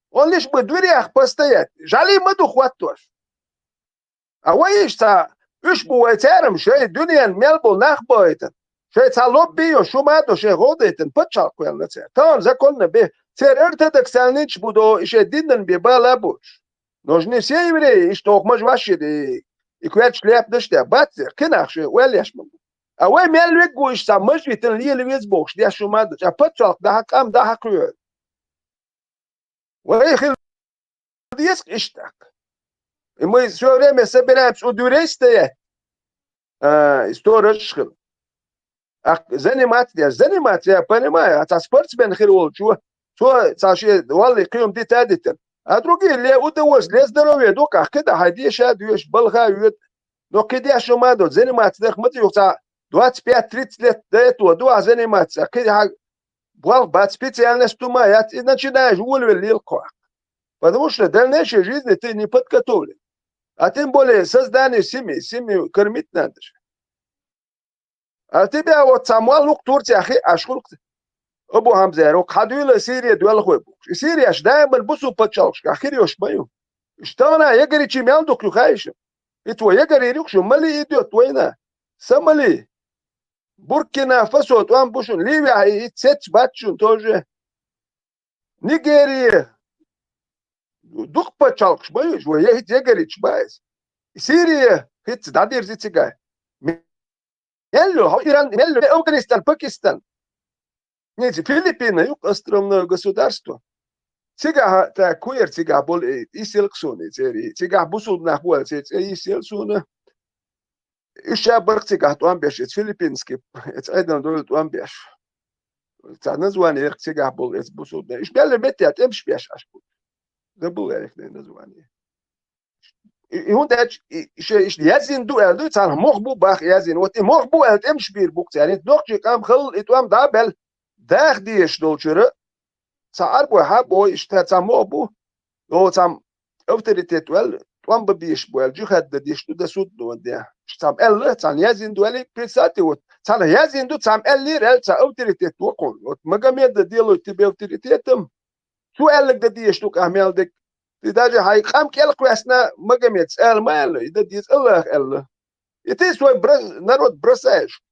Он лишь бы в дверях постоять. Жали ма ду хӀоттош. А вай иштта, уьш бу вай церам шайн дуьненан мел болу нах бахийтина. Шайн цхьа лобби йо, шу ма до шайн гӀовдайтина пачхьалкх кхоьллина цара. Тахана законна бе, церан ортодоксальнича бу до, и шайн динан бе бала а боцуш. Но же не все евреи, иштта хӀокху мажа ваш и, и коьрташ лепнаш а де, бац церан, кхин нах шайн оьллеш ма бу. А вай мел вегга ву иштта цхьа мажа витина лела веза бохуш, деш шу ма до, цхьа пачхьалкх дахьа, къам дахьа кхоьллина. Вай хила деза-кх иштта. И мы всё время собираемся у дверей стоять, а, и сторож хила. А заниматься деш, заниматься, я понимаю, а цхьа спортсмен хир волчо, цо цхьа шен валлий кхин хӀума дита а дитина. А другие для удовольствия, для здоровья ду-кх, ахь кхидӀа хьайн деша а доьшу, балха а йоьду. Но кхин деш шу ма до, заниматься дерг ма ца юха цхьа двадцать пять тридцать лет до этого ду ахь заниматься, кхин хьан болх бац, специальность хӀума яц, и начинаешь уволвелла лела кхохь. Потому что дальнейшей жизни ты не подготовлен. А тем более создание семьи, семью кормить надо же. А тебя вот цхьа молла ву-кх Турцехь хиъ Ӏаш хуьлу-кх, Абу Хьамзера, ву-кх хьан дуьйла Сирия доьлхуй бу-кх. И Сирияш даиман бусу пачхьалкхашкахь хир йолуш ма ю. Иштта тахана ягаричи мел дукха ю хаьий шу? И тхо ягарийр ю-кх шу, мали идет вайна? Сомали. Буркина-Фасо тӀом бу шуна, Ливия и, и цец бац шуна тоже. Нигерия. Дукха пачхьалкхаш ма ю, вай я хӀинца ягаричи бац. Сирия хӀинца дӀадирзи цигахь. Мел ю, хьо Иран, мел ю, Афганистан, Пакистан. Ница Филиппины ю-кх островное государство. Цигахь, так, кхуьер цигахь болу, э, йисъелла-кх суна и цӀерий. Цигахь бусулба нах бу аьлла, церан цӀе йисъелла суна. Уьш ша бара-кх цигахь тӀом беш, эца филиппинский, эца Ӏедална дуьйла тӀом беш. Цхьа название яра-кх цигахь болу эца бусулба нах. Уьш мел меттехь тӀемаш беш Ӏаш бу. Забыл я ихней название. И, и хӀунда аьлча, и, и шайн иштта яздина ду аьлла дуй, царна мох бу баха яздина. Вот и мох бу аьлла тӀемаш бийр бу-кх цара. ХӀинца нохчийн къам халла и тӀом дӀа а баьлла, даха дезаш долчуьра, цхьа Ӏарбой хьа а бой, иштта цхьа мох бу, йо, цхьа авторитет ваьлла, тӀом бан безаш бу аьлла, джихад дан диш ду, дан суд ду ван де. Цхьа аьлла, цхьа яздина ду аьлла, представьте, вот, цхьа яздина ду, цхьа аьллера аьлла, цхьа авторитет ву-кх хьуна. Вот Магомеда делают тебе авторитетом, цо аьлларг дан дезаш ду-кх ахь мел дерг. Ты даже хьайн къам кӀелхьакхоьссина Магомеда ала ма аьлла, и дан деза Аллаха аьлла. И ты свой бра-, народ бросаешь.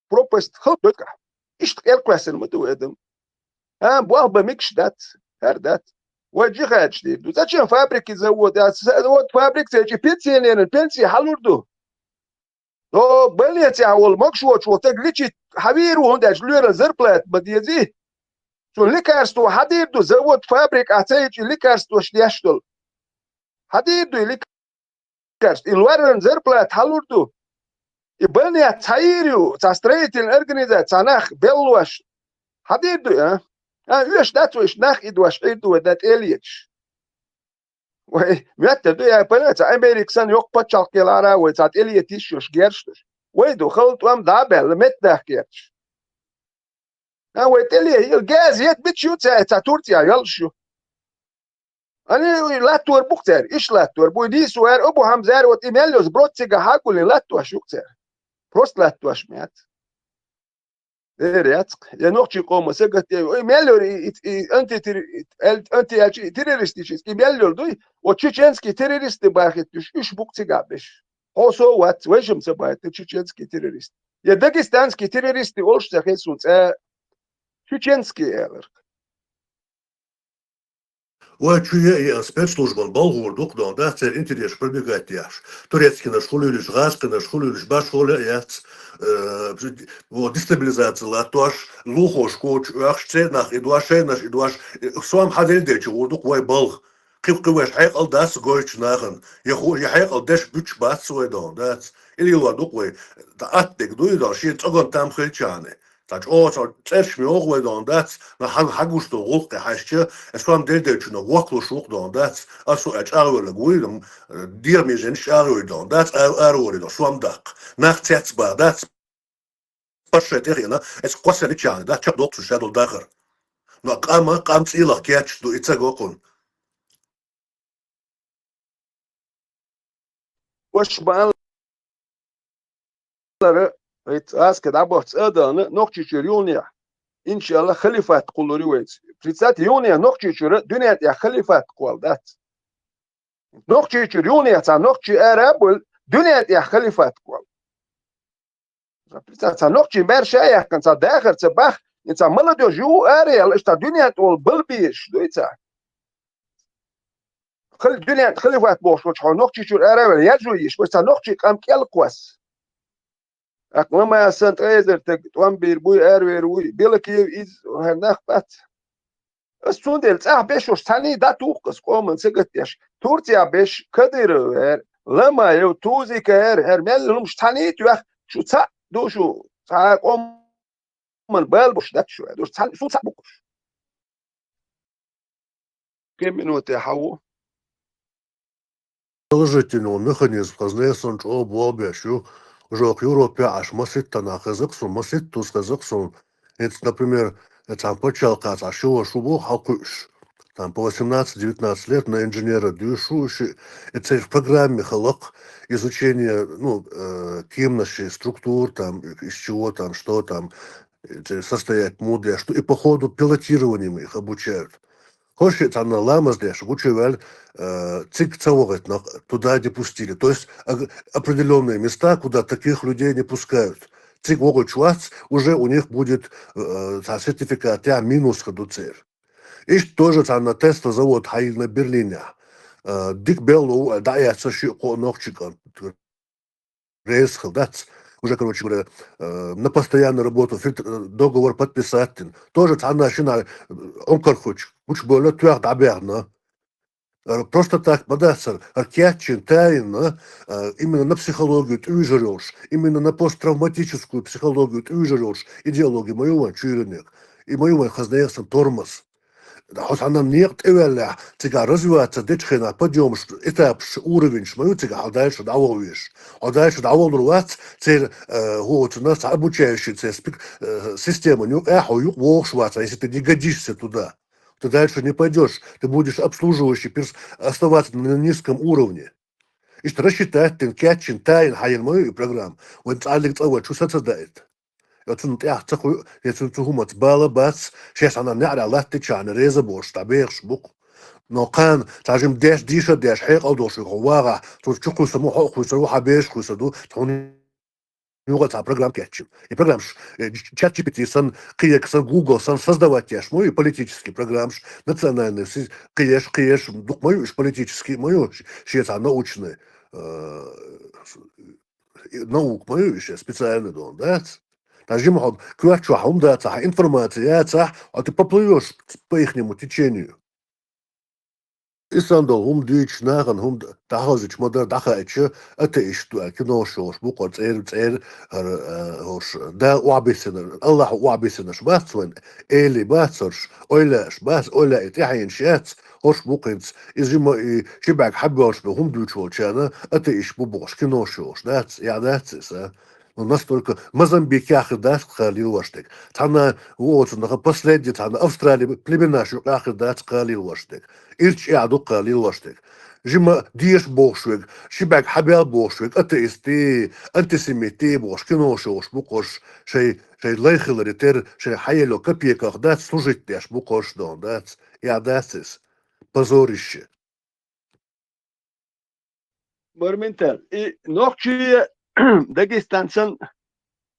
Пропасть хала дойту-кх ахь. Иштта кӀелхьакхоьссина ма ду адам. А, болх бан мегаш дац, хӀара дац. Вай джихадаш дийр ду. Зачем фабрики, заводы? А с-, вот фабрика ца йича пенсионеран пенсия хьалур ду. Но больницехь волу могуш воцуш волу стаг лечить хьан вийр ву, хӀунда аьлча лоьран зарплата ма дезий. Цунна лекарство хьан дийр ду, завод, фабрика ахь ца йича лекарствош деш долу? Хьан дийр ду и лекарство? И лоьран зарплата хьан лур ду? И больница хьан йийр ю, цхьа строительная организация, цхьа нах беллош? Хьан дийр ду, а? А, оьшуш дац вай, иштта нах и дош Ӏийр ду вай, дан тӀе а леташ. Вай, моьттур ду, я, понимаете, Америка санна йоккха пачхьалкх елахьара, вай цхьа тӀе леташ йиш йолуш герш долуш. Вай ду, хала тӀом дӀа а баьлла, меттанах герш. А, вай тӀе ле, газ ет, мича ю цара, цхьа Турция йолуш ю. Ани, уй латтор бу-кх цара, иш латтор бу, уй дийсо ара, Абу Хьамзара, вот и мел йолуш, брод цига хьагуллин латтош ю-кх цара. Просто латтош ма яц. Эр яц-кх. Я нохчийн къоман сагатдеш, ой, мел йолу и, и, и антитер-, и, эл-, анти аьлча, и террористический мел йолу дуй, вот чеченский террористы бахийтуш, уьш бу-кх цигахь беш. Хьо со а вац, вайшимма ца бахийтина чеченский террорист. Я дагестанский террористы олуш ца хеза суна цкъа, чеченский элира. Вай чу е а спецслужбан балхур ду-кх, дон, да, церан интересаш пробегать деш. Турецкинаш хуьлуьйлуш, гӀазкхинаш хуьлуьйлуш, баш хӀоле а яц, э, вот, дестабилизация латтош, лохош коча оьхуш, церан нах и дош, шайнаш и дош, э, сом хьан делдечу гӀур ду-кх вай балха. Кхин-кхин вайша хьекъал дац гойтучу нахана. Я ху-, я хьекъал деш буьтуш бац вай, дон, дац. И лелор ду-кх вай, дан атта дерг дуй, дон, шен цӀоган там хилчахьана. Цхьа чӀогӀа цхьа цӀераш ма йогӀу вай, дон, дац, но хьан хьагуш долу гӀуллакхе хьаьжча, аса хӀума дердерчунах воккхалуш ву-кх, дон, дац, аса а чӀагӀвеллаг вуй, дон, дегӀан меженаш чӀагӀйой, дон, дац, а-, аравори, дон, сом даккха. Нах цец баха, дац, парша тӀе хиъна, аса кхоссаличчахьана, дац, чекхдоккхуш шадолу дахар. Но къама, къам цӀийлахь кечдеш ду, и ца го кхунна. Ваша бан лара, вайца аска дӀабоьхча а дална, Нохчийчуьра юханехьа, иншалла, халифат кхуллур ю вайца. Представьте, юханехьа Нохчийчуьра дуьнен тӀехь халифат кхолла дац. Нохчийчуьра юханехьа цхьа нохчи ара а бевлла, дуьнен тӀехь халифат кхолла. Представь, цхьа нохчи баьрша а яьккхина, цхьа дахар ца бах, и цхьа молодёжь юха ара а яьлла, иштта дуьнен тӀе волу бала безаш дуй цхьа. Хали-, дуьнен халифат бохуш волчу хьо Нохчийчуьра ара а ваьлла, яжо йиш, вай цхьа нохчи къам кӀел кхосса. ТӀаккха Мамаев санна ткъе эзар стаг тӀом бийр буй, аравер вуй, Белокиев иза, хӀара нах бац. Ас цундела цӀахь беш уьш цхьаьний дӀатуху ас къоман сагатдеш. Турция беш Кадыров эр, Ламаев, Тузика эр, хӀара мел хӀумаш цхьаьний тоьхна, шу цхьаъ ду шу, цхьа а къоман бала буш дац шу, ду шу цхьаьний, шу цхьаъ бу-кх уьш. Кхин минуте хьан ву? Положительный механизм хазна сан чӀогӀа болх беш ю. Уже оха Европе Ӏаш маситтанах хеза-кх суна, маситтаза хеза-кх суна. ХӀинца, например, цхьана пачхьалкхаца Ӏаш йолуш ву боху хьалкхуьуш. Там по восемнадцать-девятнадцать лет на инженера дуьйш ву, и церан программе хала-кх изучение, ну, э, кемнаши структур, там, из чего там, что там, э, состоять мудеш, что и по ходу пилотирования их обучают. Хо шиъ цхьанна ламаз деш гучувелла, э, цига ца вахийтина, туда не пустили. То есть ог-, определённые места, куда таких людей не пускают. Цига вахийтуш вац, уже у них будет, э, цхьа сертификат, я минус хир ду церан. Иштта тоже цхьанна Тесла завод хьайиллина Берлинехь. Э, дика белла ву, дӀа а эцна шиъ-кхоъ нохчи кӀант. Реза хила дац. Уже, короче говоря, э, на постоянную работу фильтр, э, договор подписать дина. Тоже цхьанна шина, э, Ӏункархочу гучубевлла тоьхна дӀабаьхна. Э, просто так ма дац хӀара, хӀара кечйина, таинна, э, именно на психологию тӀуьйжур йолуш, именно на посттравматическую психологию тӀуьйжур йолуш идеология ма ю вайн чуьйраниг. И ма ю вайн хазна яхсан тормоз. Хьо цхьанна некъа тӀеваьллехь, цигахь развиваться дечу хенахь подъёмаш, этапаш, уровеньш ма ю цигахь хьо дальше дӀаваха везаш. Хьо дальше дӀавалур вац, церан, э, хӀоцунах цхьа обучающий церан спек-, э, системан юкъахь хьо юкъа вогӀуш вац, если ты не годишься туда. Ты дальше не пойдёшь, ты будешь обслуживающий перс-, оставаться на низком уровне. Иштта рассчитать дина, кечйина, таинна хьайина ма ю и программа. Вайн цхьаьллиг цӀа вай чу са ца даийта. Я цунна тӀехь ца кхуьу, я цунна цу хӀуманца бала бац, шаьш цхьанна неӀарехь латтичахьана реза болуш дӀабехаш бу-кх. Но кхана цхьа жима деш, дийша деш, хьекъал долуш верг хьо вагӀахь, цунца чу кхуьйсур ма хьо а кхуьйсур ву, хьан беш кхуьйсур ду, хьуна юкъа цхьа программа кечйина. И программаш, э, чат джи пи ти санна, кхин ерг санна, Google санна создавать деш ма ю и политический программаш, национальный, си-, кхин ерш, кхин ерш, дукха ма ю уьш политический, ма ю ш-, шен цхьа научный, э, Наука ма ю иштта, специально дона, дац? Та жима хьо коьрта чохь хӀума дацахь, информация яцахь, хьо тӀе поплывёшь по ихнему течению. И санна долу хӀума дуьйцуш, нахана хӀума д-, дӀахазича ма-дарра, дӀахаийча, атеист ду аьлла, кинош йолуш бу кхо цӀер, цӀер, хӀара, а, хӀорш, Дала охьабиссинарш, Аллахьо охьабиссинарш бац вайн, эли бац хӀорш, ойла аш бац, ойла и тӀаьхьенаш яц, хӀорш бу кхинца. Иза жима и ши бӀаьрг хьабоьллуш бу хӀума дуьйцуш волчарна, атеист бу бохуш кинош йолуш дац, яа дац иза? Ну, настолько Мозамбик яххир дац кхаллил вашдерг. Цхьана ву оцу наха последний, цхьана Австрали племенаш юкъаххир дац кхаллил вашдерг. Ирча яа ду кхаллил вашдерг. Жима деша бохуш верг, ши бӀаьрг хьабел бохуш верг, атеисти, антисемити бохуш, кинош йолуш бу кхуш, шай, шай лай хиларе терра, шай хьаелло копейках дац, служить деш бу кхуш дон дац. Я дац иза. Позорище. Барминтал. И нохчий Дагестан санна,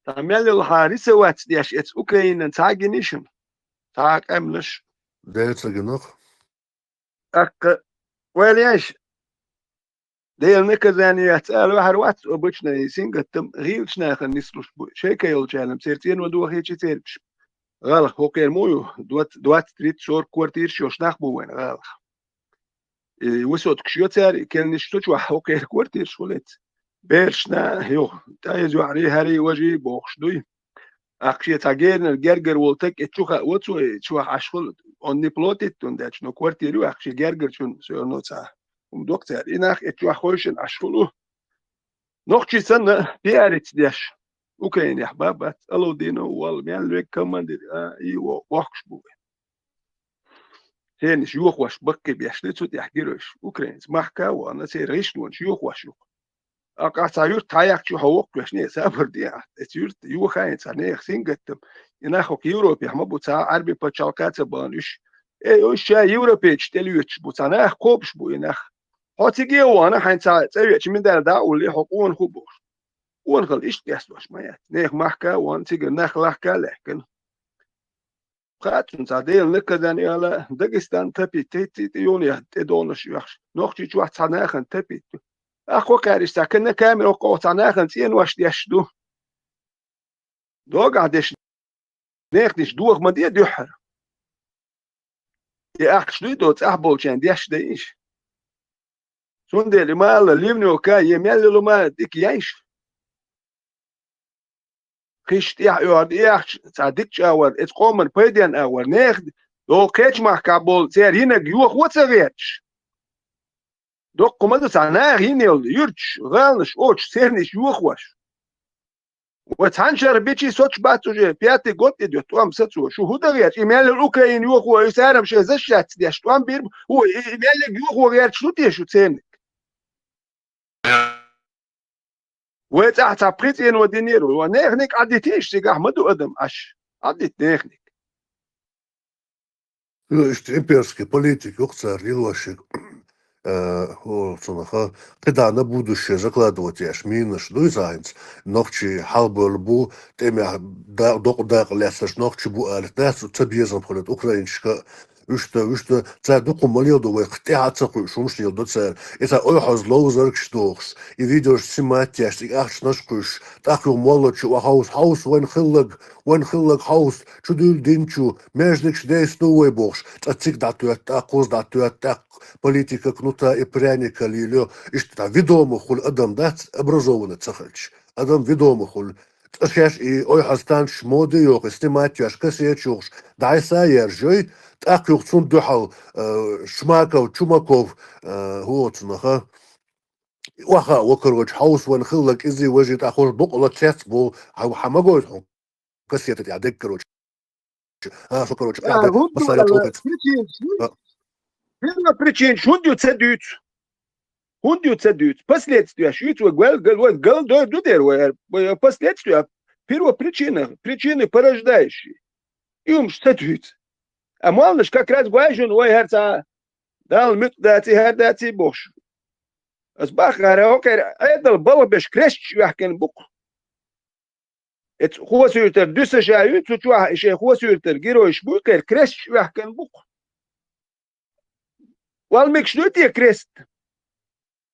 цхьа мел йолу хьан рисовать деш эца Украинан цхьа а гинишна? Цхьа а къаьмнаш? Дера ца гинах. Аккха, ойла еш, Делан наказание яц ала ваьхьар вац, обычно и сингаттам гӀийлачу нахана нислуш бу. Шайка йолчарна церан цӀено дохийчи церпаш. ГӀалах хӀокхеран мо ю, двадцать, двадцать, тридцать, сорок квартираш йолуш нах бу вайн гӀалах. И высоткаш йо цара, и кенниш цу чохь хӀокхеран квартираш хуьлу эца. Берашна, юха, тӀаьхьа иза юьхьарий, хӀарий, важий бохуш дуй. Ахча цхьа гернара гергара волу таг, и чу хаьа оцо, и чохь Ӏаш хуьлу, он не платит, он дечу, но квартира ю ахча гергарчун, всё равно цхьа хӀума доккху цара. И нах и чохь хойшина Ӏаш хуьлу. Нохчий санна, пиарица деш. Украинехь бан бац, Алаудинов валла, мел век командир, а, и во-, вохкуш бу вай. Цернаш йохош баккхий беш ду цу тӀехь геройш, украинца махка а вахана, церан гӀишлонаш йохош ю. Аккха цхьа юрт хьаяккхачу хьо воккхавеш, не, сабар де ахь, эца юрт йохаийна цхьа нехан сингаттам. И нах хӀокху Европехь ма бу, цхьа а Ӏаьрби пачхьалкха а ца бахана уьш. Эй, уьш ша европейчу тӀе лоьцуш бу, цхьа нах кхобуш бу и нах. Хьо циге а вахана, хьайн цхьа цӀа веача медаль дӀа а уллий, хьо къонах ву бохуш. Къонахалла иштта къестош ма яц. Нехан махка а вахана, цигара нах лахка а лаьхкина. Пхацунца Делан наказание ала, Дагестан тапит, тетти тӀе юханехь тӀедогӀнаш оьхуш, Нохчийчохь цхьа нахана тапит. Ахьа кхо кхаьриш цхьа кана камера оккхо цхьа нахана цӀенош деш ду. Догахь деш нехниш доха ма де дуьххьара. И ахча дуй до цӀахь болчарна деш дай иша. Цундела и ма алла, ливнёка е мел лума дика яйш. Хиш тӀехь оьгӀар и ахча, цхьа дикачу агӀор, эца къоман пайденна агӀор, нехан догӀу кхечу махкахь болу церан йинарг йохо а ца гӀерташ. Доккха ма ду цхьа наха йина йолу юьрташ, гӀаланаш, оцу церниш йохош. Вай цхьана шарахь бичи соцуш бац уже, пятый год идет, тӀом сацо. Шу хӀун дан гӀерташ? И мел йолу Украина йохо, и цара-м шайн защищаться деш тӀом бийр бу. Хьо, и, и мел йолу йохо гӀерташ ду те шу церниг? Вай цӀахь цхьа пхи цӀено динера ву, ван неханиг Ӏадитийша цигахь ма ду адам Ӏаш. Ӏадита неханиг. Ну, иштта имперский политика юкъа цара лилошиг, э, хӀо, цунаха, кхидӀа на будущее закладывать еш, минаш дуй цхьа хӀинца, нохчий хьалабевлла бу, тӀемехь да-, докъа дакъа лаьцнарш нохчий бу алийта дац, ца безам хуьлуьйту украинчашка, уьшта, уьшта, цара дукха ма леладо вай, кхин тӀаьхьа а ца кхуьуш, хӀумаш леладо цара. И цхьа ойхьаз ловзаргаш дохуш, и видеош снимать еш, и ахчанаш кхуьйсуш, тӀаккха юха моллачу ва хьовса, хьовса вайн хилларг, вайн хилларг хьовса, чу дуьйла динчу, межнигаш дейс ду вай бохуш, цкъа цига дӀатоьтту, тӀаккха кхуза дӀатоьтту, тӀаккха политика кнута и пряника лелайо. Иштта ведомый хуьлу адам дац, образованный ца хилча. Адам ведомый хуьлу. Цкъа шаьш и ойхьаз танчаш мода йохуш, снимать еш, кассеташ йохуш, дӀасаержой, тӀаккха юха цунна дуьхьал, э, Шмаков, Чумаков, э, хӀоцунаха. Ваха, ва, короче, хьовса вайн хилла кӀизи, важи, тӀаккха хӀорш букъала цец бу, хьан, хьан ма гойту хьуна кассета тӀехь дерг, короче. А, со, короче, а, хӀунда ду, массарел ала, чӀогӀа причина, а. Первая причина, хӀунда ю ца дуьйцу? ХӀунда ю ца дуьйцу? Последствияш юьйцу вай гал, гал, вай гал дойр ду дера вай, вай последствия. Первая причина, причины порождающие. И хӀумаш ца дуьйцу. А моллаш как раз гойжун вай хӀара цхьа Далла муьтӀа даций, хӀара даций бохуш. Ас баккхара хӀокхеран Ӏедал балха беш кресташ оьхкина бу-кх. Эцу хосуьйтар дуьсаша ю, цу чохь и шайн хосуьйтар геройш буй кхер, кресташ оьхкина бу-кх. Валмикаш дуй те крест?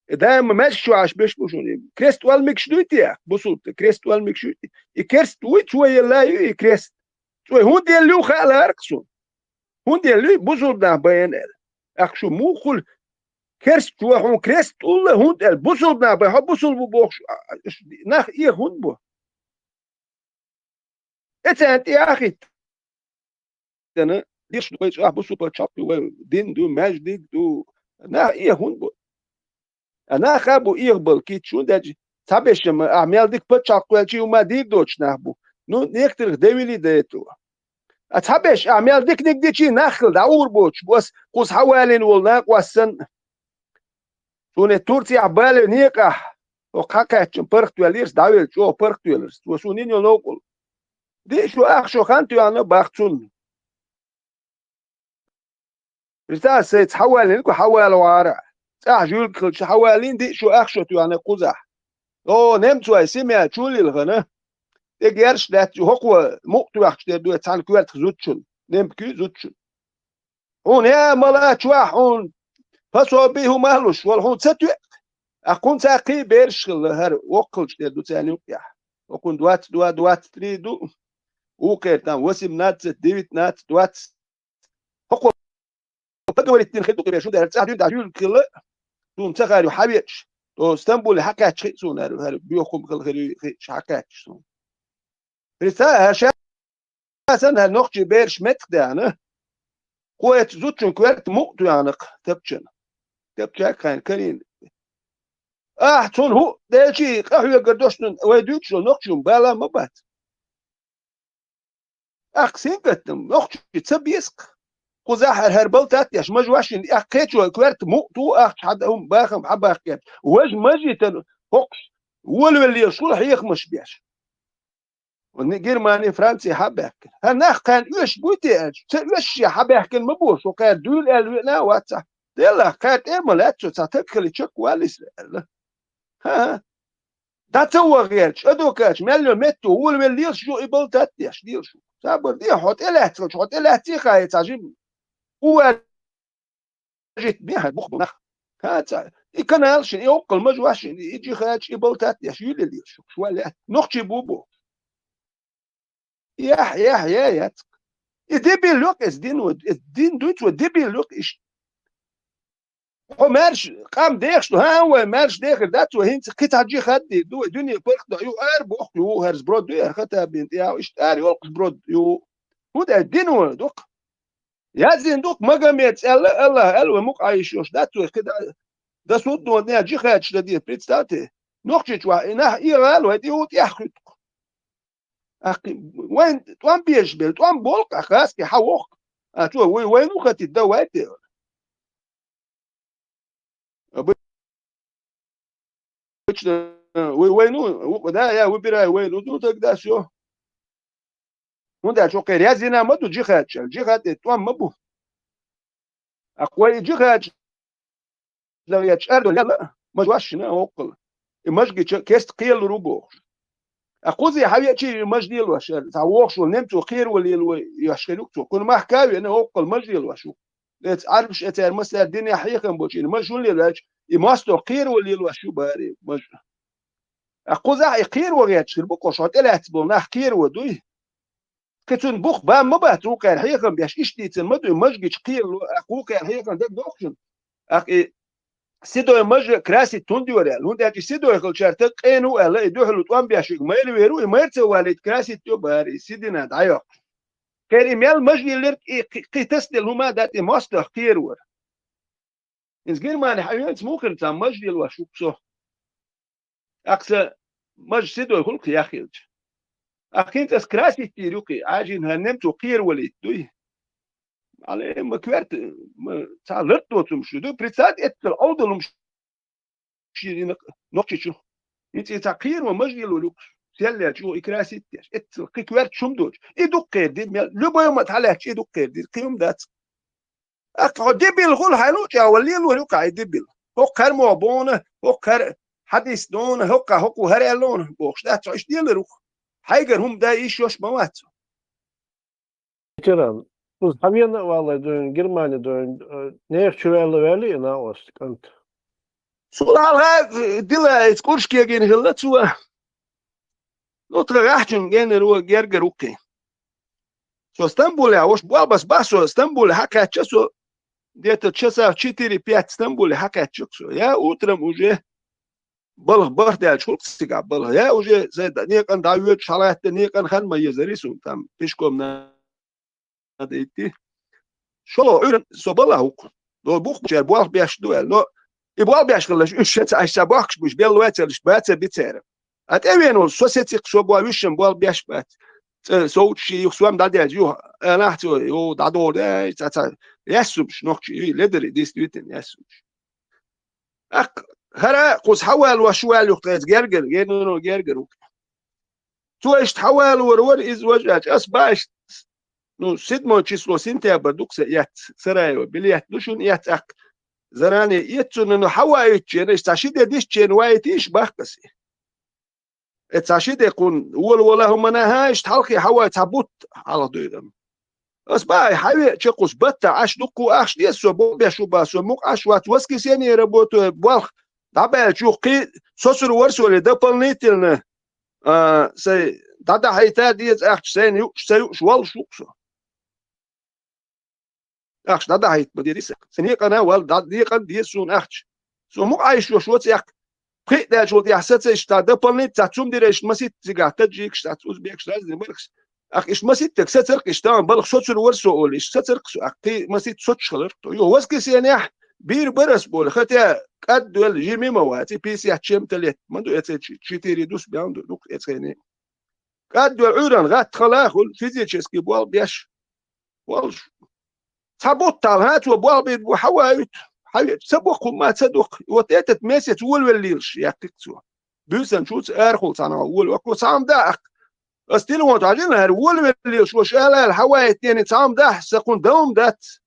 И даима маьждиг чу Ӏаш беш бу шуна. И крест оал мегаш дуй те, бусулба, крест оал мегаш юй те? И керст вуй, цо елла ю и крест? Цо хӀунда елла ю хаалара-кх суна. ХӀунда елла ю бусулба нах байна аьлла? Ах шу муха хуьлу керст чу хьуна крест улла хӀунда аьлла? Бусулба нах бай, хьо бусулба ву бохуш, а, а, нах эха хӀунда бу? И царна тӀе а хӀиттина, деш ду вай чӀогӀа бусулба пачхьалкх ю, вай дин ду, маьждиг ду, нах эха хӀунда бу? А наха а бу эха бала кийча, хӀунда аьлча цхьаберш-м ахь мел дика пачхьалкх кхоьллича, хӀума дийр доцуш нах бу. Ну, некоторых довели до этого. А цхьаберш ахь мел диканиг дичий нах хила дӀаур боцуш бу ас, кхуза хьавалийна волу накъост санна. Суна и Турцехь бале некъахь, хӀокху хьакхаьччун паргӀатвеллера, дӀавелла чӀогӀа паргӀатвеллера. Цо суна йина йолу новкъал. Диъ шо, ах шо хан тоьхна бах цунна. Виса сайца хьавалийна, хьавалавара. ЦӀахь жуьлга хилча хьавалийна, диъ шо, ах шо тоьхна кхузахь. О, немцой семья чу лилхина. ТӀе герш дац, хӀокхо мукъа тоьхча дер ду, цхьана коьртах зудчун, немпкий зудчун. Хьуна я мала чохь хьуна пособи хӀума луш, вала хьуна ца тоьа. Ах кхунца кхин бераш хилла, хӀара воккхалчу дер ду царна юкъехь. ХӀокхунна двадцать два, двадцать три ду. Укхеран там восемнадцать, девятнадцать, двадцать. ХӀокхо поговорить дина хир ду кхиберш, хӀунда аьлча цӀахь дуьйна дӀа жуьлга хилла, суна ца хаьара ю хьавеъча. То Стамбуле хьакхаьчча хиъ суна хӀара, хӀара боьха хӀума хила хир ю хиъча хьакхаьчча суна. Представь, хӀара ша санна хӀара нохчий бераш меттах даьхна. Кхо эцу зудчун коьрта мукъа тоьхна-кх тапчана. Тапчаг хьайна карийна. Ахь цунна хӀуъа делчий, къахьоьгар долуш вай дуьйцуш долу нохчий бала ма бац. Ахь сингаттам, нохчий ца беза-кх. Кхузахь хӀара, хӀара балтат деш, мажа вашина, ахь кхечо коьрта мукъа ту, ахча хьада хӀума бахам хьабахккхерча. Важа мажитана хӀокхуш волавелла лелаш хула хьехамаш беш. Германи, Франци хьабаьхкина. ХӀара нах кхарна оьшуш буй те аьлча, ца оьшуш хьабаьхкина ма бу, шо кхаьра дуьйла аьлла веана а вацахь. Деллахь, кхаьра тӀе а ма лаьцна цо, цхьа таг хилча чекх валлийса аьлла. ХӀан-хӀа. ДӀа ца ваха гӀерташ, адвокаташ мел йо метто, волавелла лелаш ю и балтат деш, лелаш ю. Сабар де, хьо тӀелаьцна хилча, хьо тӀелаьцций хаьа цхьа жима. Уважить бе хьайн бух бу нах. ХӀан, цхьа, и канал шина, и оккхал мажа ваш шина, и джихадаш, и балтат деш, юьлле лелаш ю, шо лаьтта. Нохчий бу бу. Яхь, яхь, я, яц. И дебил ю-кх, эс дин ву, эс дин дуьйцу, дебил ю-кх иштта. Хьо маьрша къам дехаш ду, хӀан, вай маьрша дехар дац, вай хӀинца кхин цхьа джихад дийр ду, вай дуьне паргӀат до, ю ара бохку, ю хӀара сброд ду, хӀара Хаттабин тӀе яхьа, иштта ара йолкхуш сброд ю. ХӀунда аьлча дин ву дукха. Яздина дукха Магомед цӀелла, Аллах аьлла, вай мукъа Ӏийш йолуш дац, вай кхидӀа дан судно ден джихадаш дан деза, представьте. Нохчийчу вахь, и нах и гӀала вай тӀе ву тӀехь хуьтту. Ахь кхин, вайн тӀом безаш бер, тӀом болу-кх, ахь гӀазкхи хьан вохку? А цо вай, вайну хатит дан вай те? Обычно, вы войну, да, я выбираю войну, ну тогда всё. ХӀунда аьлча хӀокхеран яздина ма ду джихадаш аьлла, джихад тӀе тӀом ма бу. Ахь кхой и джихадаш дан гӀерташ ара долу лелла, мажа ваш шина хӀоккхул. И мажа гича керста кхералур ву бохуш. Ахь кхузе хьан веачий и мажа лелош аьлла, цхьа вохуш волу немцо кхеро лело еш хир ю-кх цо. Кхунна махка а веана, хӀоккхул мажа лелош ву. Эца Ӏарбаш, эцара массара динехь хьехам болчу и мажа хӀунда лело аьлча, и мостагӀ кхеро лелош ю бахара и мажа. Ахь кхузахь и кхеро гӀерташ хир бу-кх, хьо тӀелаьцна болу нах кхеро дуй? Кхин цунна бух бан ма бац, вукхара хьехам беш, иштта дийцина ма дуй, мажа гича кхерало, а вукхара хьехам даг дохучун. Ахь и седой мажа красить хӀунда йора аьлла, хӀунда аьлча и седой хилчара таг къена ву аьлла, и дуьхьал тӀом беш верг майра вер ву, и майра ца валийта красить йо бахара, и седина дӀайоккхуш. Кхера и мел мажа лелларг, и кхи-, кхин тасделла хӀума а дац, и мостагӀ кхеравар. Иза Германи хьан венца муххира цхьа мажа лелош ву-кх со. Ахьа сан мажа седой хуьлу-кх яххилча. Ахьа хӀинца ас красить дийр ю-кх, Ӏажина хӀара немцо кхеравалийта дуй. Але, ма коьрта, ма цхьа ларт доцурш ю. Ду, представь, эццал Ӏовдалумаш ширина Нохчийчу. ХӀинца и цхьа кхеро мажа лелор ю-кх. Сел лелча, и красить деш. Эццал кхин коьрта шум доцу. И дукха кхера дийр мел. Любой хӀума тӀехь лаьтташ, и дукха кхера дийр. Кхин хӀума дац. Ахьа хьо дебил хуьлу, хьайн луъучу агӀор лелор ю-кх хьайн дебил. ХӀокху хӀара мо бохуна, хӀокху хӀара хьадис дона, хӀокху хӀокхо хӀара аьллона бохуш дац, хьо иштта лелар ву-кх. Хьайгара хӀума дан йиш йолуш ма вац хьо. Ветеран, кхуза хьан вена а валлай дуьйна, Германи дуьйна, э, нехан чу ваьлла ваьллий и накъост, кӀант? Цул хьалха, э, дила иза къурш кегийна хилла цо. Ну, тха гӀаьхчун генара ву, гергара ву кхин. Со Стамбуле, ваш болбас бах со, Стамбуле хьакхаьчча со, где-то часа в четыре-пять Стамбуле хьакхаьчча со. Я утром уже балха бархӀ даьлча хӀуллакх цигахь балха. Я уже зай да-, некъан дӀавоьдуш хьалатта, некъан хан ма езари суна, там пешком на- надо идти. ШолгӀа Ӏуьйранна со балла хӀукху. Но бухбучара болх беш ду аьлла. Но и болх беш хилалаш, уьш шеца аш ца бохкаш буш, белла вай цалаш, баца бицара. А тӀевена волу со сецикх, со бо вуьшшан болх беш бац. ЦӀе совцуш юха сом дӀадаьлча, юха, а, нах цо, йо, дӀадогӀу, ай, ца, ца, яьссумаш нохчий, и ледари, действительно, яьссумаш. ТӀаккха хӀара кхуза хьавалош ваьлла юха тхайца гергара, генуно гергара ву. Цо иштта хьавалор вара иза важа аьлча, ас баьш, ну, седьмое число сентябрь ду-кх сан эцна, Сараево, билет ду шуна эцна, тӀаккха заране эццунна, ну, хьаваийтчена, иштта цхьа ши де дисчена ваийтийша баккхаси. Э, цхьа ши де кхунна вола-вола хӀумана, хӀа, иштта хьалхе хьавай цхьа бутт хьалха дуй ам. Ас баьхьа, хьавеача кхуза баттахь Ӏаш дуккху ахча деза со, бо беш ву бах со, мукъа Ӏаш вац, воскресенье работаю, болх дӀабаьлча юха кхин соцур вара со ли дополнительно, а, сай дӀадахьийта деза ахча, сайна юуш, ца юуш воллуш ву-кх со. Ахча дӀадахьийта ма деза. Сан некъана вал дӀа-, некъан деза суна ахча. Со мукъа Ӏайшош вац, эккха, пхиъ даьлчул тӀехь саца иштта дополнительно цхьа цум дира, иштта масийтта цигахь таджикаш, цхьаца узбекаш, разный бархаш. Ахь иштта масийтта саца-кх иштта, тхан балха соцур вара со олу, иштта саца-кх со, ахь кхин масийтта соцуш хилар-кх тхо. Юха воскресеньехь бийр бара ас болу, хотя кӀад доьлла жима ма вац, и пятьдесят чем-то лет ма ду, эцу чи-, четыре дус бен ду, ду-кх эцу хене. КӀад доьлла Ӏуьйранна гӀатта хала хуьлу, физически болх беш. Волуш. Цхьа бутт хьалха цо болх бийр бу, хьаваийту, хьавеача, ца боккху ма ца дуккху. И вот этот месяц волавелла лелаш яьккхи-кх цо. Буьйсанна чуца арахула цхьана волавелла, вако цхьа хӀума дахьа. Ас телефон тӀе хьажийна, хӀара волавелла лелаш, ваша ала-ала хьаваийтинехь цхьа хӀума дахьа, сан кхунна дан хӀума дац.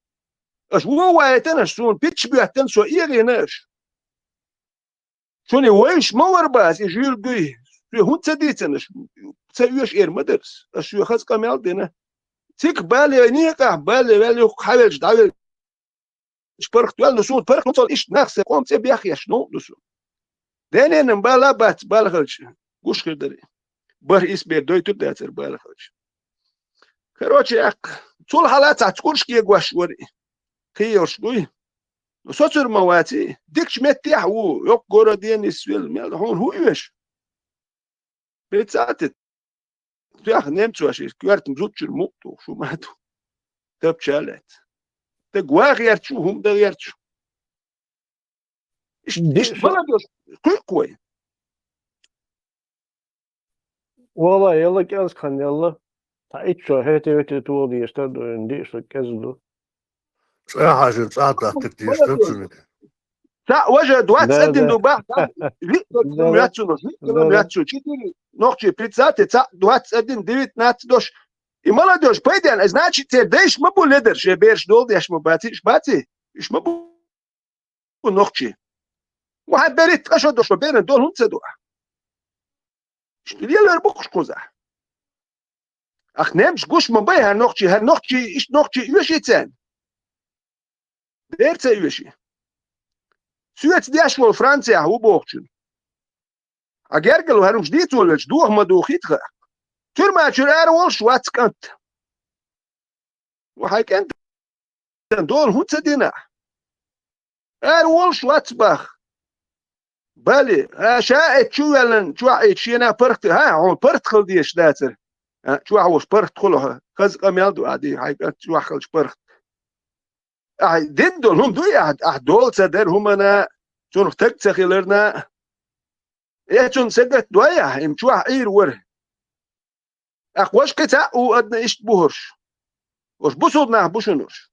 Аша вон ваийтина аша, суна питча боьттина, со эгӀийна аша. Шуна вайша ма вара бац, и жуьйргуй. Соь хӀунда ца дийцина аша? Ца оьшу эр ма дара ас. Ас соь хаза къамел дина. Цига бале, некъахь бале, ваьлла юххе хьавелча, дӀавелча паргӀат ваьлла, ну, суна паргӀат хӀунда ца ваьлла, иштта нах сайн къоман цӀе бехъеш новкъа ду суна. Дененан бала бац, бала хилча, гуш хир дара. БархӀ исс бер дойтур дацара бала хилча. Короче, аккха, цул хьалха цхьацца къурш кегош вара и. Кхийолуш буй. Соцур ма ваций, дикачу меттехь а ву, йоккха городен нисвелла, мел хьуна хӀун оьшу? Представьте, тоьхна немцоша иза коьртан зудчун мукъа тухуш хӀума ду. Тапча а лаьцна. Стаг ван гӀерташ ву, хӀума дан гӀерташ ву. Иштта, иштта молодёжь кхуьукх вай. Вала, яла кӀезиг хан яла. Цхьа итт шо хӀетте-хӀетте тоха дезаш тардо, вайн диъ шо кӀезиг ду. ЦӀа хьажа, цӀа даттар дезаш тардо цуьнга. Цхьаъ важа двадцать один ду бах, цхьаъ виъ ду, да, да, яццуна, виъ ду, да, да, яццуна, четыре нохчий председатель, цхьаъ двадцать один, девятнадцать дош. И молодёжь пайденна, значит, церан дайша ма бу ледар, шен бераш дола деш ма баций, иш баций, иш ма бу нохчий. Ва хьан беритта къа шо до, шо беран дола хӀунда ца до? Иштта лелар бу кхуш кхузахь. Ах, немцаш гуш ма бай хӀара нохчий, хӀара нохчий, иштта нохчий оьший царна? Дера ца оьший. Соьца деш волу Францехь ву бохучун. А гергало хӀара хӀумаш дийцо велча, доха ма дохийта хаа. Туьрма чуьра ара волуш вац кӀант. Ва хьайн кӀентан дола хӀунда ца дина? Ара волуш вац бах. Бали, а ша эцу чу ваьллан, чохь эцу шена паргӀат, хьан хьуна паргӀат хила дезаш дацара. А, чохь волуш паргӀат хуьлу хьо. Хаза къамел ду, а, ди, хьайн кӀант чохь хилча паргӀат. Ахь дина долу хӀума дуй ахь, ахь дола ца дара хӀумана, цунах таг ца хиларна? Э, цунна сагатдой ахь, им чохь Ӏийр вара. Ахь ваша кхин цхьаъ ву адна иштта бу хӀорш. Ош бусулба нах бу шуна ош.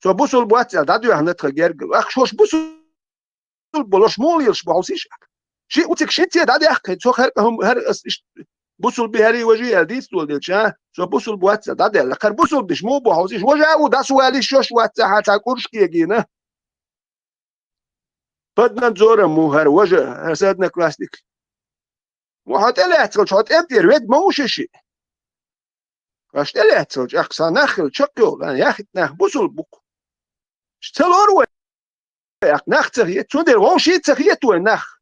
Со бусулба вац аьлла, дӀадоьхна тхан гергал. Ахь шош бусулба болуш муха лелаш бу хьовсийша? Ши уцик шица дӀадаьккхи, цо хӀара хӀума, хӀара ас иштта бусулба хӀарий важий аьлла дийца доладелча, а? Со бусулба вац аьлла дӀадаьлла. Хара бусулба диш муха бу хьовсийша? Важа а ву, дӀасавалийша йош вац, ахьа цхьа кӀурш кегийна. Под надзором ву хӀара важа, хӀара са одноклассник. Ва хьо тӀелаьццалц, хьо тӀем тӀера ведда ма ву ши шиъ. Аш тӀелаьццалц, чӀаккха сан нах хила чекхйолу, ан яххьитта нах бусулба бу-кх. Ш ца лору вай? аьлча, нах ца хета, цундела вовший ца хета вай нах.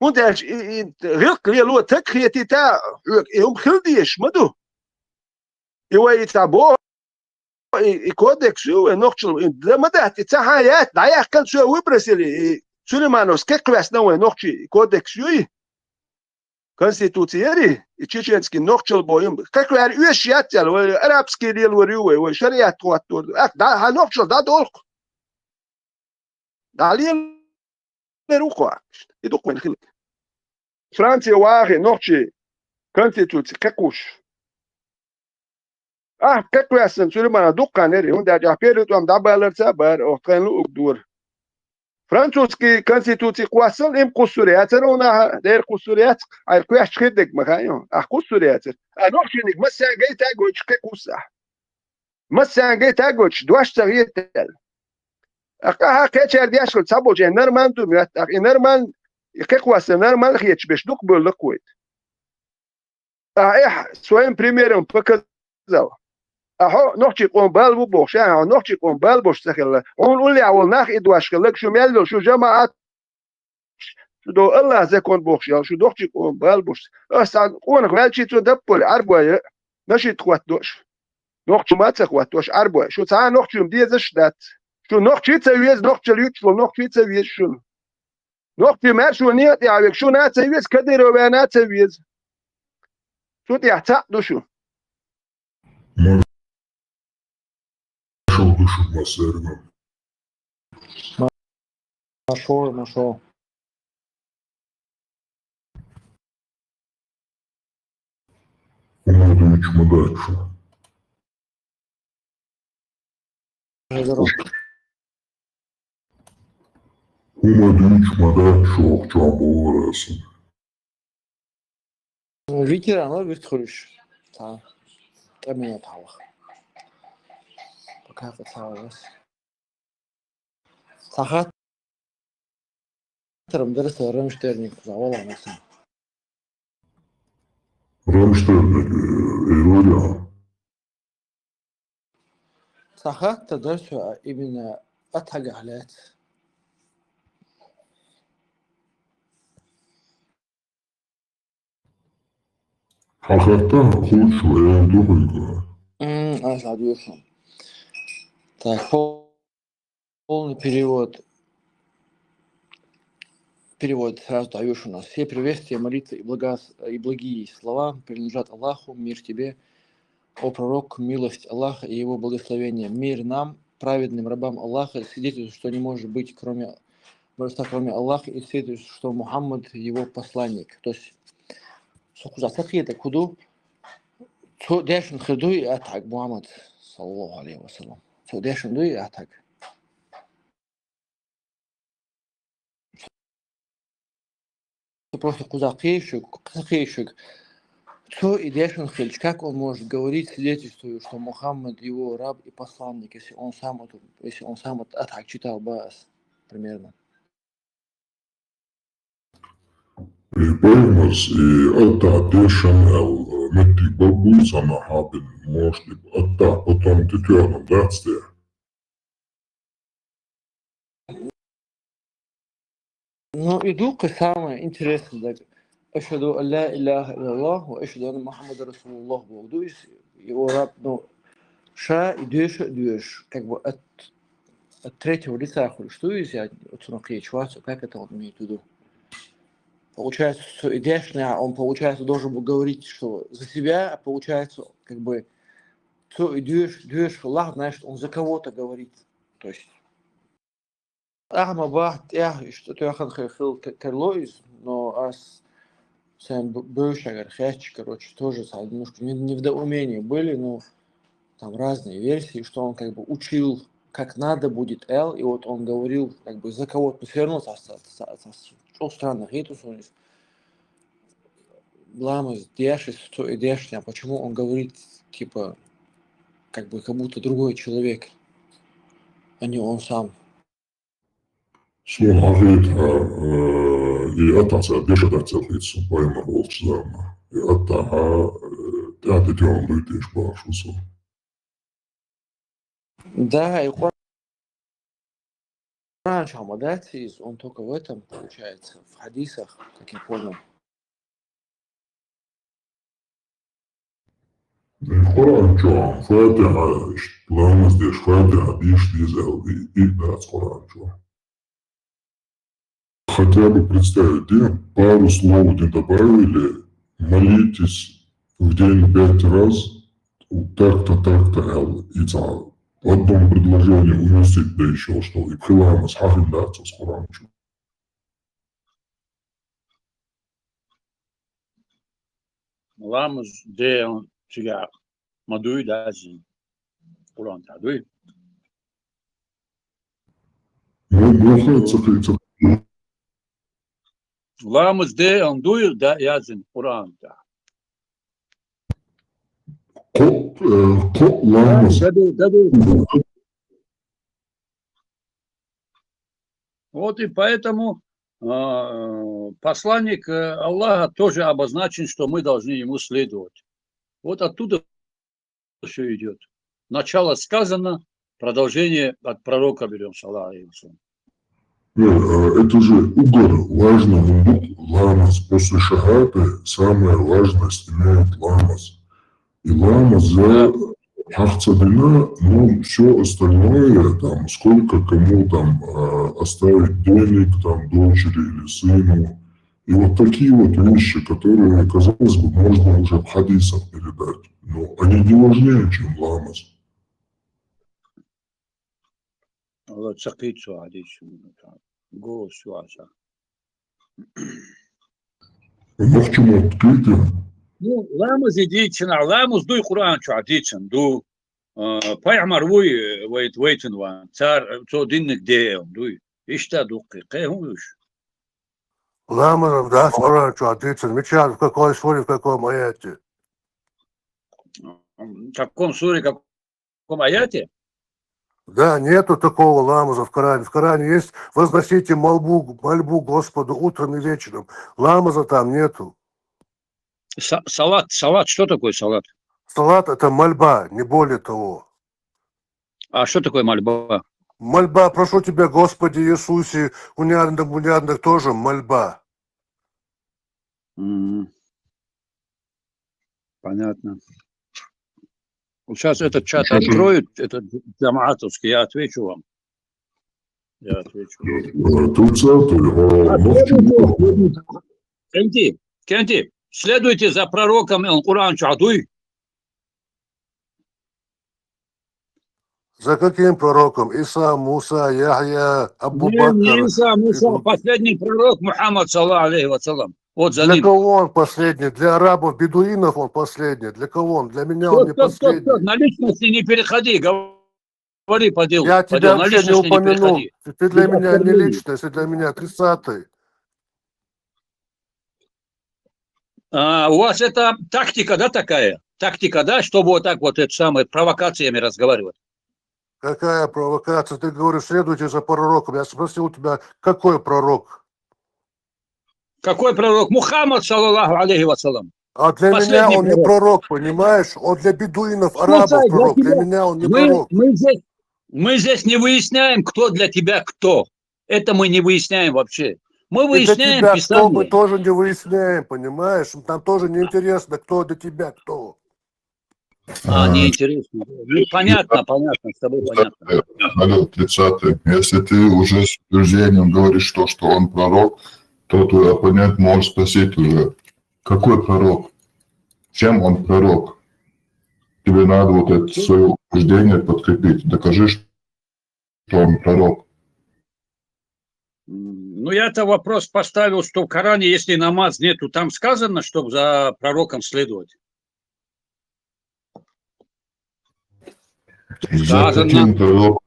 ХӀунда аьлча и, и гӀиллакх лело таг хетийта хьоьга, и хӀума хила дезаш ма ду. И вай и цхьа бо-, и, и кодекс ю вай нохчал, и да ма дац, и цхьа хьан яц, дӀаяьккхана цо выбросили, и Сулеймановс кхекхваьсна вай нохчий, и кодекс ю и. Конституци яри, и чеченский нохчал бо юм. Кхекхваьр оьшуш яц аьлла, вай арабский лелавар ю вай, вай шариат хӀоттор. Ах, да, хьан нохчал дӀадолх. ДӀалелар ву кхо. И дукха вайн хилар. Франция вахи нохчий конституци кхекхуш. Ахь кхекхваьссина Сулеймана дуккха нери, хӀунда аьлча ахь первый тӀом дӀабаларца а бара, оха тхайна луъуг дора. Французский конституци кхоссал, им кхуссур яцара унаха, дера кхуссур яц, хьайр кхоьссача хир дерг ма хаьа, ахь кхуссур яцара. А нохчийниг массаьнгай тагойчу кхекхуссахь. Массаьнгай тагойчу дош ца хетаьлла. А къаьхьа кхечара деш хила ца болчу, нормально ду моьтту, и нормально, и кхекхосса нормально хеташ берш дукха бевлла кхойта. Ахьа эхь своим примером показал. Ахьо нохчий къом бала бу бохуш, ахьо нохчий къом бала бош ца хилла. Хьуна уллехь волу нах и дош хилларг шу мел йолу, шу жамаӀат, шу до Аллах закон бохуш ял, шу нохчий къом бала бош. Ас цхьана къонах ваьлчий цо даппале Ӏарбой, нашид хӀоттадо аша. Нохчо ма ца хӀоттадо аша Ӏарбой. Шу цхьа а нохчо дезаш дац. Шу нохчий ца веза, нохчал юьтуш волу нохчий ца веза шуна. Нохчий мер шу некъа тӀехь вега, шуна а ца веза, Кадыровна а ца веза. Шу тӀехь цхьаъ ду шу. Маршо ду шу массаьрга. Маршо, маршо. ХӀума дуьйцуш ма дац шу. Здорово. ХӀума дуьйцуш ма дац шу, охьа чохь бохура аса. Ветеран виртхуьлуш. Цхьа тӀе минот хьалха. Пока поцаловалась. Цхьа хаттарам дара сан Рамштерниг кхуза валахь сан. Рамштерниг, э, элира. Цхьа хаттар дара сан именно атагахь лаьцна. Хьан хаттар хуучу ваьнна ду хьуьнга? М, аса дӀадоьшу. Так, пол-, полный перевод. Перевод сразу даю, что у нас. Все приветствия, молитвы и блага-, и благие слова принадлежат Аллаху, мир тебе, о пророк, милость Аллаха и его благословение. Мир нам, праведным рабам Аллаха, свидетельствует, что не может быть, кроме божества, кроме Аллаха, и свидетельствует, что Мухаммад его посланник. То есть, со кхузахь ца кхета, кху ду, цо дешна хир ду и атхьаг Мухаммад, саллаллаху алейхи ва саллям. Цо дешна ду и атхьаг. Просто кхузахь кхечуьнга, кхечуьнга. Цо и дешна хилча, как он может говорить, свидетельствуя, что Мухаммад его раб и посланник, если он сам это, если он сам это атхьаг читал бац, примерно. И пайхамарс, и атта дешан аьлла, меттиг баб буй санна хьабин, может, и атта потом тетёрна дац те. Ну, и ду-кх самое интересное, так. Ашхаду ан ла илаха иллаллах ва ашхаду анна Мухаммадан расулуллах боху ду иза. И о раб, ну, ша и доьшу а доьшу, как бы от, от третьего лица хуьлуш ду иза, я оцунах кхечу вац, как это он имеет в виду? Получается, что и дешна, он, получается, должен был говорить, что за себя, а получается, как бы, цо и доьшу, доьшу лахь, значит, он за кого-то говорит. То есть, ахьа ма бахьа тӀехь, иштта тоьхна хир хила те-, тарло иза, но ас сайн б-, бывший, говорю, хетча, короче, тоже цхьа немножко не-, недоумения были, ну, там разные версии, что он как бы учил, как надо будет, эл, и вот он говорил, как бы за кого-то, ну, всё равно со, со, со, со, со, что странно, хету сон из. Ламаз деш, из цо и дешна, почему он говорит, типа, как бы, как будто другой человек, а не он сам. Суна хетахь, э, и атта цара деша дац аьлла хета суна пайхамар волчу заманахь. И атта, э, тӀаьхьа тӀе тоьхна дуй теша бахаш ву со. Да, и Къур-, Раньше Ахмадатис, он только в этом, получается, в хадисах, как я понял. Къуръан чу, Фатиха, ламаз деш, Фатиха деш дезал, и, и дац Къуръан чу. Хотя бы представить, да, пару слов не добавили, молитесь в день пять раз, так-то, так-то, эл, и ца. В одном предложении уместить, да еще что, и пхиламаз хьахин дац Къуръан чу. Ламаз де он чуяр. Ма дуй дазин. Къуръан тӀа дуй. Ну, ну, ца, ца, ца. Ламаз де он дуй да язин Къуръан тӀа. Къо, э, къо ламаз. Да дуй, да дуй. Вот и поэтому а, посланник э, Аллаха тоже обозначен, что мы должны ему следовать. Вот оттуда все идет. Начало сказано, продолжение от пророка берем, саллаллаху алейхи ва саллям. Ну, э, это же угар, важно, ну, ламаз, после шахады самая важность имеет ламаз. И ламаз за хьахцадина, ну, все остальное, там, сколько кому там э, оставить денег, там, дочери или сыну. И вот такие вот вещи, которые, казалось бы, можно уже в хадисах передать. Но они не важнее, чем ламаз. Алла цакъицу хадис. Гос васа. Мухчумут китим. Ну, ламаз идичина, ламаз дуй Къуръан чу адичан, ду. А, пайгъамбар вуй, вайт, вайтин ван, цар, цо динник де, дуй. Ишта дуккъи, къе хӀун уж? Ламаз да Къуръан чу адичан, мича, в какой суре, в каком аяте? В каком суре, каком аяте? Да, нету такого ламаза в Коране. В Коране есть: «Возносите мольбу, мольбу Господу утром и вечером». Ламаза там нету. Са- салат, салат, что такое салат? Салат — это мольба, не более того. А что такое мольба? Мольба: «Прошу тебя, Господи Иисусе», унярдык, унярдык, тоже мольба. М. Понятно. Вот сейчас этот чат Слушай. Откроют, этот джамаатовский, я отвечу вам. Я отвечу. Э, тридцатый, э, А Мухчумут. следуйте, Кенти, Кенти, следуйте за пророком, он Къуръан чу адуй. За каким пророком? Иса, Муса, Яхья, Абу Не, не Бакр. Иса, Муса, Иисус. Последний пророк Мухаммад, саллаллаху алейхи ва саллям. Вот за Для ним. Кого он последний? Для арабов, бедуинов он последний. Для кого он? Для меня Кто, он не кто, кто, кто? Последний. На личности не переходи, говори по делу. Я По тебя делу, на вообще не личности не упомянул. переходи. Ты для Без меня не оскорблений. Личность, ты для меня тридцатый. А, у вас это тактика, да, такая? Тактика, да, чтобы вот так вот это самое, провокациями разговаривать? Какая провокация? Ты говоришь: «Следуйте за пророком». Я спросил тебя: «Какой пророк?» Какой пророк? Мухаммад, саллаллаху алейхи ва саллям. А для Последний меня он не пророк. Пророк, понимаешь? Он для бедуинов, Слушай, арабов я пророк. Для тебя- меня он не Мы, пророк. мы здесь, мы здесь не выясняем, кто для тебя кто. Это мы не выясняем вообще. Мы И для выясняем тебя кто, мы Писание. Тоже не выясняем, понимаешь? Там тоже неинтересно, кто для тебя кто. А, неинтересно. Ну, понятно, понятно, с тобой понятно. Алло, тридцатый. Если ты уже с утверждением говоришь то, что он пророк, то твой оппонент может спросить уже: «Какой пророк? Чем он пророк?» Тебе надо вот это свое утверждение подкрепить. Докажи, что он пророк. М, Ну, я-то вопрос поставил, что в Коране, если намаз нету, там сказано, чтобы за пророком следовать. За Сказано. каким пророком?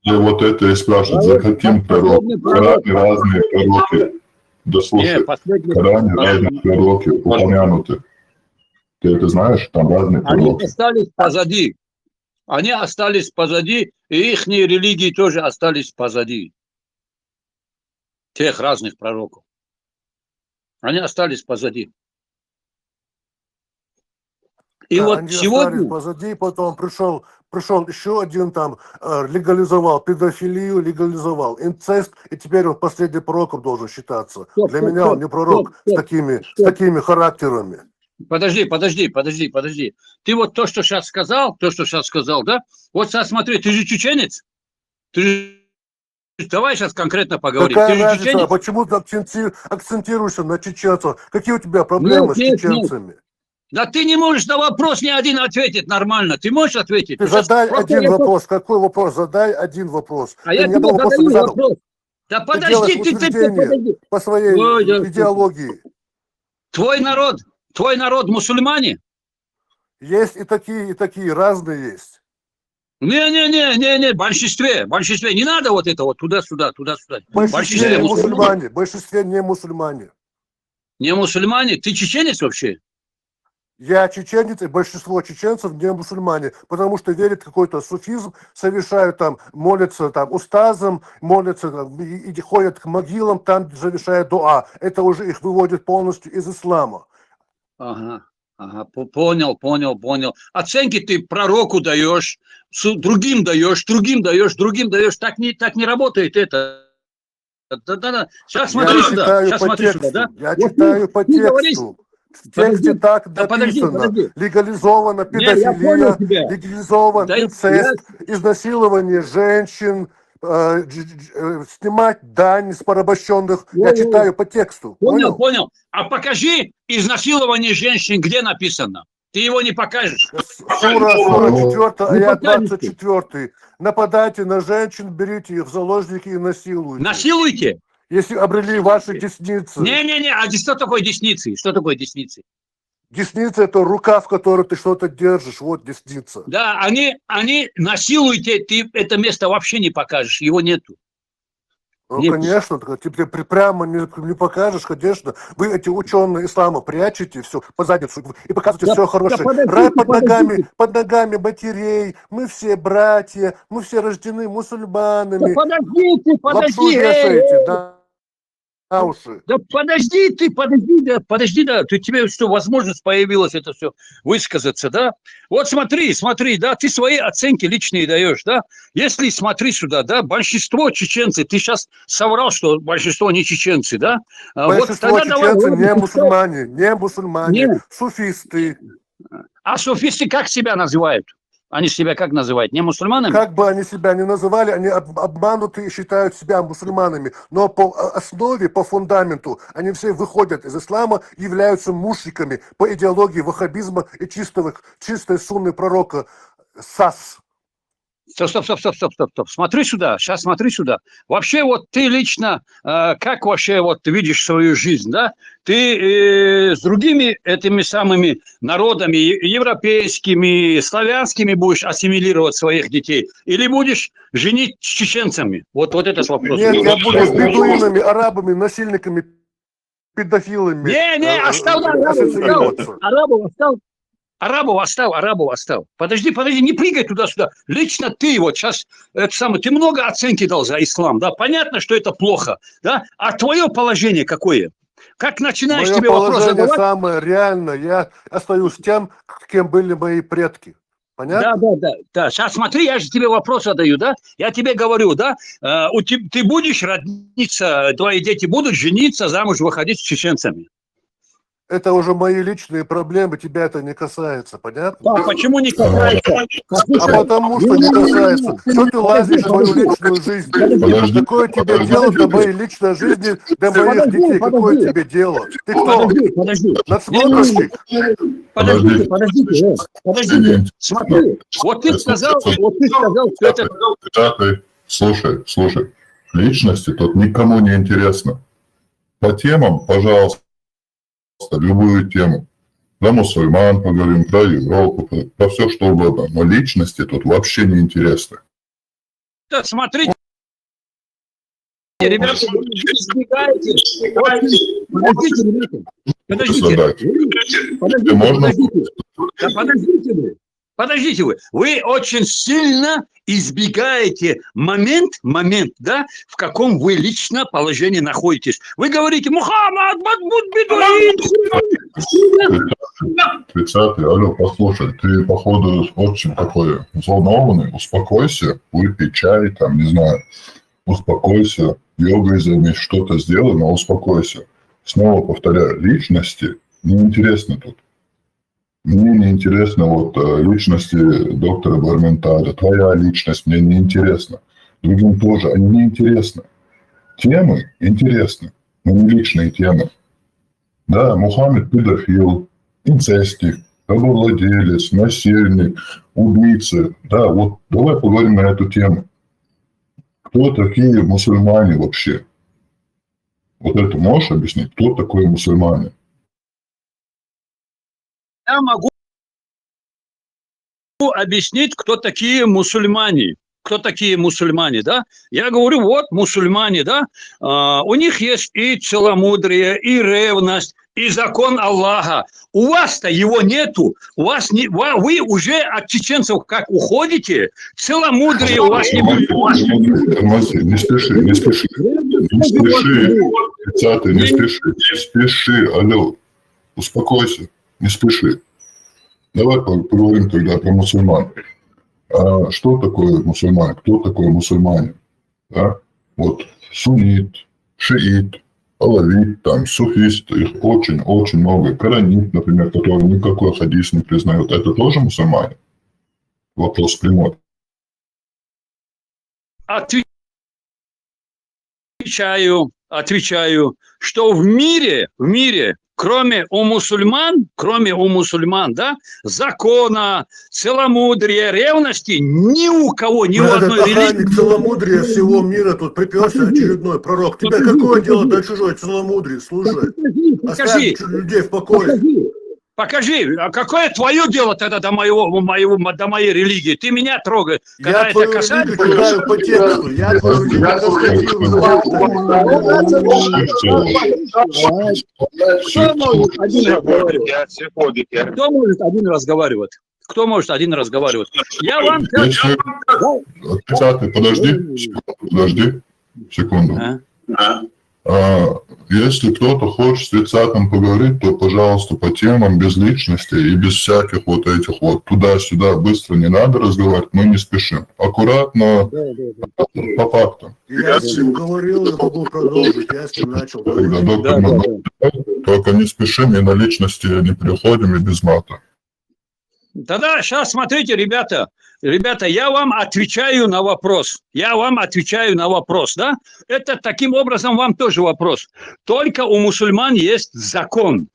Я вот это и спрашиваю, за каким пророком? Последний В Коране разные пророки. Да слушай, Не, в последний Коране разные пророки упомянуты. Ты это знаешь? Там разные Они пророки. остались позади. Они остались позади, и их религии тоже остались позади. Тех разных пророков. Они остались позади. И Да, вот они остались сегодня... позади, потом пришел, пришел еще один там, э, легализовал педофилию, легализовал инцест, и теперь он последним пророком должен считаться. Стоп, Для стоп, меня он стоп, не пророк стоп, с стоп, такими, с стоп. Такими характерами. Подожди, подожди, подожди, подожди. Ты вот то, что сейчас сказал, то, что сейчас сказал, да? Вот сейчас смотри, ты же чеченец. Ты же... Давай сейчас конкретно поговорим. Какая Ты же разница? А чеченец? Почему ты акценти- акцентируешься на чеченцах? Какие у тебя проблемы Нет, с нет, нет. Чеченцами? Да ты не можешь на вопрос ни один ответить нормально. Ты можешь ответить? Ты Ты сейчас задай просто один я... вопрос. Какой вопрос? Задай один вопрос. А Ты я ни тебе одного вопроса не задаю задал. Вопрос. Да Ты подожди, делаешь ты, ты, ты, утверждение подожди. По своей Ой, ой, ой. Идеологии. Твой народ, твой народ мусульмане? Есть и такие, и такие, разные есть. Не-не-не, не-не, в большинстве, в большинстве. Не надо вот это вот туда-сюда, туда-сюда. В большинстве Большинстве не мусульмане. Мусульмане, в большинстве не мусульмане. Не мусульмане? Ты чеченец вообще? Я чеченец, и большинство чеченцев не мусульмане, потому что верят в какой-то суфизм, совершают там, молятся там устазам, молятся там, и, и ходят к могилам, там совершают дуа. Это уже их выводит полностью из ислама. Ага, ага, по- понял, понял, понял. Оценки ты пророку даешь, с- другим даешь, другим даешь, другим даешь. Так не, так не работает это. Да-да-да. Сейчас смотри Я сюда. Читаю Сейчас по смотри тексту. Сюда, да? Я Вот читаю ты, по ты говоришь, тексту. В тексте подожди, так да подожди, написано. Подожди. Легализована Не, я понял педофилия, тебя. Легализован Да, инцест, я- Изнасилование женщин, э, дж- дж- э, снимать дань с порабощенных. Ой, Я ой. Читаю по тексту. Понял, Понял? Понял. А покажи изнасилование женщин, где написано? Ты его не покажешь. Сура, сура четвёртая, Не аят покажешь. Двадцать четвёртый. Нападайте на женщин, берите их в заложники и насилуйте. Насилуйте. Если обрели ваши десницы. Не-не-не, а что такое десницы? Что такое десницы? Десница — это рука, в которой ты что-то держишь. Вот десница. Да, они, они насилуйте, ты это место вообще не покажешь, его нету. Ну, Нет. Конечно, так тебе при- прямо не, не покажешь, конечно. Вы, эти ученые ислама, прячете все под задницу и показываете Да, все хорошее. да подождите, Рай под ногами, подождите. Под ногами матерей. Мы все братья, мы все рождены Да мусульманами. Подожди, ты, Лапшу подожди. Эй, вешаете, эй. Да, на уши. Да подожди ты, подожди, да, подожди, да. Ты, тебе что, возможность появилась это все высказаться, да? Вот смотри, смотри, да, ты свои оценки личные даешь, да? Если смотри сюда, да, большинство чеченцы, ты сейчас соврал, что большинство не чеченцы, да? А вот Большинство тогда давай, чеченцев ладно, не ты мусульмане, не мусульмане, Нет. Суфисты. А суфисты как себя называют? Они себя как называют? Не мусульманами? Как бы они себя ни называли, они об- обмануты и считают себя мусульманами. Но по о- основе, по фундаменту они все выходят из ислама, являются мушриками по идеологии ваххабизма и чистого, чистой сунны пророка Сас. Стоп, стоп, стоп, стоп, стоп, стоп, стоп. Смотри сюда, сейчас смотри сюда. Вообще вот ты лично, э, как вообще вот ты видишь свою жизнь, да? Ты э, с другими этими самыми народами, е- европейскими, славянскими будешь ассимилировать своих детей? Или будешь женить с чеченцами? Вот, вот этот вопрос. Нет, я буду с бедуинами, арабами, насильниками, педофилами. Не, не, э, оставь э, арабов, ассоциироваться. Арабов оставь. Арабов оставь, Арабов оставь. Подожди, подожди, не прыгай туда-сюда. Лично ты вот сейчас, это самое, ты много оценки дал за ислам, да? Понятно, что это плохо, да? А твое положение какое? Как начинаешь Мое тебе вопрос положение задавать? Самое реальное. Я остаюсь тем, кем были мои предки. Понятно? Да, да, да, да. Сейчас смотри, я же тебе вопрос задаю, да? Я тебе говорю, да? Э, у теб- ты будешь родиться, твои дети будут жениться, замуж выходить с чеченцами. Это уже мои личные проблемы, тебя это не касается, понятно? Да, почему не касается? А потому что не касается. Что ты лазишь в мою личную жизнь? Какое тебе дело до моей личной жизни, до моих детей? Какое тебе дело? Ты кто? Подожди, подожди. Надсмотрщик? Подождите, подождите, э, подождите. Смотри, вот ты сказал, вот ты сказал, что это... Слушай, слушай, личности тут никому не интересно. По темам, пожалуйста, любую тему. Про мусульман поговорим, про Европу, про, про все что угодно. Но личности тут вообще не интересно. Да, смотрите, ребята, вы избегаете. Подождите, ребята. Подождите. Задать. Подождите, Можно? Подождите. Да подождите вы. Подождите вы. Вы очень сильно избегаете момент, момент, да, в каком вы лично положении находитесь. Вы говорите: «Мухаммад, Махмуд, бедуин». Тридцатый, алло, послушай, ты, походу, очень такой взволнованный, успокойся, выпей чай, там, не знаю, успокойся, йогой займись, что-то сделай, но успокойся. Снова повторяю, личности неинтересно тут. Мне не интересно вот э, личности доктора Барментада, твоя личность мне не интересна. Другим тоже, они не интересны. Темы интересны, но не личные темы. Да, Мухаммед педофил, инцестик, рабовладелец, насильник, убийца. Да, вот давай поговорим на эту тему. Кто такие мусульмане вообще? Вот это можешь объяснить? Кто такой мусульманин? Я могу объяснить, кто такие мусульмане. Кто такие мусульмане, да? Я говорю, вот мусульмане, да, а, у них есть и целомудрие, и ревность, и закон Аллаха. У вас-то его нету. У вас не, ва- вы уже от чеченцев как уходите, целомудрие у вас не будет. Не спеши, не спеши, не спеши. Тридцатый, не спеши, не спеши, алло. Успокойся, не спеши. Давай поговорим тогда про мусульман. А что такое мусульман? Кто такой мусульманин? Да? Вот суннит, шиит, алавит, там, суфист, их очень-очень много. Каранит, например, который никакой хадис не признает, это тоже мусульмане? Вопрос прямой. Отвечаю, отвечаю, что в мире, в мире, кроме у мусульман, кроме у мусульман, да, закона, целомудрия, ревности ни у кого, ни у Этот одной охранник религии. Целомудрия всего мира тут приперся очередной пророк. Тебе какое дело до чужой целомудрия, слушай? Покажи, Оставь людей в покое. Покажи, а какое твое дело тогда до моего, моего, до моей религии? Ты меня трогай. Когда Я это твою касается... религию читаю по тексту. Я твою религию Кто может один разговаривать? Кто может один разговаривать? Я вам сейчас... Тридцатый, подожди, подожди, секунду. А, если кто-то хочет с тридцатым поговорить, то, пожалуйста, по темам, без личности и без всяких вот этих вот туда-сюда, быстро не надо разговаривать, мы не спешим. Аккуратно, по фактам. Я с ним говорил, я могу продолжить, я с ним начал Когда говорить. доктор Магомедов, только не спешим и на личности не переходим и без мата. Тогда сейчас смотрите, ребята, ребята, я вам отвечаю на вопрос. Я вам отвечаю на вопрос, да? Это таким образом вам тоже вопрос. Только у мусульман есть закон.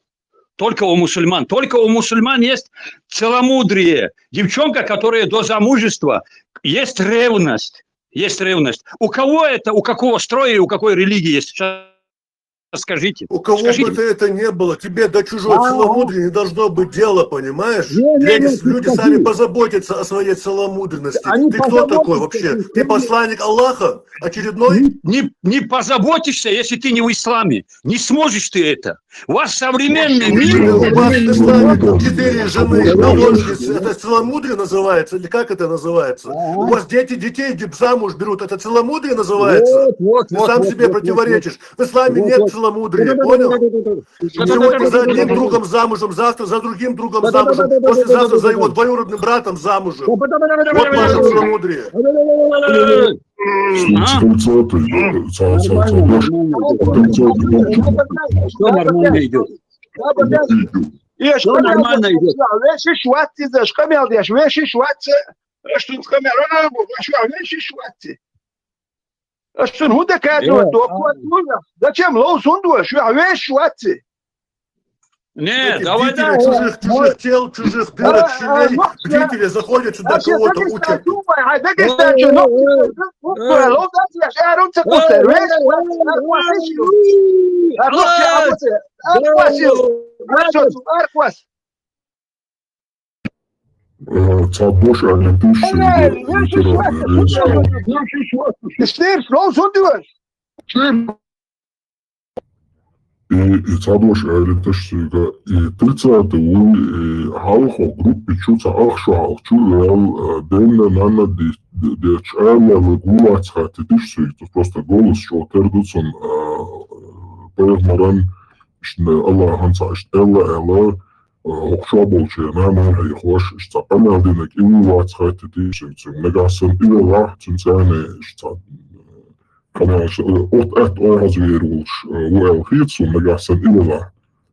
Только у мусульман. Только у мусульман есть целомудрие. Девчонка, которая до замужества, есть ревность. Есть ревность. У кого это, у какого строя и у какой религии есть? Сейчас скажите. У кого Скажите. бы то это не было, тебе до чужой А, целомудрия не должно быть дела, понимаешь? Не, не, Люди, не, люди скажи. Сами позаботятся о своей целомудренности. Они Ты кто такой позаботятся, вообще? они Ты посланник Аллаха? Очередной? Не, не, не позаботишься, если ты не в исламе. Не сможешь ты это. У вас современный мир. У вас в исламе четыре жены, наложницы. Это целомудрие называется? Или как это называется? У вас дети детей де- замуж берут. Это целомудрие называется? Вот, вот, Ты вот, сам вот, себе вот, противоречишь. В исламе Вот, нет вот. целомудрия, понял? Сегодня за одним другом замужем, завтра за другим другом замужем, послезавтра за его двоюродным братом замужем. Вот ваше целомудрие. А? Нормально, нормально. Все нормально идет. Все нормально идет. Веши шватти, за шкамел деш, веши шватти. Что шкамел, она, веши шватти. Что худа кадва, то кот. Зачем лоу сундва, что веши шватти? Не, Эти давай, бдители да. чужих, чужих тел, чужих дырок, щелей, бдители заходят сюда, кого-то учат. Арквас. Истер, лоу сундва. И, и цхьа дош аьлла таш соьга, и тридцатый вуй, и хьалха группе чу цхьа ах шу хьалха чу вел, а, денна нанна ди-, ди-, дечу аьлла гулац хаттитиш соьга, просто голос чӀотер ду цун, а, пайхамаран, ишна Аллахьан цхьа ишта аьлла, аьлла, а, хӀокху чохь болчеран нана хьехош, ишта цхьа къамел динарг и ву вац хаттитиш соьга, цуьнга нагахь санна и велахь, цуьнан царна ишта цхьа къамелаш, э, отта-атта охьаза вер волуш, э, ву аьлла хета суна, нагахь санна и велахь.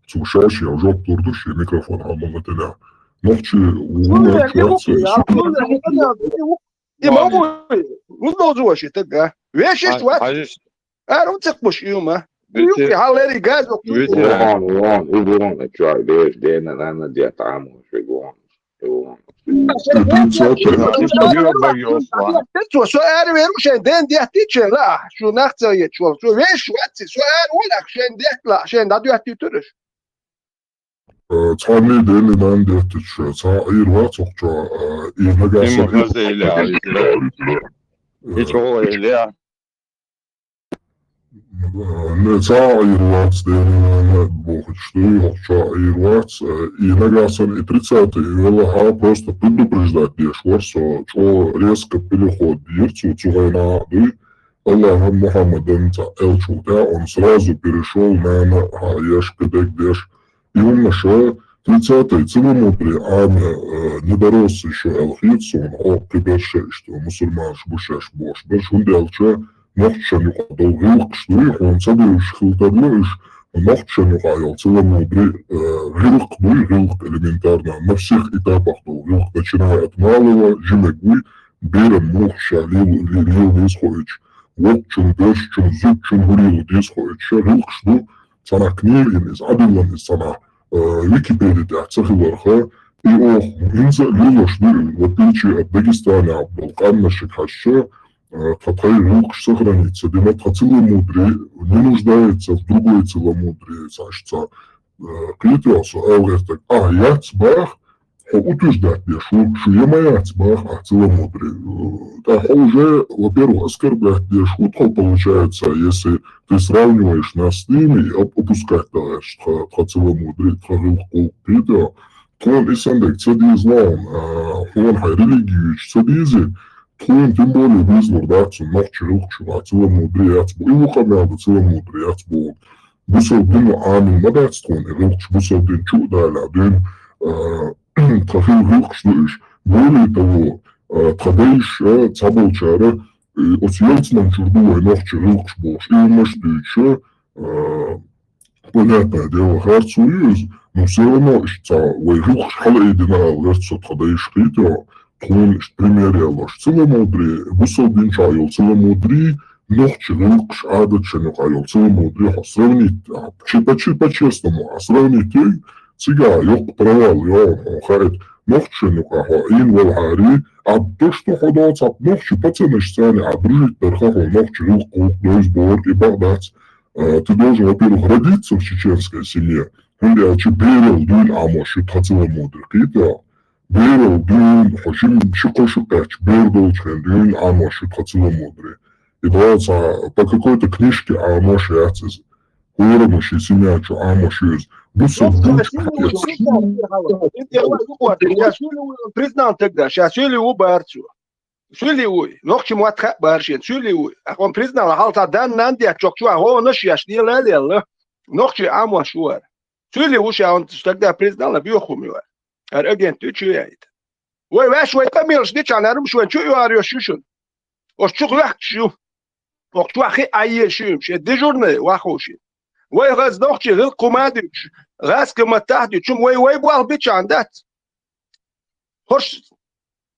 Цо ша шен жоп лур ду шен микрофон хьалмалла тӀе. Нохчи ву Цунна вац, вац, и ву, и ву, и ма ву, ву лозу ваши тага. Вешиш вац. Ара у цекбуш юма. Юки хьалери газо. Вон, вон, и вон, чуа, веш, дена, нана, дета, амуш, вон. Цо со аьр веру шайн ден деттича ла, шу нах ца ечвал. Цо веш ваци, со аьр вон ах шайн детла, шайн дадуьттуьйтураш. Цхьанний ден дан деттича, цхьа Ӏийр вац охчо, и нагахь сан хаза или Ӏийр. И чӀогӀа или. Не, цхьа а Ӏийр вац, дена нана бохучу дуй, хӀокху чохь Ӏийр вац, э, и нагахь санна и тридцатый велахьа просто предупреждать деш вара со, чӀогӀа резко переход дийра цо, цу хенахь а дуй, Аллахьан Мухьаммадан цхьа аьллачул тӀаьхьа он сразу перешёл нана хьаеш, кхидерг деш, И хӀуманаш, тридцатый целомудрие Ӏама, э, не дорос ещё аьлла хета суна, хьо кхиберш а иштта мусульманаш бу шаьш бохуш берш, хӀунда аьлча нохчашна юкъахь долу гӀиллакхаш дуй, хьуна ца девзаш хила тарло уьш, нохчашна юкъахь йолу целомудрие, э, гӀиллакх дуй, гӀиллакх элементарно, на всех этапах долу гӀиллакх, начиная от малого, жимаг вуй, беран муха ша лело, ле-, лело деза хоуьйтуш, воккхачун, бершачун, зудчун хӀун лело деза хоуьйтуш, гӀиллакхаш ду, цхьанхьа книга йина иза, Ӏадиллина иза цхьанхьа, э, Википеди тӀехь ца хиларха, и оха хӀинца а лелош ду, в отличие от Дагестана болу къаьмнашка хьаьжча, э, тхан тхайн гӀиллакхаш сохранить ца дина, тхан целомудрие не нуждается в другой целомудрии, цхьа, цхьа, э, кхетий со ала гӀертарг, ахь яц баха, хьо утверждать деш ву, шу я ма яц баха ахь целомудрие. ТӀаккха хьо уже, во-первых, оскорблять деш ву тхо, получается, если ты сравниваешь нас с ними и оп-, опускать делаешь тха, тха целомудрие, тха гӀиллакх-гӀуллакх, кхетий, тхуна и санна дерг ца деза лаьа, а, хьуна хьайн религию ца дезий, тхуна тем более безалур дац цунна нохчийн гӀиллакхаш, а, целомудрие яц бу. И ву къамел ду, целомудрие яц бу. Бусалба дин Ӏамийна ма дац тхуна и гӀиллакхаш, бусалба дин чу а далахь дуьйна, а, тхан хилла гӀиллакхаш ду уьш. Более того, а, тхан дайша, а, цхьаболчара, э, оцу ялсаманчуьра ду вай нохчийн гӀиллакхаш бохуш, и хӀуманаш дуьйцуша, а, понятное дело, харцо ю иза, но всё равно иштта цхьа вай гӀиллакхаш хьалаайдина ала гӀерта со тхан дайша, кхетий, тхуна иштта пример ялош. Целомудрие, бусалба дин чохь йолу целомудрие, нохчийн гӀиллакхаш, Ӏадаташна юкъахь йолу целомудрие хьо сравнить, а, чи-, по-, чи-, по-честному, а, сравнить йой, цигахь йоккха провал йогӀу, хьуна хаийта. Нохчашна юкъахь хьо Ӏийна валахьара, а то, что хьо доцахь нохчийн пацанашца цхьаьна а дружить дарха хьо нохчийн гӀиллакх-гӀуллакх девза бохург и бакъ дац. А, ты должен, во-первых, родиться в чеченской семье, хӀунда аьлча берал дуьйна Ӏамош ю тхан целомудрие, кхетий. Берал дуьйна, хьо ши, ши-кхо шу кхаьчча бер долчу хенахь дуьйна Ӏамош ю тхан целомудрие. И доцахь по какой-то книжке Ӏамош яц иза. ХӀораммо шен семья чу Ӏамош ю иза. Бусалба дин чу хьаэца. Признал тогда, ша суьйли ву бара цо. Суьйли вуй, нохчи мотт хаьа бара шена, суьйли вуй. Ахьа признал хьалха дан нан деттачохь чохь гӀонаш еш дела а лелла. Нохчи Ӏамош ву ара. Суьйли ву ша, он тогда признал а боьха хӀума ю ара. Ара агент ду чу яйта. Вай ваьш вай къамелаш дичахьана, ара уьш вайн чу оьхур йош ю шуна. Ош чу хӀоьхкуш ю. Оху чохь хи Ӏайе шуьйма, шен дежурный вахуш ю. Вай хаза нохчий гӀиллакх хӀума а дуьйцуш, гӀаскаматтахь а дуьйцуш, вай, вай болх бичахьана дац. ХӀорш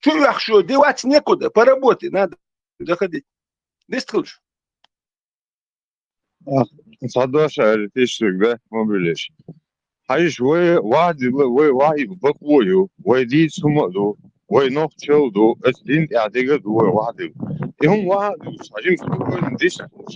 чу оьхуш ю, деваться некуда, по работе надо доходить. Дистхилш. Ах, цхьа дош аьлла тешнарг баьхка ма буьллуш. Хьажаш, вай вахьдилла, вай вахьйилла бакъо ю, вай дийца хӀума а ду, вай нохчалла ду, аса дин тӀехь дерг а ду вай вахьдилла. И хӀума вахьа а дуьйцуш, хьажимма спокойно дистхилш.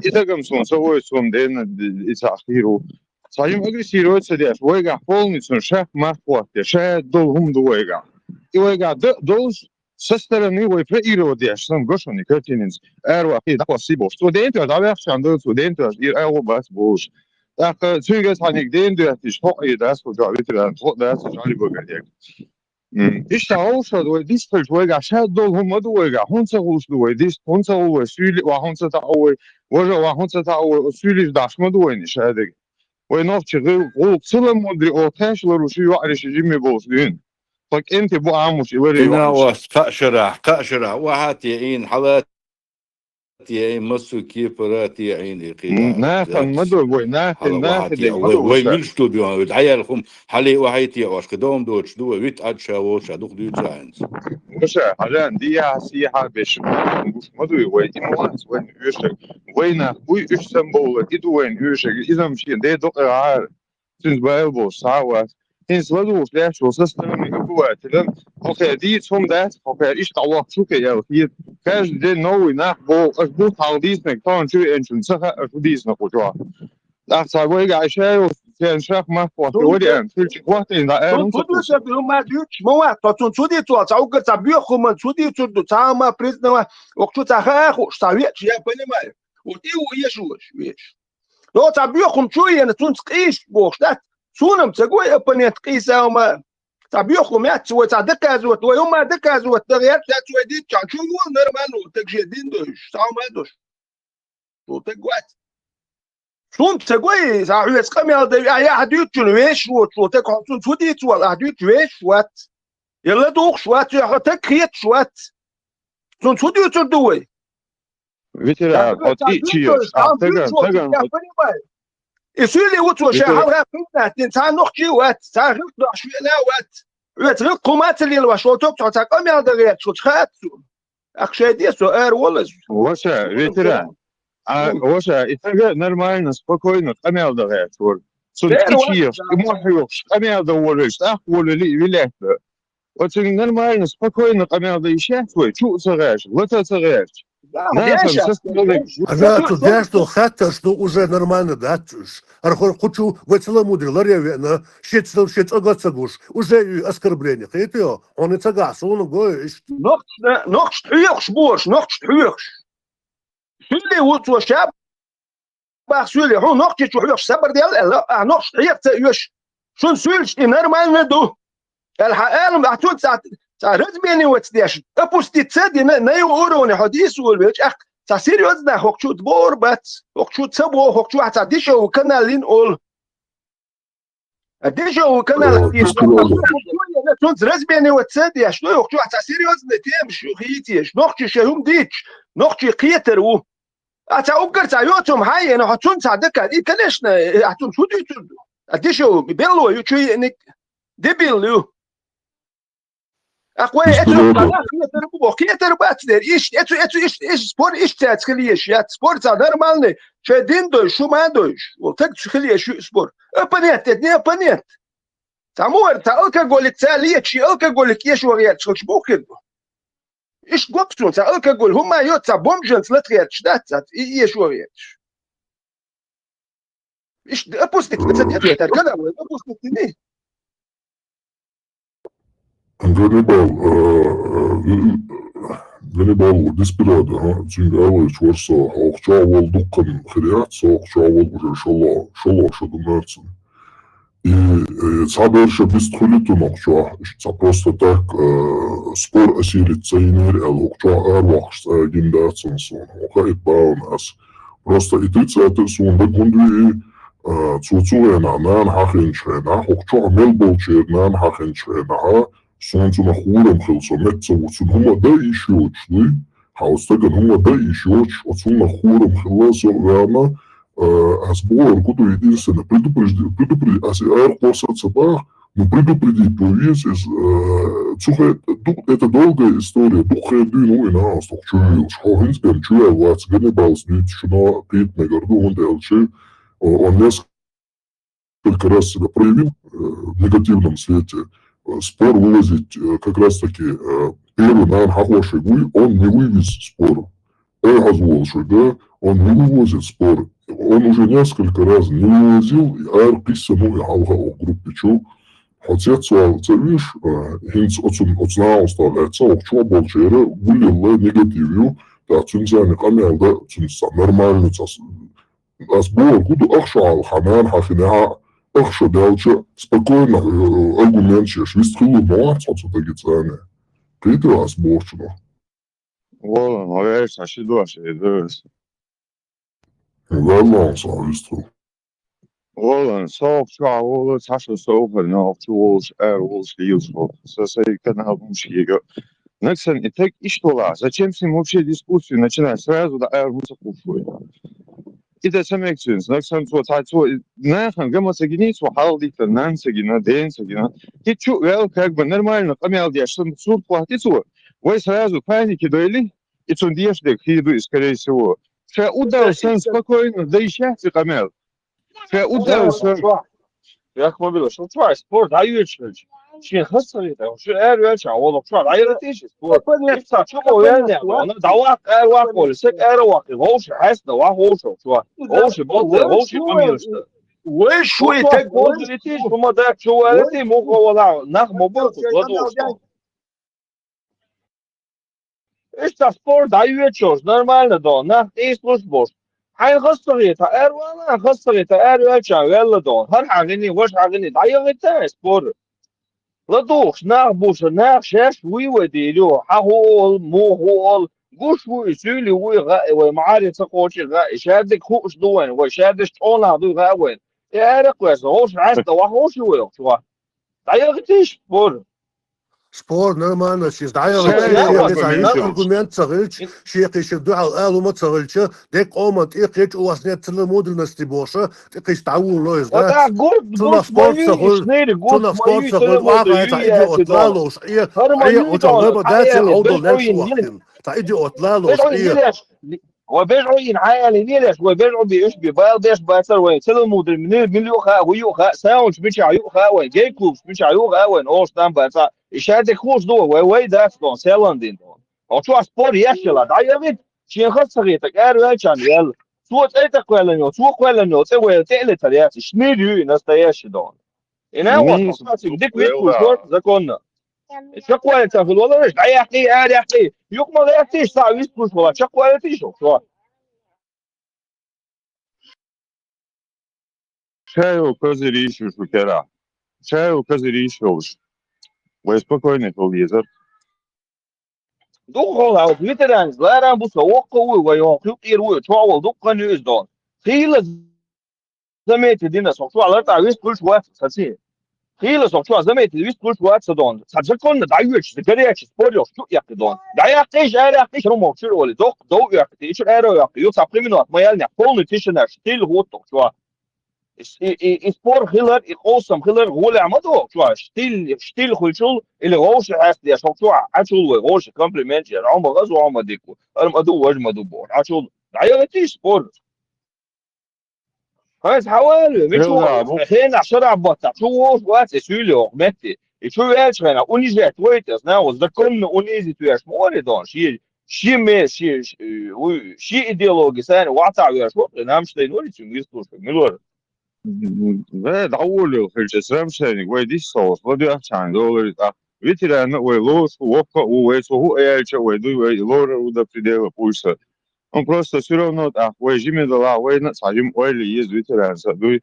И дагам суна ца войцу хӀума дена, и цхьаъ хир ву. Цхьа жима агрессировать ца деш, вайгахь полный цунна шах-мах хӀоттаеш, ша долу хӀума ду вайгахь. И вайгахь дан а долуш, со стороны вай проигрывать деш санна го шуна и картинанца, араваккхий дӀакхоссий бохуш. Цо ден тоьаш дӀаваьхча хан дара, цо ден тоьаш ира агӀо бац бохуш. ТӀаккха цуьнга цхьаниг ден доьттича, тхо а дац, хӀу жо ветеран, тхо а дац, жали багар дерг. М, иштта гӀовшад вай дистхилча вайгахь шад долу хӀума ма ду вайгахь, хӀунца гӀуш ду вай дист, хӀунца гӀу вай суьйли а вахь, хӀунца таӀу вай, важа а вахь, хӀунца таӀу вай, оцу суьйлиш дахьаш ма ду вайна шадерг. Вай нохчи гӀу-, гӀуллакх ца ламмур дри, оха тхаьш лар ву ши йоӀариш жимми болуш дуьйна. Тхо кӀентий бу Ӏамуш и ларий Ина йоӀариш. Вас кхаа шарахь, кхаа шарахь, вахьа те Ӏийна, хьала те Ӏийна, массо кепара те Ӏийна и кхидӀа. Нахана ма ду вай, нахана, хьала нахана вахьа те ма вай, ду вай вай. Милш ду бе, вай дӀаяьлла хӀума, хьале вахьа те ваш, кхидӀа ма доцуш ду вай, вит Ӏад ша волча дукха дуьйцу хьайнца. Ваша, хьажан, дияхь, сийхьа беш, нахана гуш ма дуй вай, и ма вац вайна оьшург. Вай нах буй, уьш самбовла, и ду вайна оьшург, иза ма шен де докъа гӀара. Цуьнца байла болуш схьа а вац. ХӀинца ладугӀуш лаьтташ волу со стороны обывателям, хӀокхеран дийца хӀума дац, хӀокхеран иштта дӀавоккхуш ву кхин аьлла хета. Каждый день новый нах боху, аша бутт хьалха дийцинарг тахана чу веанчунна ца хаьа, аша хӀун дийцина кху чохь. ТӀаккха цхьа вайгахь и ша йолу, церан шах мах кхочу вариант, хилча хӀоттийна дӀа аьлла хӀунца кхочу? Цунна ма вац, цо цу дийца вац, цхьа уггар цхьа боьха хӀуманна цу дийцур ду, цхьа хӀума признавать, оха чу цхьа хаа хууш, цхьа веача, я понимаю. Вот и ву еш веш, веш. Но цхьа боьха хӀума чу а йина, цунца къийсаш бохуш дац. Суна-м ца гой оппонент къийса хӀума. Цхьа боьха хӀума яц, вай цхьа доказывать, вай хӀума доказывать дан гӀерташ яц, вай дийцчахьана чу вон нормально, так же дин дойуш, цхьа хӀума а дойуш. Цо таг вац. Суна-м ца гой, цхьа хьоьца къамел дан, ахьа яхьа дуьйцучун вешаш воцуш, таг хьо цунца хӀун дийца вала, ахьа дуьйцуш вешаш вац. Я ладугӀуш вац, я хьо таг хеташ вац. Цунца хӀун дуьйцур ду вай? Ветеран, хьо тӀе а чу еш, ахь таган, таган, я понимаю. И суьйли ву цо ша хьалха кхин а дина, цхьа нохчи а вац, цхьа гӀиллакх дохьуш веана а вац. Оьца гӀиллакх хӀума а ца лелош, волчу цо цхьа къамел дан гӀерташ волчу хаьтту цо. Ахь шайн де со ара волаза. Ваша, ветеран. А, ваша, и тага нормально, спокойно къамел дан гӀерташ вара. Цунна тӀе чу еш, и мохь хьоьхуш, къамел дан волавелча, тӀаккха волавели, вилетта. Оцуьнга нормально, спокойно къамел дан йиш яц вай, чу а ца гӀерташ, лата а ца гӀерташ. Нахана сацаллиг. Ана цу деш долу хаттарш ду уже нормально дац уьш. ХӀара хӀора кху чу вай ца ламудри ларъян веана, шен цӀа, шен цӀога а ца гуш, уже и оскорбление. Кхетий хьо? Хьуна цигахь суна гой иштта. Нохчна, нохчна хьоьхуш бу уьш, нохчна хьоьхуш. Суьйли ву цо ша баха суьйли, хьуна нохчичу хьоьхуш сабар дел аьлла, ахь нохчна хьеха ца оьшу. Шуна суьйлаш и нормально ду. Аьлла хьан алам, ахь цунца цхьа, цхьа размениваться деш, опуститься а дина, на его уровне хьо дийса волавелча, ахь цхьа серьёзно хӀокху чу тӀе богӀур бац, хӀокху чу ца богӀу, хӀокху чу ахь цхьа дешевый канал йина олу. А дешевый канал йина, цунца размениваться а деш, ну, хӀокху чу ахь цхьа серьёзно темаш ю хийца еш, нохчий шайн хӀума дийцча, нохчий кхетар ву. А цхьа уггар цхьа йоцу хӀума хьан йина, хьо цунна цхьа дакар. И, конечно, а цунна хӀун дуьйцур ду? А дешевый, белло ю чу йиъниг, дебил ю. Ахь вай эцу кхетар бу боху, кхетар бац дера. Иштта, эцу, эцу, иштта, иштта, спор иштта цаьрца хила еш яц. Спор цхьа нормальный, шайн дин дойуш, шу ма дойуш. Вол таг цу хила еш ю спор. Оппонент, это не оппонент. Цхьа муха вара, цхьа алкоголик ца лечи, алкоголик еш вагӀерчу хилча бу хир ду. Иштта гоп суна, цхьа алкоголь, хӀумма йоцу, цхьа бомжанца латхерчаш дац, цхьа и еш вагӀерчаш. Иштта опустить, ца деза, тар гана вай, опустить дини. Ганнибал, э, э, Ганнибал, Деспирадо, ха, цуьнга аларчу вара со, хьо охча волу дуккхан хир яц, со охча волу уже шало, шало шо ду нацун. И, э, цхьа берша бист хуьлу тунах чохь, иштта цхьа просто так, э, спор осилить ца йинера аьлла, хӀокху чохь аравоккхуш цкъа гина дац суна, хӀокху хаийта бахьана ас. Просто и тридцатый суна дагахь хӀунда вии, а, цо цу хенахь нана хьахинчу хенахь, хӀокху чохь мел болчеран нана хьахинчу хенахь, суна цунах хурам хилла, со меца ца ву, цунна хӀума дан йиш йоцуш дуй, хьан оцу стагана хӀума дан йиш йоцуш, оцу хӀуманах хурам хилла, со а ваьлла, Э, ас бохург ду единственное, предупрежди-, предупреди-, ас и ара кхосса ца бах, ну, предупредить ву веза иза, э, цу хе-, ду-, это долгая история, дукха хе дуьйна ву и нахьа стоху чу вуьйлуш. Хьо хӀинца бен чу ял вац, Ганнибалс дуьйцу шуна кхетамегар ду, хӀунда аьлча, о-, он несколько раз себя проявил, э, в негативном свете. Э, спор вывозить, э, как раз-таки, э, первый, наверное, хьахош вуй, он не вывез спор. Ой, хьаза волуш ву, да? Он не вывозит спор. Он уже несколько раз не вывозил, и ар кхиссану и хьалха о группе чу. Хьо цецвал ца виш, а, хӀинца оцун, оцу наха устал лаьца, охчо болчера, гуллилла негатив ю, да, цуьнца къамел да, цуьнца нормально, ца с-, Ас боху, хӀун ду ахча хьал, хьан нана хьахинехьа, ахча даьлча, спокойно, э, аргумент еш, вист хилла ма вац хьо цу дагицӀане. Кхетий ас бохучунах? Валла, ма ваьш, хьан ши дош, э, дас. Валла, сан вист хилла. Валла, со охча вола, цхьа шо со ухар, но охча волуш, ара волуш, лийлаш волу. Со сайн канал хӀумаш хьега. Нагсан и так иштта вала. Зачем с ним вообще дискуссию начинать? Сразу да ара хӀун ца кхуш вай. И да самекцинс, нагсан цо, цхьа цо, нахана гама ца гиний цо, хьал дита, нан ца гина, ден ца гина. И чу вел, как бы нормально, къамел деш, сан сурт хватит цо. Вай сразу паники дойли, и цун деш дег хиду, и, скорее всего. Ша удал сан спокойно, да и щас и къамел. Ша удал сан. Чувак, я хмобила, что чувак, спорт, да, вечерч. Шен хасса вита, шен эр веча, а он чувак, да, я тиш, спорт. Ипса, чё, вен, не, она, да, вак, эр, вак, оли, сек, эр, вак, и волш, хас, да, вак, волш, чувак. Волш, болт, волш, помилуш. Вай шуй, так, болт, летишь, помада, чё, валити, муха, вала, нах, мобил, кладу, что. Иштта спор дӀайоьчуш, нормально дон, нах тӀе слуш болуш. Хьайн хаза ца хета, эр вала, хаза ца хета, эр ваьлча, ваьлла дон. ХӀара хьагӀини, ваша хьагӀини, дӀайогӀита спор. ЛадугӀуш, нах буша, нах шаьш вуй вай дийр ю, хьан хӀу ол, муха хӀу ол, гуш вуй, суьйли вуй гӀаъ, вай маьӀаре ца кхочий гӀаъ, шаьрдиг хууш ду вайн, вай шаьрдаш чӀогӀа нах дуй гӀаъ вайн. И ара кхоьссина, гӀовш гӀаьста, вахь гӀовш ю вай, чу вахь. ДӀайогӀитий спор? Спор нормально, шиз дӀайогӀу, Шен шен нормально, шен аргумент ца хилча, шен кхишан дуьхьал алума ца хилча, декъ къоман тӀе кхечу у вас нет целомудренности боша, тӀе кхиш дӀавулло иза, Ва да? ТӀаккха гурт, Цунах гурт спор ца вайи, хуьлу, ишнери гурт цунах спор вайи, ца хуьлу, целомудренность вахьа ца вайи, идиот яци дон. Лалуш, э, Хьарма э, ю уча дон, лаба хьаяли, дацал хьовдал бежгӀу нерчу йин, вахтин. Ца идиот лалуш, бежгӀу йин э. Елеш, ва бежгӀу йин хьаяли, елеш, ва бежгӀу би, уьш би, бал беш бацар вайн, целомудренность, мил, мил ю хаьа, хӀу ю хаьа, саундж мичахь ю хаьа вайн, гей-клубш мичахь ю хаьа вайн, олуш там баца. И шаьрдиг хууш ду, вай, вай дац дон, селан дин дон. Оцо спор еш йила, дӀаявит, шен хаза ца хетаг, ара ваьлчарна яьлла. Цо цӀе тӀе кхоьллина йо, цо кхоьллина йо, цӀе вай тӀе а летар яц, ишнир ю и настоящий дон. И нагӀо, Мис, цо цуьнга дика вист кхуьш вара законно. И чакхвалица хила валараш, дӀаяккхий, ара яккхий, юкъа ма гӀертийша, схьа вист кхуьш вала, чакхвалитийша, цо. Ша йолу козырь йиш ю шу керахь. Ша йолу козырь йиш йолуш. Вай спокойный хила дезара. Дукха хьолахь, ветеранаш ларам бу со, воккха вуй, вай хьо кхуьлкъера вуй, чохь волу дуккха хан ю иза дон. Хийла заметить дина со, чохь лартӀахь вист кхуьлуш вац саций. Хийла со чохь заметить вист кхуьлуш вац ца дон. Цхьа законна дӀайоьдуш, горячий спор йолуш чу а яккхи дон. ДӀаяккхийша, ара яккхийша, хӀума чуьра олий, доккха дов оьхкитий, и чуьра ара йоккхий, ю цхьа пхи минот ма ял нехь, полный тишина, штиль гӀуттух чохь. И, и, и, и спор хилар, и къовсам хилар гӀолехь ма ду хӀокху чохь. Штиль, штиль хуьлчул, или гӀовши хьаьстадеш хӀокху чохь, Ӏачул вай гӀовши комплимент еш, хьо ма гӀаза, хьо ма дика ву, хӀара ма ду, важа ма ду боху. Ӏачул дӀаялитий спор? Хьайца хьан валаве, мича ву? Хенахь шарахь баттахь, чу вовш вац и суьйли хӀокху метте. И чу ваьлча хенахь, унижать вайта аса, нагӀо законно унизить веш ма вари дон, ши, ши ме, ши, ши, вуй, ши идеологи сайна вацахь веш ву, и намш тайна вари цуьнга вистхуш, мила вара? Ве, дӀаволлал хилча, Рамшайниг вай дисса волуш, ладоьгӀчхьана долари тӀаккха. Ветеран а вай лоруш ву, воккха а ву, вай цо хӀу а яьлча а вай дуй, вай лорар ву до предела пульса. Ну, просто всё равно тӀаккха вай жиме далахь, вайна а цхьа жима ойла еза ветеран са дуй.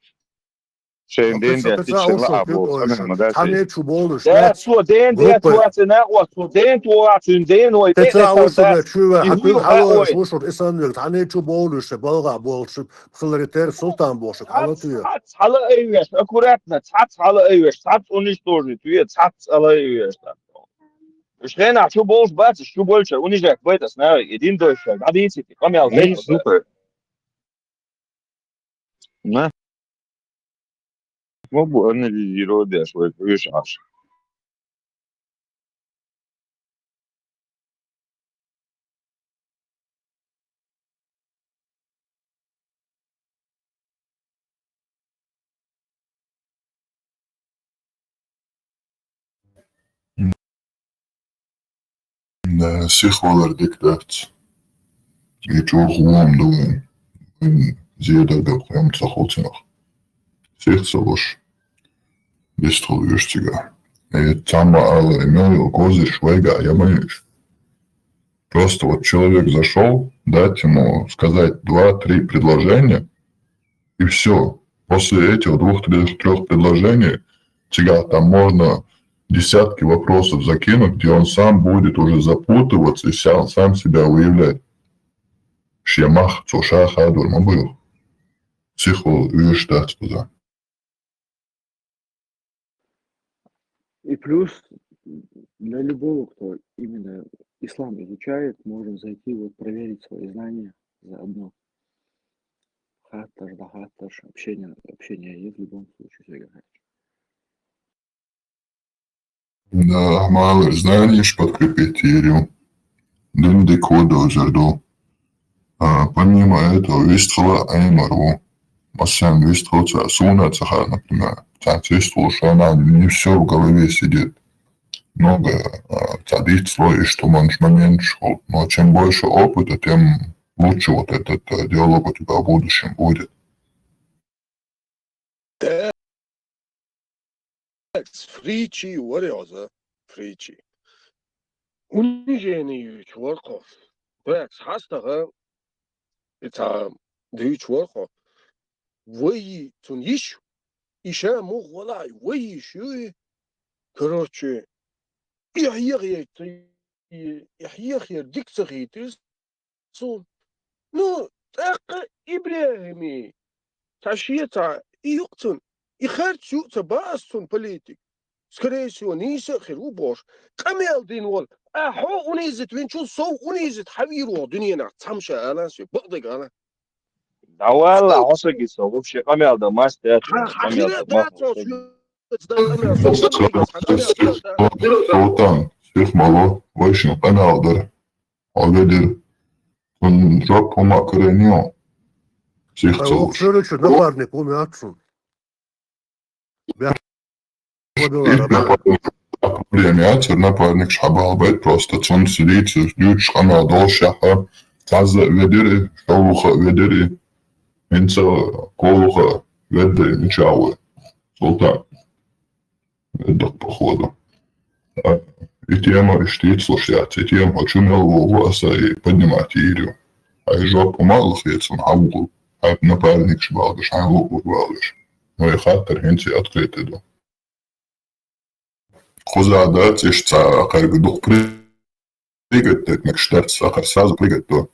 Шайн ден деттича лаахь болу цӀанан ма дац. Цхьанне чу болуш. Да, цо ден детту вац, и накъо, цо ден тоха, цуьнан ден вай тӀе а тӀе а чу ваьхьа, и хӀуй хаа вай. Вушур, и санна велга, цхьанне чу болуш, балгӀа болуш, хиларе терра султан бохуш, хьала туьйра. Цхьацца хьала айвеш, аккуратно, цхьацца хьала айвеш, цхьацца уничтожить ве, цхьацца хьала айвеш. Уьш хенахь чу болуш бац, уьш чу болчара унижать байта ас нагӀе, и дин дойша, дӀадийцийти, къамел дайта. Нах ма бу анализировать деш вай хьоьжуш Ӏаш. Да, сих валар дика дац. И чӀогӀа гӀома ду вайн. Вайн зедаргах кхоьмма ца хуьлу цунах. Сих ца луш. Вистхула вуьш цигахь. И цхьамма ала, и мел йолу козырьш вайгахь я ма ю уьш. Просто вот человек зашёл, дать ему сказать два-три предложения, И все. После этих двух-трех, трех предложений тебя там можно десятки вопросов закинуть, где он сам будет уже запутываться и сам, сам себя выявлять. Шемах, цо ша хадур ма буюх. Психо уж дац куза. И плюс для любого, кто именно ислам изучает, можно зайти вот проверить свои знания заодно. Хаттар, да хаттар, общение, общение есть в любом случае, всё говорит. Да, мало знаешь, подкрепить ерю. Дин дикода узерду. А, помимо этого, вистхала аймару. Массан вистхал ца суна цаха, например. Ца чувствовал, что она не все в голове сидит. Много а, ца дит слой, что манш момент шел. Но чем больше опыта, тем лучше вот этот э, диалог у тебя в будущем будет. Так, фричи варёза, фричи. Унижение чорхо. Так, хастага, это дыч ворхо. Вай цун иш, иша мух валай, вай иш юй. Короче, я я я я я диксахитис. Цун. Ну, тӀаккха Ибрахьими, ца шеца, и юкъ цун, и харц юкъ ца баас цун политик. Скорее всего, нийса а хир ву бош. Къамел дин вол. А хьо унизит винчул сов унизит хьавир вол дуьненах цхьамша алан се, бакъдага алан. Давала, хьо саги со, вообще къамел да мастер. Къамел да мастер. Султан, сих мало, вайшин къамел дар. Хьо ведир. Цун жоп хӀума каранио. Сих Ай, цо. ох, церечу напарник, у меня отцу. Бя. Проблема яцар напарник шхьабал байт просто цун сидит, дюч къамел долшаха. Таза ведир, шалуха ведир. Инца колуха ведир, ничего. Султан. Веддах, походу. А, и тема иштит слушать, и тема хочу мел вогу аса и поднимать ирю. А и жоп умалых яцун хавгу. А напарник шбалдыш, а лугу балдыш. Но и хаттар хинци открытый ду. Хуза дац иш ца ахарга дух при- пригаттать нак штарц ахар сразу пригатто.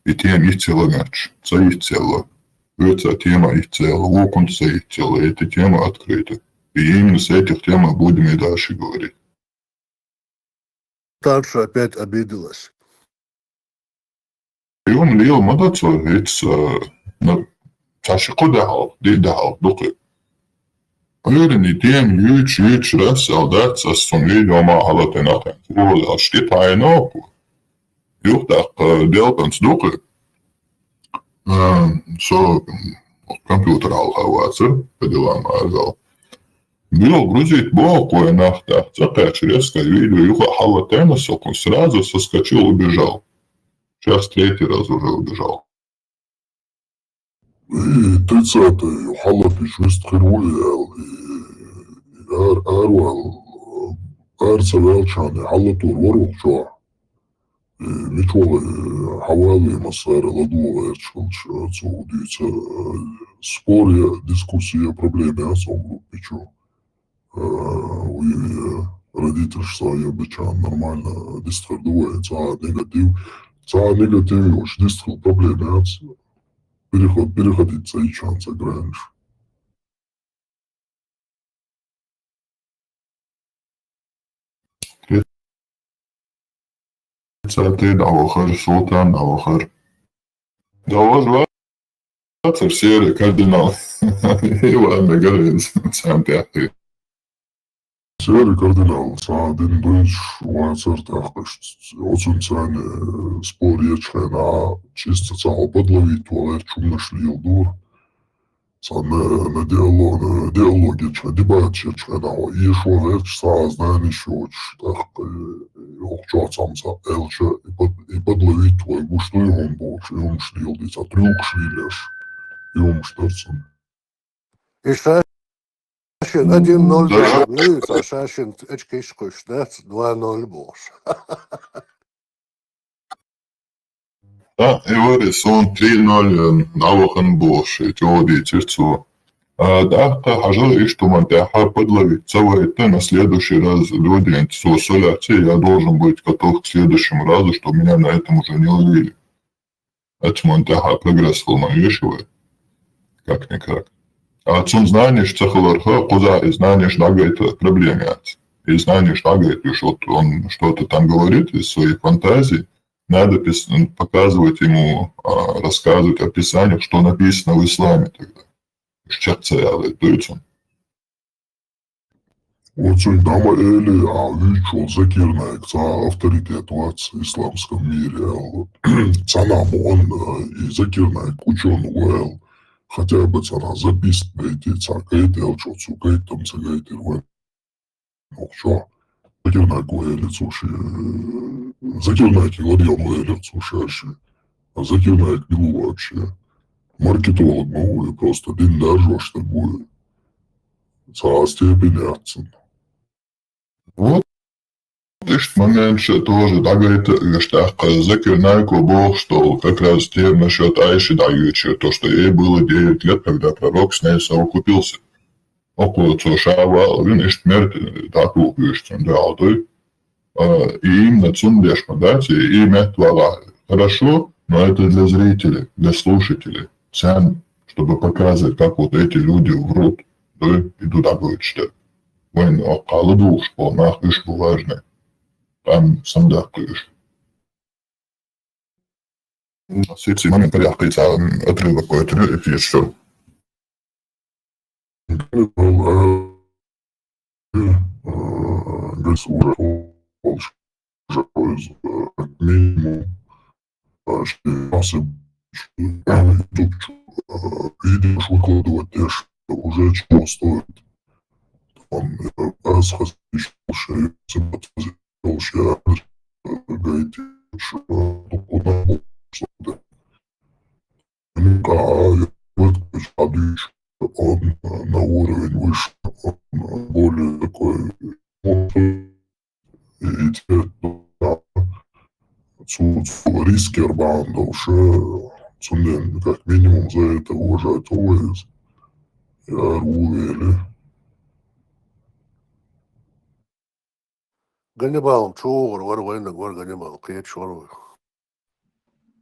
И тема ицела нач, ца ицела. Веца тема ицела, лукун ца ицела, эта тема открыта. И именно с этих тем мы будем и дальше говорить. Дальше опять обиделась. Юм лил мадацо, ведь на чаши кудахал, дидахал, духи. Уверен, и тем юч, юч раз солдат со сумли дома халатен ахен. Вол ашки тайноку. Юх так делкан сдухи. Со компьютер ал хавацер, по делам азал. Бил грузит бо кое нахта, цакач резко видео юха халатена сокун сразу соскочил, убежал. Сейчас третий раз уже убежал. И тридцатый халат и швест хирвуял, и ар арвал арса велчан и халатур ворвал чо. И мичвала хавали масара ладуга верчкалч цу дюйца споря, дискуссия, проблема со группичу. Уй родитель своё бичан нормально дистрдует, ца негатив, ца негатив уж дистр проблема. Переход, переходить ца и чан ца гранж. Цатый давахар, султан давахар. Даважва цар серый кардинал. И ладно, говорит, сам тяхты. Серый кардинал, са дин дойч вацар тахкаш. Оцун цане спор ечхена, чисто цао подловить валер чумнаш лил дур. Са на, на диалог, на диалог ечхена, дебат ечхена, и шо верч са знание шоч, так, ох, чо сам са элча, и под, и подловить твой, гуштуй он больше, и он шлил, и са трюк шлилеш, и он шторцен. И Шашин один ноль, да, Саша, Шашин очки ишкуш, да, два ноль больше. А, и вари, суна три ноль, э, дӀавахана бохуш, и чӀогӀа дийцира цо. А, тӀаккха хьажал иштта хӀуманна тӀехьа подловить ца вайта на следующий раз люди, цо со лаьций, я должен быть готов к следующему разу, чтобы меня на этом уже не ловили. Оцу хӀуманна тӀехьа прогресс хила ма веза вай. Как-никак. А цунна знанеш ца хиларх, кхузахь и знанеш дӀагайта проблема яц. И знанеш дӀагайта, что он что-то там говорит из своих фантазий, надо пис-, показывать ему, а, рассказывать о Писаниях, что написано в исламе тогда. Уж чекх ца ялийта, дуй цунна. Оцунга дӀа ма эли, а вуьйцуш волу Закир Найк цхьа авторитет вац в исламском мире, аьлла. Цхьана а мукъана, э, и Закир Найк учёный ву аьлла, хотя бы цхьана записка дайтий, цхьа гайта аьлча, цо гайтам ца гайтира вайн. Охчо. Закир Найк ву элира цо ши, э, Закир Найк ву элира цо ша ши. А Закир Найк мила ву вообще? Маркетолог ма ву, просто дин даржош стаг ву. Цхьа а степень яц цуьнан. Вот. Иштта момент ша тоже дӀагайта, уьш тӀаккха Закир Найко бохуш долу, как раз тема насчёт Айши дӀайоьдуш, то, что ей было девять лет, когда пророк с ней совокупился. Окхо цо ша вала вина, иштта мерта дӀатухуьйтуш цунна дуьхьал дуй. А, и именно цунна деш ма дац, и, и метта вала хорошо, но это для зрителей, для слушателей. Царна, чтобы показывать, как вот эти люди врут, дуй, и ду дӀагойтуш дерг. Вайн оккхахь ладугӀуш болу нах уьш бу важный. Там сандаккха уьш. Сица момент паряхкхийца, м, отрывок гойтур ю эфир чуьра. Гайс уже, уже, э, как минимум, э, ши-, YouTube, э, видео выкладывать деш уже чего стоит. Там, э, раз хасиш, ши-, ши-, ши-, гайти, ш-, э, куда, что-то. Ну, а, вот, а, дальше он, э, на уровень выше, он, э, более такой, ну, и, и те-, да, цу, цу рискер бан долуш, цундела как минимум за это уважать ву иза. Я ру вели. Ганнибал чугӀур вара, вайнаг вара Ганнибал, кхеташ вара вай.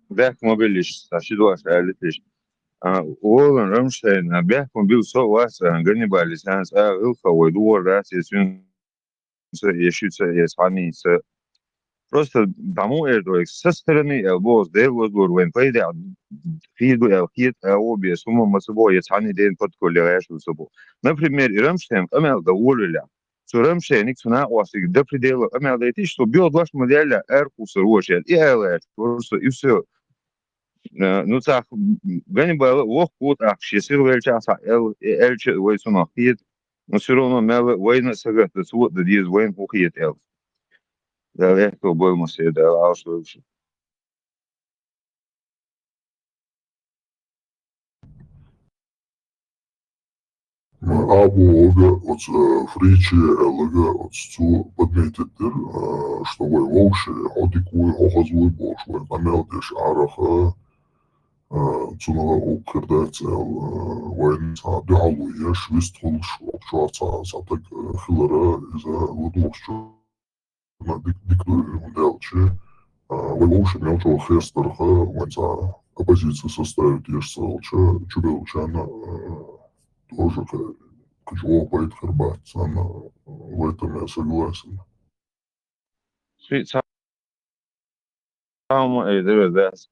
Бехк ма билла, ша ши дош аьллиташ. А, Олан Рамштайн, а, бехк ма билла, со а вац, а, Ганнибалис, а, гӀиллакхах вай духур дац, я цуьнца, я шуьца, я цхьаьнца. Просто дӀа муха эр ду вайга, со стороны аьлла боху, Дела лазор вайн пайда хир ду аьлла хета а, о, бес, хӀума ма ца боху, я цхьаьна ден подколе гӀеш ду ца боху. Например, и Рамштайн къамел дан волавеллехь, цу Рамштайниг, цу накъостиг до предела къамел дайтиш, со боьха дош ма делла, аьркхуссар ву ша, и ала аьлла, просто и всё. Э, ну, цхьа Ганнибала воккха ву тӀаккха, шен сиха веллачохь цхьа аьл-, э, аьлча а вай цунах хета, но всё равно мел а вайна а сагатдан, цо а дан деза вайна хӀун хета аьлла. Дала аьтто бойла массеран, Дала Ӏалашдойла шун. Абу ога оцу, э, Фричи аьллага оцу цо подметить дира, э, что вай вовши хьо дика вуй, хьо хаза вуй бохуш, вай къамел деш Ӏараха, э, цунах а уккхир дац аьлла, э, вайна цхьа дуьхьал ву еш, вистхуьлуш, окху чохь цхьа, цхьа таг, э, хилара, иза ладугӀуш чу. Ма дик-, дика ду, хӀунда аьлча, а, вай вовшийн мел чӀогӀа хестарх, вайн цхьа оппозиция составить еш ца хилча, чубеллачарна, а, тоже кху-, кху чӀогӀа пайда хир бац, царна, а, в этом я согласен. Ши цхьа хӀума эр дара дац.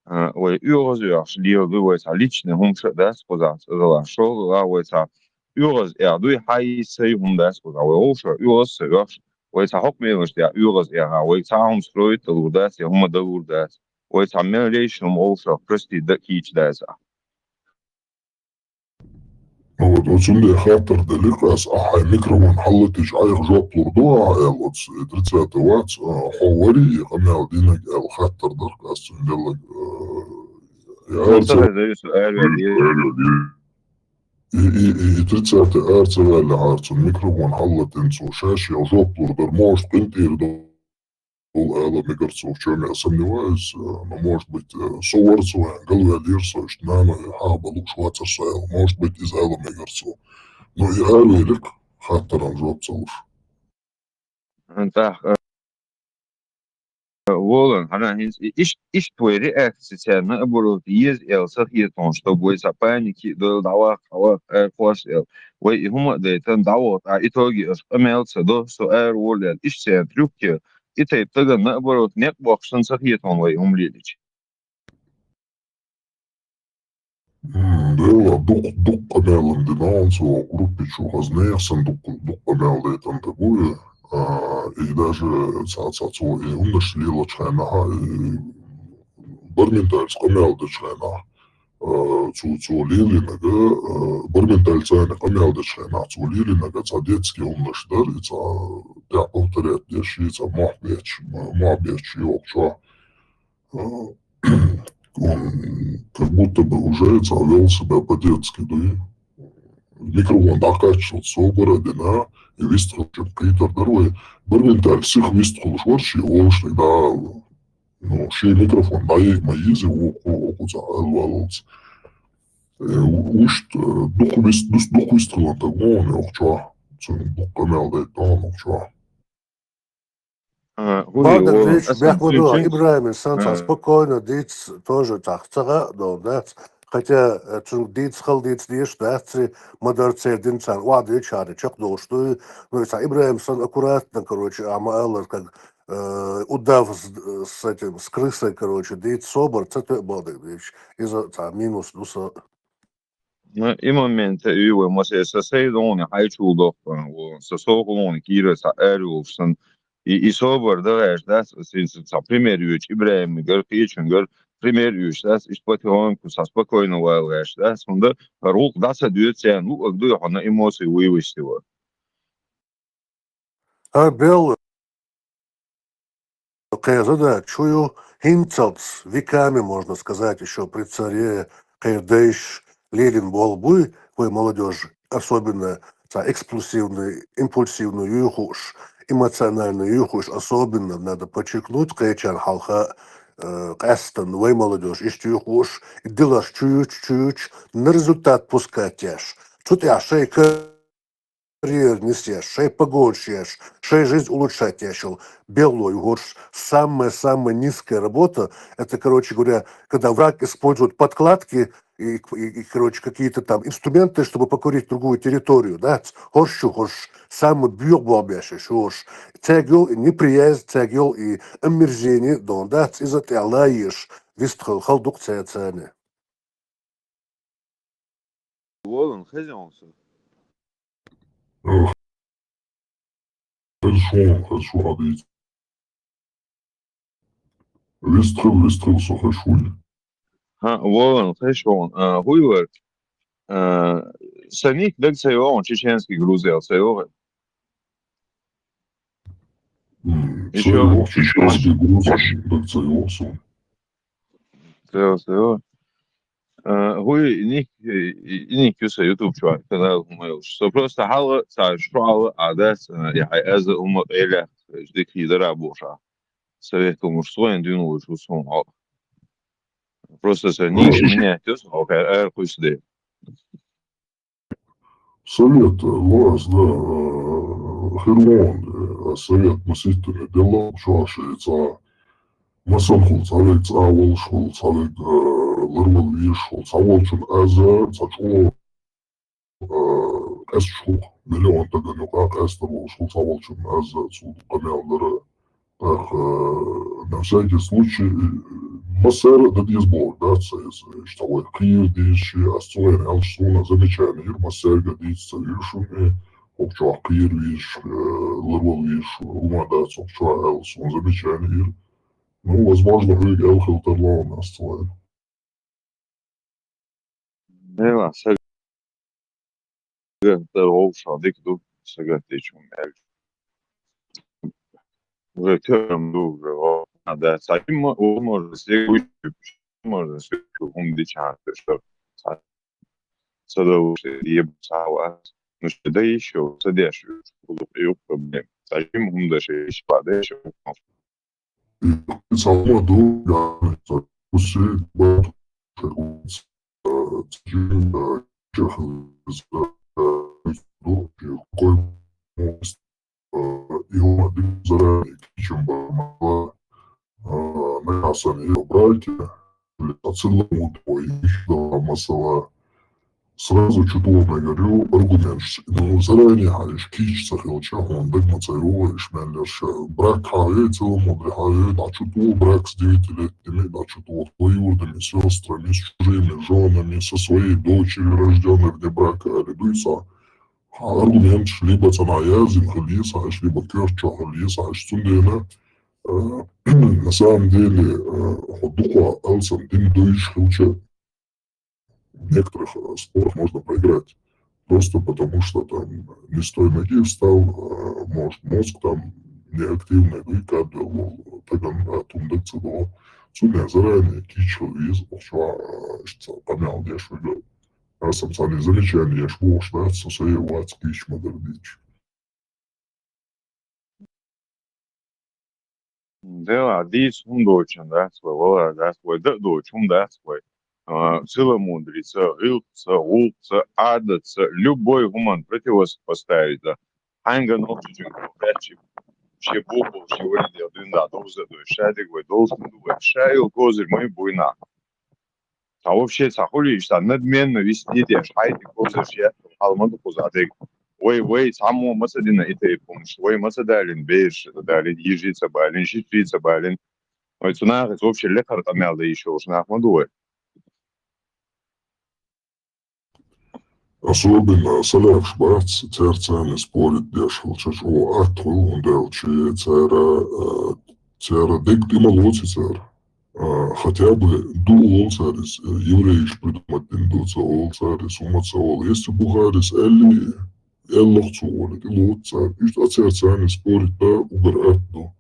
А, вай оьгӀаз оьхуш лела ду, вай цхьа личный хӀумаш а дац кхузахь цӀа далахь. ШолгӀа вай цхьа оьгӀаз эхь дуй, хьан йиса ю хӀума дац кхузахь. Вай вовшах оьгӀаз ца оьхуш, вай цхьа хӀокху мелаш тӀехь оьгӀаз эхь, вай цхьа а хӀума строить далур дац, я хӀума далур дац. Вай цхьа мел лайшна хӀума вовшах простить дан кийча дац ахь. Вот, оцунде хаттар делира ас, ахьа хьайн микрофон хьаллатича, айхьа жоп лур ду ахьа аьлла, оцу тридцатый вац, а, хьо вари и къамел динарг аьлла хаттар дара ас цуьнан деллаг, а, я Ну, арца. Ца хеза, Юсуп, аьлла, И, и, и, и тридцатый арца ваьлла хьара цунна микрофон хьаллатина цо, шаьш йолу жоп лур дара, может, къинтӀера ду. ала мегар цо, в чём я сомневаюсь, э, но, может быть, э, со вар цо, вайн галваьллера со, иштта нана хьаба лууш вацар со аьлла, может быть, иза ала мегар цо. Но и аравелира хаттарна жоп ца луш. ТӀаккха, э, Волан, хӀана хӀинца и-, иш-, иштта вай реакци царна, наоборот, еза аьлла сахетонаш, чтобы вай цхьа паники а дойла, дӀаваккха, дӀаваккха, аьрхош аьлла. Вай и хӀума а дайтан, дӀавахта, а итоге аш къамел ца до, со ара волла аьлла. Иштта царна трюк е, и тайпа даган, наоборот, некъ боккхуш санна сахетон вай хӀума лелийча. М, дела, дукха, дукха къамелан дина, он цо группе чу хазна яхсан дукха, дукха къамел дайтан тагуй. А, и даже ца, ца, цо и хӀуманаш лелачу хенахь, и Барменталис къамел дечу хенахь, а, цо, цо лелийнарг, а, Барменталица къамел дечу хенахь, цо лелийнарг цхьа детский хӀуманаш дара, и цхьа тӀехь повторять деш, и цхьа мохь бетташ, м-, мохь бетташ йохучохь. А, он как будто бы уже цхьа вел себя по-детски дуй. Микрофон дӀакхаччалц собар а дина, и вистхилчун кхетар дара вай. Барменталис сиха вистхуьлуш вара шен волушниг дӀаала. Ну, шен микрофон дӀаега ма еза, вукху, вукху цхьа аьлла валлалц. Э, вуьшта, э, дукха вист-, дус-, дукха вистхилан таг вон йохучохь. Цуьнан дукха къамел дайта тахана йохучохь. А, хӀу Богдан вон, Ильич, аса бехк ма до, цуьнан ИбрахӀима санна цхьа, а, спокойно дийца тоже цхьа ца гӀа а долу дац. Хотя, э, цуьнга дийца хала дийца дезаш дац, и ма-дарра церан дина царна охьадуьйцуш хьара чекхдолуш ду. Ну, и цхьа ИбрахӀима санна аккуратно, короче, а ма-аллара, как, э, удав с, с этим, с крысой, короче, дийца собар, ца тоьа Богдан Ильич. Иза цхьа минус ду сан. Ну, и момент а ю вай, масала, сан сай догӀна хьайчул доккху, вон, сан сохулгӀуна кийра ца аьрю волуш сан. И, и собар дагӀаш дац, аса иза цхьа пример йоьчу ИбрахӀимгара, кхечуьнгара пример йоьчу дац, иштта потихоньку цхьа спокойно вала гӀаш дац, хӀунда хӀара гӀуллакх дӀа ца доьду царна, луъург дуй хьуна эмоции вывести вара. ХӀара белла кхеза да, чу ю, хӀинцалц веками, можно сказать, ещё при царе кхердайш лелийна болу буй, вай молодёжь, особенно цхьа эксплосивный, импульсивный юй хууш, эмоциональный юй хууш, особенно надо подчеркнуть, кхечарна хьалха, э, къаьстина вай молодёжь иштта юй хууш, и диларш чуьйчу, чуьйчу, на результат пускать еш. Цу тӀехь шайн ка- карьера нисъеш, шайн погонаш еш, шайн жизнь улучшать еш йолу белхало ю хӀорш. Самая-самая низкая работа, это, короче говоря, когда враг использует подкладки и, и, и, короче, какие-то там инструменты, чтобы покорить другую территорию, да, хӀорш ю хӀорш, самый боьха болх беш ю хӀорш. Цаьрга йолу и неприязнь, цаьрга йолу и омерзение, дон, да, иза тӀехь лаеш, вистхила хала дукха цаьрца. Волан, хеза хьуна со? Эх, хеза хьуна, хеза хьуна дийца. Вистхила, вистхила, со хеза хьуна. ХӀаъ, Волан, хеза хьуна. А, хӀуй вара? А, сан ник дага ца йогӀу, чеченский грузел ца йогӀу. М, ещё? Ца йогӀу, чеченский грузел дага ца йогӀу суна. Ца йогӀу, ца йогӀу. А, хӀуй, и ник, и, и ник ю сан YouTube чохь, канал хӀума йолуш. Со просто хьалха, цхьа шо хьалха а дац, а, и хьайн аза хӀума къелех, дика хи дара бохуш а. Совет хӀумаш со вайн дуьйна вуьйш ву суна хьо. Просто сан ник менять ю сан, хьо кхаьра ара кхуьйсу де. Совет, э, лоаз, да, э, хир вон, э, совет масийтта делла, чохь шайца масанхула цхьаверг цӀа волуш волу, цхьаверг, э, ларвала везаш волу, цхьаволчун аз цхьа чӀогӀа, э, къаьсташ хӀума, миллион тагана юкъа къаьстар волуш волу, цхьаволчун аз цу къамел дара. ТӀаккха, э, на всякий случай, э, массара а дан деза бохург дац сан иза, иштта вай кхийра дийзаш, ас цу вайна аьлча, суна замечание йира, массаьрга дийца ца вуьйш хӀума, э, хӀокху чохь кхийра везаш, э, ларвала везаш хӀума дац, хӀокху чохь аьлла суна замечание йира. Ну, возможно, хьоьга аьлла хила тарло хьуна ас цу вайна. Эла, сагатдар вовшах дика ду, сагатдечун аьлча. Уже тёрам ду, уже вовшах, да, цхьа хӀума, возможно, се гуш, возможно, се гуш, хӀума дича хьан тешар. Цхьа, ца довш, еб цхьа вац. Ну, что да ещё, ца деш, хулу, юкъ проблем. Цхьа хӀума, хӀума да ше, иш па деш, И цхьа хӀума ду, я, уси, ба, э, и хӀума дин заранее кичам ба, а, нагахь санна я браке, или ацилла муд ой, ишда масала, сразу чу тӀо мегаргда аргументаш. Ну, заранее хьа иш кийча ца хилча, хьона дага ма ца йоагӀа иш мел яр ша. Брак хьахьой, цӀила мудри хьахьой, дӀачу тӀо брак с девятилетними, дӀачу тӀо двоюродными сестрами, с чужими женами, со своей дочерью, рождённой вне брака, аьле дуй цхьа. Хьа аргументаш либо цӀена язйина хила еза хьа иш, либо коьрта чу хила еза хьа иш. Цундела, э, на самом деле, э, хьо дукха алсам дин дуйш хилча, в некоторых, э, спорах можно проиграть. Просто потому, что там не с той ноги встал, э, может, мозг там неактивный, ну и как бы, ну, так он, а, тумдык цудо. Цундела заранее кийча хила еза, охча, э, что, помял деш выиграл. Аса цхьанне замечани еш вогӀуш дац, со сай вац кийча ма-дарра дийцача. Дела, дийца хӀума доацаш дац вай, вала дац вай, да а доацаш хӀума дац вай. А, цӀила мудрица, гӀиллакхца, гӀулакхца, Ӏадатца, любой хӀуманна противопоставить да. Хьанга нохчочунга баьччи, ши букву, ши валидех дуьнда довза дой, шадиг вай, должен ду вай, ша йол козырь май буйна. Цхьа вообще цхьа хули иштта надменно вести деш, хьайди козырь шият, хьал ма ду кхуза диг. Вай, вай, цхьа мо ма ца дина и тайпа хӀумаш, вай ма ца далин бераш, далин, йижи ца балин, жижи ца балин. Вай цу нахаца вообще лекхар къамел да йиш йолуш нах ма ду вай. Особенно салафаш бац, цаьрца цхьаьна спорить деш хилча чӀогӀа атта хуьлу, хӀунда аьлча цара, э, цара дерг тӀе ма лоцу цара. Э, хотя бы ду олу цара иза, э, еврейш придумать дина ду ца олу цара иза, хӀума ца олу. Если бу хӀара иза аьлли, аьллах цо олу, тӀе лоцу цара. Иштта а цаьрца цхьаьна спорить да угар атта ду.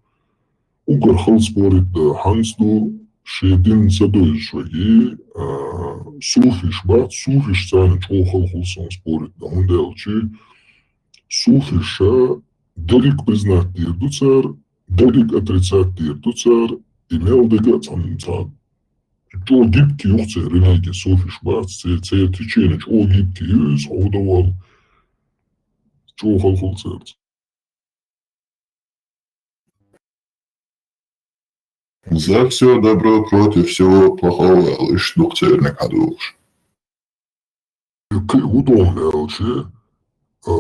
Угар хала спорить да хьанца ду, шен дин ца дойзуш ваги, а, суфиш бац, суфиш царна чӀогӀа хала хуьлу сан спорить да, хӀунда аьлча суфиша дерриг признать дийр ду цара, дерриг отрицать дийр ду цара, и мел дага а цхьа, цхьа чӀогӀа гибкий ю церан религи, суфиш бац, церан, церан течени чӀогӀа гибкий ю, иза хьо хӀун дан валла, чӀогӀа хала хуьлу церца. За всё добро против всего плохого, аьлла, иштта дукха церниг хьадугӀуш. Кхин а хӀун ду аьлча, а,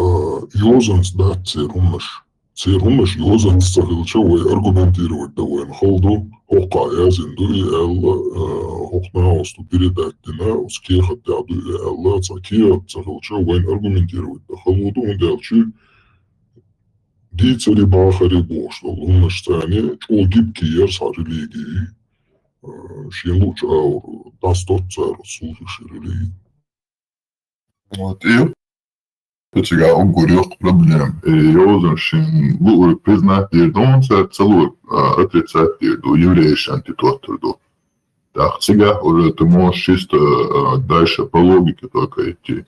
йозанца дац церан хӀуманаш. Церан хӀуманаш йозанца ца хилча, вай аргументировать дан вайна хала ду, хӀокхахь яздина ду и аьлла, а, хӀокху нахаца ду передать дина, оцу кехат тӀехь ду и аьлла, цхьа кехат ца хилча, вайна аргументировать дан хала ду, хӀунда аьлча дийцаре, бахаре бохуш долу хӀуманаш царна чӀогӀа гибкий яра цхьа религи, а, шен луучу агӀор дӀасадотту цара оцу суфишийн религи. Вот, и цигахь уггар йоккха проблема. И йозанаш шен луург признать дийр ду хьуна цара, ца луург, а, отрицать дийр ду, еврейшна тӀе тоттур ду. Так, цигахь уже ты можешь чисто, а, дальше по логике только идти.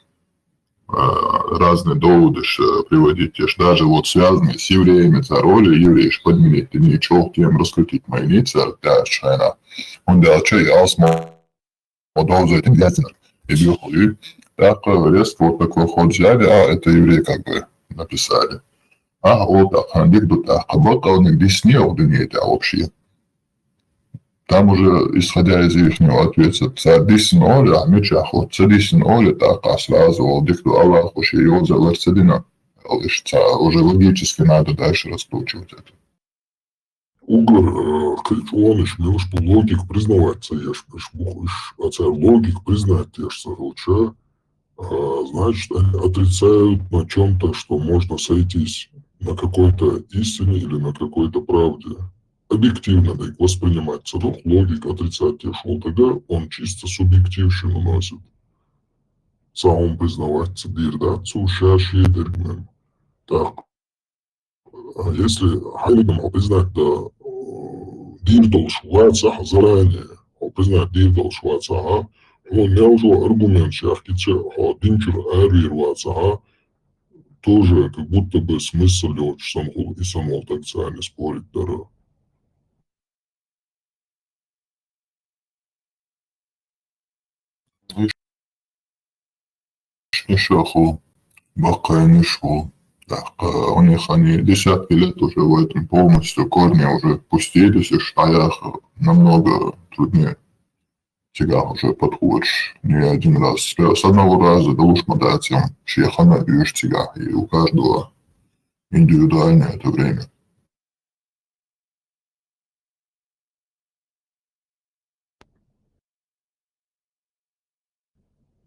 А, разные доводы ж, э, приводить, те ж даже вот связанные с евреями, цара олий, евреяш подменить дина, чӀогӀа тема раскрутить ма йиний цара, да, шайна. ХӀунда аьлча и алсамо довзойтина яздинарг. И билггал ю. ТӀаккха резко вот такой ход взяли, а, это еврей как бы написали. Ахьа олу тӀаккха, хӀан дика ду тӀаккха, баккъалниг диссане оха дуьне тӀехь вообще. Там уже, исходя из ихнего ответа, цара диссина олий, ахьа мичахь хӀутту, ца диссина олий, тӀаккха сразу олу дика ду, Аллахо шен йозаллар ца дина, аьлла, иштта цара уже логически надо дальше раскручивать это. Угар, э, кхин чӀогӀанаш мелаш бу логик признавать ца еш, иш бу, иш, а цара логик признать еш ца хилча, а, значит, они отрицают на чём-то, что можно сойтись на какой-то истине или на какой-то правде. Объективно дерг воспринимать ца ду, логик отрицать еш волу дерг, он чисто субъективщину носит. Цхьа хӀума признавать ца дийр дац цо ша шен дерг мел. ТӀаккха, а, если хьайна хьо признать дан, э, дийр долуш вацахь заранее, хьо признать дийр долуш вацахь, хьуна мел чӀогӀа аргументаш яхкича, хьо дин чуьра аравийр вацахь, тоже как будто бы смысл йоцуш санна хуьлу и санна волу дерг царна спорить дара. Иши хул, баккхайниш хул. Так, э, у них они десятки лет уже в этом полностью, корни уже пустились, и шаях намного труднее. Цигахь уже подходишь не один раз. С с одного раза да лучше дать им, шехана юж цигахь, и у каждого индивидуальное это время.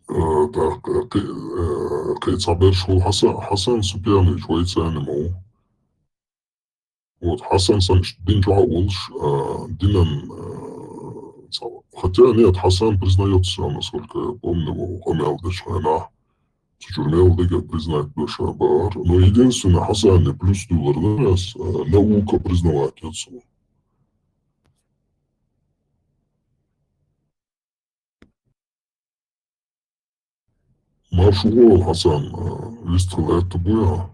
Э, так, э, кхы-, э, кхы цхьа берш хул Хьасан, Хьасан Супьянович вайца а ма ву. Вот, Хьасан санна дин чохь а волуш, э, динан, э, цхьа-, хотя нет, Хьасан признаётся, насколько я помню, ву къамел дечу хенахь. Цу чуьра мел дага признать до ша бахара. Но единственное, Хьасанна плюс дуьллар дан ас, э, наука признавать йо цо. Марш ву, Хьасан, э, вистхила лаьтта буй хьан?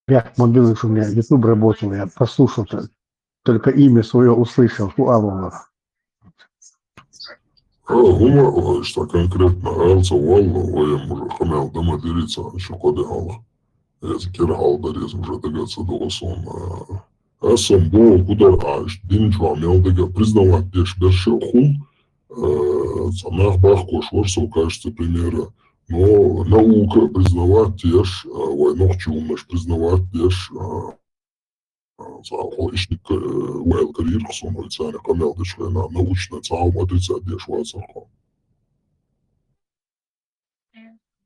Я мобильный, у меня YouTube работал, я послушал-то. Только имя свое услышал, фу, Аллах. А, хӀума, а, что конкретно, алца валла, ваем уже хамел дома дериться, а что коды хала. Я за кир хал дарез уже дагаться до сон. А сам бо, куда, а, дин чуа мел дага, признавать деш берше хул, а, цанах бахкош вар, со кажется, примера. Но наука признавать деш, а, вай нохчи умаш признавать деш, а, Цхьа хьо ишник, э, вайл карийра-кх суна вай царна къамел дечу хенахь, научно цхьа хӀума отрицать деш вацара-кх хьо.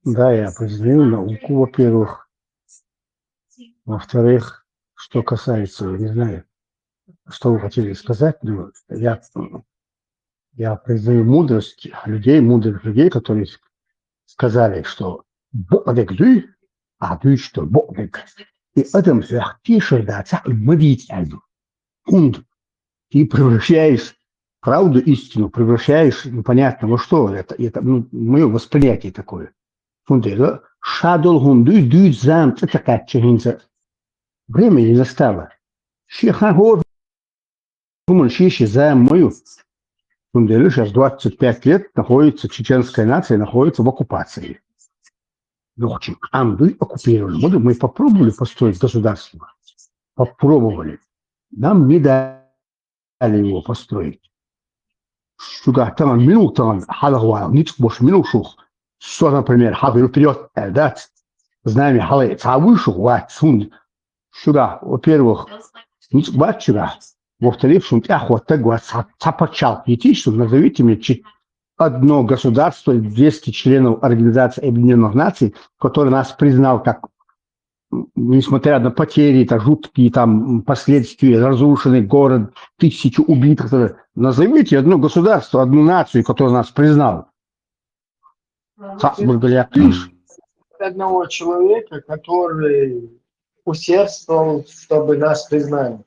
Да, я признаю науку, во-первых. Во-вторых, что касается, я не знаю, что вы хотели сказать, но я, я признаю мудрость людей, мудрых людей, которые сказали, что бохург дуй, а дуй, что бохург. И адам хьох тешар дацахь, и ма дийца аьлла. ХӀунда? Ты превращаешь правду, истину, превращаешь непонятно во что. Это, это, ну, моё восприятие такое. ХӀунда аьлла, ша долу хӀума дуй, дуьйцу зама цӀа ца кхаьчча хӀинца. Время не настало. Шен хан хӀора хӀуманаш шен-шен зама ма ю. Цундела сейчас двадцать пять лет находится чеченская нация, находится в оккупации. Нохчий къам дуй, оккупировали. Мы, мы попробовали построить государство. Попробовали. Нам не дали его построить. Шуьгахь тахана, минул тахана хьалха вала, ницкъ бош минул шух. Со, например, хьалха вперёд аьлла дац. Знамя хьалха цхьа вуй шух, вац, хӀунда? Шуьгахь, во-первых, ницкъ бац шуьгахь. Во-вторых, шун тӀаьхьа хӀоттаг вац, цхьа, цхьа пачхьалкх йитийша, назовите мне чи-, одно государство, двести членов Организации Объединённых Наций, который нас признал как, м, несмотря на потери, это жуткие там последствия, разрушенный город, тысячи убитых. Назовите одно государство, одну нацию, которая нас признала. Цхьаъ бургал яьккхийша. Одного человека, который усердствовал, чтобы нас признали.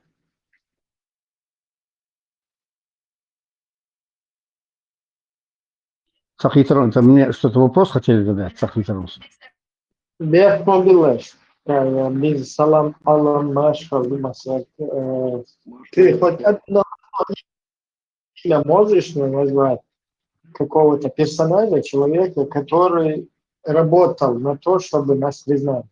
Сахитарон, это мне что-то вопрос хотели задать, Сахитарон? Бехмобилаш. Э, биз салам алам машхал масак. Э, ты хоть одно имя можешь мне назвать какого-то персонажа, человека, который работал на то, чтобы нас признали?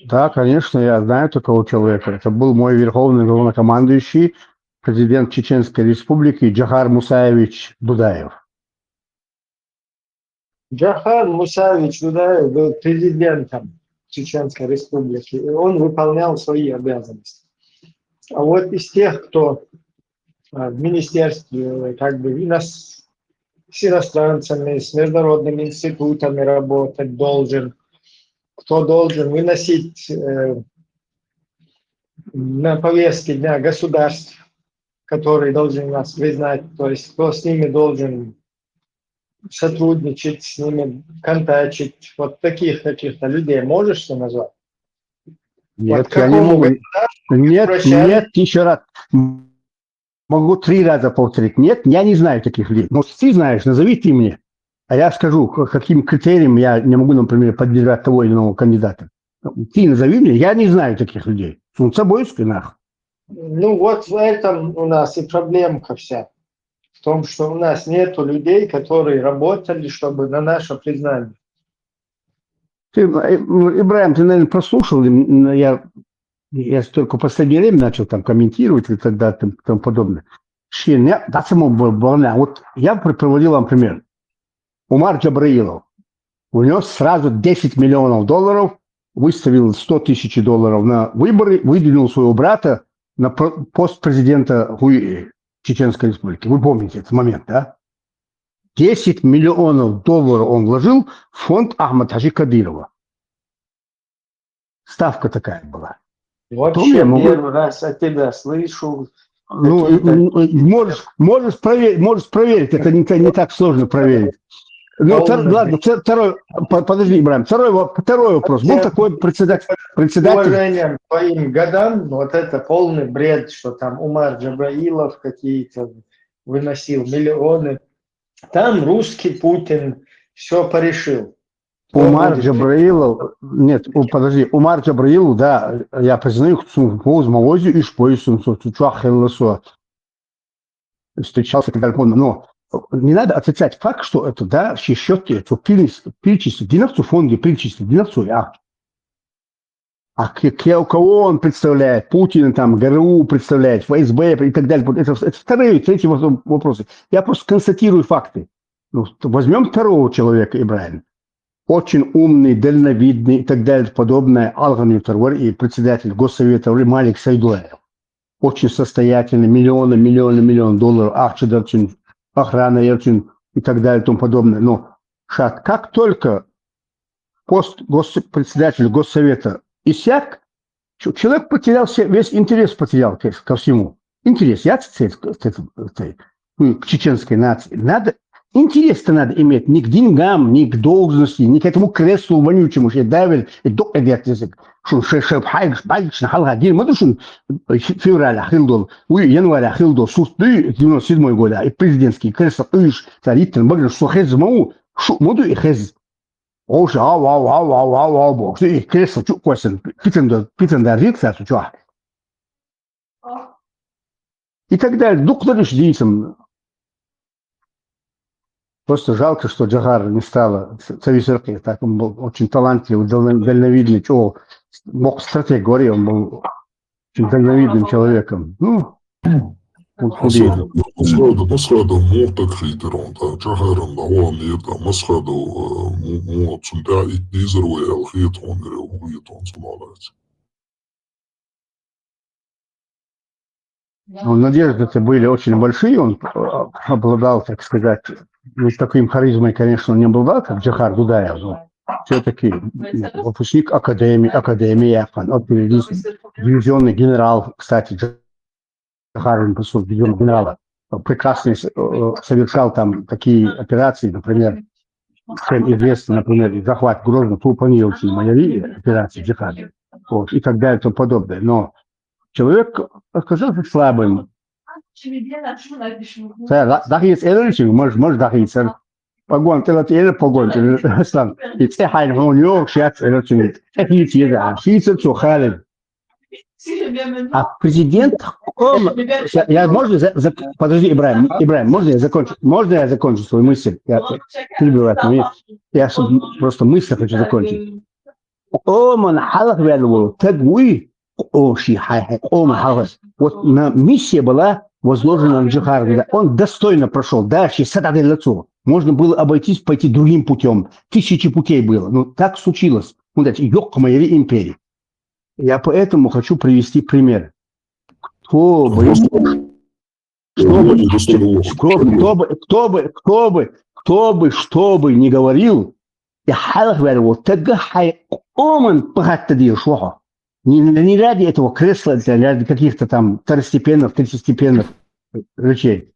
Да, конечно, я знаю такого человека. Это был мой верховный главнокомандующий, президент Чеченской Республики Джохар Мусаевич Дудаев. Джохар Мусаевич Дудаев был президентом Чеченской Республики, и он выполнял свои обязанности. А вот из тех, кто, а, в министерстве, как бы, и нас, с иностранцами, с международными институтами работать должен, кто должен выносить, э, на повестке дня государств, которые должны нас признать, то есть кто с ними должен сотрудничать, с ними контачить. Вот таких каких-то людей можешь ты назвать? Нет, вот я не могу. Нет, обращались? Нет, еще раз. Могу три раза повторить. Нет, я не знаю таких людей. Может, ты знаешь, назови ты мне. А я скажу, к каким критериям я не могу, например, поддержать того или иного кандидата. Ты назови мне, я не знаю таких людей. Сунца бойск и нах. Ну вот в этом у нас и проблемка вся. В том, что у нас нету людей, которые работали, чтобы на наше признание. Ты, э, Ибраим, ты, наверное, прослушал, и, м, я, я только в последнее время начал там комментировать и так далее, и тому подобное. Ши, не, да, само было, было, не. Вот я при- приводил вам пример. Умар Джабраилов внес сразу десять миллионов долларов, выставил сто тысяч долларов на выборы, выдвинул своего брата на про- пост президента Хуи Чеченской Республики. Вы помните этот момент, да? Десять миллионов долларов он вложил в фонд Ахмад Хажи Кадырова. Ставка такая была. Вообще Том я могу- первый раз от тебя слышу. Ну, Какие-то- м, м, можешь, можешь, проверить, можешь проверить, это не, та- не так сложно проверить. Ну, Полный втор- ладно, втор- второй, по- подожди, Ибраим, второй, во- второй вопрос. Был Я- такой председатель, С председатель, уважением к твоим годам, вот это полный бред, что там Умар Джабраилов какие-то выносил миллионы. Там русский Путин все порешил. Кто Умар будет- Джабраилов, нет, у- подожди, Умар Джабраилов, да, я признаю, что он поз молодью и шпой, что он встречался и так далее. Но не надо отрицать факт, что это, да, счет, что пильчество, динарцу фонде, пильчество, динарцу, а а к- к- кого он представляет? Путина, там, ГРУ представляет, ФСБ и так далее. Вот это, это вторые, третьи вос- вопросы. Я просто констатирую факты. Ну, возьмем второго человека, Ибраим. Очень умный, дальновидный и так далее и тому подобное. Алган Ютарвар и председатель Госсовета Малик Сайдулаев. Очень состоятельный, миллионы, миллионы, миллион долларов, ахча дарчын, охрана ярчын и так далее и тому подобное. Но шат, как только пост гос- председателя Госсовета иссяк, чё- человек потерял все- весь интерес, потерял к, ко всему. Интерес, я ц- ц- ц- ц- к чеченской нации. Надо, интерес-то надо иметь не к деньгам, не к должности, не к этому креслу вонючему, что давит и до язык. Шун ше ше пхайгш пхайгш на халга дир мадушун февраль хилдол, уй январь хилдол, сурт дуй девяносто седьмой года, и президентский кресло уйш, царитен баграш сухез мау, шу муду и хез. Ош ау ау ау ау ау ау бо. Ши кресло чу квасен, питен да, питен да рик са чу. И так далее. Дух дариш дисам. Просто жалко, что Джахар не стало ц- царицей. Так он был очень талантливый, дально- дальновидный, чё, мог стратег, говори, он был очень дальновидным человеком. Ну, он худеет. Масхадов, Масхадов мог так хитер он, да, Джахаром да, он не да, Масхадов, э, му- му цунта и дизер ваял хит он, ре, хит он сумалац. Ну, надежды-то были очень большие, он э, обладал, так сказать, ну, таким харизмой, конечно, он не обладал, как Джахар Дудаев, но все-таки выпускник академии, академии Япан, вот, дивизионный генерал, кстати, Джахар, он, по сути, дивизионный генерал, прекрасно э, совершал там такие операции, например, всем известно, например, захват Грозного, Тупаньевки, Майори, операции Джихада, вот, и так далее и тому подобное. Но человек оказался слабым. Да, да, да, есть эллинчик, может, может, да, есть. Погон, ты вот эллин погон, ты, Аслан. И цехайн, он йог, сейчас эллинчик. Эхи, да, хица, цухалин. А президент, он, я, я- можно, за- за- подожди, Ибраим, Ибраим, можно я закончу? Можно я закончу свою мысль? Я перебивать, но я, я с- просто мысль хочу закончить. Оман халах вялвол, тагуи, о, ши хай хай, оман халах. Вот на миссия была возложена на Джихар, да, он достойно прошел, дальше садады лицо. Можно было обойтись, пойти другим путем. Тысячи путей было. Но так случилось. Вот эти, ёк моей империи. Я поэтому хочу привести пример. Кто бы, кто бы, кто бы, кто бы, кто бы, кто бы, что бы ни говорил, я халах говорю, вот тогда хай оман пахатта дир шуха. Не, не ради этого кресла, это ради каких-то там второстепенных, третьестепенных речей.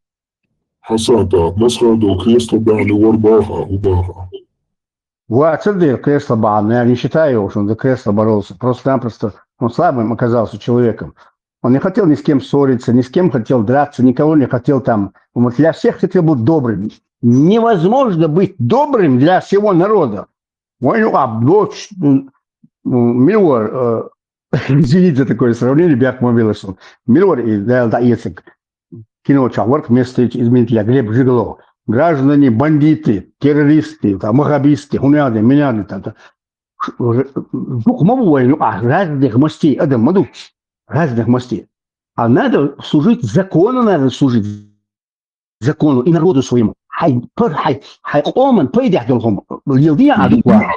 Хасата, Масхадов кресло бани варбаха, убаха. Вацар дир кресло бан, но я не считаю, что он за кресло боролся. Просто-напросто он слабым оказался человеком. Он не хотел ни с кем ссориться, ни с кем хотел драться, никого не хотел там. Он вот для всех хотел быть добрым. Невозможно быть добрым для всего народа. Войну обдочь, м, м, милуар, э, Извините за такое сравнение, бяхма веласон. Милвар и да, да, если кино чахварк, место изменителя Глеб Жиглов. Граждане, бандиты, террористы, там, ваххабисты, хуняды, меняды, там, там. Ш-, уже, дух ма бу вайну, а, разных мастей, адам ма ду, разных мастей. А надо служить закону, надо служить закону и народу своему. Хай, пар, хай, хай, къоман, пайдах долхом. Лилдия адуква.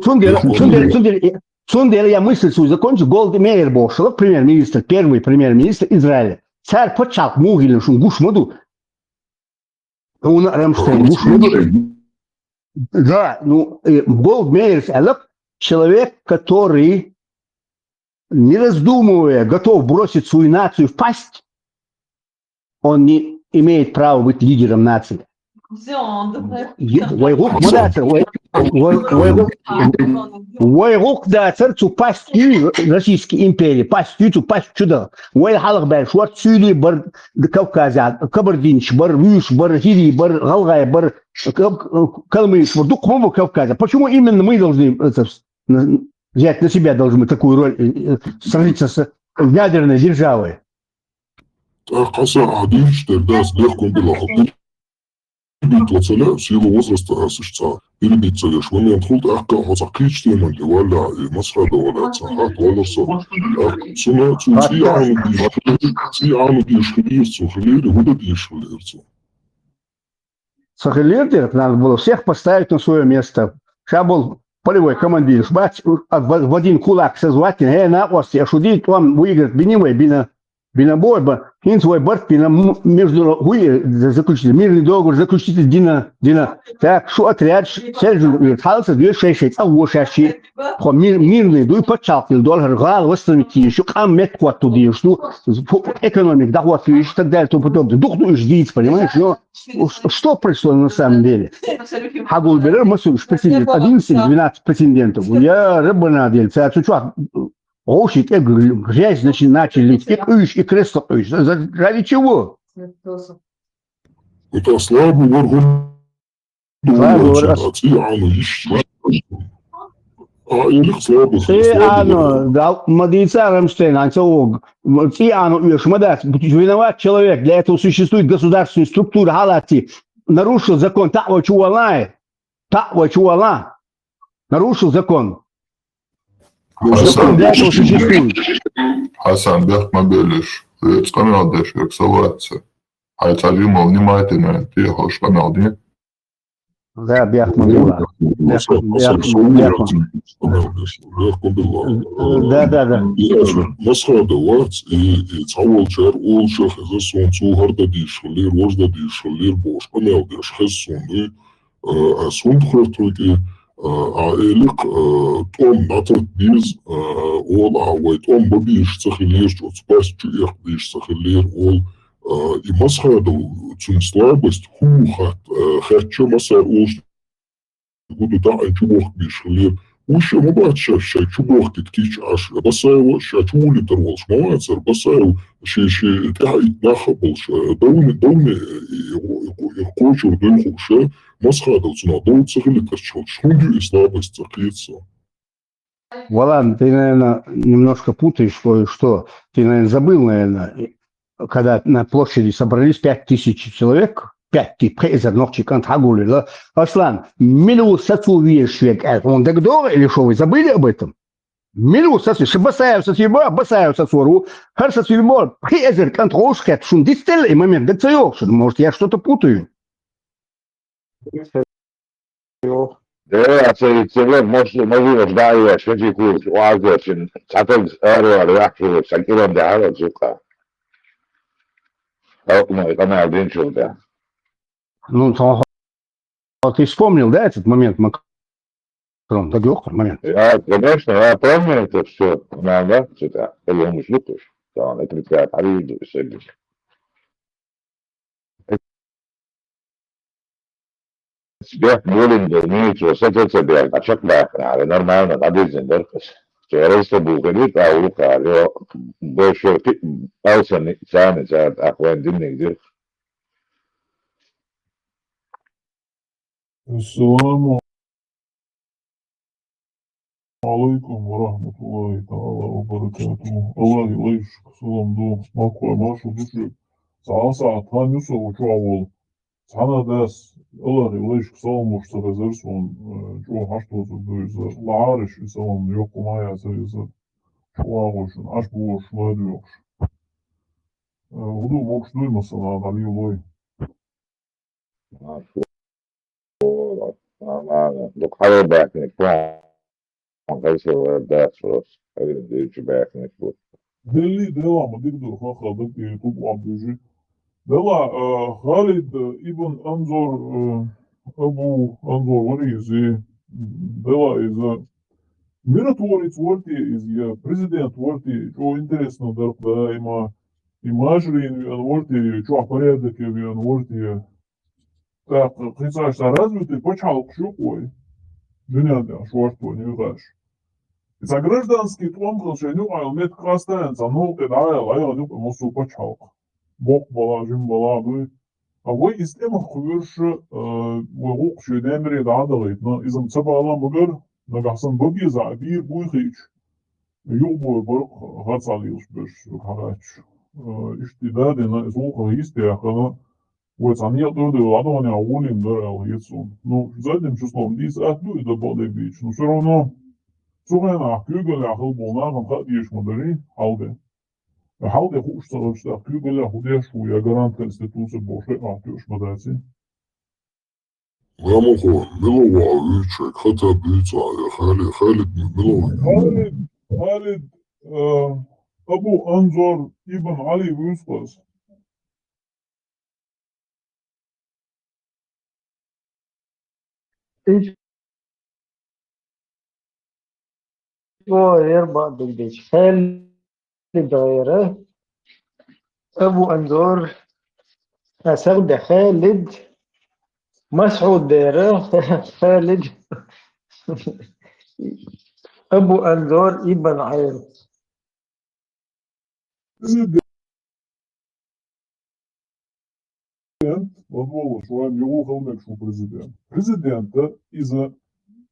Цундер, цундер, цундер, цундер я мысль свою закончу. Голда Меир бошла, премьер-министр, первый премьер-министр Израиля. Цар пачалх мугилин шун гуш маду. Он Рамштайн гуш маду. Да, ну, э, Голда Меир, человек, который, не раздумывая, готов бросить свою нацию в пасть, он не имеет права быть лидером нации. Е-, вайгук мадацар, вай-, вай-, вайгук, вайгук дацар цу пасть российской империи, пасть цу пасть чуда. Вай халах бай, шварц цули бар Кавказа, кабардинч бар, вюш бар, хири бар, галгай бар, кал-, калмыш бар, дук мобу Кавказа. Почему именно мы должны это с-, на-, взять на себя, должны мы такую роль, э, э, сразиться с ядерной державой? ТӀаккха хьасан а дийш дер дац, легком била хӀу. Перебить вацале, в силу возраста асуш ца. Перебить ца веш момент хул, тӀаккха хьо ца кхийч теман де валла, и масхада валла ца, хат валар со. ТӀаккха цуна, цу цӀи ану дийш хилир, цӀи ану дийш хилир, цу хилир, худа дийш хилир цу. Ца хилир дер, надо было всех поставить на свое место. Ша бол полевой командир, бац, а в, в один кулак созвать, э, на осте, а шуди, там выиграть бинивай, бина, бина бой, ба, хинц вай барт, бина м-, между, хуй, э, за-, заключить, мирный договор заключить, дина, дина. Так, шу отряд, ш-, сельжу, э, халса, две шесть шесть, а во шесть шесть. Хо мир-, мирный, дуй пачалкил, доллар, гал, восстановить, шу, кам мет кват туди, шу, фу-, экономик, доход, и так далее, и тому подобное. Дух, дух, ждите, понимаешь, но Ш-, что происходит на самом деле? Хагул берер масуш претендент, одиннадцать или двенадцать претендентов. Я рыбанадел, царь чучуах. Оши, э, грязь, значит, начали, и уж, и кресло уж. За-, ради чего? Это слабый варгун. Слабый варгун. А, или слабый, слабый. Э, а, ну, да, мадица Рамштейн, а чё, м, ци ану уж, мадас, виноват человек, для этого существует государственная структура, халати, нарушил закон, так вот чего лай, так вот чего ла, нарушил закон. Закон для этого существует. Хасан, бяхма белиш, э, цкъамал деш, как салатца. Хай цари мал внимательно, ти хош къамал ди. Да, бяхма била. Бяхма, бяхма, бяхма. Да, да, да. Масхада вац, и, и цавал чар, ол шах, за сон, цу харда диш, хлир, вожда диш, хлир, бош, къамал деш, хес сон, и, э, а сон хортуки, э, а элик, э, том натрат биз, э, ол а вай том бабиш, цахилир, чуц пас, чу эх биш, цахилир, ол, э, и масхада, цун слабость, ху хат, э, хатчо масар, ол Гуду таӀан чубохк биш хилер. Уж ма бац ша, ша чубохкит кийча Ӏаш. Басаева ша чувулитар волаш ма вацар. Басаев ши, ши тӀехьа ит наха болаш. Довни, довни, и, и, и, и кочур дойху ша. Масхадал цунах дов ца хилитар чхолча. Хунди и слабость ца кхийца. Валан, ты, наверное, немножко путаешь кое-что. Ты, наверное, забыл, наверное, когда на площади собрались пять тысяч человек, пять тысяч, пхи эзар нохчи кӀант хьагулила. Аслан, мила ва сацу веш век, э, он дагдора или что, вы забыли об этом? Мила ва сацу, ша Басаев сацу ба, Басаев сацу вару, хар сацу ба, пхи эзар кӀант хош хет, шун дистел и момент даг ца йох, может, я что-то путаю. Э, а цари цеве, может, может, да, я, что ты куришь, у Азия, чин, цатал, аруар, яху, сакиран, да, ара, цука. А, ну, это на один чё, да. Ну, то, вот ты вспомнил, да, этот момент, Макрон? Да, лёгкий момент. Я, конечно, я помню это все. Надо, что-то. Или он слухаешь, что он отрицает, а люди, все люди. Бех болин дерни, чё, сатаца бех, а чак бех, а, нормально, на дизайн деркас. Чё, раз то был, говорит, а, лука, лё, больше, пи-, алсани, цани, цани, а, хван динник дир. Салам Алейкум ва рахматуллахи таала ва баракатуху. Аллахӏа лайшка салам ду. Маккой маршал ду шуьга. Цхьа сагӏат ханна ю со чу а волу. Цхьана дас Аллахӏа лайшка салам луш ца хезара суна, э, чӏогӏа хьаш тоцург ду иза. Лахьараш и салам йоккха ма яцара иза. Чу вагӏошна, аш бохуш, ладоьгӏуш. Э, хӏун ду, могуш дуй, масала, дӏалелой? Дукха хьалабаьхкинарг бу, хьайсара дац, хьайсара дийцачу баьхкинарг бу. Делли, Дела, ма дика ду, ха-, ха, даг тӀе тӀуб а бижи. Дела, а, Халид ибн Анзор, а, Абу Анзор вари иза, Дела иза миротворец вар те иза, я президент вар те, чӀо интересно дар, да, има, и мажрин вен вар те, чӀо порядок вен вар те. ТӀаккха кхин цхьа ша развитый пачхьалкхаш ю-кх вай. Дуьнен тӀехь шорта вайн юкъаш. Иза гражданский тӀом хила шайн юкъахь меттиг къастаян цхьа новкъа дӀаяла, айхьа юкъа массо пачхьалкх. Боккха бала, жима бала дуй. А вай иза тӀемах кхуьйруш, а, вай гӀуллакх шен демире дӀа а дахийтина, иза-м ца бала ма бара, нагахь санна бан беза а бийр буй хиъча, юкъа бой баркъ харцахьа лелаш берш, хьагӀаьтташ. А, иштта и да дина, иза гӀуллакх йист яхана, вай цхьа некъа тӀера дела, дӀадаханехь гӀулин дара аьлла хета суна. Ну, задним числом дийца атта ду и дан бакъдерг дийцича. Ну, всё равно, цу хенахь куьйгаллехь хилла болу нахана хаа дезаш ма дарий, хьал де. Хьал де хууш ца хилча, тӀаккха куьйгаллехь хӀун деш ву, я гарант Конституции бохуш, хӀетахь тоьуш ма даций. Мамахо, мила ву а вуьйцу шайга, хата буьйцу а, я Хали-, Халид мила ву? Халид, Халид, э, Абу Анзор ибн Али вуьйцу хаза. Иш-, о, ер бакъдерг дийцича. Халид дера, Абу Анзор, а, сагӀа де Халид, МасӀуд дера Халид, Абу Анзор ибн Ӏамир. Президент, вот волуш, вайн юха хила мегаш ву президент. Президента иза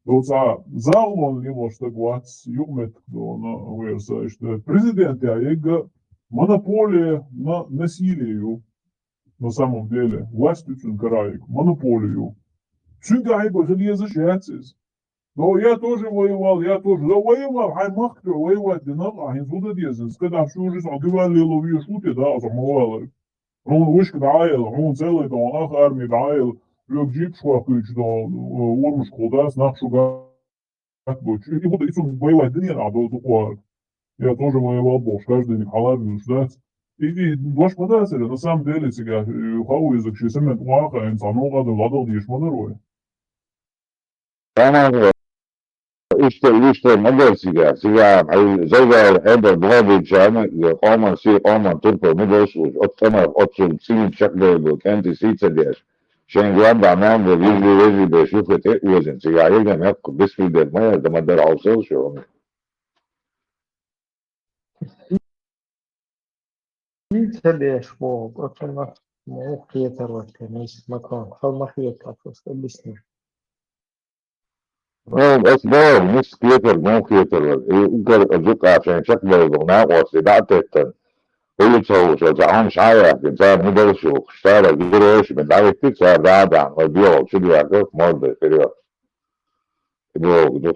доцахьа загӀлон лелош стаг вац, юкъаметтиг дона верса иштта. Президент я егга монополия на насилие ю. На самом деле, власть ю цуьнан карайиг, монополия ю. Цуьнга хьайба хила езаш яц иза. Но я тоже воевал, я тоже. Но воевал, хьайн махка чохь воевать дина, а хьайн зуда дезна. Когда всю жизнь убивали, ловишь, у тебя, да, а самого. Хьуна вышка дӀаелла, хьуна целый дон, ах, арми дӀаелла, лёг джипш хохкуьйтуш дон, урмаш кху дац, нах шу гатбуч. И худа, и цунна воевать дина, а до дукхуар. Я тоже воевал бохуш, каждый день хьалар вуьлуш дац. И, и дош ма дацара, на самом деле, цигахь, э, хау иза, ши самет ваха, эн цхьа новкъа дан ладагӀа деш ма дара вай. Тамам, иштта, иштта ма дара цигахь. Цигахь хьайн зайгал хьебар бохабийчарна, я къоман сий, къоман турпал ма долуш, оцу тӀамах, оццул цӀийна чекхдевлла кӀентий сий ца деш. Шайн гуам бахьана бу, вижли, вежли беш юххе тӀе а озина. Цигахь яга мекх, бисмилла ма яр, ма дара хьовсал шу. Ца деш боху, оцунах муха хетар вац, Макрон, хала ма хетар, просто объясни. Ну, ас боху, мис хетар, муха хетар вац. И уггар а зукъа шайн чекхдевлла накъостий дӀа а теттан. Улица хьуша, цхьа хӀума шайахкина, цара ма дала шу, цара гуроша, бен дӀавитти, цара да а даьхна, вай бегӀал чу дехка, мордой, вперёд. И боху, ду.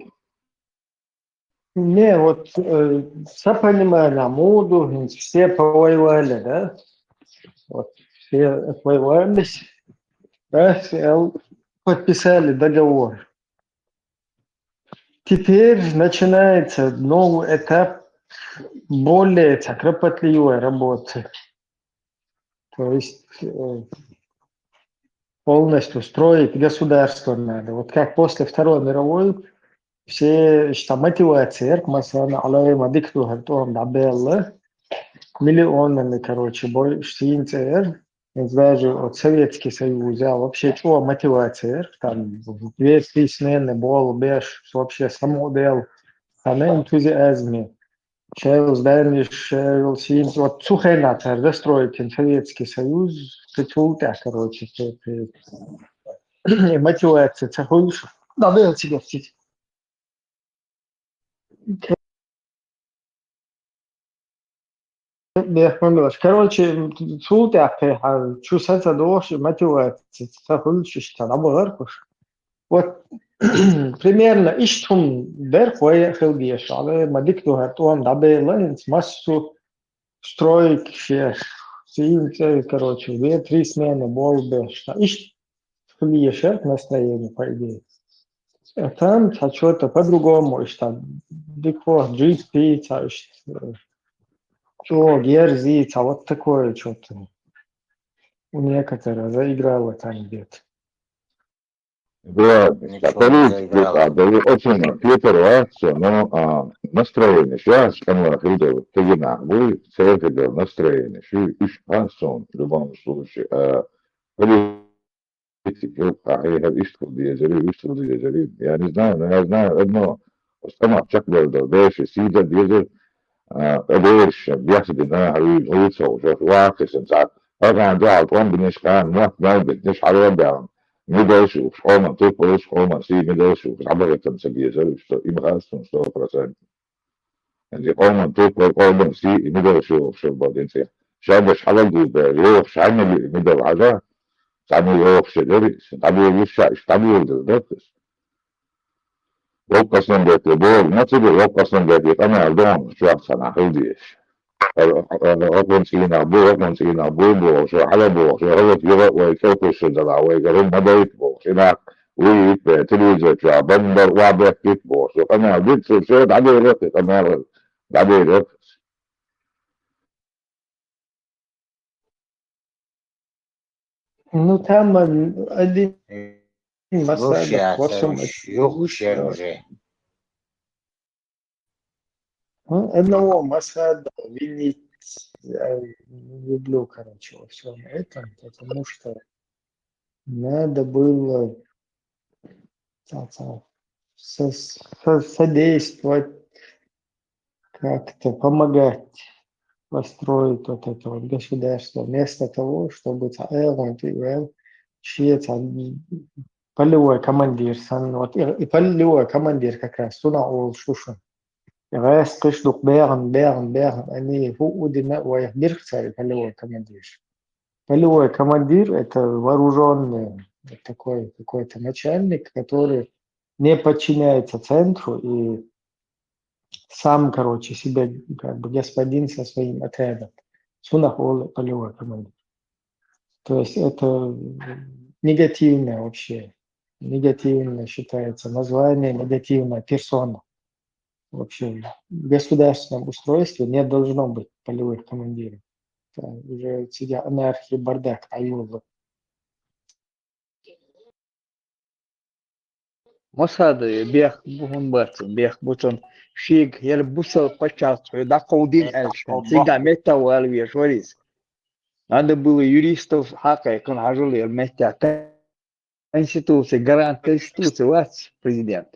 Не, вот, э, ца понимаю, муха ду, хӀинца все повоевали, да? Вот, все отвоевались, да, все подписали договор. Теперь начинается новый этап более ца кропотливой работы. То есть, э, полностью строить государство надо. Вот как после Второй мировой все, что мотивация, масалан, алай ма дикду хӀар тӀом дӀабелла, миллионами, короче, бой, сийна цӀер, даже вот Советский Союз, а вообще чего мотивация, там, две-три смены бол беш, вообще самодел, а на энтузиазме. Шайл здание, шайл симс, вот цу хенахь цара застроить йина Советский Союз, кхин цул тӀаьхьа, короче, цу, цу, и мотивация ца хуьлуш, дӀабелла цига оцциг. Бехман Милаш. Короче, цул тӀаьхьа кхы хьа чу са ца догӀуш, мотивация ца хуьлуш, иштта дӀабахара уж. Вот, примерно иштта хӀума дерх вай а хила дезаш, ала, ма дика ду хӀара тӀом дӀабелла, хӀинца массо стройка шеш, сийна цӀе, короче, две-три смены болх беш. Иштта хила езаш настроение, по идее. А там цхьа чё-то по-другому, иштта дикхо джи пи, цхьа иштта, э, чё, герзи, цхьа вот такое чё-то. У некоторых заиграло там где-то. Да, Ничего не политика, заиграло. А, да, очень Петр, а, всё, но, а, настроение, сейчас, канал Хилдер, ты нахуй, церковь, настроение, ши, иш, хансон, в любом случае, а, политика, а, я, иш, я, я не знаю, но я знаю одно, что там чак, да, да, дальше, сида, дезер, а, дальше, бяхди, на, хьуцо, уже, вахисан, так, а, да, да, он, конечно, мат, мат, конечно, хьалон, да, Мидалши, къоман тупалш, къоман си, мидалши, хабаритам ца дезар, что им хастун сто процентов. Анди къоман тупал, къоман си, мидалши, что бадин си. Шабаш хабар губе, ёх, шамили, мидал хада. Сами ёх, шедери, табу юша, табу юша, да. Воккъаснан бетла бор, ма цига воккъаснан бетла къамаьл дон, чуахсана хилдеш. Окъун цӀийнах бу, окъун цӀийнах бу, бу, шо хьала бу, шо хьала юра, вай цо куш дала, вай гарун ма дайт бу, шинах, уй, ит бе, телевизор чуа, бамбар, ва бе, ит бу, шо къамаьл дит, шо, шо дӀадайрах, къамаьл дӀадайрах. Ну, там, э, один Э, Масада, слушай, а вот там там ещё хуже уже. Ну, одного Масада винить я не люблю, короче, во всём этом, потому что надо было со-, со-, со-, содействовать, как-то помогать построить вот это вот государство, вместо того, чтобы ца-, э, вот, э, чьи-то, м, полевой командир сан, вот, и, и полевой командир как раз, цунах олуш ду шуна. И гӀаьс кхиш дукха бегӀан, бегӀан, бегӀан, они хӀуъу дина вайх дирх цара полевой командир. Полевой командир — это вооружённый, вот такой какой-то начальник, который не подчиняется центру и сам, короче, себе как бы господин со своим отрядом. Цунах олу полевой командир. То есть это негативное вообще, негативное считается название, негативная персона. Вообще в государственном устройстве не должно быть полевых командиров. Это уже цига анархия, бардак, айволу. Масада бехк бу хӀун бацун, бехк бу цун шийга, яра бусал пачалц хьо дӀакховдийна аьлча, цига метта вала веш варис. Надо было юристов хьакхайкхина хьажал яра метта. Конституция, гарант Конституции вац президент.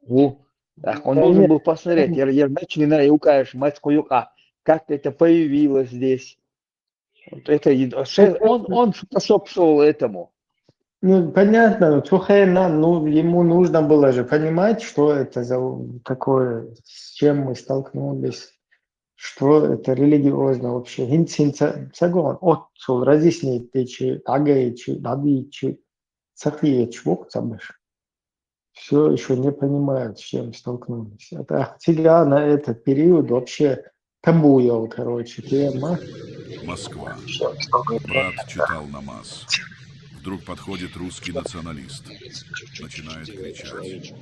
Ву. Так он должен был посмотреть, яра, яра начали на юкаеш, мать куюка, как это появилось здесь. Вот это ед-, ше-, он, он способствовал этому. Ну, понятно, ну, цу хенна, ну, ему нужно было же понимать, что это за такое, с чем мы столкнулись, что это религиозно вообще. ХӀинца, хӀинца ца гон, оццул разъяснить дечи, дӀагайчи, дӀадийчи, ца кхиечи бу-кх ца беш. Всё ещё не понимают, с чем столкнулись. А так, цига на этот период вообще табу йола, короче, тема. Москва. Брат читал намаз. Вдруг подходит русский националист. Начинает кричать.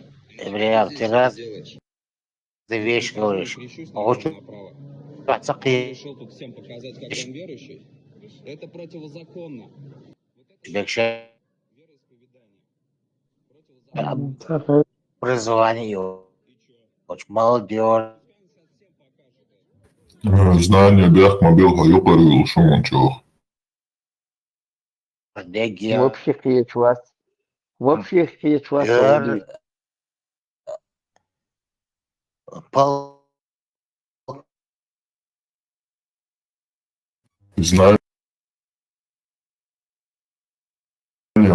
Бля, ты раз ты вещь говоришь. Очень. Пришёл тут всем показать, как он верующий. Это противозаконно. Бекше. М, так, э. Образование. Очень молодёжь. Э, знание бехк ма билла, юкъара вуьйлуш ву мун чӀогӀа. Вообще кхечу вац. Вообще кхечу вац. Эр-, валли. Пал-, Знание,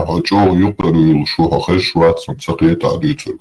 хьо чӀогӀа юкъара вуьйлуш ву, хьо хезаш вац, хьуна ца кхета а дуьйцург.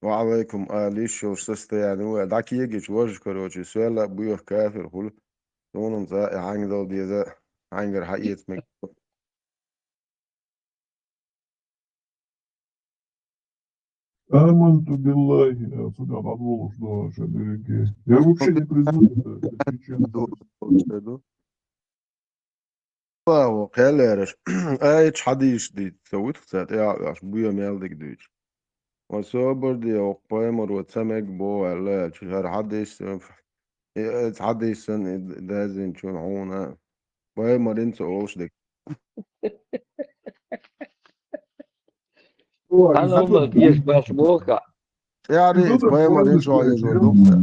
Ва алейкум, ала йиш йолуш состояние ву. ДӀакегича важа, короче, соьла а боьха кафир хуьлу. Суна-м цкъа а хьаьнгдала деза, хьаьнгара хьаэца мега. آمنت بالله, цигахь дӀадолуш ду ша берриге. Я вообще не признаю это, если честно. Аллаху кхел лераш. Аяташ, хьадисаш дийца ца вуьту ца тӀе а ваьлча, буьйса мел дерг дуьйцу. Ва собар де, оха пайхамаро ца мега боху аьлла, аьлча, хӀара хьадис, э, э, хьадис санна и даздинчунна хьуна. Пайхамарна ца олуш дерг. Хьан хӀуманах деза баш боху? ТӀаьхьа иза пайхамарна чохь еза вай дукха.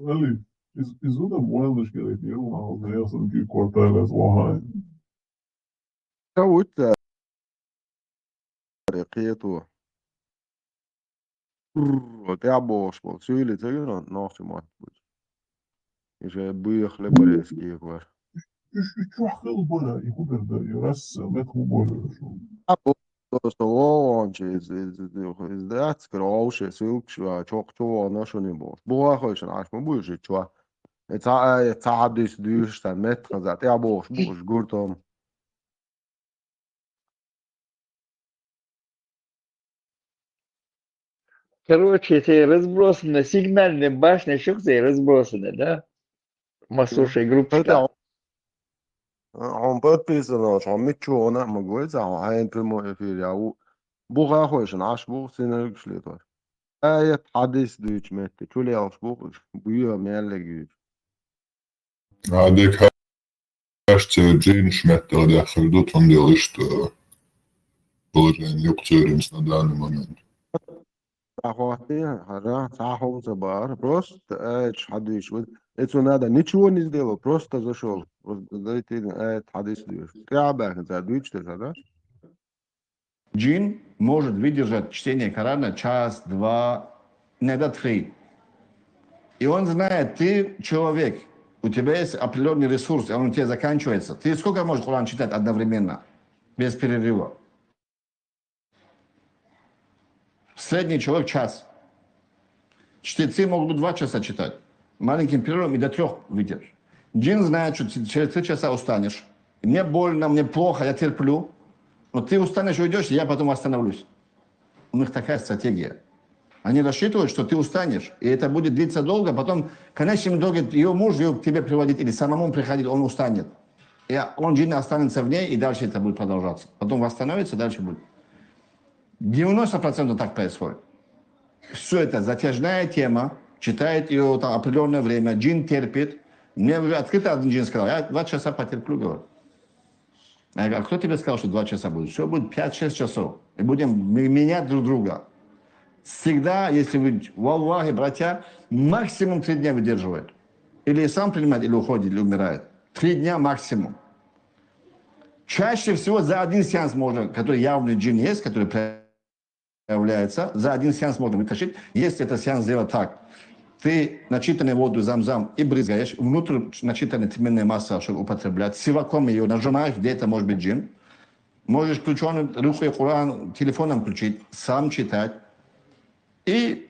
Али, из-, иза дан вайлаш герек, я вахал, я сан ки кварталас вахай. Ца вуьту цара кхето. Прррр, тӀаьхьа бохуш болу. Суьйли ца гира нохча мотт бу. И шайн буьйхале барес кехвар. Уьш, уьш чохь хила бара, и хӀун дара, и расса, мет хӀун бара шу? А, бо-, со вогӀончу иза, иза, иза, иза дац, кара вовше, силкаш ван, чохь чу вогӀу шуна бохуш. Бухахойшна Ӏаш ма буй шу чохь. И цхьа аят, цхьа хьадис дуьйш сан, мет хаза, тӀаьхьа бохуш бу уьш гуртом. Короче, это разбросано, сигнальные башни, что это разбросано, да? Маслушай группа. ХӀун подписано, хьо миччо вана а ма гойца, хьо хьайна прямой эфир я ву. Бухахойшна Ӏаш бу, синаргаш летор. Аят хьадис дуьйцу метте, чу лелаш бу, буьйха мел легийчу. Адек хӀаш церан жинаш меттала деххар ду, цундела иштта положение юкъа церан на данный момент. Цхьа хӀоттий, хӀара, цхьа хӀума ца бахара, просто аяташ хьадуьйш ву. И цу нада ничего не сделал, просто зашёл. Вот дайте аят хьадис дуьйш. ТӀаьхьа баьхна цара дуьйцуш дерш, хӀара? Джин может выдержать чтение Корана час, два, иногда три. И он знает, ты человек, у тебя есть определённый ресурс, и он у тебя заканчивается. Ты сколько можешь Коран читать одновременно, без перерыва? Средний человек час. Чтецы могут два часа читать. Маленьким перерывом и до трёх выдержишь. Джин знает, что ты через три часа устанешь. Мне больно, мне плохо, я терплю. Но ты устанешь, уйдёшь, я потом восстановлюсь. У них такая стратегия. Они рассчитывают, что ты устанешь, и это будет длиться долго, потом в конечном итоге её муж её к тебе приводить или самому приходить, он устанет. И он, джин останется в ней, и дальше это будет продолжаться. Потом восстановится, дальше будет. Девяносто процентов так происходит. Всё это затяжная тема, читает её там определённое время, джин терпит. Мне уже открыто один джин сказал: «Я два часа потерплю», говорит. Я говорю: «А кто тебе сказал, что два часа будет? Всё будет пять-шесть часов. И будем м-, менять друг друга». Всегда, если вы, валлахи, братья, максимум три дня выдерживает. Или сам принимает, или уходит, или умирает. Три дня максимум. Чаще всего за один сеанс можно, который явный джин есть, который проявляется, за один сеанс можно вытащить, если этот сеанс сделать так. Ты начитанную воду замзам и брызгаешь, внутрь начитанной тменной масса, чтобы употреблять, сиваком её нажимаешь, где это может быть джин. Можешь включённый рукой Коран, телефоном включить, сам читать. И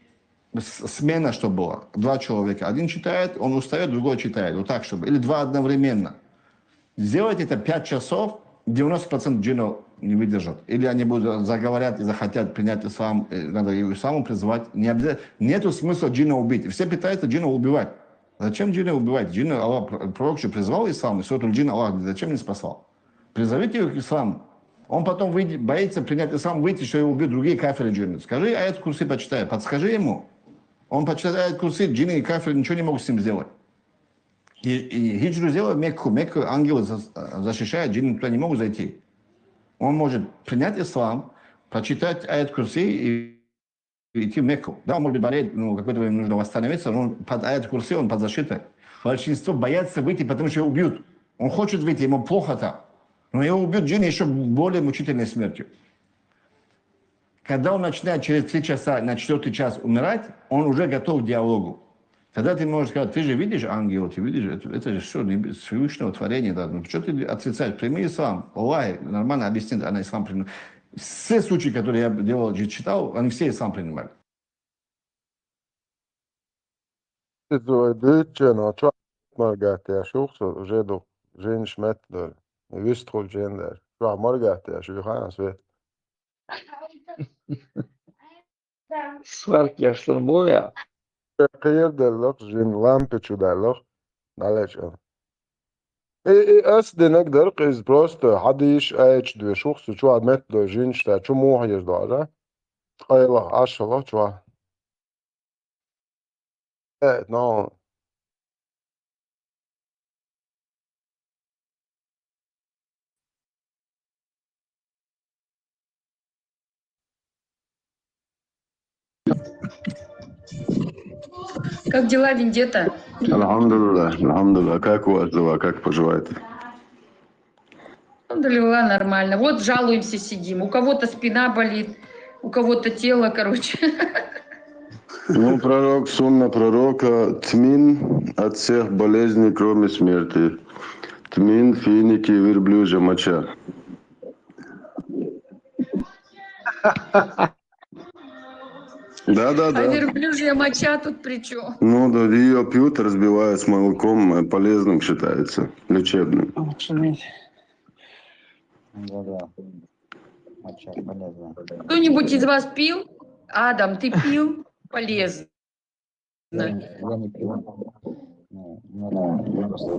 с-, смена, чтобы была. Два человека. Один читает, он устаёт, другой читает. Вот так, чтобы. Или два одновременно. Сделать это пять часов, девяносто процентов джинов не выдержат. Или они будут заговорят и захотят принять ислам, э, надо и исламу призвать. Не обязательно, нету смысла джина убить. Все пытаются джина убивать. Зачем джина убивать? Джина Аллах, пр-, пророк же призвал ислам, и суратуль джин Аллах зачем не спасал? Призовите его к исламу. Он потом выйдет, боится принять ислам, выйти, что его убьют другие кафиры джинны. Скажи аят Курси почитай, подскажи ему. Он почитает аят Курси, джинны и кафиры ничего не могут с ним сделать. И, и хиджру сделал в Мекку. Мекку ангелы за-, защищают, джинны туда не могут зайти. Он может принять ислам, прочитать аят Курси и идти в Мекку. Да, он, может быть, болеет, ну, какое-то время нужно восстановиться, но он под аят Курси, он под защитой. Большинство боятся выйти, потому что его убьют. Он хочет выйти, ему плохо там. Но его убьют джинны ещё более мучительной смертью. Когда он начинает через три часа, на четвёртый час умирать, он уже готов к диалогу. Тогда ты можешь сказать: «Ты же видишь ангела, ты видишь, это, это же всё небес-, Всевышнего творения, да. Ну, что ты отрицаешь? Прими ислам». Аллах нормально объяснит, она ислам приняла. Все случаи, которые я делал, же читал, они все ислам принимали. Из вай дуьйцучо, чохь моргаттеш юха со, уже ду жинаш меттадара. Вистхула жен дара. Чохь моргаттеш юха ас вет. Сварк яшла боя. Кхера деллах, жин лампа чу деллах, далеча. И, и ас динаг дар, иза просто хьадийш айча дуьйш, юха со чохь меттадой жинаш та чу муха еза дара. Къайлах, ашалах чохь. Э, но. Как дела, Вендетта? Алхамдулиллах, алхамдулиллах. Как у вас дела? Как поживаете? Алхамдулиллах, нормально. Вот жалуемся, сидим. У кого-то спина болит, у кого-то тело, короче. Ну, пророк, сунна пророка, тмин от всех болезней, кроме смерти. Тмин, финики, верблюжья моча. Да, да, да. А верблюжья моча тут при чём? Ну, да, её пьют, разбивают с молоком, э, полезным считается, лечебным. Да, да. Моча полезная. Кто-нибудь из вас пил? Адам, ты пил? Полезно. Я не, я не пил. Ну, ну, да, я просто...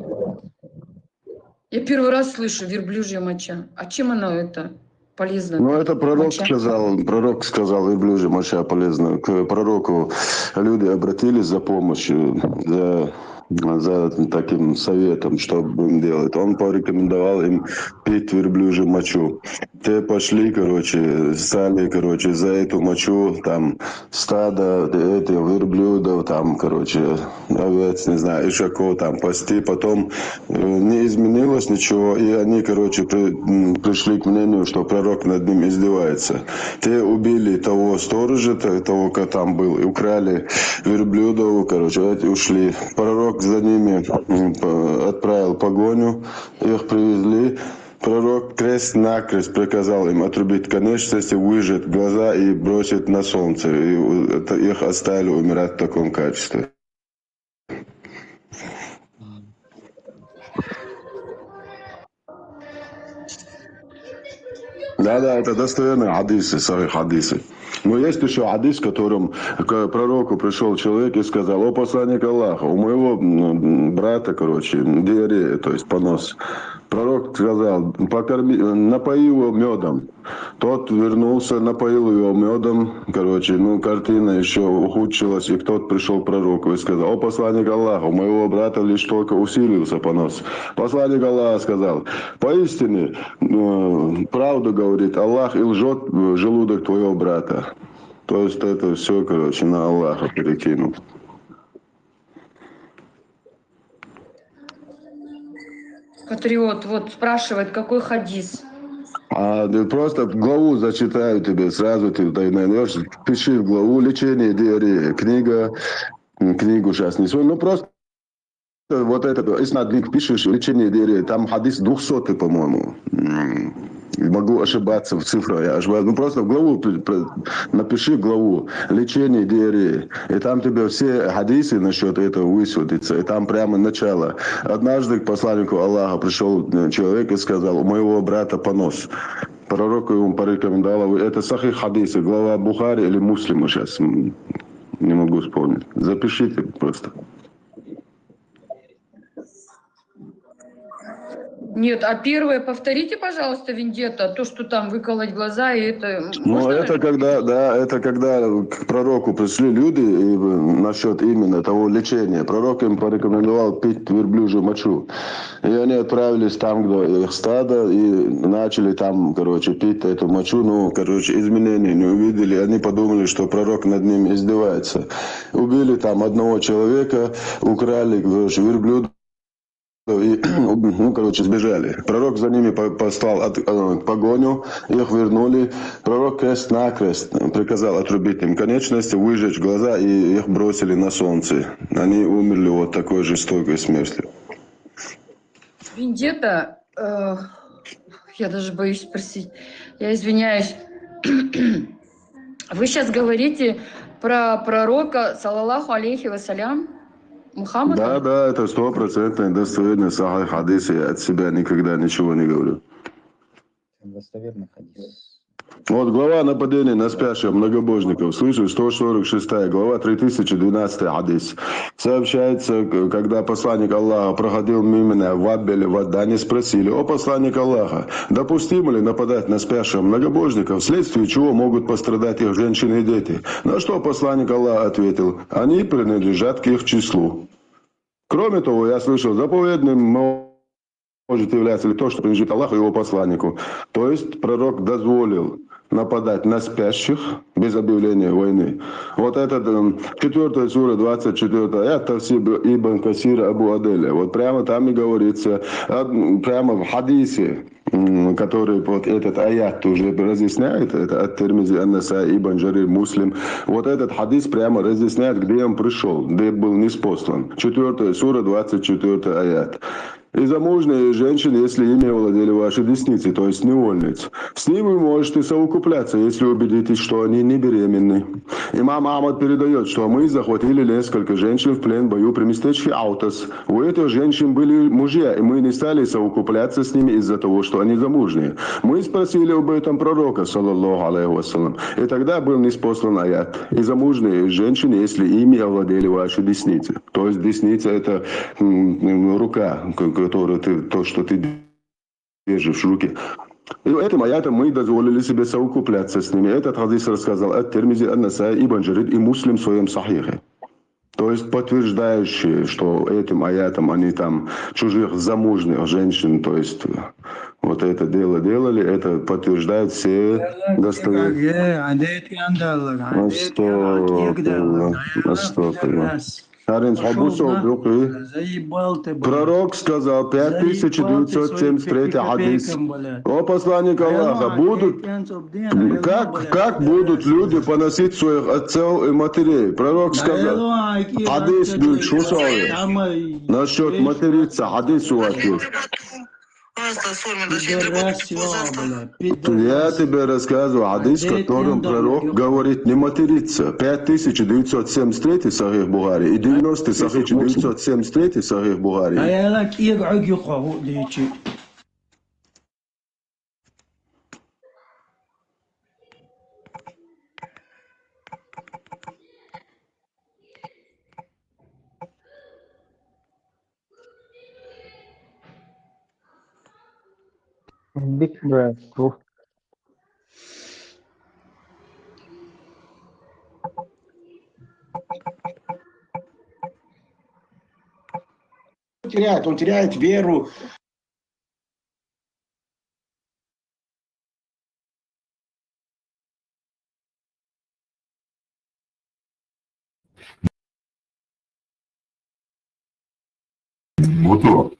Я первый раз слышу верблюжья моча. А чем она это полезна? Ну, это пророк сказал, пророк сказал, верблюжья моча полезна. К пророку люди обратились за помощью, за, за таким советом, что будем делать. Он порекомендовал им пить верблюжью мочу. Те пошли, короче, стали, короче, за эту мочу, там, стадо этих верблюдов, там, короче, овец, не знаю, ишаков, там, пасти. Потом, э, не изменилось ничего, и они, короче, при-, м, пришли к мнению, что пророк над ним издевается. Те убили того сторожа, т-, того, кто там был, и украли верблюдов, короче, эти ушли. Пророк за ними, м, п-, отправил погоню, их привезли. Пророк крест-накрест приказал им отрубить конечности, выжать глаза и бросить на солнце. И у-, это, их оставили умирать в таком качестве. Да, да, это достоверные хадисы, сахих хадисы. Но есть ещё хадис, в котором к пророку пришёл человек и сказал: «О посланник Аллаха, у моего, м, брата, короче, диарея, то есть понос». Пророк сказал: «Покорми, напои его мёдом». Тот вернулся, напоил его мёдом. Короче, ну, картина ещё ухудшилась, и тот пришёл к пророку и сказал: «О посланник Аллаха, у моего брата лишь только усилился понос». Посланник Аллаха сказал: «Поистине, э, правду говорит Аллах, и лжёт, э, желудок твоего брата». То есть это всё, короче, на Аллаха перекинул. Патриот, вот, спрашивает, какой хадис? А, да просто главу зачитаю тебе, сразу ты туда и найдёшь. Пиши в главу «Лечение диареи». Книга, м, книгу щас не вспомню. Ну, просто вот это, если на дневник пишешь, «Лечение диареи», там хадис двухсотый, по-моему. М, могу ошибаться в цифрах, я ошибаюсь. Ну, просто в главу при-, при-, напиши главу «Лечение диареи». И там тебе все хадисы насчёт этого высветятся. И там прямо начало. Однажды к посланнику Аллаха пришёл, э, человек и сказал: «У моего брата понос». Пророк ему порекомендовал, это сахих хадисы, глава Бухари или Муслима, щас, м, не могу вспомнить. Запишите просто. Нет, а первое повторите, пожалуйста, Вендетта, то, что там выколоть глаза, и это, м, ну, можно это когда, да, это когда к пророку пришли люди и, э, насчёт именно того лечения. Пророк им порекомендовал пить верблюжью мочу. И они отправились там, где их стадо, и начали там, короче, пить эту мочу. Ну, короче, изменений не увидели. Они подумали, что пророк над ними издевается. Убили там одного человека, украли, короче, верблюда и, ну, короче, сбежали. Пророк за ними по-, послал от-, э, погоню, их вернули. Пророк крест-накрест приказал отрубить им конечности, выжечь глаза, и их бросили на солнце. Они умерли вот такой жестокой смертью. Вендетта, э, я даже боюсь спросить. Я извиняюсь. Вы щас говорите про пророка, саллаллаху алейхи ва салям. Мухаммада? Да, да, это стопроцентная достоверная сахих хадис, я от себя никогда ничего не говорю. Достоверный хадис. Вот глава нападения на спящих многобожников. Слышишь, сто сорок шестая глава, три тысячи двенадцатый хадис. Сообщается, к- когда посланник Аллаха проходил мимо меня в Абеле, в Адане, спросили: «О посланник Аллаха, допустимо ли нападать на спящих многобожников, вследствие чего могут пострадать их женщины и дети?» На что посланник Аллаха ответил: «Они принадлежат к их числу». Кроме того, я слышал, заповедным может являться ли то, что принадлежит Аллаху и его посланнику. То есть пророк дозволил нападать на спящих без объявления войны. Вот этот, эм, четвёртая сура, двадцать четвёртый аят, тафсир Ибн Касир Абу Аделя. Вот прямо там и говорится, а, м, прямо в хадисе, м, который вот этот аят уже разъясняет, это от Тирмизи, Ан-Насаи, Ибн Джарир, Муслим. Вот этот хадис прямо разъясняет, где он пришел, где был ниспослан. Четвёртая сура, двадцать четвёртый аят. И замужние женщины, если ими овладели ваши десницы, то есть невольницы, с ними вы можете совокупляться, если убедитесь, что они не беременны. Имам Ахмад передает, что мы захватили несколько женщин в плен в бою при местечке Аутас. У этих женщин были мужья, и мы не стали совокупляться с ними из-за того, что они замужние. Мы спросили об этом пророка, саллаллаху алейхи вассалям, и тогда был ниспослан аят. И замужние женщины, если ими овладели ваши десницы. То есть десница — это, м, м, рука, к- которую ты, то, что ты держишь в руке. И этим аятом мы дозволили себе совокупляться с ними. Этот хадис рассказал от Тирмизи, Ан-Насаи, Ибн Джарир и Муслим в своем сахихе. То есть подтверждающие, что этим аятом они там чужих замужних женщин, то есть, э, вот это дело делали, это подтверждает все достоверные. Астагфируллах, астагфируллах. Харин хабусов духи. Пророк сказал, пять тысяч девятьсот семьдесят третий хадис. О посланник Аллаха, будут, как, как будут люди поносить своих отцов и матерей? Пророк сказал, хадис был, слушал насчет материться, хадис у вас есть. Я тебе рассказываю хадис, в котором пророк говорит не материться. Пять тысяч девятьсот семьдесят третий сахих Бухари и девяностый сахих, девятьсот семьдесят третий сахих Бухари. Big breath, bro. Теряет, он теряет веру. Готово.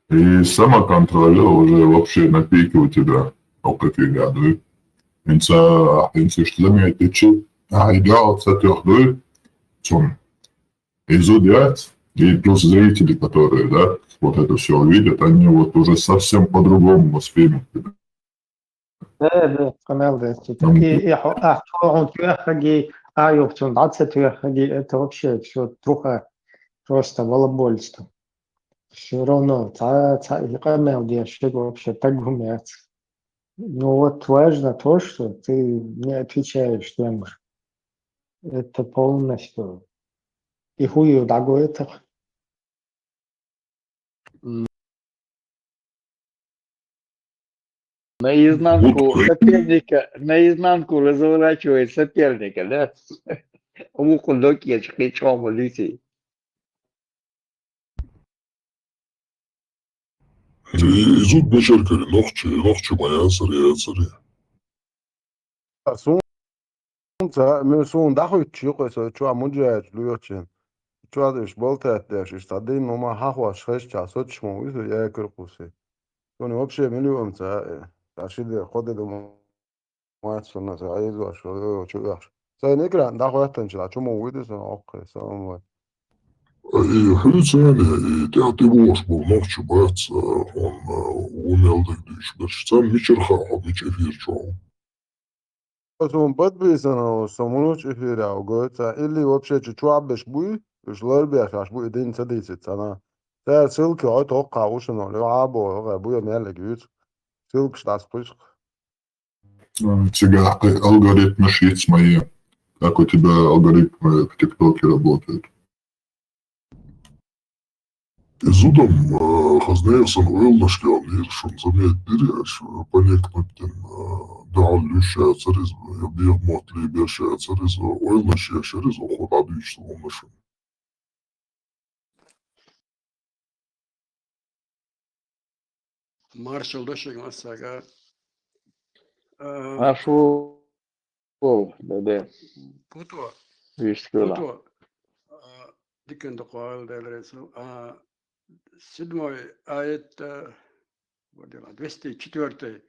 И самоконтроль уже вообще на пике у тебя. О, какие годы. Инца, инца, что заметить, а идеал с этих дыр, цун. Изучать, и плюс зрители, которые, да, вот это все увидят, они вот уже совсем по-другому воспримут тебя. Э, э, канал, да, всё-таки, э, хо-, а, хо-, он тюрхаги, а, ёхтун, двадцать тюрхаги, это вообще всё труха, просто балабольство. Всё равно, ца, ца, и канал, да, всё вообще так гумят. Ну вот важно то, что ты не отвечаешь тем же. Это полностью. И хую дагу это. Наизнанку соперника, наизнанку разворачивает соперника, да? Лукун докечки, чому лиси. Изут бешеркали, нохчи, нохчи маясари, ясари. Сун ца, ме сун дахуйчи, кой со, чуа муджач, луйочин. Чуа деш болтат деш, иш садин, но ма хахваш хеш ча, соч мо, визу я кыркуси. Сони вообще миллион ца, э, ташиде, ходе дома. Мацуна, ца, айзуаш, о, чугаш. Ца, не экран, да, хватан, чула, чумо увидит, сон, окей, сон, вот. И хулицане, и тя ты будешь, был ночью бац, он, э, умел так дышь, беш, сам мичер ха, мич эфир чуал. Сон подписано, сон ночь эфира, угоца, или вообще чу-, чуабеш буй? Уж ларбеш, аш бу и дин ца дийцит цана. Цара ссылки хьо тохха уж ноль, Ӏабо, гӀа, буя мел гуьйцу. Ссылкаш дӀасакхуьйсу. М, цигахь кхин алгоритмаш йиц ма е. Как у тебя алгоритмы в ТикТоке работают? И зудам, а, хаза нехан ойланаш кхиам дийр шуна, заметить дира аша, а, поникнуть дина, а, дуьхьал луьйш яцара иза, я бегӀа мотт лийбеш яцара иза, ойланаш еш яра иза, хӀун дӀадуьйцуш ца хӀума шуна. Маршалла ду шуьга массарга. А, Аш ву, ву, да, да. Путо. Виш скула. Путо. А, дикан дукха вала Дела реза. А, седьмой аят, а, вот дела, двести четвёртый.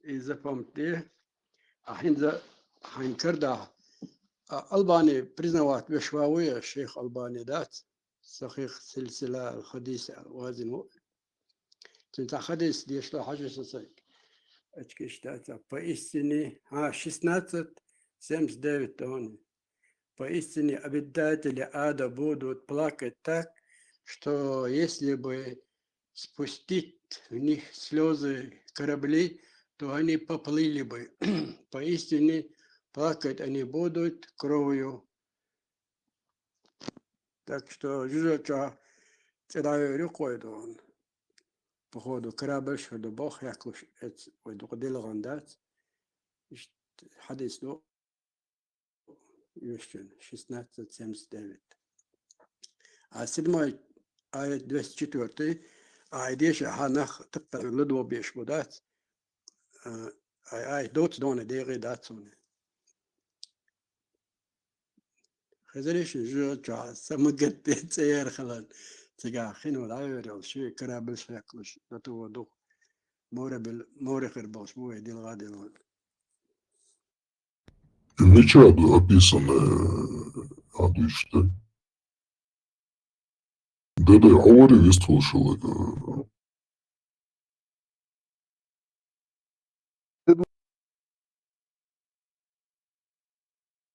И запомните. А хӀинца хьайн карда, а, Албани признавать веш ван вуй, шейх Албани дац. Сахих силсила аль-хадис вазин ву. Цуьнан цхьа хадис дешла хьажа сан сайга. Ачкиш дац, а, поистине, а, шестнадцать семьдесят девять тонн. Поистине обитатели ада будут плакать так, что если бы спустить в них слезы корабли, то они поплыли бы. Поистине плакать они будут кровью. Так что жужа ча цӀе дӀавер ю кхой дон. Походу, корабль шо ду бох, яхлуш эц, вай дукха делгӀан дац. Иштта хьадис ду, Юшин, шестнадцать семьдесят девять. А седьмой аят, двести четвёртый, а и деша хьанах таппар ладо беш бу дац. А, ай, ай, доц доне дегӀе дац уни. Хезариш жо ча самагатте цӀер халан. Цигахь хин вала вер йол, ши корабль шеклуш, дату воду. Море бел, море хир болш бу, вай дилгӀа дилгӀа. И мича ду описанное, а, дуьйцуш ду? Да-да, хьо вари вистхула шула, э,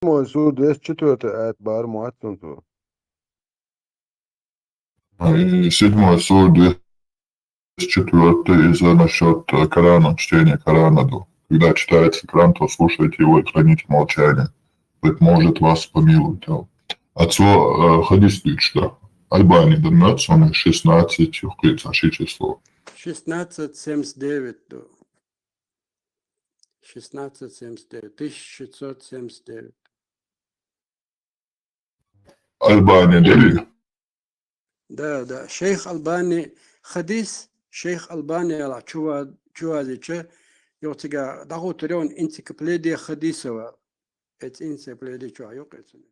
Седьмой сура, двести четвёртый аят бара ма вац цунца. И седьмой сура, двести четвёртый, из-за насчёт, э, Корана, чтения Корана ду. Когда читается Коран, то слушайте его и храните молчание. Быть может, вас помилует. А цо, э, хадис дуьйцуш ду. Албани дан меца, он шестнадцать, юхкица ши число. Шестнадцать семьдесят девять ду. Шестнадцать семьдесят девять, тысяча шестьсот семьдесят девять. Албани дели? Да, да. Шейх Албани хадис, шейх Албани ала чува-, чувазича, йоцига дагутрион энциклопедия хадисова. Эц энциклопедия чуа юкъецуна.